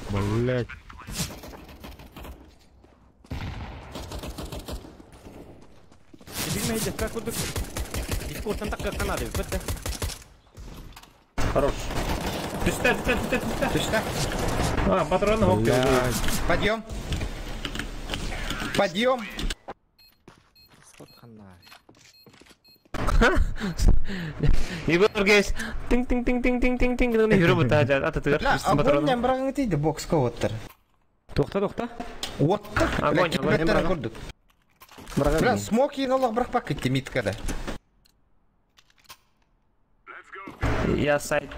Блять. Билмейди, как курдук. Дискордтан так канады, бітті. Хорош. Түстә, түстә, түстә, түстә. Точно? А, патроны хоп. Блять. Подъем. Подъем. Дискорд хана. Егор гейс. Тинг тинг тинг тинг тинг тинг тинг. Ну, жүрүп атат, ата тыгыр. Бля, огонь не брагын тиди бокска оттер. Тоқта, тоқта. Оттер. Огонь, огонь. Бля, курдук. Бля, смок ен Олох брак пак миткада. Я сайт.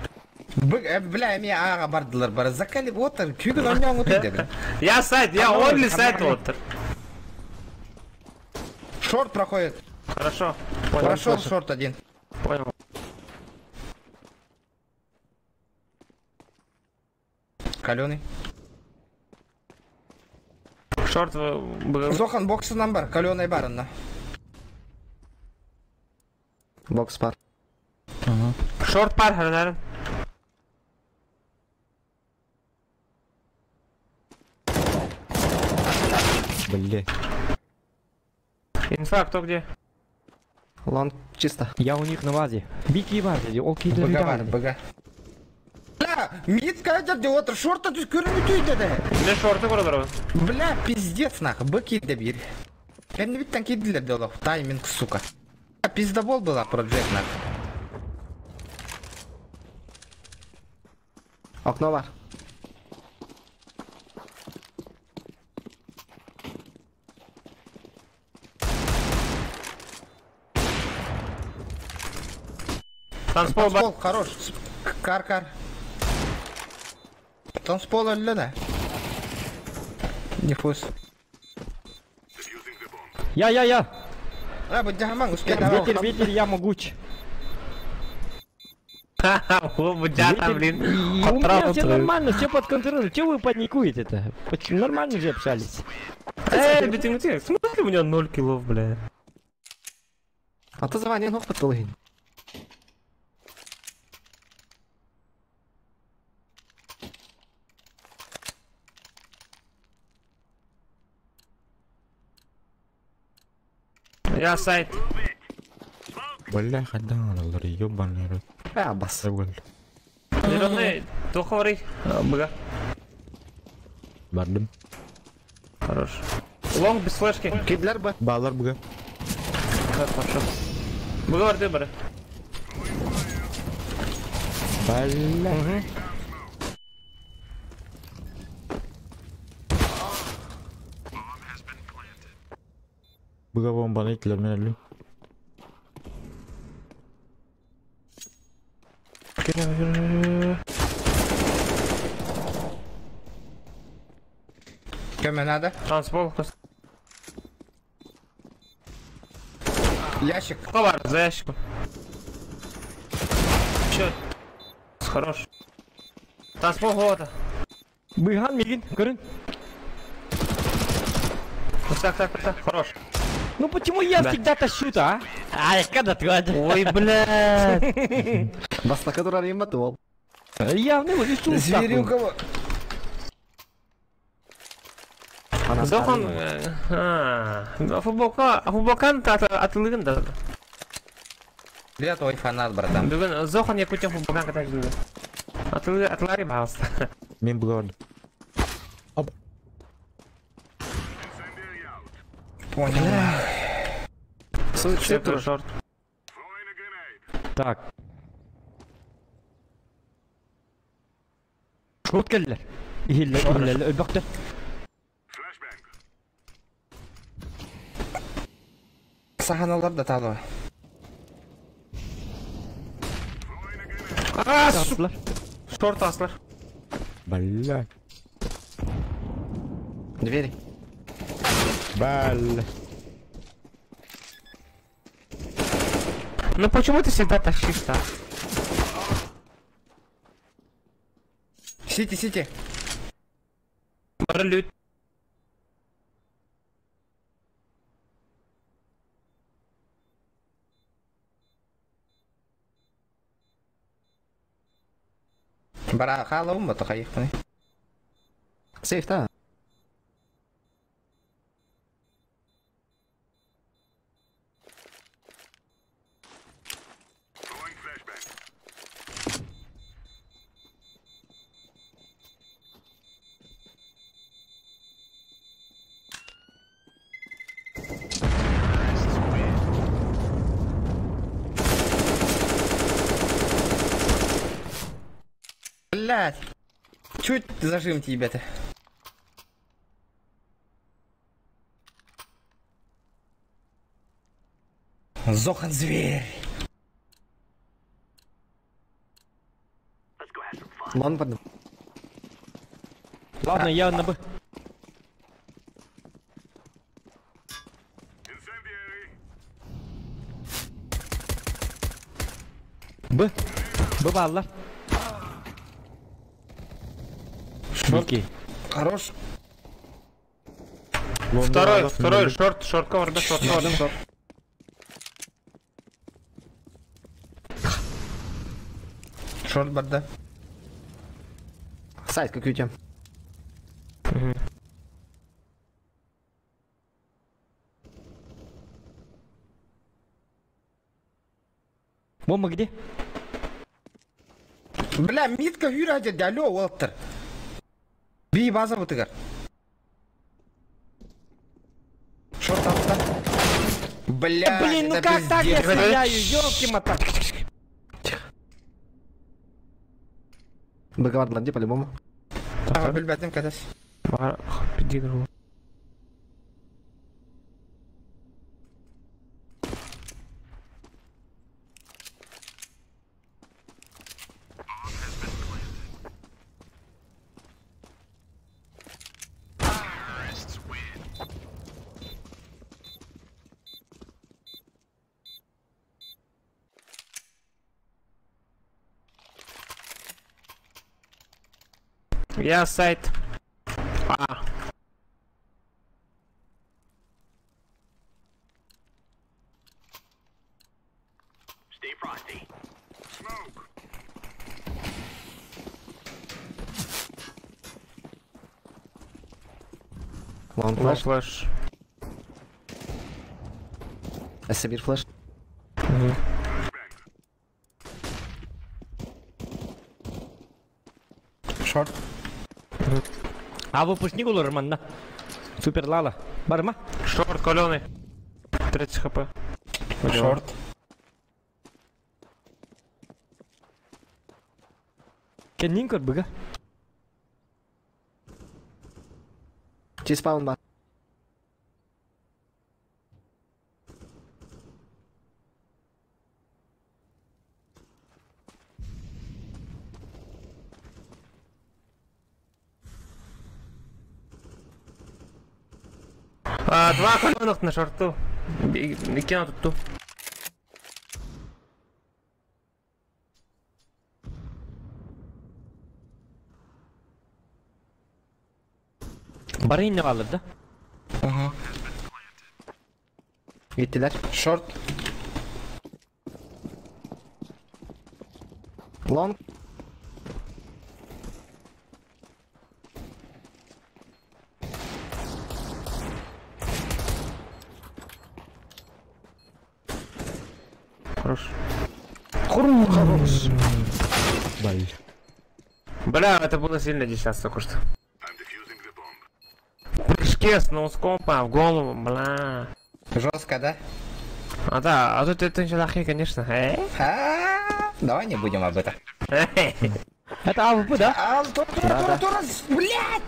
Бля, ми ага бардылар бар. Закали оттер, күйгін ойнауын өтеді, бля. Я сайт, я онли сайт оттыр. Шорт проходит. Хорошо. Понял. Прошел шорт один. Понял. Каленый. Шорт был. Зохан боксынан бар, каленый барында. Бокс бар. Шорт пар, харнарын. Бля. Инфа, кто где? Лонг чисто. Я у них на базе. Бики базе, ол кийлер БГ бар, БГ. Бля, мид кайдер де отыр, шорта түс көрінбей да. Мен шорты көрдірі. Бля, пиздец нахуй, Б киді бір. Кәдімгі биттен киділер де олақ, тайминг, сука. Пиздобол была проджект нахуй. Окно бар. Танцпол бар. Танцпол, хорош. Кар, кар. Танцпол өлі да. Диффуз. Я, я, я. А, будь жаман, успей Ветер, ветер, я могуч. О, будята, блин. У меня все нормально, все под контролем. Чего вы паникуете-то? Нормально же общались. Эй, битин, в смысле у меня 0 киллов, бля? А то звание ног подтолгин. Я сайт. Бля, хадан, ёбаный рот. А, бас. Зеленый, туховый, бга. Бардым. Хорош. Лонг без флешки. Кидлер б. Балар бга. Хорошо. Бга барды бары. Бля. Бга бомбаны итлер мен өлүм. Кеме надо? Танцпол. Ящик. Ховар, за ящиком. Чё? Хорош. Танцпол года. Быган мигин, көрін. Так, так, так, хорош. Ну почему я Да. всегда тащу-то, а? Ай, когда ты? Ой, блядь. Бастака турар им батуол. Явно вот и Зверюкова. Зохан, футболка, футболкан атылыгын да. Я твой фанат, братан. Бүгін Зохан Якутин футболкан катак жүрді. Атылы, атылары бағыста. Мен бга бардым. Оп. Понял. Шорт, шорт. Так. Шорт келділер. Ихиллер, ихиллер, өлбөктөр. Саханалар да талы. А, шорт аслар. Бля. Двери. Бля. Ну почему ты всегда тащишь-то? Сити, сити. Лют. Бара халым ба тахайыхпын. Сейф та. Блять. Чуть зажим тебя-то. Зохан зверь. Лонг бардым. Ладно, я на Б. Б. Б баллар. Шорт. Бики. Хорош. Второй, второй, шорт, шортка бар да, шортка бар да. Шорт барда. Сайт как ютем. Бомба где? Бля, митка хүрә деді, алло, олыптыр. Би база бутыгар. Шорт атта. Бля, Блин, ну это как так я пиздец. стреляю? Ёлки-моталки. Быга бардылар ди по-любому. Ага, билбэтим катас. Пиди Я сайт. А. Лонг флеш. Флэш. Эссе флеш. Шорт. А выпускник olur манна. Супер лала. Барма. Шорт каленый. 30 хп. Шорт. Кеннин көр быга. Ти спаун бар. А, два каленых на шорту. Кину тут ту. Бары инне алыр да. Ага. Gittiler. Шорт. Long. Хорош. Хорош. Баль. Бля, это было сильно сейчас только что. В прыжке с ноускопа в голову, бля. Жестко, да? А да, а тут это еще конечно. Э? А, давай не будем об этом. Это АВП, да? А, тур, тур, тур, тур, блядь!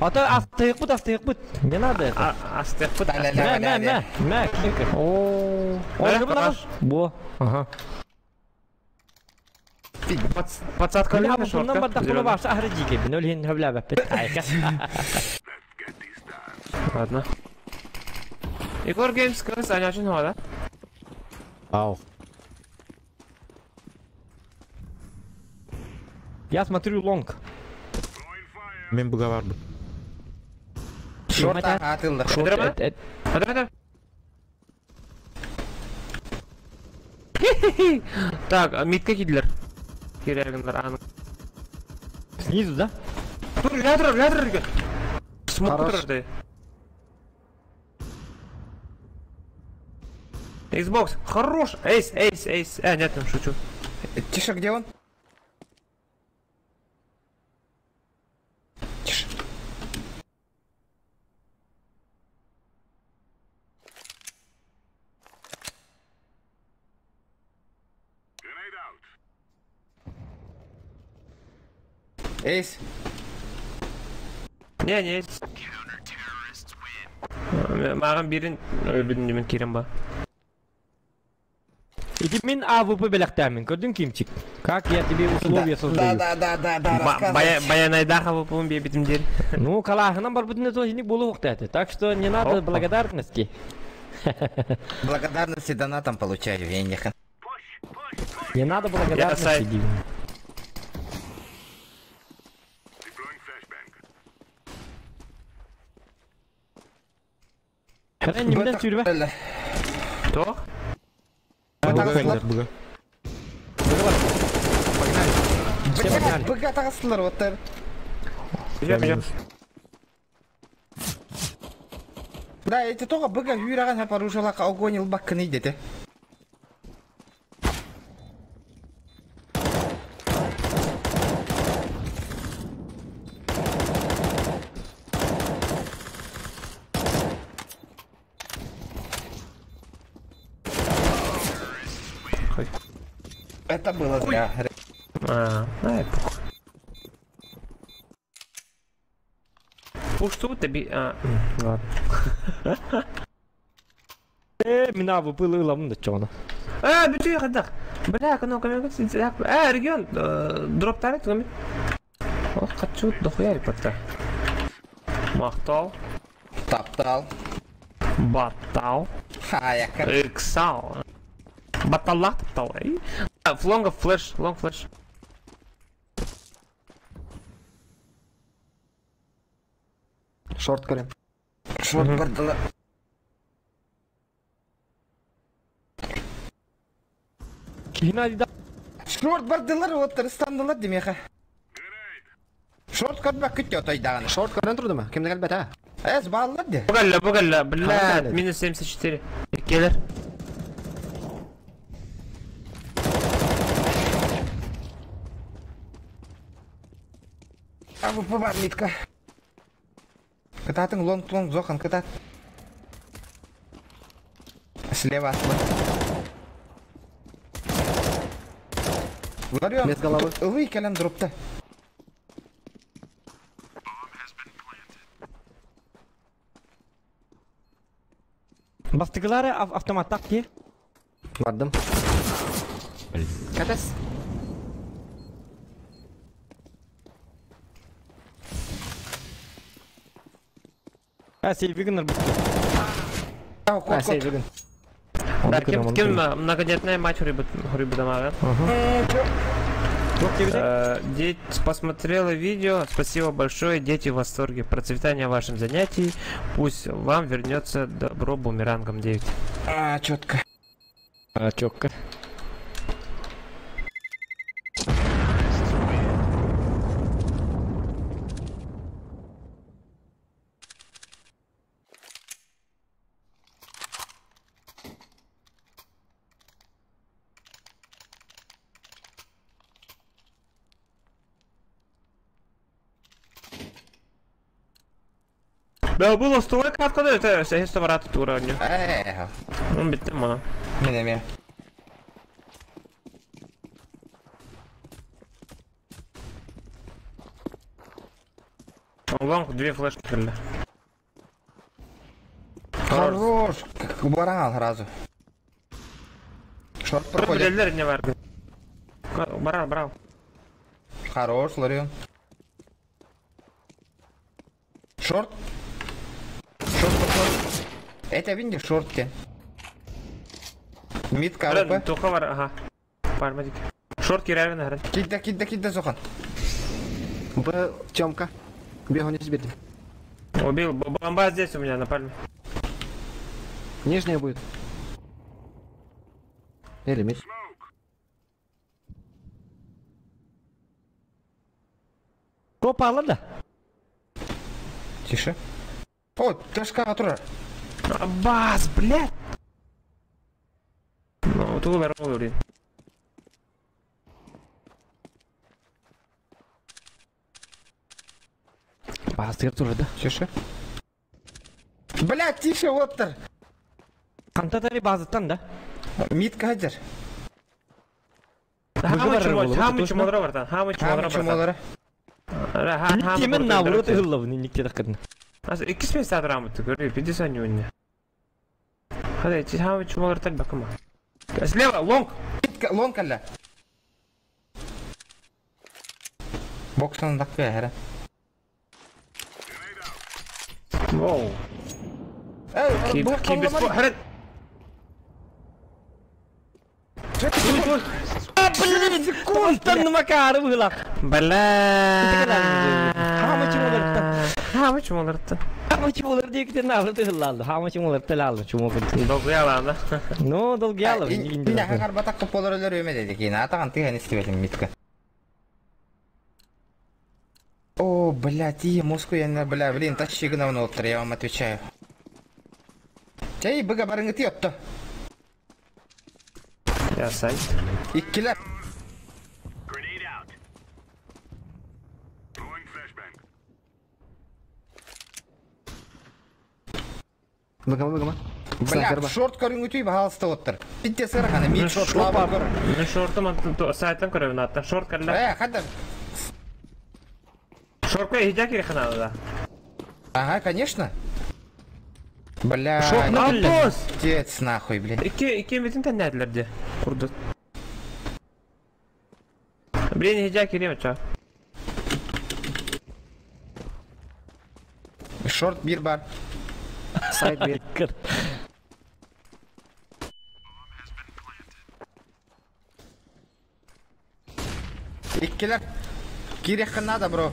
А то астык астык Не надо это. Астык Мә, мә, мә, мә, кирка. О, О, Бо. Ага. Подсадка Мен АВП-нан бардак була башы ахры жиге. Мен өлген хөблә бәп. Ладно. Егор Геймс кыз анячын да? Ау. Я смотрю лонг. Мен быга барды. Шорт атылды. Шорт. Так, митка кидлер. Кирягындар аны. Снизу, да? Тур, ядро, ядро. Смок ты. Xbox, хорош! Эйс, эйс, эйс. А, нет, ну шучу. Тише, где он? Тише. Эйс. Не, не эйс. Маған бірін өлбүдүн демен керем ба. Иди мен АВП беләктәмен, көрдің кимчик? Как я тебе условия создаю? Да, да, да, да, да, Баянайда АВП бебитим дер. Ну, калахынан бар бүтүнө тоже не болу уктаты. Так что не надо благодарности. Благодарности донатом получаю, я не Не надо благодарности, Дим. Хрен не менен сүрбе. То? Быга быга. Погнали. Быга тағыстылар, вот так. Да, эти только быга хүраған хапарушалақ огонь баккын идете. Это было зря. А, ай, похуй. Пуш тут таби... А, ладно. Мина выпылыла мында чоно. А, бітүй қадақ. Бля, кано камера А, регион, дроп тарит, ками. Ох, качут, дохуя репорта. Махтал. Таптал. Баттал. А, я как... Иксал. Баталлах таптал. Флонга флеш, лонг флеш. Шорт көрем. Шорт бардылар. Кихина Шорт бардылар, вот рыстандылар демеха. Шорт көрбәк күтте отойдағаны. Шорт көрен тұрды ма? Кімді кәлбәт, а? Эс, баллар де. Бугалла, бугалла, блядь, минус 74. Келер. А вы бар митка. Кытатын лонг-лонг зохан кытат. Слева отла. Ларион, Без головы. Ылый кэлэн дропта. Бастыгылары автомат так ки. Бардым. Блин. Катас. А, сейвигнер бітті. А, кот, А, кот. сей бүгін. Так, кем, кем многодетная мать Хурибудамага? Деть посмотрела видео, спасибо большое, дети в восторге. Процветания вашим занятий, пусть вам вернется добро бумерангом 9. А, четко. А, четко. Да было столько, откуда это все брат уровня. Эх. Ну, битема. Мене. Лонг, две флешки. Хорош, как баран сразу. Шорт проходит. Не варгы. Брал, брал. Хорош, Ларион. Шорт. Шорт пошел. Это видишь, шорт те. Мид КВП. Туховар, ага. Пармадик. Шорт кирявин, ага. Кидда, кидда, кидда, Зохан. Б, Тёмка. Бегу не сбили. Убил. Бомба здесь у меня на пальме. Нижняя будет. Или мид. Копала, да? Тише. О, ташка которая. Бас, блядь! Ну, тут здорово, блин. Бас, ты тоже, да? Тише. Блядь, тише, оптер. Кантатари базыттан, да? Мид кадер. Хамы чумолара, братан. Хамы чумолара. Темен наоборот ыллабын, никте такын. Икки месяц рамы ты говори, 50 не уня. Ходи, хамы чумолара так бакама. Слева, лонг. Лонг алла. Бокстан дакка хара. Воу. Эй, Кибер. Блин, култан макары было. Бля. Хамы чумолар. Хамы чумолар. Хамы чумолар дейкте наоборот ыллалды. Хамы чумолар тылалды чумолар. Долгуяланды. Ну, долгуялы. Меня как арбатак тополар өлөр өмө деди кийин. Атаган тыган истебетим митка. О, блядь, и мозгу я не, бля, блин, тащи гнавно оттыр, я вам отвечаю. Чай, быга барыңы тиотто. Я сайт. Иккилер. Быгама, быгама. Бля, шорт көрүҥүтүй баһаалыста оттар. Питте сырахана, мид шорт лава көр. Мен шортым сайтан көрөбүн аттан. Шорт кэллэ. Э, хадда. Шортка иһдя кири ханада да. Ага, конечно. Бля, Шорт на Антос! Пиздец нахуй, блин. Икки метин тэннээдилер де. Курдут. Блин, иһдя кири мача. Шорт бир бар. Сайт бир. Иккилер. Кириэххэ надо, бро.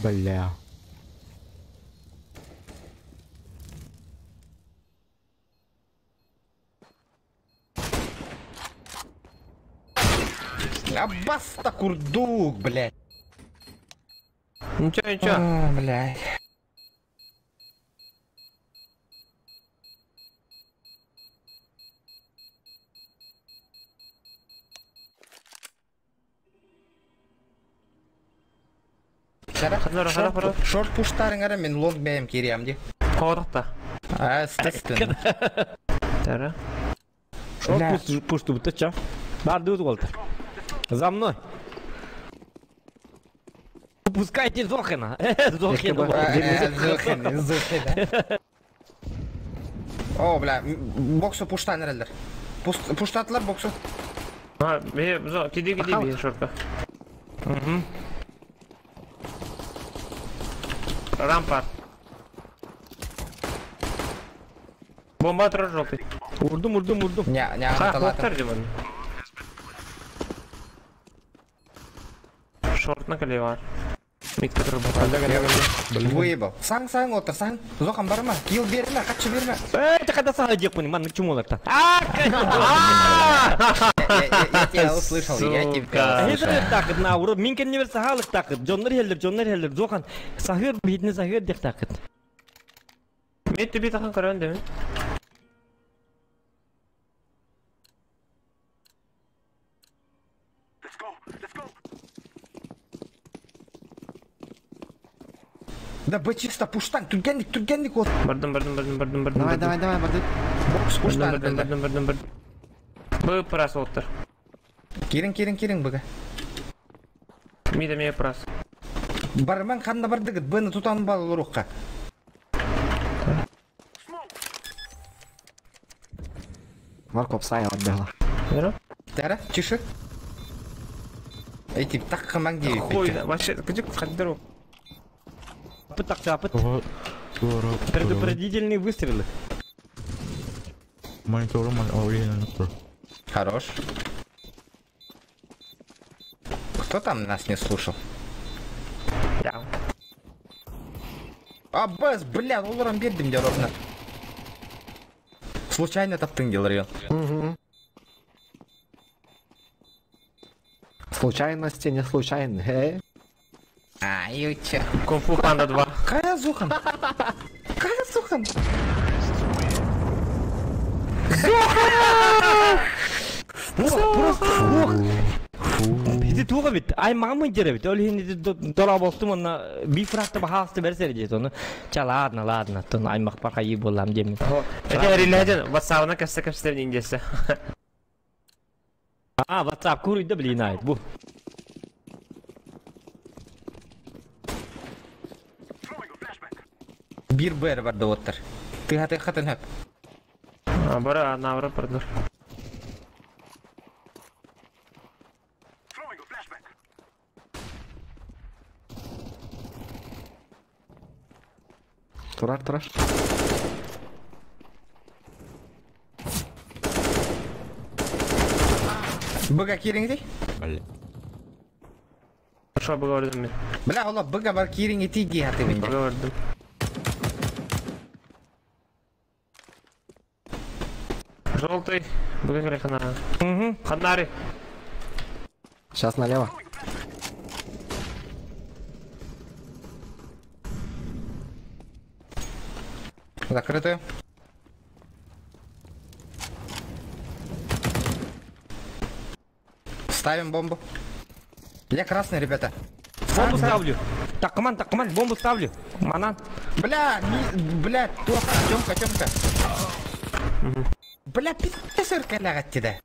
Бля. Аббаста курдук, блядь. Ничего, ничего. А, блядь. Ханара, ханара. Шорт пуштарың мен лонг бәйім кириям ди. Қорықта. А, естественно. Тәрі. Шорт пушту бутта ча. Бар дут болду. За мной. Пускайте Зохина. Зохина. Зохин, Зохин. О, бля, боксу пуштан эрелер. Пуштатылар боксу. А, киди киди бе шортка. Рампа. Бомба тұр желтый. Урдум, урдум, урдум. Не, не, Ха, аталатым. хлоптар деймін. Шортна кале бар. Митка тұр бар. Выебал. Саң, саң отыр, саң. Зохан барма. Кил берме, катчы берме. Э, ты когда сага дек пони, ман чумолар та. Я тебя услышал, я тебя услышал. Хезер такыт на уру, мин кенне бер сахалык такыт. Жоннор хеллер, жоннор хеллер. Зохан сахыр битне сахыр дек такыт. Мен төбе тақын көрөн деймін. Да б чисто пуштан, түргенник, түргенник от. Бардым, бардым, бардым, бардым, бардым. Давай, давай, давай, барды. Бокс пуштан. Бардым, бардым, бардым, бардым. Б прас оттыр. Кирин, кирин, кирин быга. Миде ме прас. Барман ханна бардыгыт, бны тутан бал рухка. Марко псай отбегла. Веро? Тара, чиши. Эй, тип, так хаман ди. Хуй, вообще, кыжык хаддыру. Пытак чапыт. Предупредительные выстрелы. Монитору Хорош. Кто там нас не слушал? Я. А, бэс, бля, оларам бердим де ровно. Случайно таптың делар Угу. Случайности не случайны. А, юча. Кунг-фу Панда 2. Кая Зохан? Кая Зохан? Ох, просто ох. Иди туға бит. Ай мамы дере бит. Ол хин дора болтум онна би фракта бахасты берсер дет оны. Ча ладно, ладно. Тон аймак барха и болам демин. Это реляден, WhatsApp-на кәсті кәсті индесі. А, WhatsApp куруйда блин айт бу. Бир бэр барды оттар. Ты хаты хатын хөп. Бара, навра бардыр. Турар, турар. Быга кириңди? Бля. Шо быга бардым мен. Бля, ола быга бар кириңи тиги хаты бинде. Быга бардым. Желтый. Быга кире ханара. Угу. Ханари. Сейчас налево. Закрытую. Ставим бомбу. Я красный, ребята. Бомбу ставлю. Такман, такман, бомбу ставлю. Манан. Бля, бля, туох, Тёмка, Тёмка. Бля, пиздец өркөләгәтте да.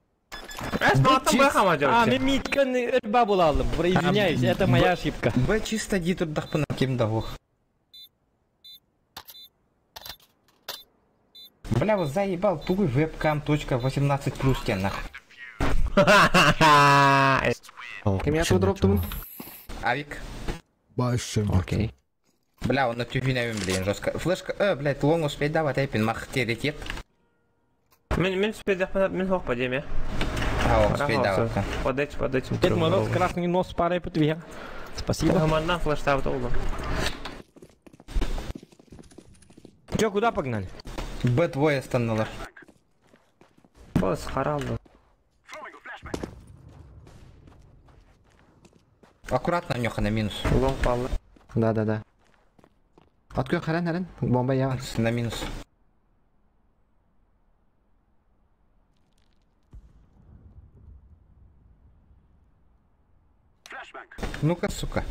А, мен миткан өрба була алдым. Извиняюсь, это моя ошибка. Б чисто ди турдахпына кем да ох. Бля, вот заебал тугой вебкам точка 18 плюс тенах. Кем я тут дроптум? Авик. Башым. Окей. Бля, он на тюфине, блин, жестко. Флешка, блядь, лонг успеть давать, айпин, мах теретет. Мен успеть мен хох подеме. А, успеть давать. Под этим. Дед Мороз, красный нос парой по тве. Спасибо. Манна флеш ставит углом. Чё, куда погнали? Б двое остановила. Бос, харалды. Аккуратно, Нюха, на минус. Лонг паллы. Да. Открой харен, бомба я. На минус. Ну-ка, сука.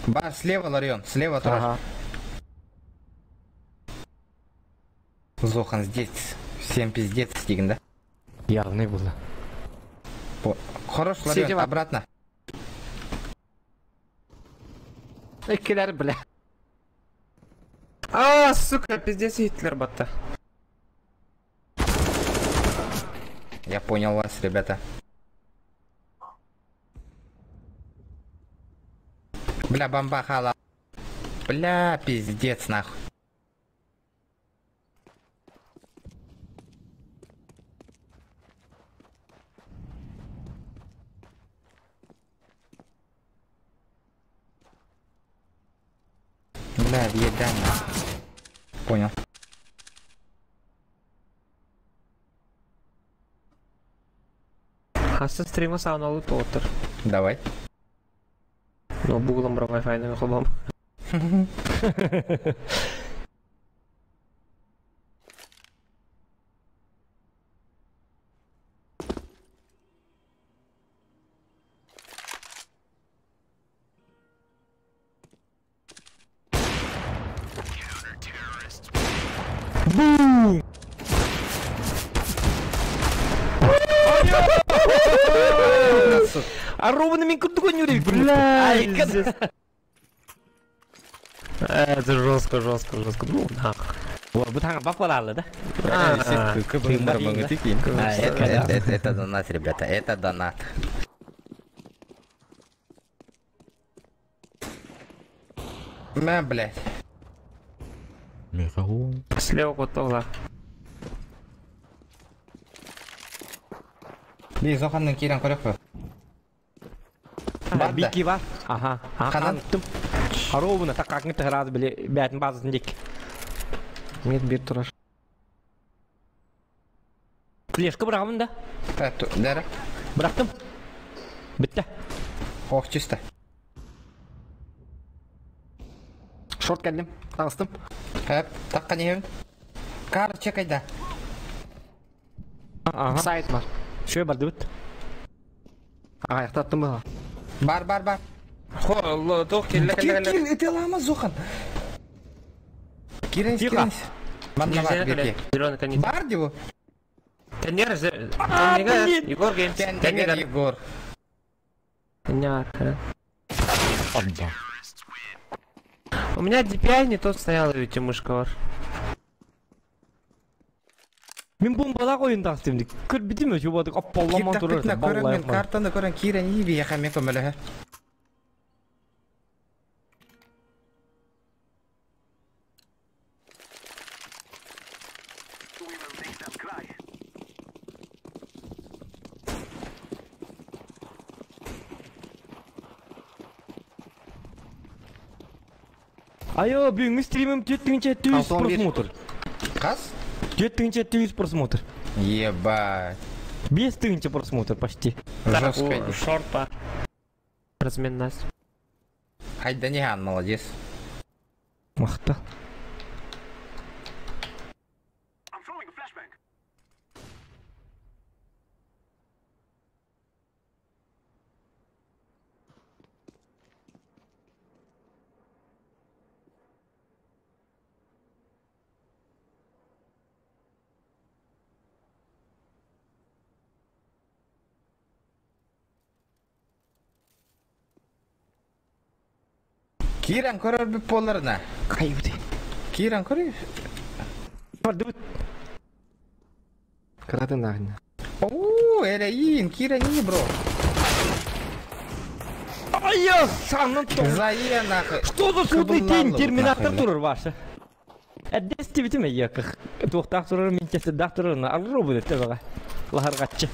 Бар, слева, Ларион, слева тоже. Ага. Зохан здесь. Всем пиздец, Стигн, да? Явный было. Хорош, Ларион, обратно. Эккелер, бля. А, сука, пиздец, Гитлер батта. Я понял вас, ребята. Бля, бомба хала. Бля, пиздец, нахуй. Бля, въедай, нахуй. Понял. Хасы стрима сауналу тотыр. Давай. Но буглом бро Wi-Fi на хобам. Бум! А ровно мен курдугон юрий. Бля, это жестко, жестко, жестко. Ну, нах. Вот, бутanga бафалалы, да? Это донат, ребята, это донат. Мә, блядь. Слева готова. Би, Зоханның кирен көрек бі. Бики бар. Ага. Ага. Ровно так как мы раз были бятын базасын дик. Мет бир тураш. Флешка бырағымын да. Дәрі. Бырақтым. Бітті. Ох, чисто. Шорт кәлдім. Тағыстым. Әп, таққа не Кар чекайда. Ага. Сайт бар. Шөй барды бит. Аяқтаттым ба. Бар, бар, бар. Хо, тоқ келі Кир, кир, это лама, Зохан. Киренс, киренс. Манна бар, беке. Зеленый конец. Бар дево. Тенер, Тенер, Егор Геймс. Тенер, Егор. Тенер. У меня DPI не тот стоял, ведь мышка. Мен бомбала қойын тағыстым. Көр бітім өте бодық. Аппалламан тұрыр. Көрін мен картаны көрін кирен иби яқа мен көмілі. Айо, бүгінгі стримім 4700 просмотр. Қаз? 4700 просмотр. Ебать. 5000 просмотр почти. Жестко. Шорт бар. Размен нас. Хайда не молодец. Мақта. Киирэн көрөр буолларына. Хайбыты. Киирэн көрүй. Бардыбыт. Кыратын нахне. Оо, эрэйин, киирэн ии, бро. Ай, я сам Зае нахуй. Что за судный день? Кыбыллааллыбыт Терминатор нахуй, турар ваша. Әддес тибитим яках. Туохтаах турар Минчестердаах турар арру будет тебега. Лахаргаччы.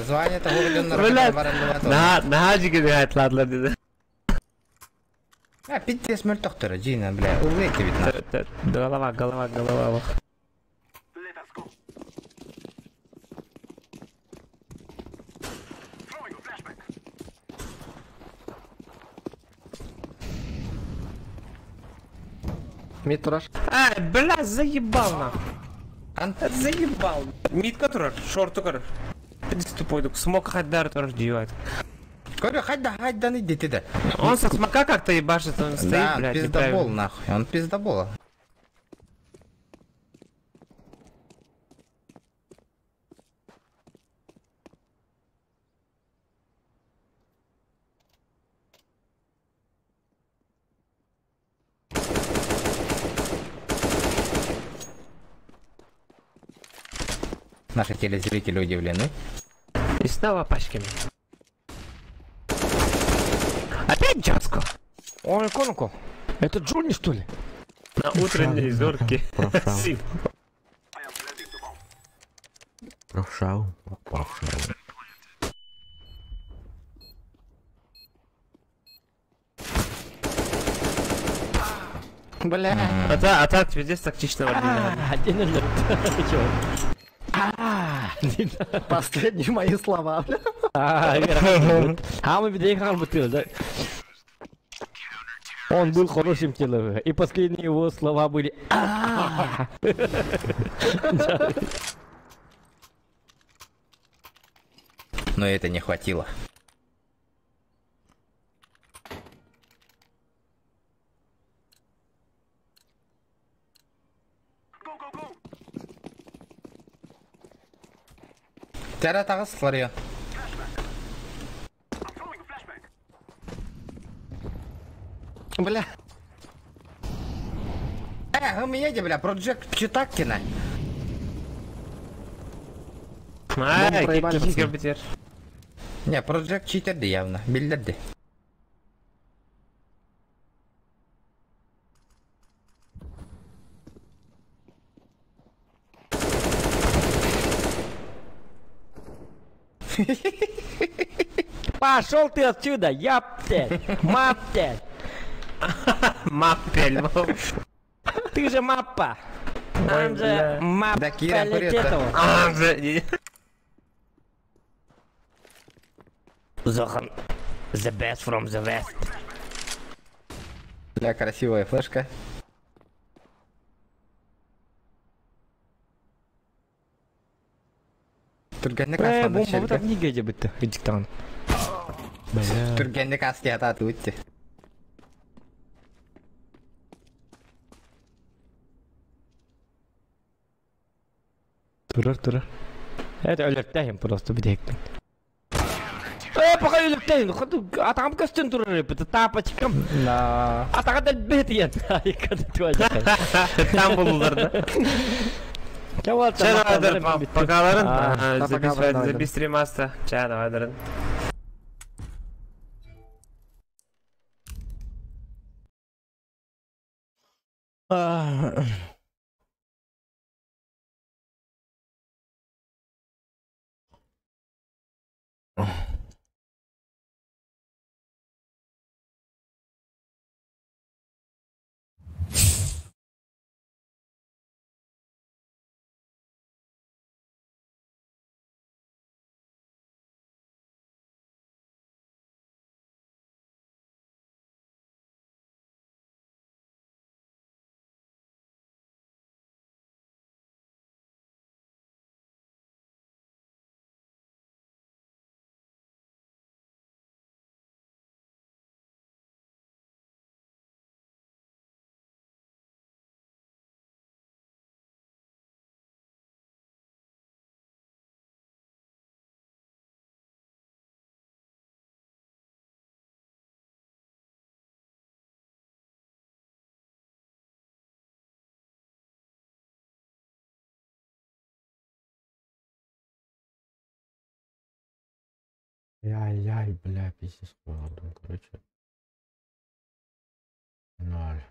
Звание того Бля, барыллыбат. На жиги айтладылар dedi. А, пиздец мөлтөхтөрө, Джина, бля, ыллы бит нахуй. Голова, голова, голова. Мид тураш. А, бля, заебал нахуй. Ан Заебал. Мид турар, шорту көрөр. Пиздец тупой, смок хайдар турар дьюет. Көрө, хайда, хайдан иди да. Он со смока как-то ебашит, он стоит, Да, блядь, пиздобол неправильно. нахуй, он пиздобол. Наши телезрители удивлены. И снова пачками. Опять Джаско. Ой, коноко. Это Джонни, что ли? На утренней зорке. Правша. Правша. Правша. Бля. А так, пиздец тактично А, один алерт. Чего? А, Последние мои слова, бля. А, а мы бутыл, да? Он был хорошим человеком, и последние его слова были «А-а-а». Но это не хватило. Тәрә тағыс, Ларион. Бля. У меня едет, бля, Проджект Читаккина. Ай, проебали, пацаны. Не, Проджект читерди явно, биллерди. Пошел ты отсюда, яптель, маптель. Маппель. Ты же маппа. Он же Да, Кира, маппалитетов. Зохан, the best from the west. Бля, красивая флешка. Түргенник асланды Бомба так не геде бітті, идиктан. Түргенник асты ататы өтті. Турар, турар. Это өлөртәйм просто бидектин. Пока өлөртәйм. Атам көстөн турар, это тапочкам. Да. Атага дәл бет ен. Ай, кады туа. Там булдылар да. Ча давайдыр, покаларын. Давай. Заби стримаста. Ча давайдыр. Ah. Ай-яй, бля, пиздец, холодом, короче. Ноль.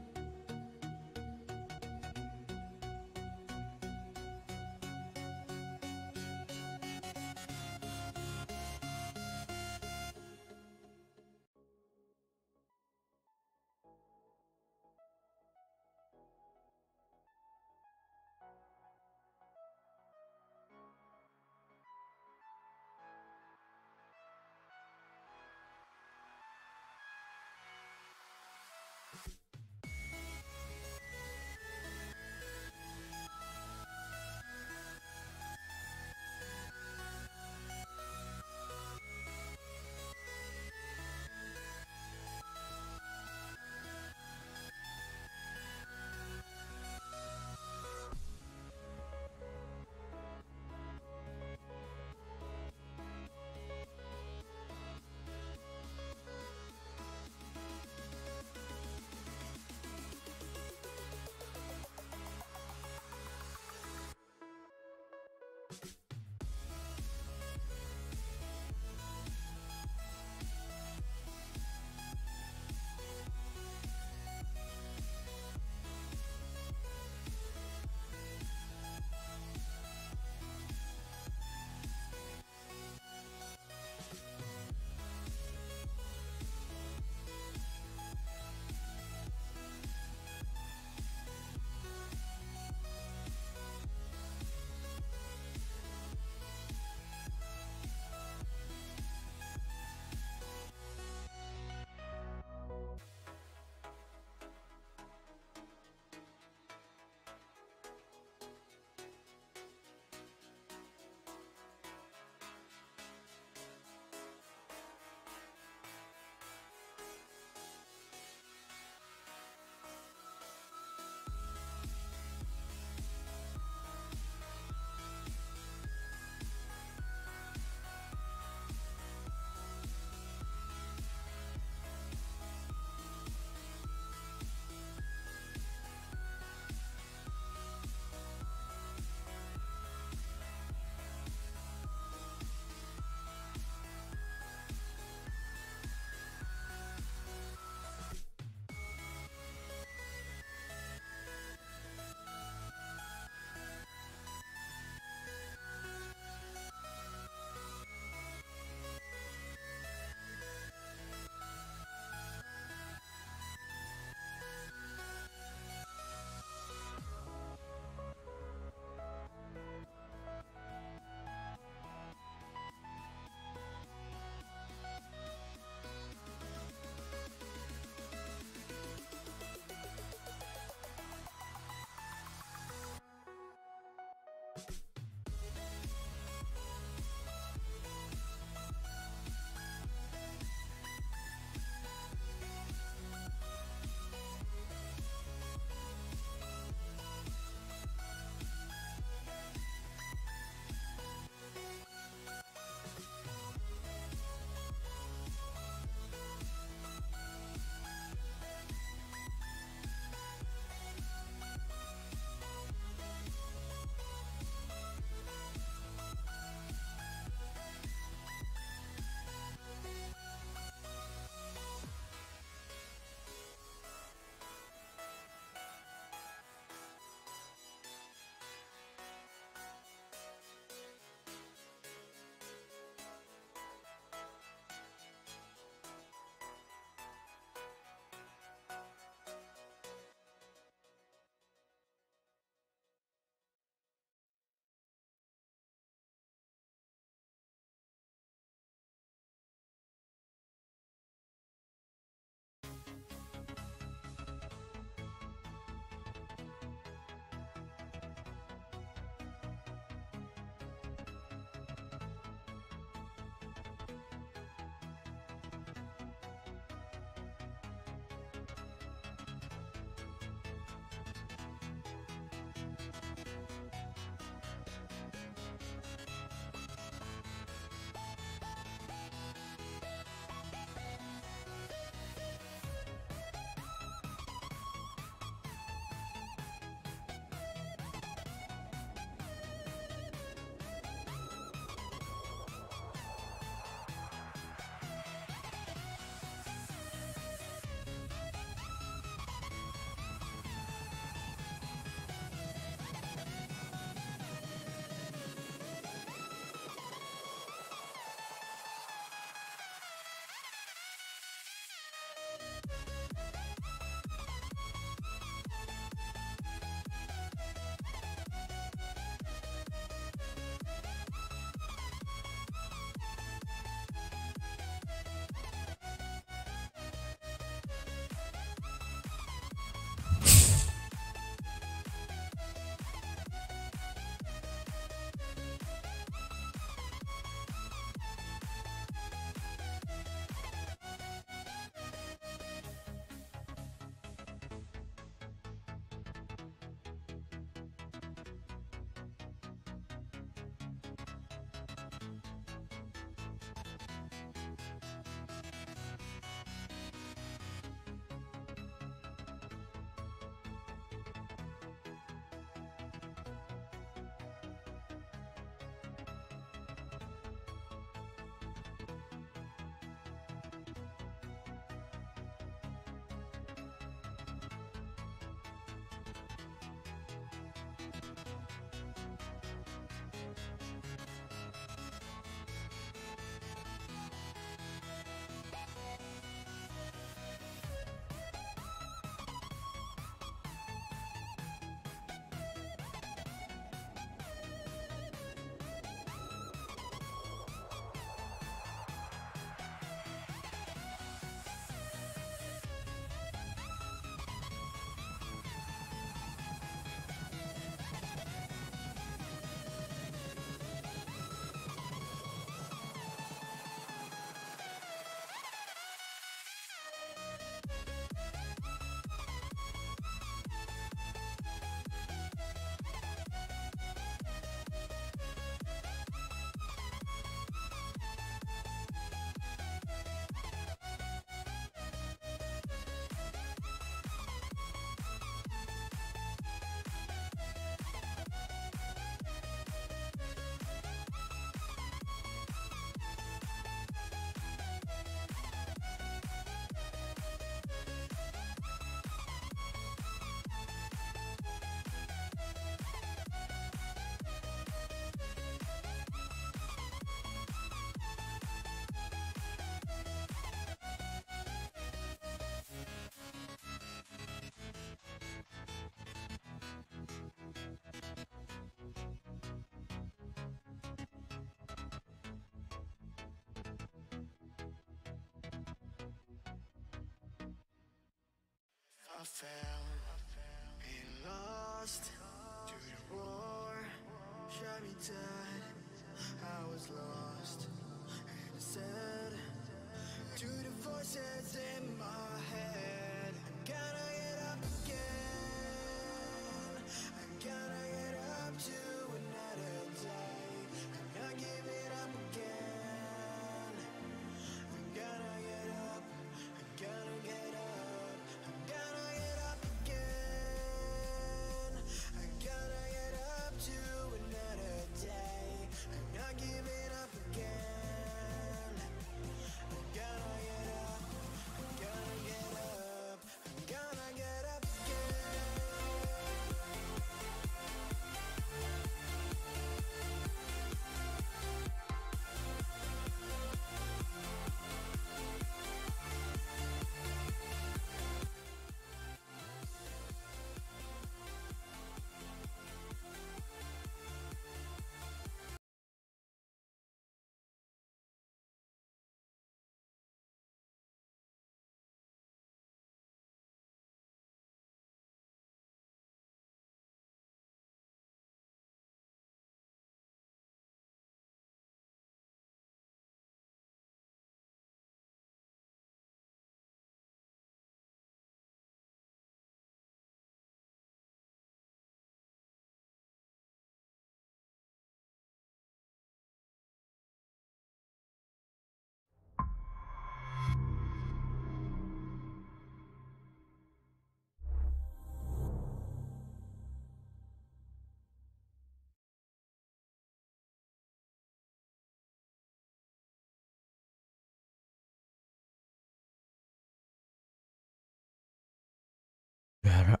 Вера.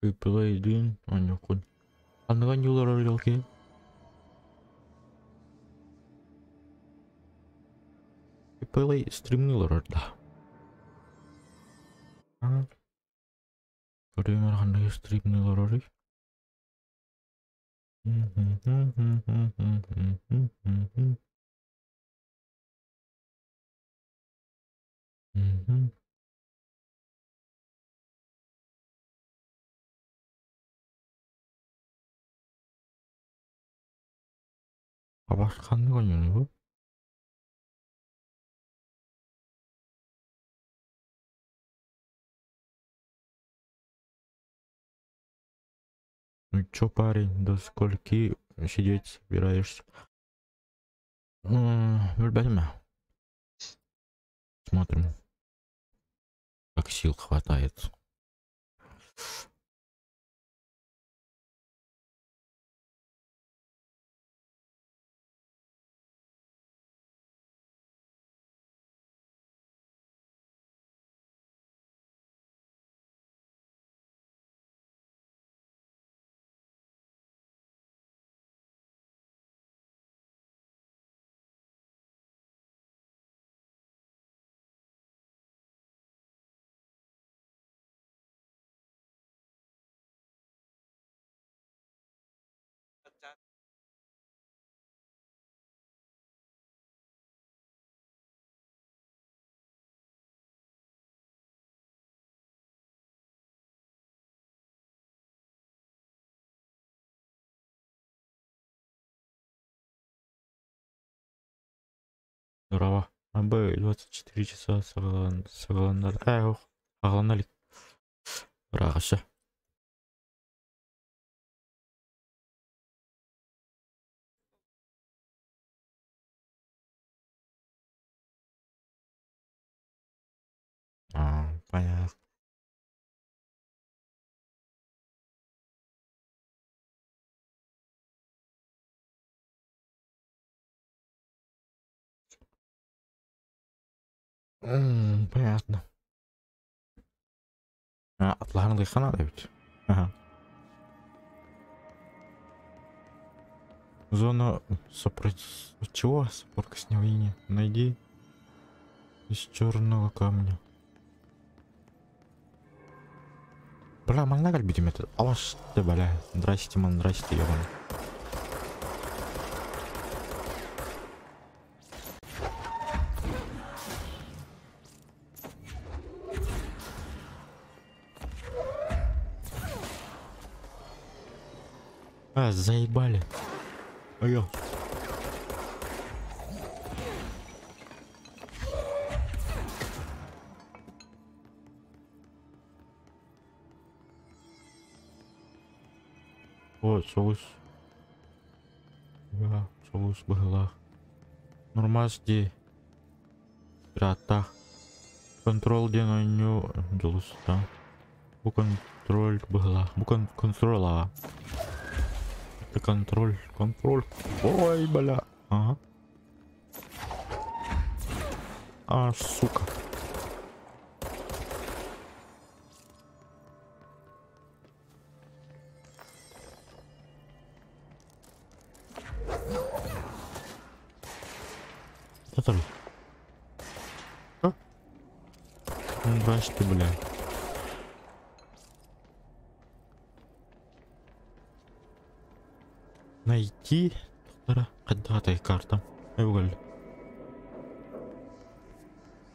Ыппылайдыын оонньуоххун. Ханнык оонньуулар оройуол киһи? Ыппылай стримныы олорор да. Көрүөм эрэ ханныгы стримныы олороруй? Абас ханнык оонньууну бу? Ну чё, парень, до скольки сидеть собираешься? Билбэтим. Смотрим. Как сил хватает. Здорово. АБ 24 часа саҕаланар. Ээ, ох, саҕалана илик. Ыраахаша. Аа. Понятно. Понятно. А, атлаһан дыхана бит. Ага. Зона сопротив... Чего? Сопротивления. Найди из черного камня. Бля, манна кальбитим это. Алаш ты, бля. Здрасте, ман, здрасте, ёбаный. А, заебали. Ой. Вот, соус. Да, соус быһылаах. Нормас ди. Пираттах. Контрол диэн оонньуу дьулуста. Бу контроль быһылаах. Бу контроль аа. Это контроль, контроль. Ой, бля. Ага. А, сука. Это ли? А? Здрасте, бля. Найти когда-то карта. Уголь.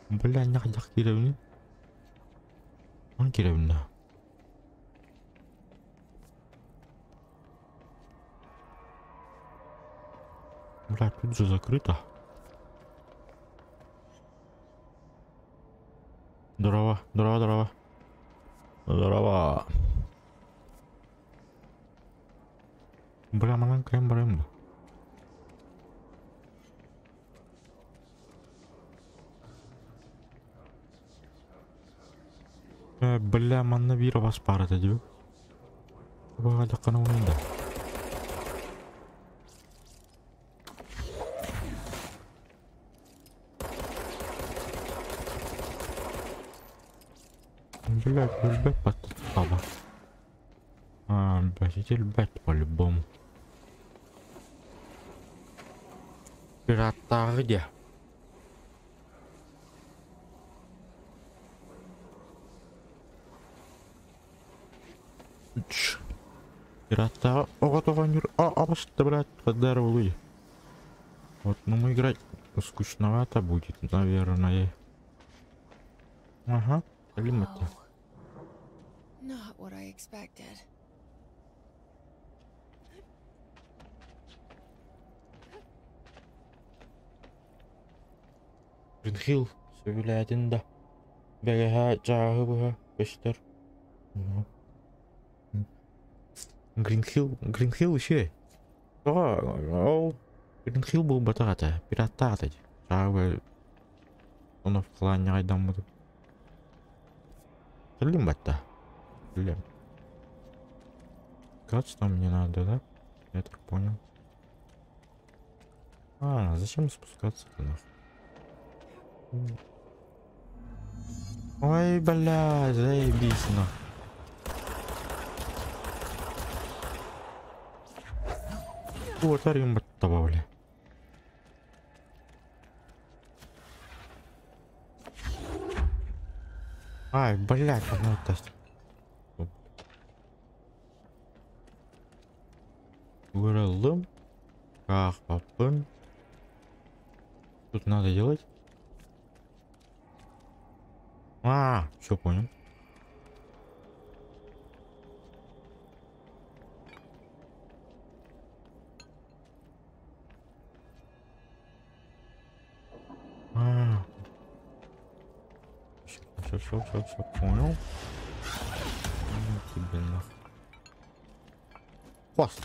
Бля, не хотел киревни. Он киревна. Бля, тут же закрыто. Здорово, здорово, здорово. Здорово. Бля, маленькая бренда. Бля, манна бира вас пара дедю. Да. Бля, бля, подстава. А, блядь, ребят, по-любому. Пирата где? Пирата. О, а, а, блядь, подарил. Вот, ну мы играть скучновато будет, наверное. Ага, климат. Not what I expected. Гринхилл сөбүлээтин да. Бэгэһэ чааһы быһа көстөр. Гринхилл, Гринхилл еще. О, Гринхилл был батагата, пираттаата. Чааһы оны в клане айдаммыды. Блин, батта. Блин. Кажется, мне надо, да? Я так понял. А, зачем спускаться-то нахуй? Ой, бля, заебись, нахуй. Вот, арим добавили. Ай, блядь, одно тест. Выралым. Ах, папын. Тут надо делать. А, все понял. А, все, все, все, все, понял. Ну, тебе нахуй. Хвост.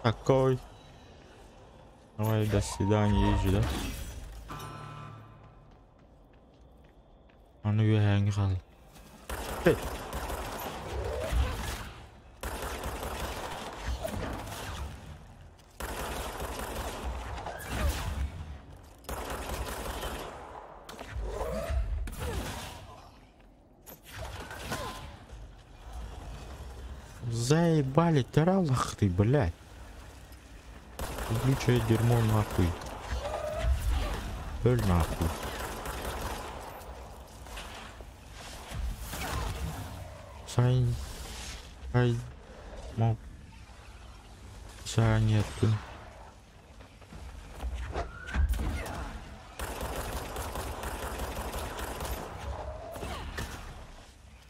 Такой. Давай, до свидания, езжи, да? Аны үөһээҥҥи хаал. Эй! Заебали, таралах ты, блядь. Включай дерьмо нахуй. Өл нахуй. Сань. Ай. Моб. Санету.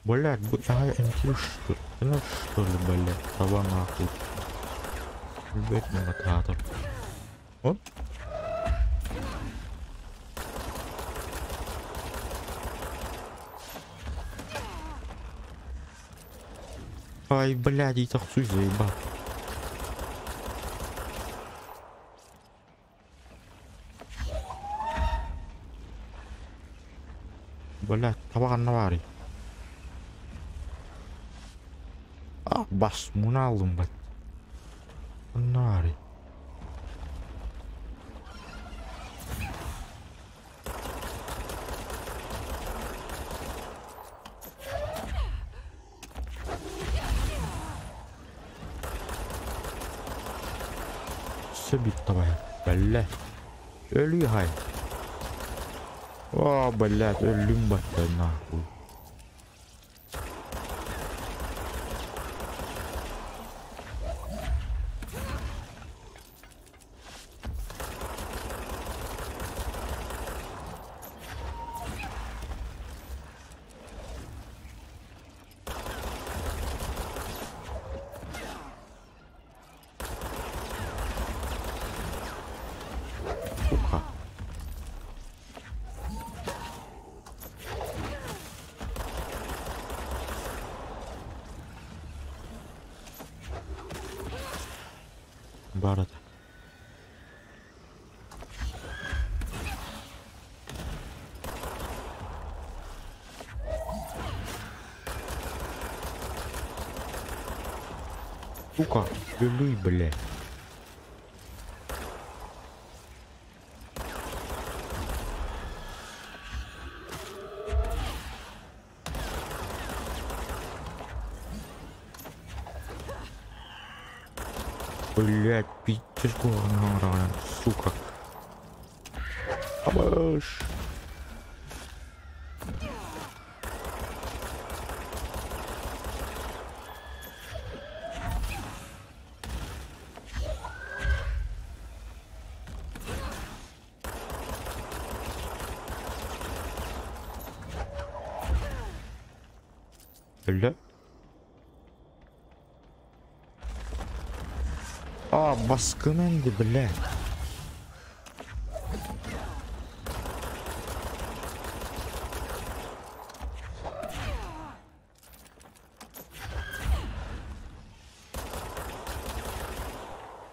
Блядь, ай, МТ что ли? Ну что ли, блядь, того нахуй. Любит мотатор. Оп. Ай, блядь, и так хуй заебал. Блядь, табаҕа баарый? А, бас, муна алдым, бат. Ханна баарый? Сөбүт табай. Бля. Өлүү хай. О, блядь, өллүм батта нахуй. Сука. Барата. Сука, өлүй, блядь. Блять, пиздец, сука. Абаш. Бля. А, баскын энди, блядь.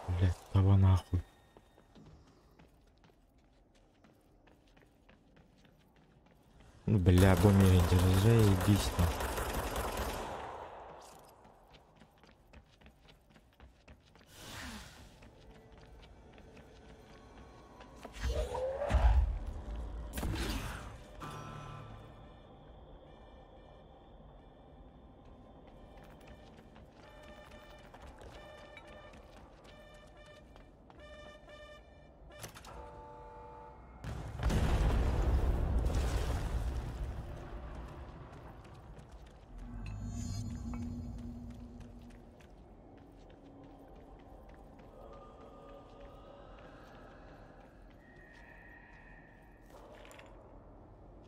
Блядь, того нахуй. Ну, бля, бумеринг, заебись нахуй.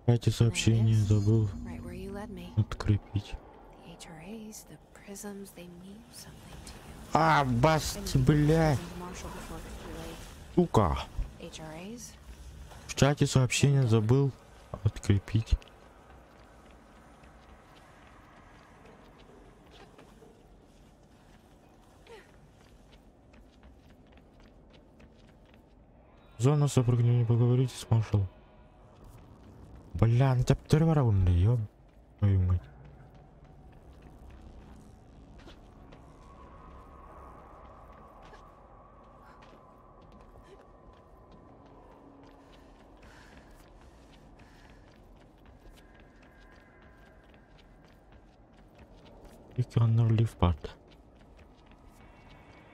Эти сообщения забыл Right where you led me. открепить. The HRAs, the prisms, they mean something to you. А, I need баст, to get блядь. to Marshall before it's too late. Сука. HRAs? В чате сообщение забыл открепить. Зона сопротивления, поговорите с маршалом. Бля, ну теперь барабын, ёб твою мать. Икки лифт барда.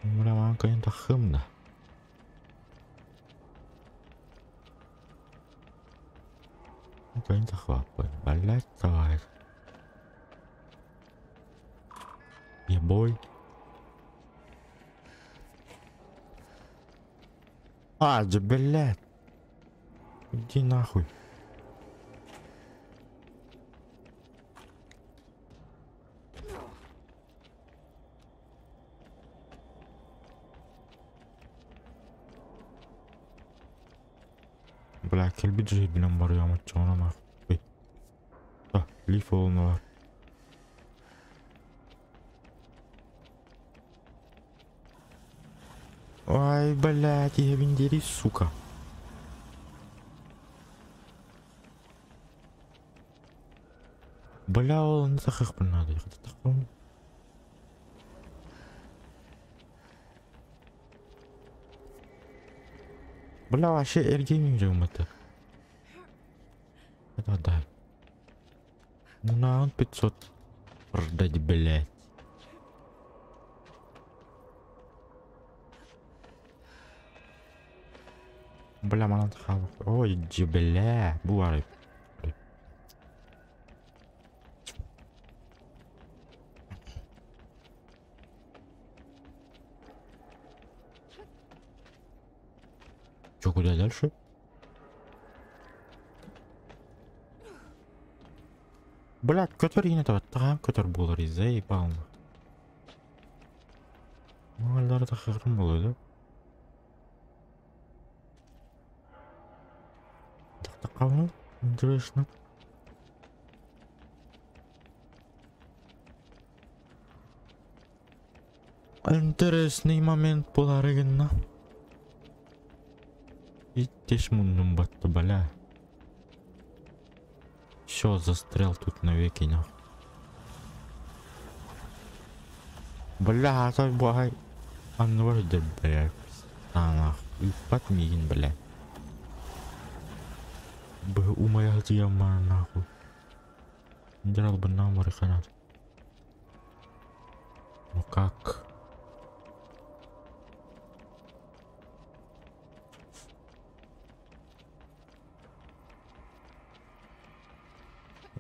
Бля, маған кайын тахым да. Кайын тахваппын. Блять, давай. Ебой. А, да, блядь. Иди нахуй. Бля, келбит же билен бар ямат чоңна нахуй. Да, лифт олнолар. Ой, блядь, я виндери, сука. Бля, ол не тахых надо. Бля, вообще эргейминг же это. Это да. Ну на он 500 продать, блядь. Бля, манан хавах. Ой, бля, бувай. Чё, куда дальше? Блядь, который не то, там, который был заебал. Малдар да хырым было, да? Так, так, интересно. Интересный момент буларыгынна. Иттеш муннум батты, бля. Всё, застрял тут навеки, нахуй. Бля, а то бай. А ну вроде, бля. А нахуй. Ипат мигин, бля. Б умая ямар нахуй. Драл бы нам вариханат. Ну как?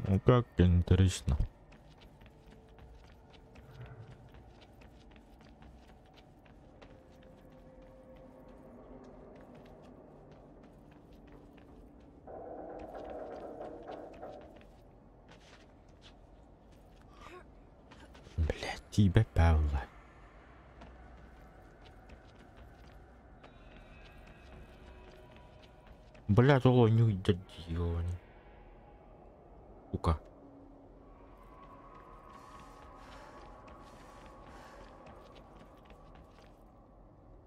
Ну как интересно. Блять, тебе Павла. Блять, оло не уйдет, ёбаный. Сука.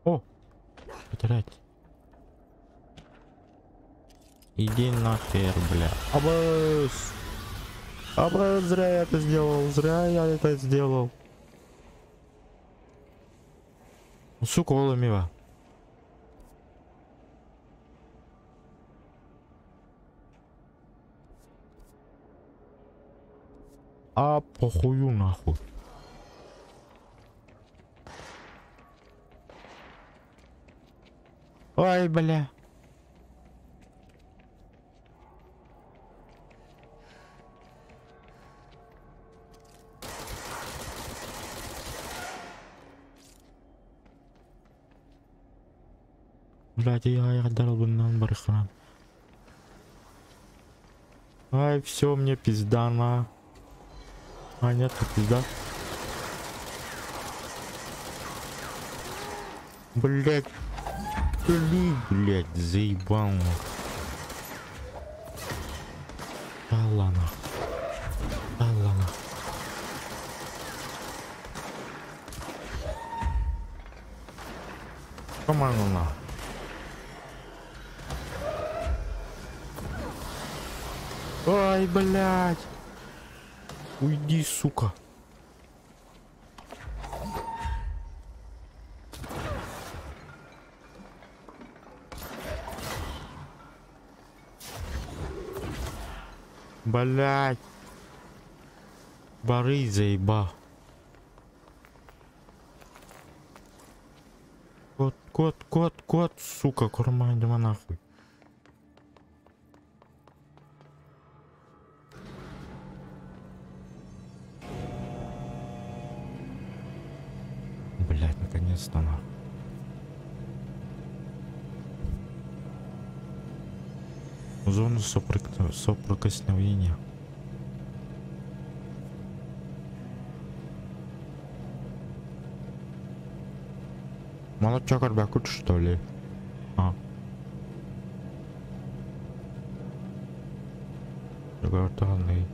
О! Потерять. Иди нахер, бля. Абас! Абас, зря я это сделал, зря я это сделал. Сука, оломива. А похую нахуй. Ой, бля. Блядь, я отдал бы нам бархан. Ай, все, мне пизда на. А, нет, пизда. Блять. Блять, заебал. Да ладно. Да ладно. Come on, на. Ай, блядь! Уйди, сука. Блядь. Бары заебал. Кот, кот, кот, кот, сука, корма, идем нахуй. Блять, наконец-то нахуй. Зону соприкосновения. Молочок арбакут, что ли? А. Гортанный.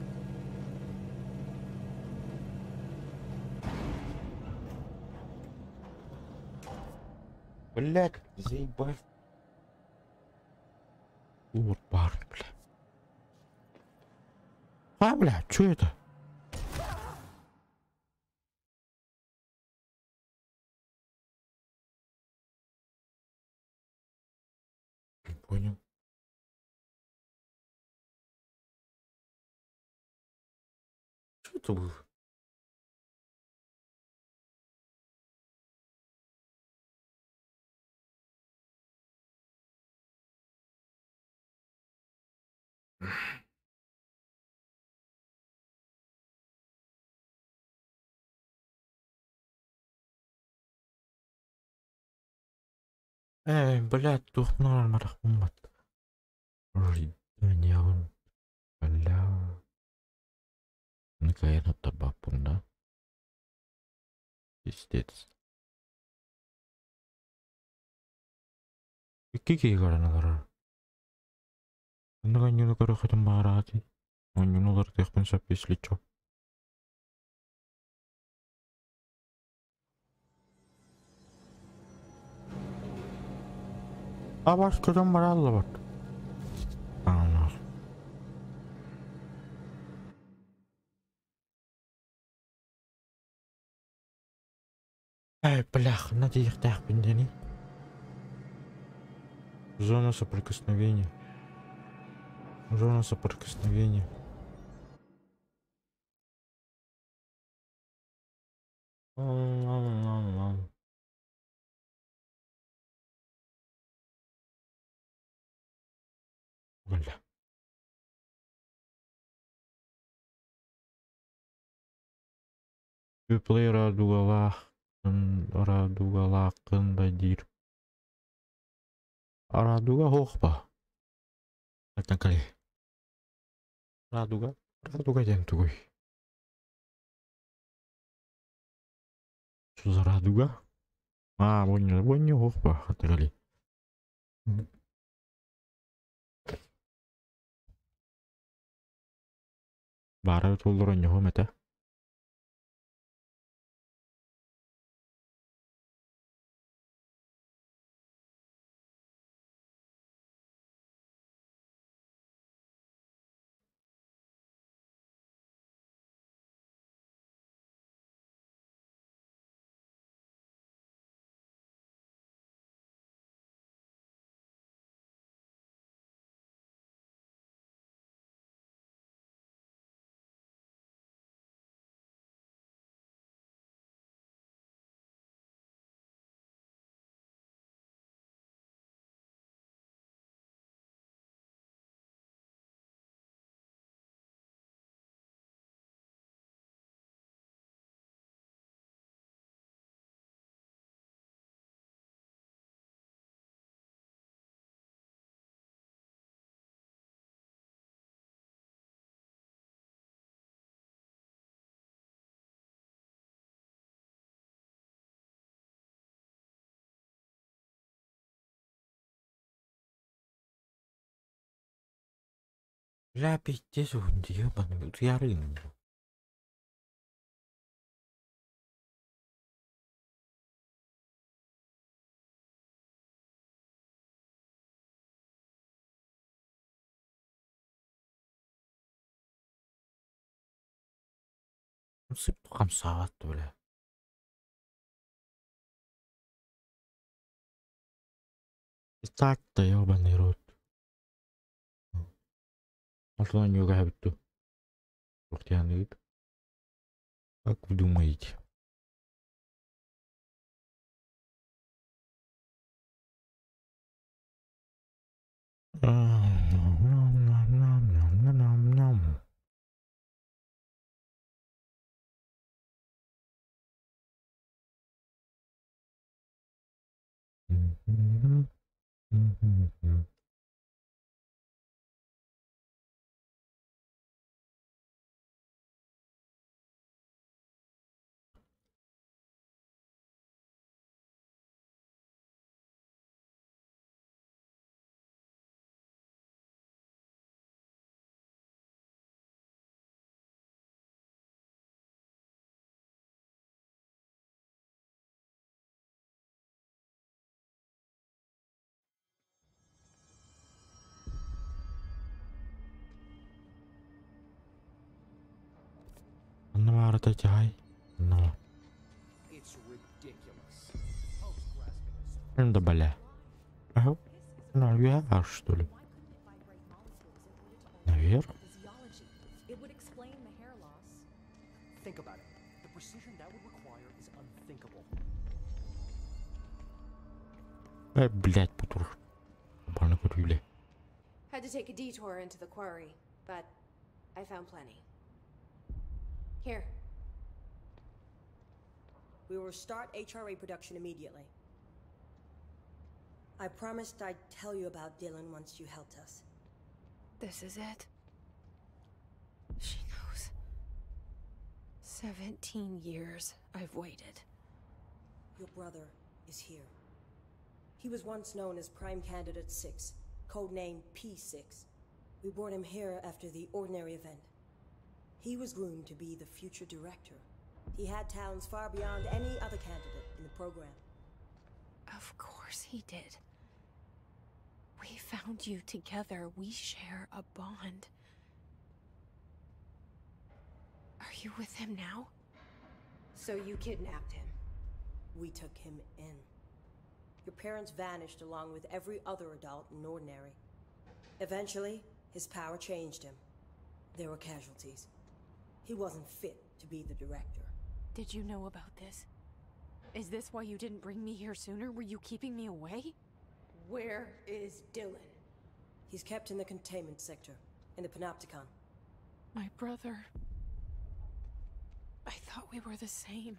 Блять, заебать. Вот парень, бля. А, бля, что это? Не понял. Что это было? Эй, блядь, тухнар марахмат. Ридания, бля. Наконец-то табапун, да? Пиздец. Икки гараналар. Онно көрө баарати. Онньунулар тыахпын сөп если чё. А башкадан баралла бат. Анар. Эй, блях, на тиихтээхпин дени. Зона соприкосновения. Зона соприкосновения. Ла-ла-ла-ла. Бля. Play радугалах радугалаакын диир. Радуга хоохпа. Атакали. Радуга. Радуга диэн тугуй. Что за радуга? А, вонь, вонь хоохпа. Атакали. Бара толлорон ньохом этэ. Бля, пиздец, ебаный, утуярын. Хамсаабат бля. И так-то ёбаный рот. Может, он не ту. Как вы думаете? Анна баарата чай. Но. It's ridiculous. Да бля. Ага. Наверх, что ли? Наверх? It would explain the hair loss. Think about it. The precision that would require is unthinkable. Э, блядь, путур. Больно бля. Had to take a detour into the quarry, but I found plenty. Here. We will start HRA production immediately. I promised I'd tell you about Dylan once you helped us. This is it. She knows. 17 years I've waited. Your brother is here. He was once known as Prime Candidate 6, codename P6. We brought him here after the ordinary event. He was groomed to be the future director. He had talents far beyond any other candidate in the program. Of course he did. We found you together. We share a bond. Are you with him now? So you kidnapped him. We took him in. Your parents vanished along with every other adult in Ordinary. Eventually, his power changed him. There were casualties. He wasn't fit to be the director. Did you know about this? Is this why you didn't bring me here sooner? Were you keeping me away? Where is Dylan? He's kept in the containment sector, in the Panopticon. My brother. I thought we were the same.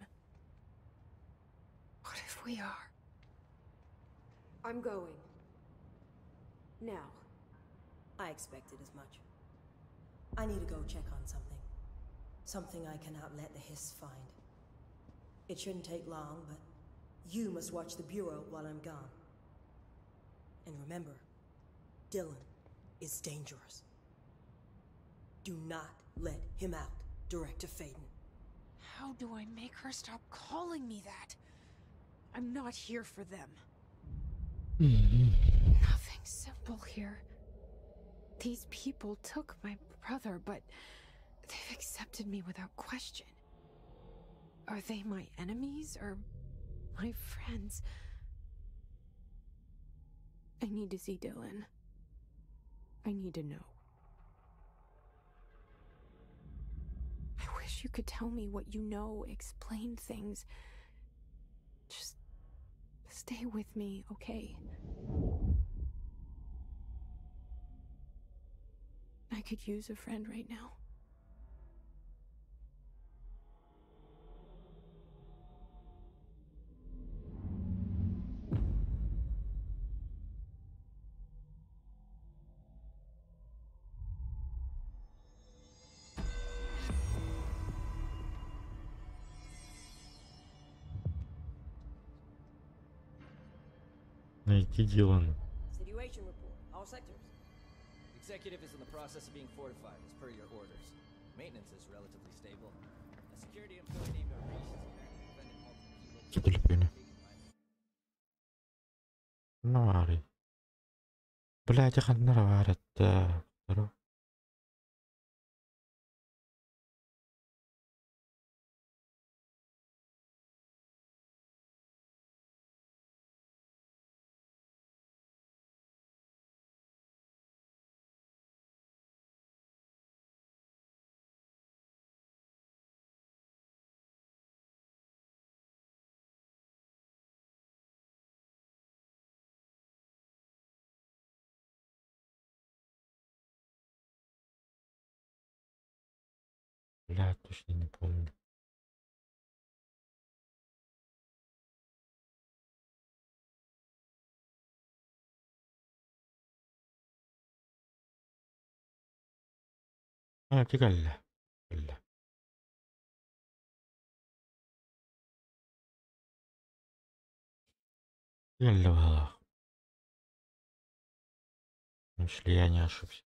What if we are? I'm going. Now. I expected as much. I need to go check on something. Something I cannot let the Hiss find. It shouldn't take long, but you must watch the Bureau while I'm gone. And remember, Dylan is dangerous. Do not let him out, Director Faden. How do I make her stop calling me that? I'm not here for them. Nothing simple here. These people took my brother, but they've accepted me without question. Are they my enemies or my friends? I need to see Dylan. I need to know. I wish you could tell me what you know, explain things. Just stay with me, okay? I could use a friend right now. Найти Дилана. Situation report. All sectors. Executive is in the process of being fortified as per your orders. Maintenance is relatively stable. A security employee named Arish has apparently prevented multiple key Телефоне. Навари. Блядь, я ханна Бля, точно не помню. А, кэллэ. Кэллэ. Кэллэ баҕалаах. Если я не ошибся.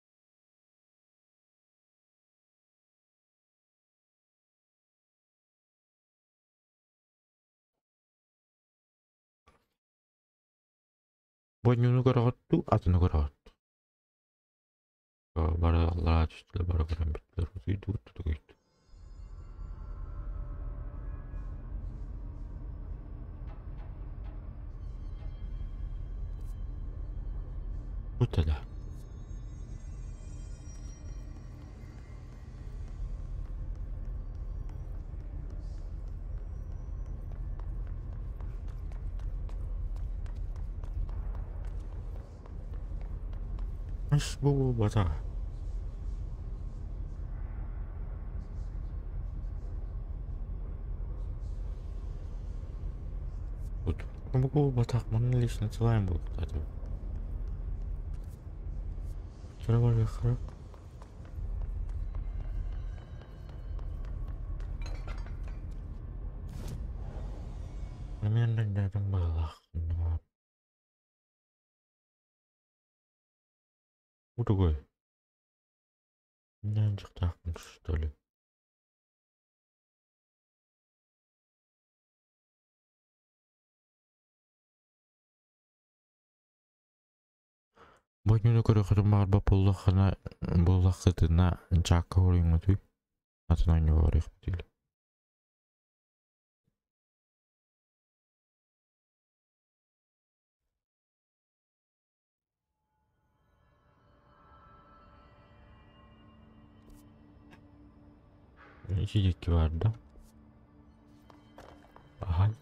Бонньуну көрөҕүт дуу, атыны көрөҕүт дуу? Бары аллараа түстүлэр, бары көрөн бүттүлэр. Утуйдубут тутугуйт. Вот это. Ас буолбатах. Вот буолбатах, манна лестницалаан буолбута. Кыра Примерно рядом баҕалаах. Утугуй. Дьахтаахпын что ли? Бонньуну көрөхөтүн баҕарбат буоллаххына буоллаххытына чаакка хоруйуҥҥутуй атын оонньууга барыахпытый. Ити диэки барда. Аһай.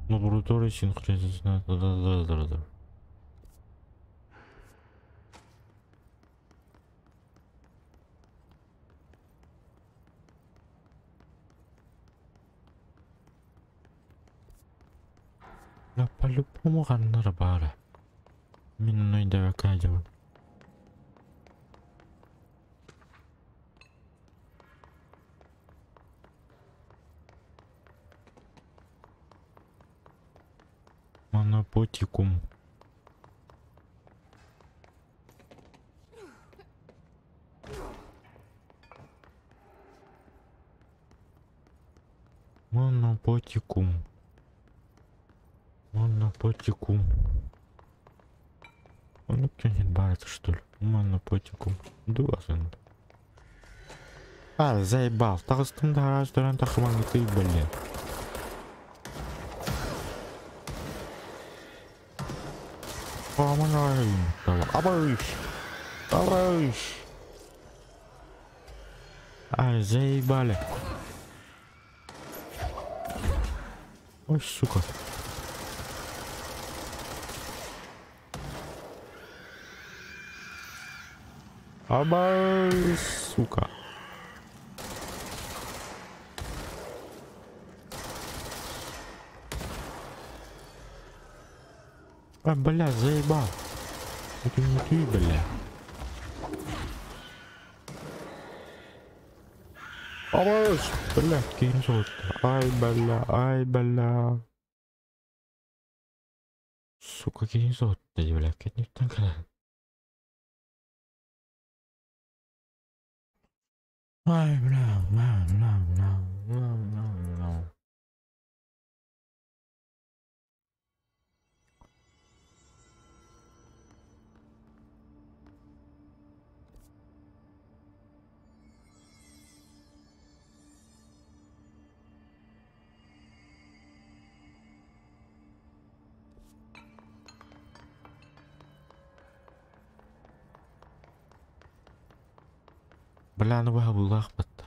Лаборатория синхронизация. Да-да-да-да-да. Да по-любому ханнара баара. Мин онно өйдөөбөккө сылдьабын. Монопотикум. Монопотикум. Монопотикум. Ну кто-нибудь барится что ли? Монопотикум. Дуасын. А, заебал. Таҕыстым да араас дөрөн тахымаҥытый блин. Абыш! Абыш! Ай, заебали. Ой, сука. Абай, сука. А, бля, заебал. Это не ты, бля. Абай, бля, кинь Ай, бля, ай, бля. Сука, кинь бля, кэнниттэн кэлэн. Ай, бля, бля, бля, бля, бля, бля, бля. Бля, ну баһа буллаах батта.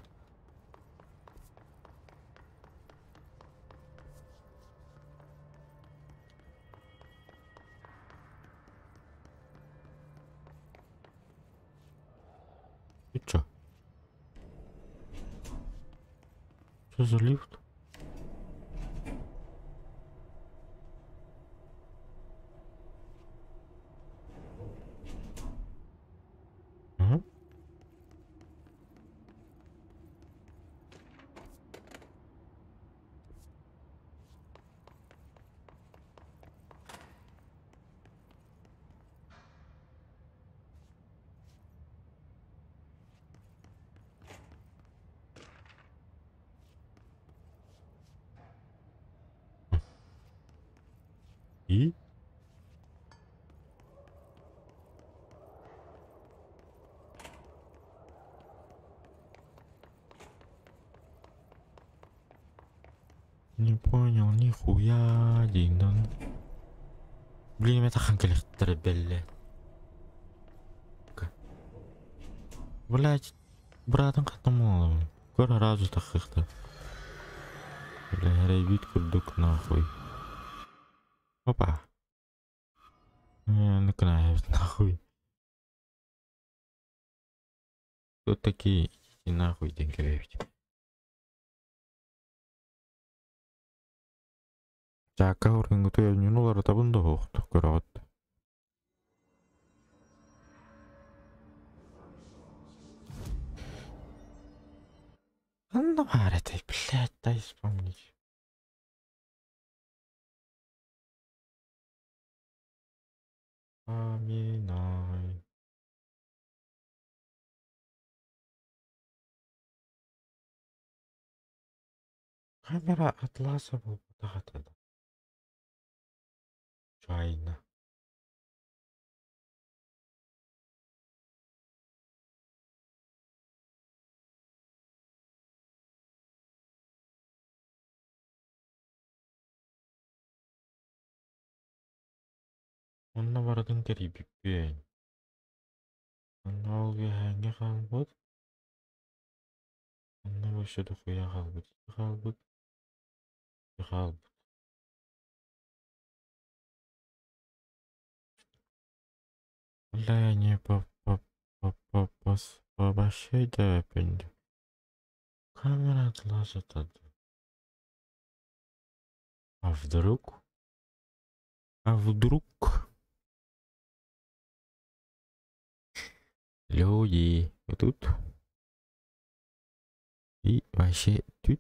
Это за лифт? А? И? Не понял, нихуя, дин-дон. Блин, это ханкалехтер, блядь. Блять, братан катамал. Кора разу тахыхта. Бля, рейбит курдук нахуй. Опа. Ну нахуй. Кто такие? Идите нахуй, деньги. Жака ургын туйоннулар табын да хоохтух көрөҕүт. Ханна баар этэй, блядь, дай вспомнить. Поминай. Камера Атласа буолбатах да. Чайна. Онно барытын кэрийбиппин. Онно ол үөһээҥҥэ хаалбыт. Онно вообще дохуя хаалбыт. Хаалбыт. Хаалбыт. Бля, не по вообще да Камера Атласа тогда. А вдруг? А вдруг? Люди, вот тут. И вообще тут.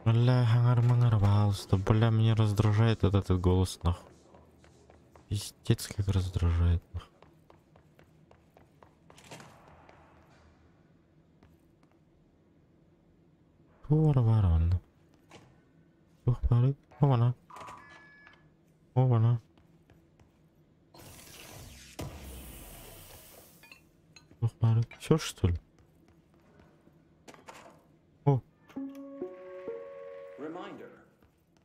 Бля, хангар-мангар, пожалуйста. Бля, меня раздражает этот голос, нахуй. Пиздец, как раздражает, нахуй. Тура-варван. Опа-на. Опа-на. Все, что ли? О. Reminder,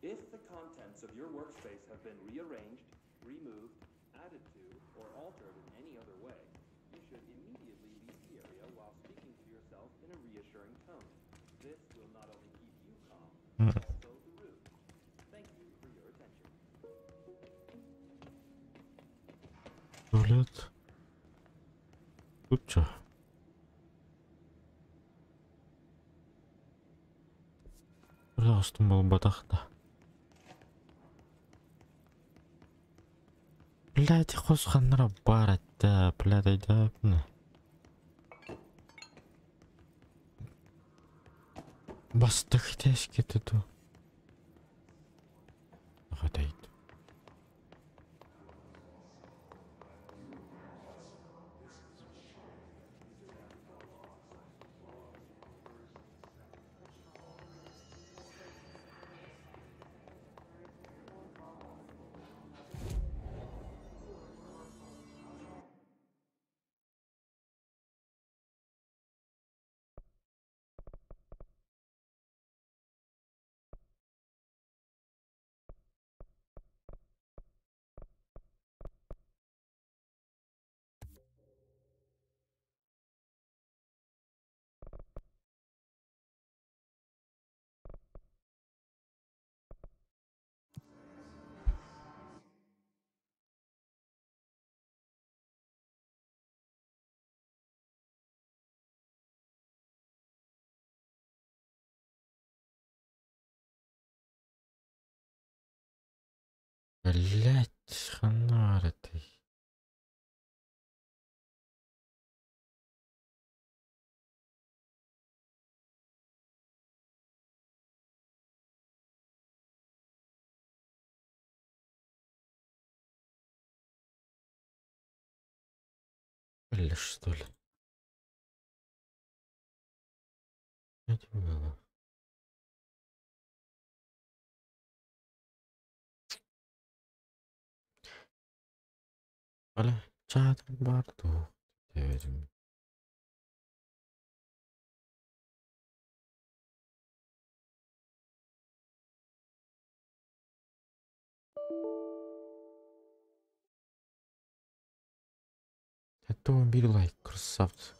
if the contents of your workspace have been rearranged, removed, added to, or altered in any other way, you should immediately leave the area while speaking to yourself in a reassuring tone. This will not only keep you calm, but also the room. Thank you for your attention. Туалет. Тут чё? Пожалуйста, был батахта. Блять, хос ханнара бар да, блядь, айда. Бастых тяжки тут. Хватает. Блять, ханна баар этэй? Бля, что ли? Это было. Бля, чат бар туох диэбитим. Это он бир лайк, красавцы.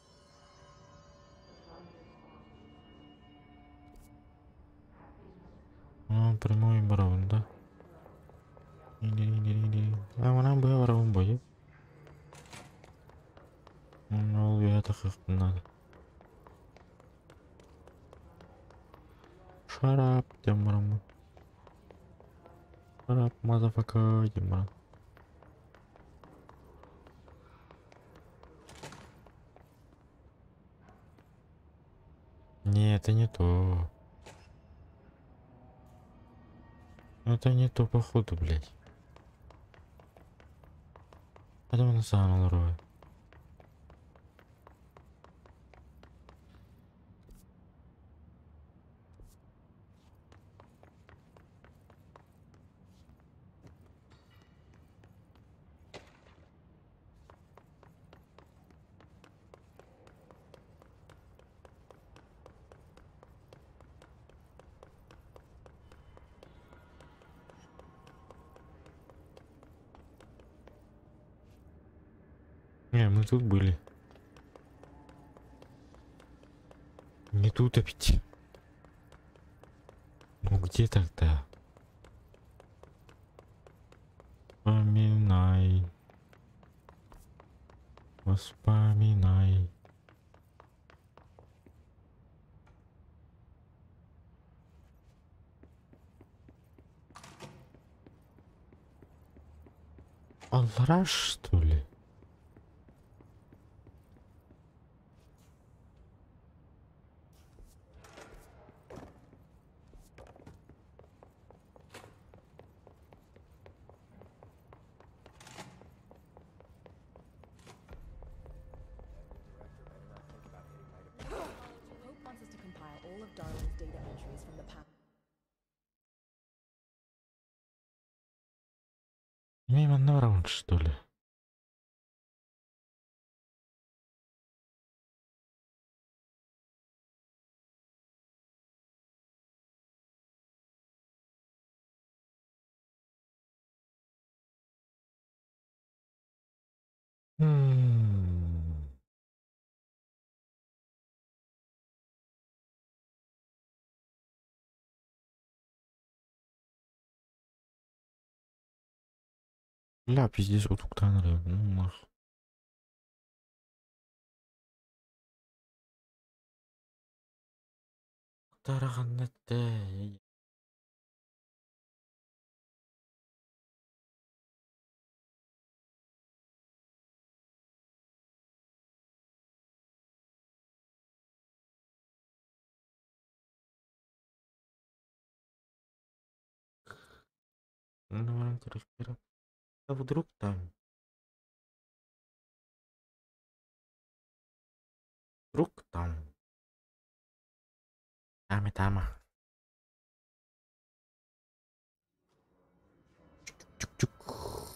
А, прямой барабан, да? А, манан быһа барабан бойу. Ол это как надо. Шарап, диэн бараммын. Шарап, motherfucker, диэн баран. Не, это не то. Это не то, походу, блядь. Это он сам лорой. Не, мы тут были. Не тут опять. Ну где тогда? Вспоминай. Воспоминай. Аллара, что ли? Hope wants us to compile all of Darwin's data entries from the past. Мимо на раунд, что ли? М. Бля, пиздец, вот утуктан ну нах. Тараганнетте. Ну, kira-kira. А вдруг там? Вдруг там? Там и там. Чук-чук.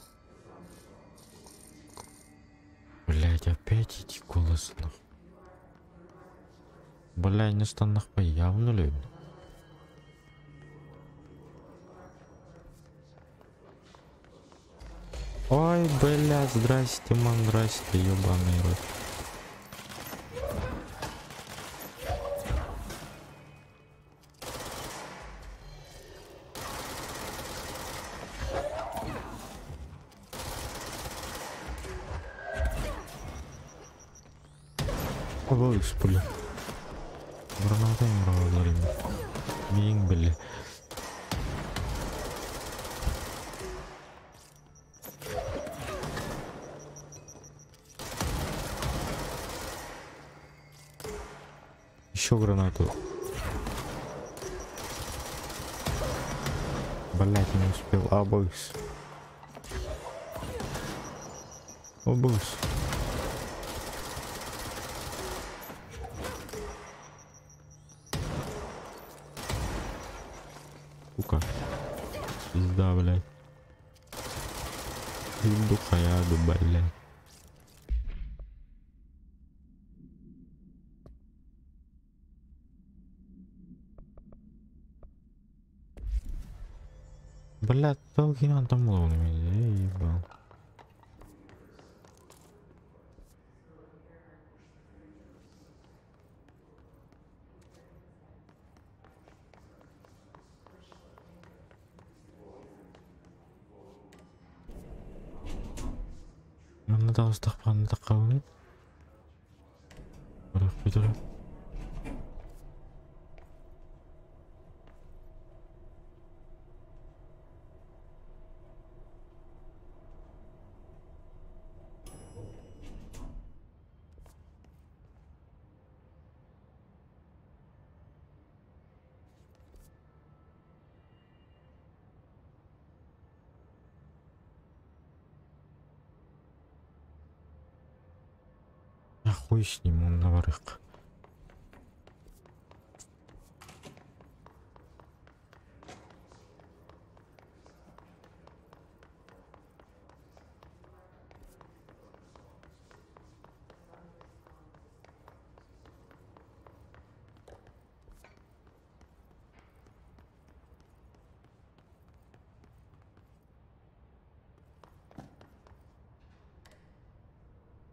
Блять, опять эти голос нах. Бля, не станах по явно ли? Ой, бля, здрасте, ман, здрасте, ёбаный рот. Ой, бля. Мин, бля. Еще гранату. Блять, не успел. Абыс. Абыс. Сука. Пизда, блядь. Иду хаяду, блядь. Блядь, толкин там ловными, я ебал. Нам надо устахпан Хуй с ним, он наверх.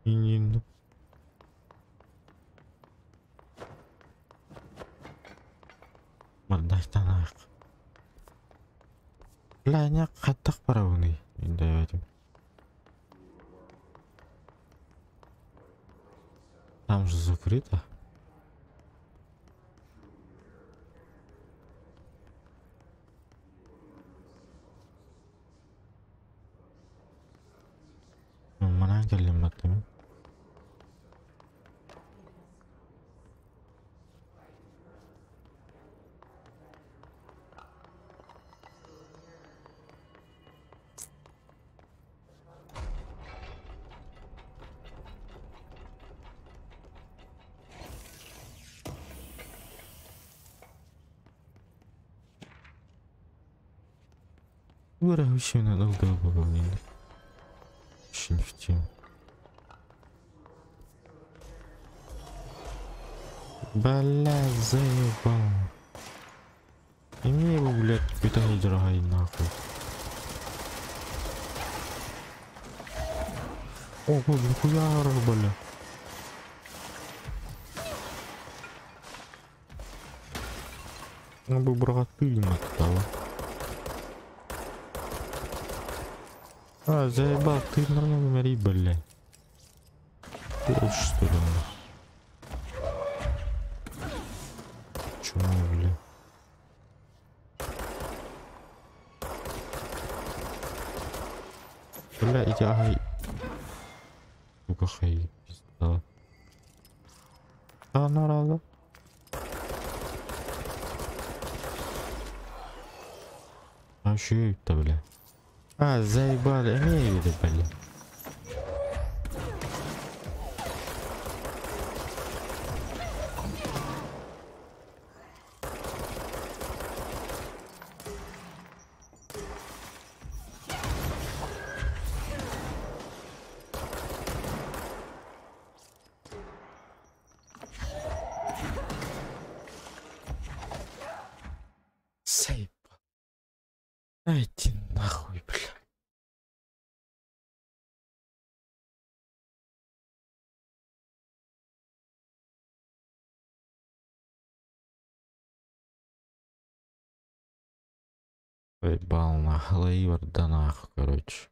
Не Бля, хаттах парауны. Там же закрыто. Манан келлим баттым. Вообще надолго было. Очень в тему. Бля, заебал. И мне его, блядь, питание дорогой нахуй. О, нихуя, бля. Ну бы брат пыль того. А, заебал, ты нормально умери, блядь. Ты что ли? Чему, бля? Бля, иди, ай. Сука, хай, пизда. А, ну рада. А что это, бля? А, заебали, не видно, бля. Заебал. Иди нахуй, бля. Заебал нахуй, да нахуй, короче.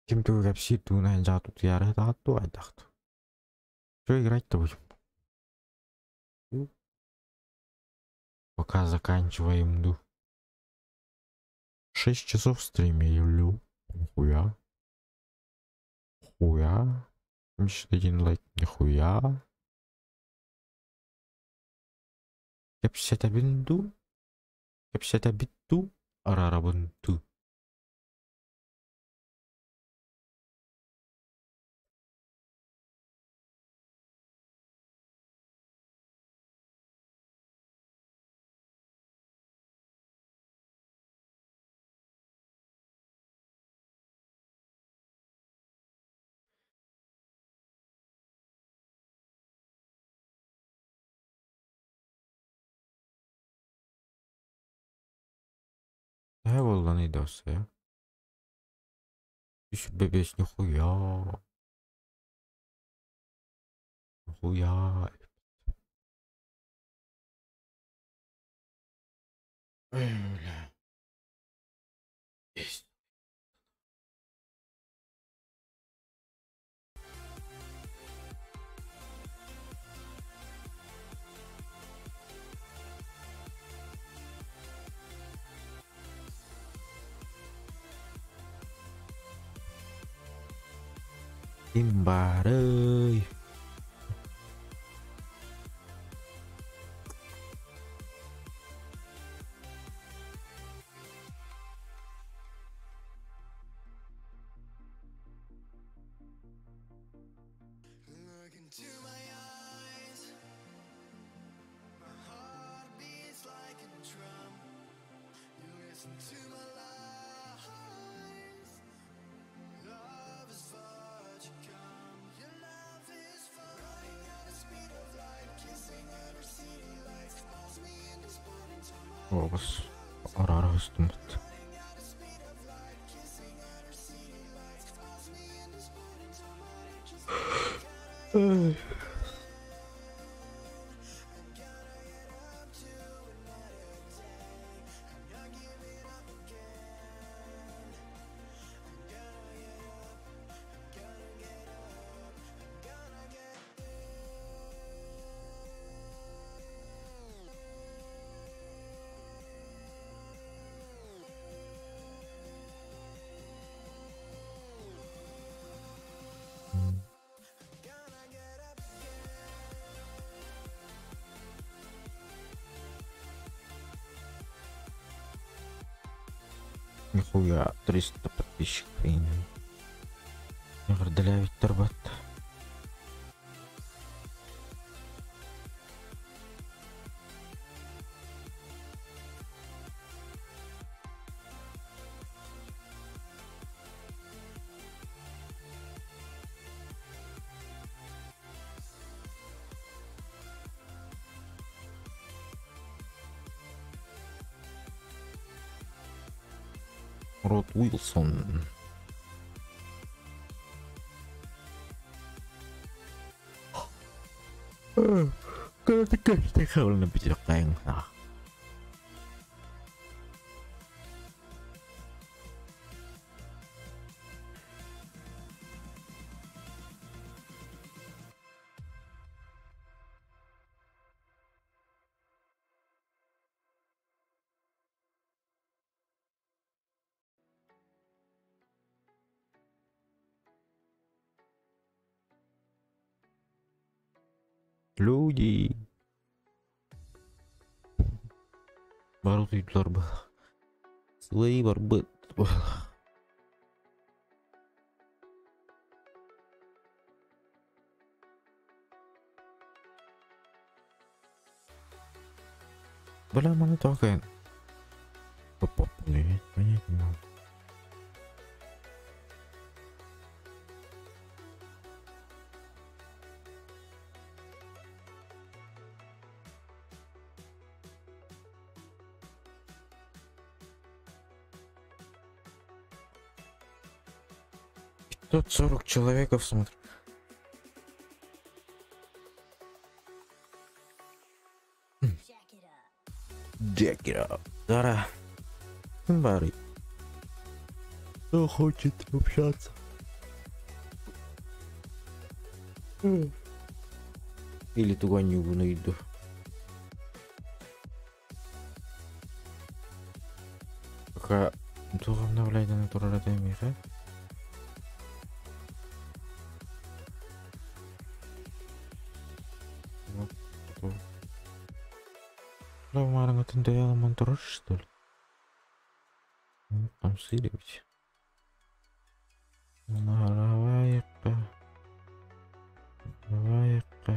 Кем ты вообще ту на тут я рад ту айдахту. Что играть-то будем? Пока заканчиваем ду. 6 часов стримлю. Нихуя. Хуя. 71 лайк. Нихуя. Кэпсэтэбин дуу? Кэпсэтэбит дуу? Араарабын дуу? Төһө буолланый досся? Үс бэбиэс нихуя. Нихуя. Ой, бля. Есть. Ким баарый? Оҕус араара устуммут. Нихуя, 300 подписчиков. Эҕэрдэлээбиттэр бат. Рот Уилсон. Люди. Бары туйдулар ба. Сылай барбыт. Бля, маны тоқайын. Оп-оп, понять не могу. 540 человеков смотрят. Jack it up. Дара. Бары. Кто хочет общаться? Или туганюгу найду. Пока Туох обновляйдан турар этэ миэхэ? Маарыҥҥытын төһө аламан турар, что ли? Хамсыыр эбит. Наһаравайыкка. Наһаравайыкка.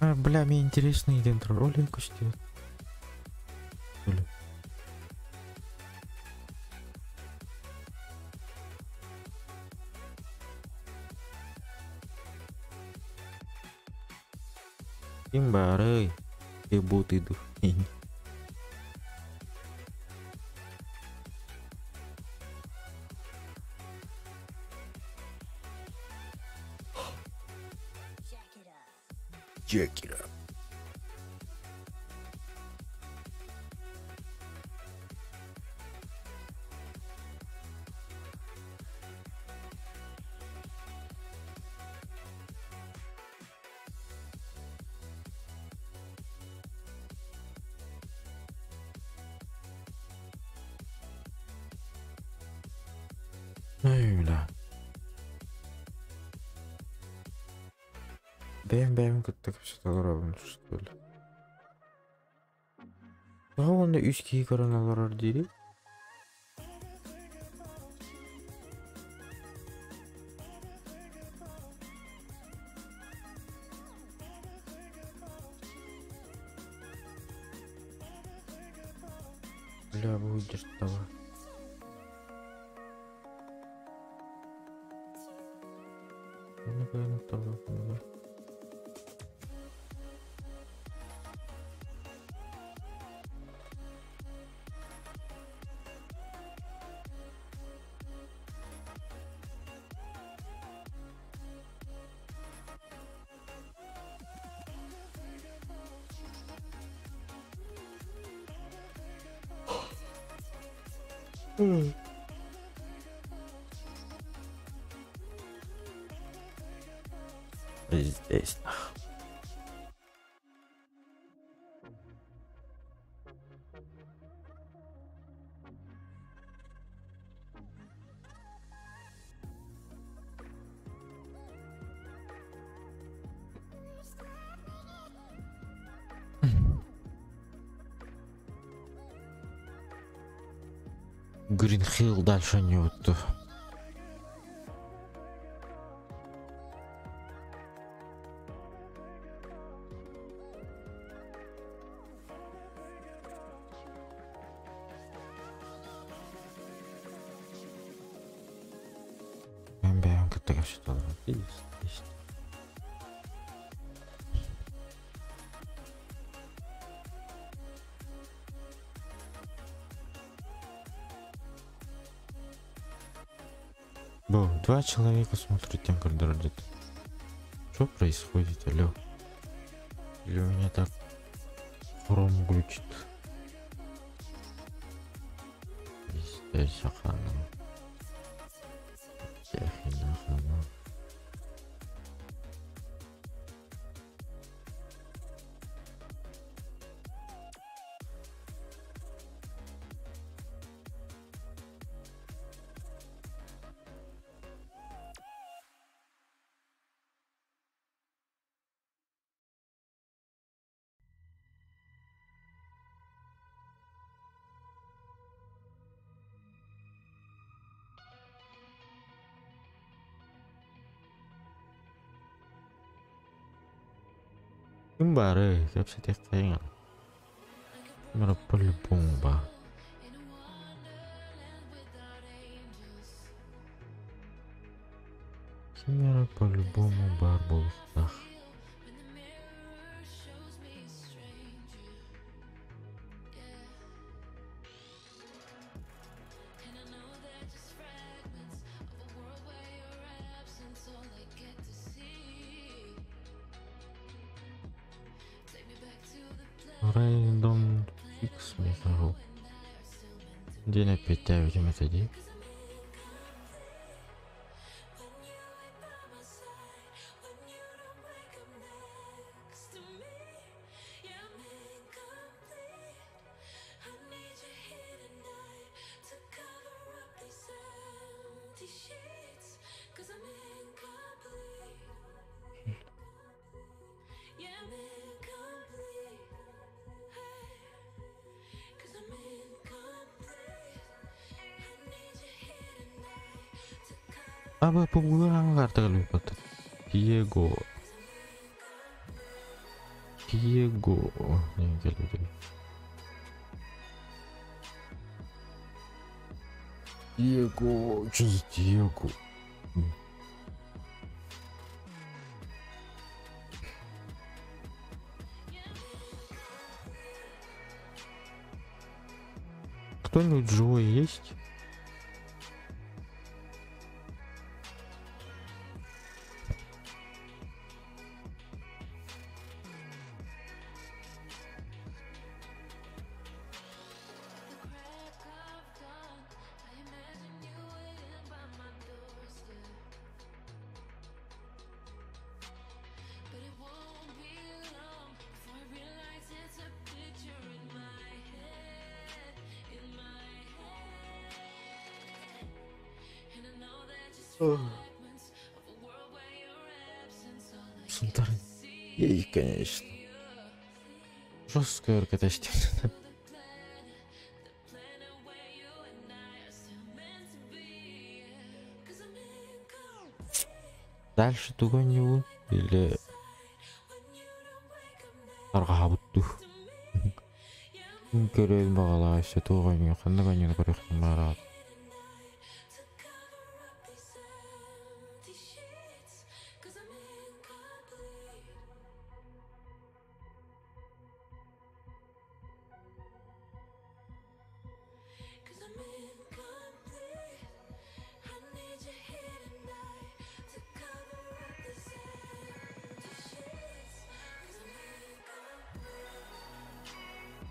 А, бля, мне интересно, где ролик сделать. Ким баарый? Дебут иду. Check it up. Ай, бля. Бэйэм бэйэм кытта кэпсэтэ олоробун, что ли? Тоҕо уонна үс киһи көрөн олорор диирий? Бля, выдержала. Ну-ка, Здесь. Грин Хилл дальше не вот. Бэм кытта кэпсэтэ. Бо, два человека смотрят тем, когда родит. Что происходит, алло? Или у меня так хром глючит? Здесь охрана. Ким баарый, кэпсэтиэххэйиҥ. Ким эрэ по-любому баар. Ким эрэ по-любому баар буолуохтаах. Random X мехаго. Диэн эппиэттээбитим этэ дии. Аба пубгураҥ карталыппат. Диего. Диего. Не кэлбитим. Диего. Что за Диего? Кто-нибудь живой есть? Сунтар. Ей, конечно. Жесткая РКТ. Дальше тугой не или арҕаһабыт дуу. Көрөйүн баҕалаа өссө туох оонньуу ханнык оонньууну көрүөхпүн баҕараҕыт.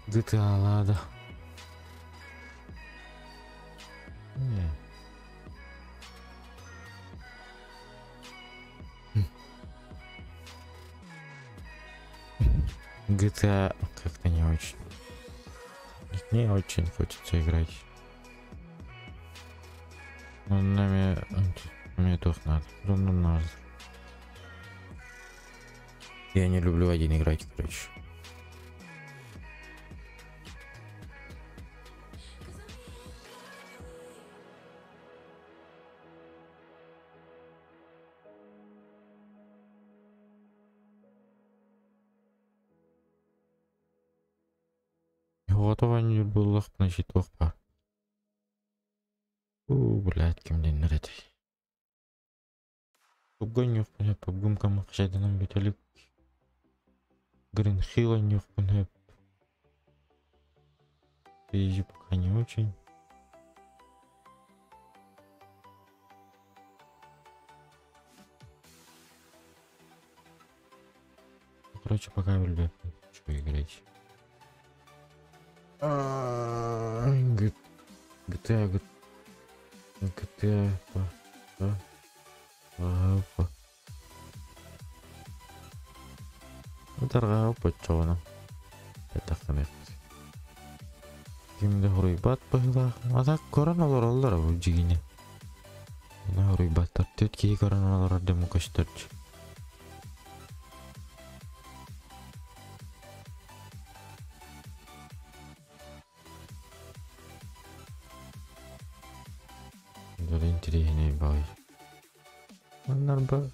GTA-лаада. Не. GTA как-то не очень. Не очень хочется играть. Но нами мне тоже надо. Ну, надо. Я не люблю один играть, короче. Готово не было, значит, плохо. У, блядь, кем день наряд. Погоню, блядь, погумкам хозяином Виталик. Гринхилла нюх, блядь. Изи пока не очень. Короче, пока, ребят, что играть. GTA, GTA, GTA, Тарҕаа поччоҕуна. Этахтаныахпыт. Ким да хоруйбат быһыылаах. А так көрөн олороллор бу дьигини. Хоруйбаттар. Түт киһи көрөн олорор дему көстөрчү. Даже интереснее бай. Маннар ба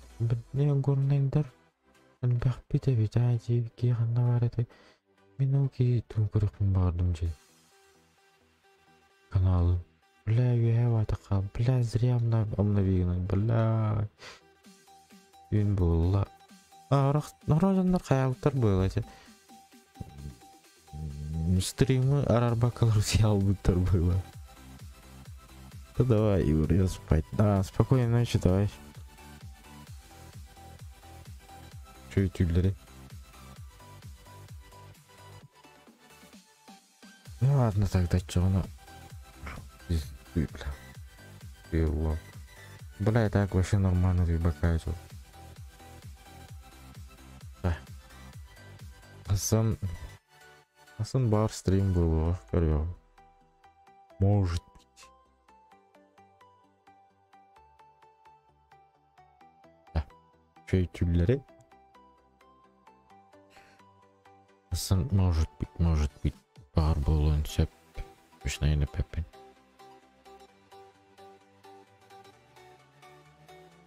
не горнайдар. Элбэхпит эбит аа дии киһи ханна баар этэй. Мин ол киһи тугун көрүөхпүн баҕардым дьэ. Каналын. Бля, үөһээ баатахха, бля, зря обновигнуть, бля. Күн буолла. Орох дьоннор хайаабыттар буолла этэ. Стримы арарбакалар албыттар было. Да давай, Юр, я спать. Да, спокойной ночи, давай. Чё тюллери? Ладно, тогда чё, ну... Пизды, бля. Пило. Бля, и так вообще нормально ты бакаю. Да. Асан... Асан бар стрим был, көрүө. Может быть. Да. Чөйтүллэри. Асан может быть, бар буолуон сөп. Точно пеппин.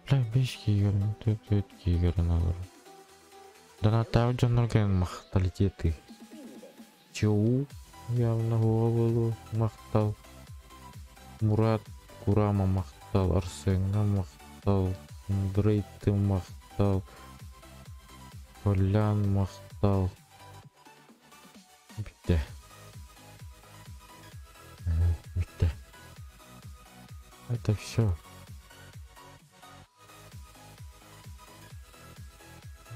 Бля, беш киигерин, төт киигерин алар. Донаттаабыт дьоннор кэлэн махталитеты. Чоу, явно хуа махтал. Мурат Курама махтал, Арсенга махтал, Андрей махтал, Колян махтал. Битте. Битте. Это все.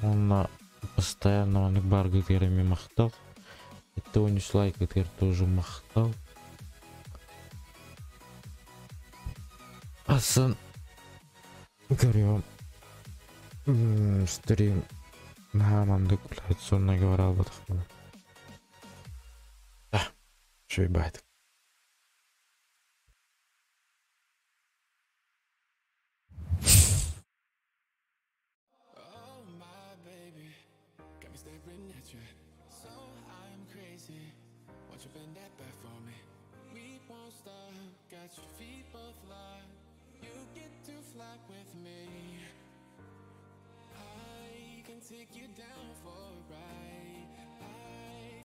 Он на постоянно он баргы махтал. Это он лайк тоже махтал. Асан көрүөм стрим наһаа блядь, сонно говорил. Да, шо ебать. Take you down for a ride.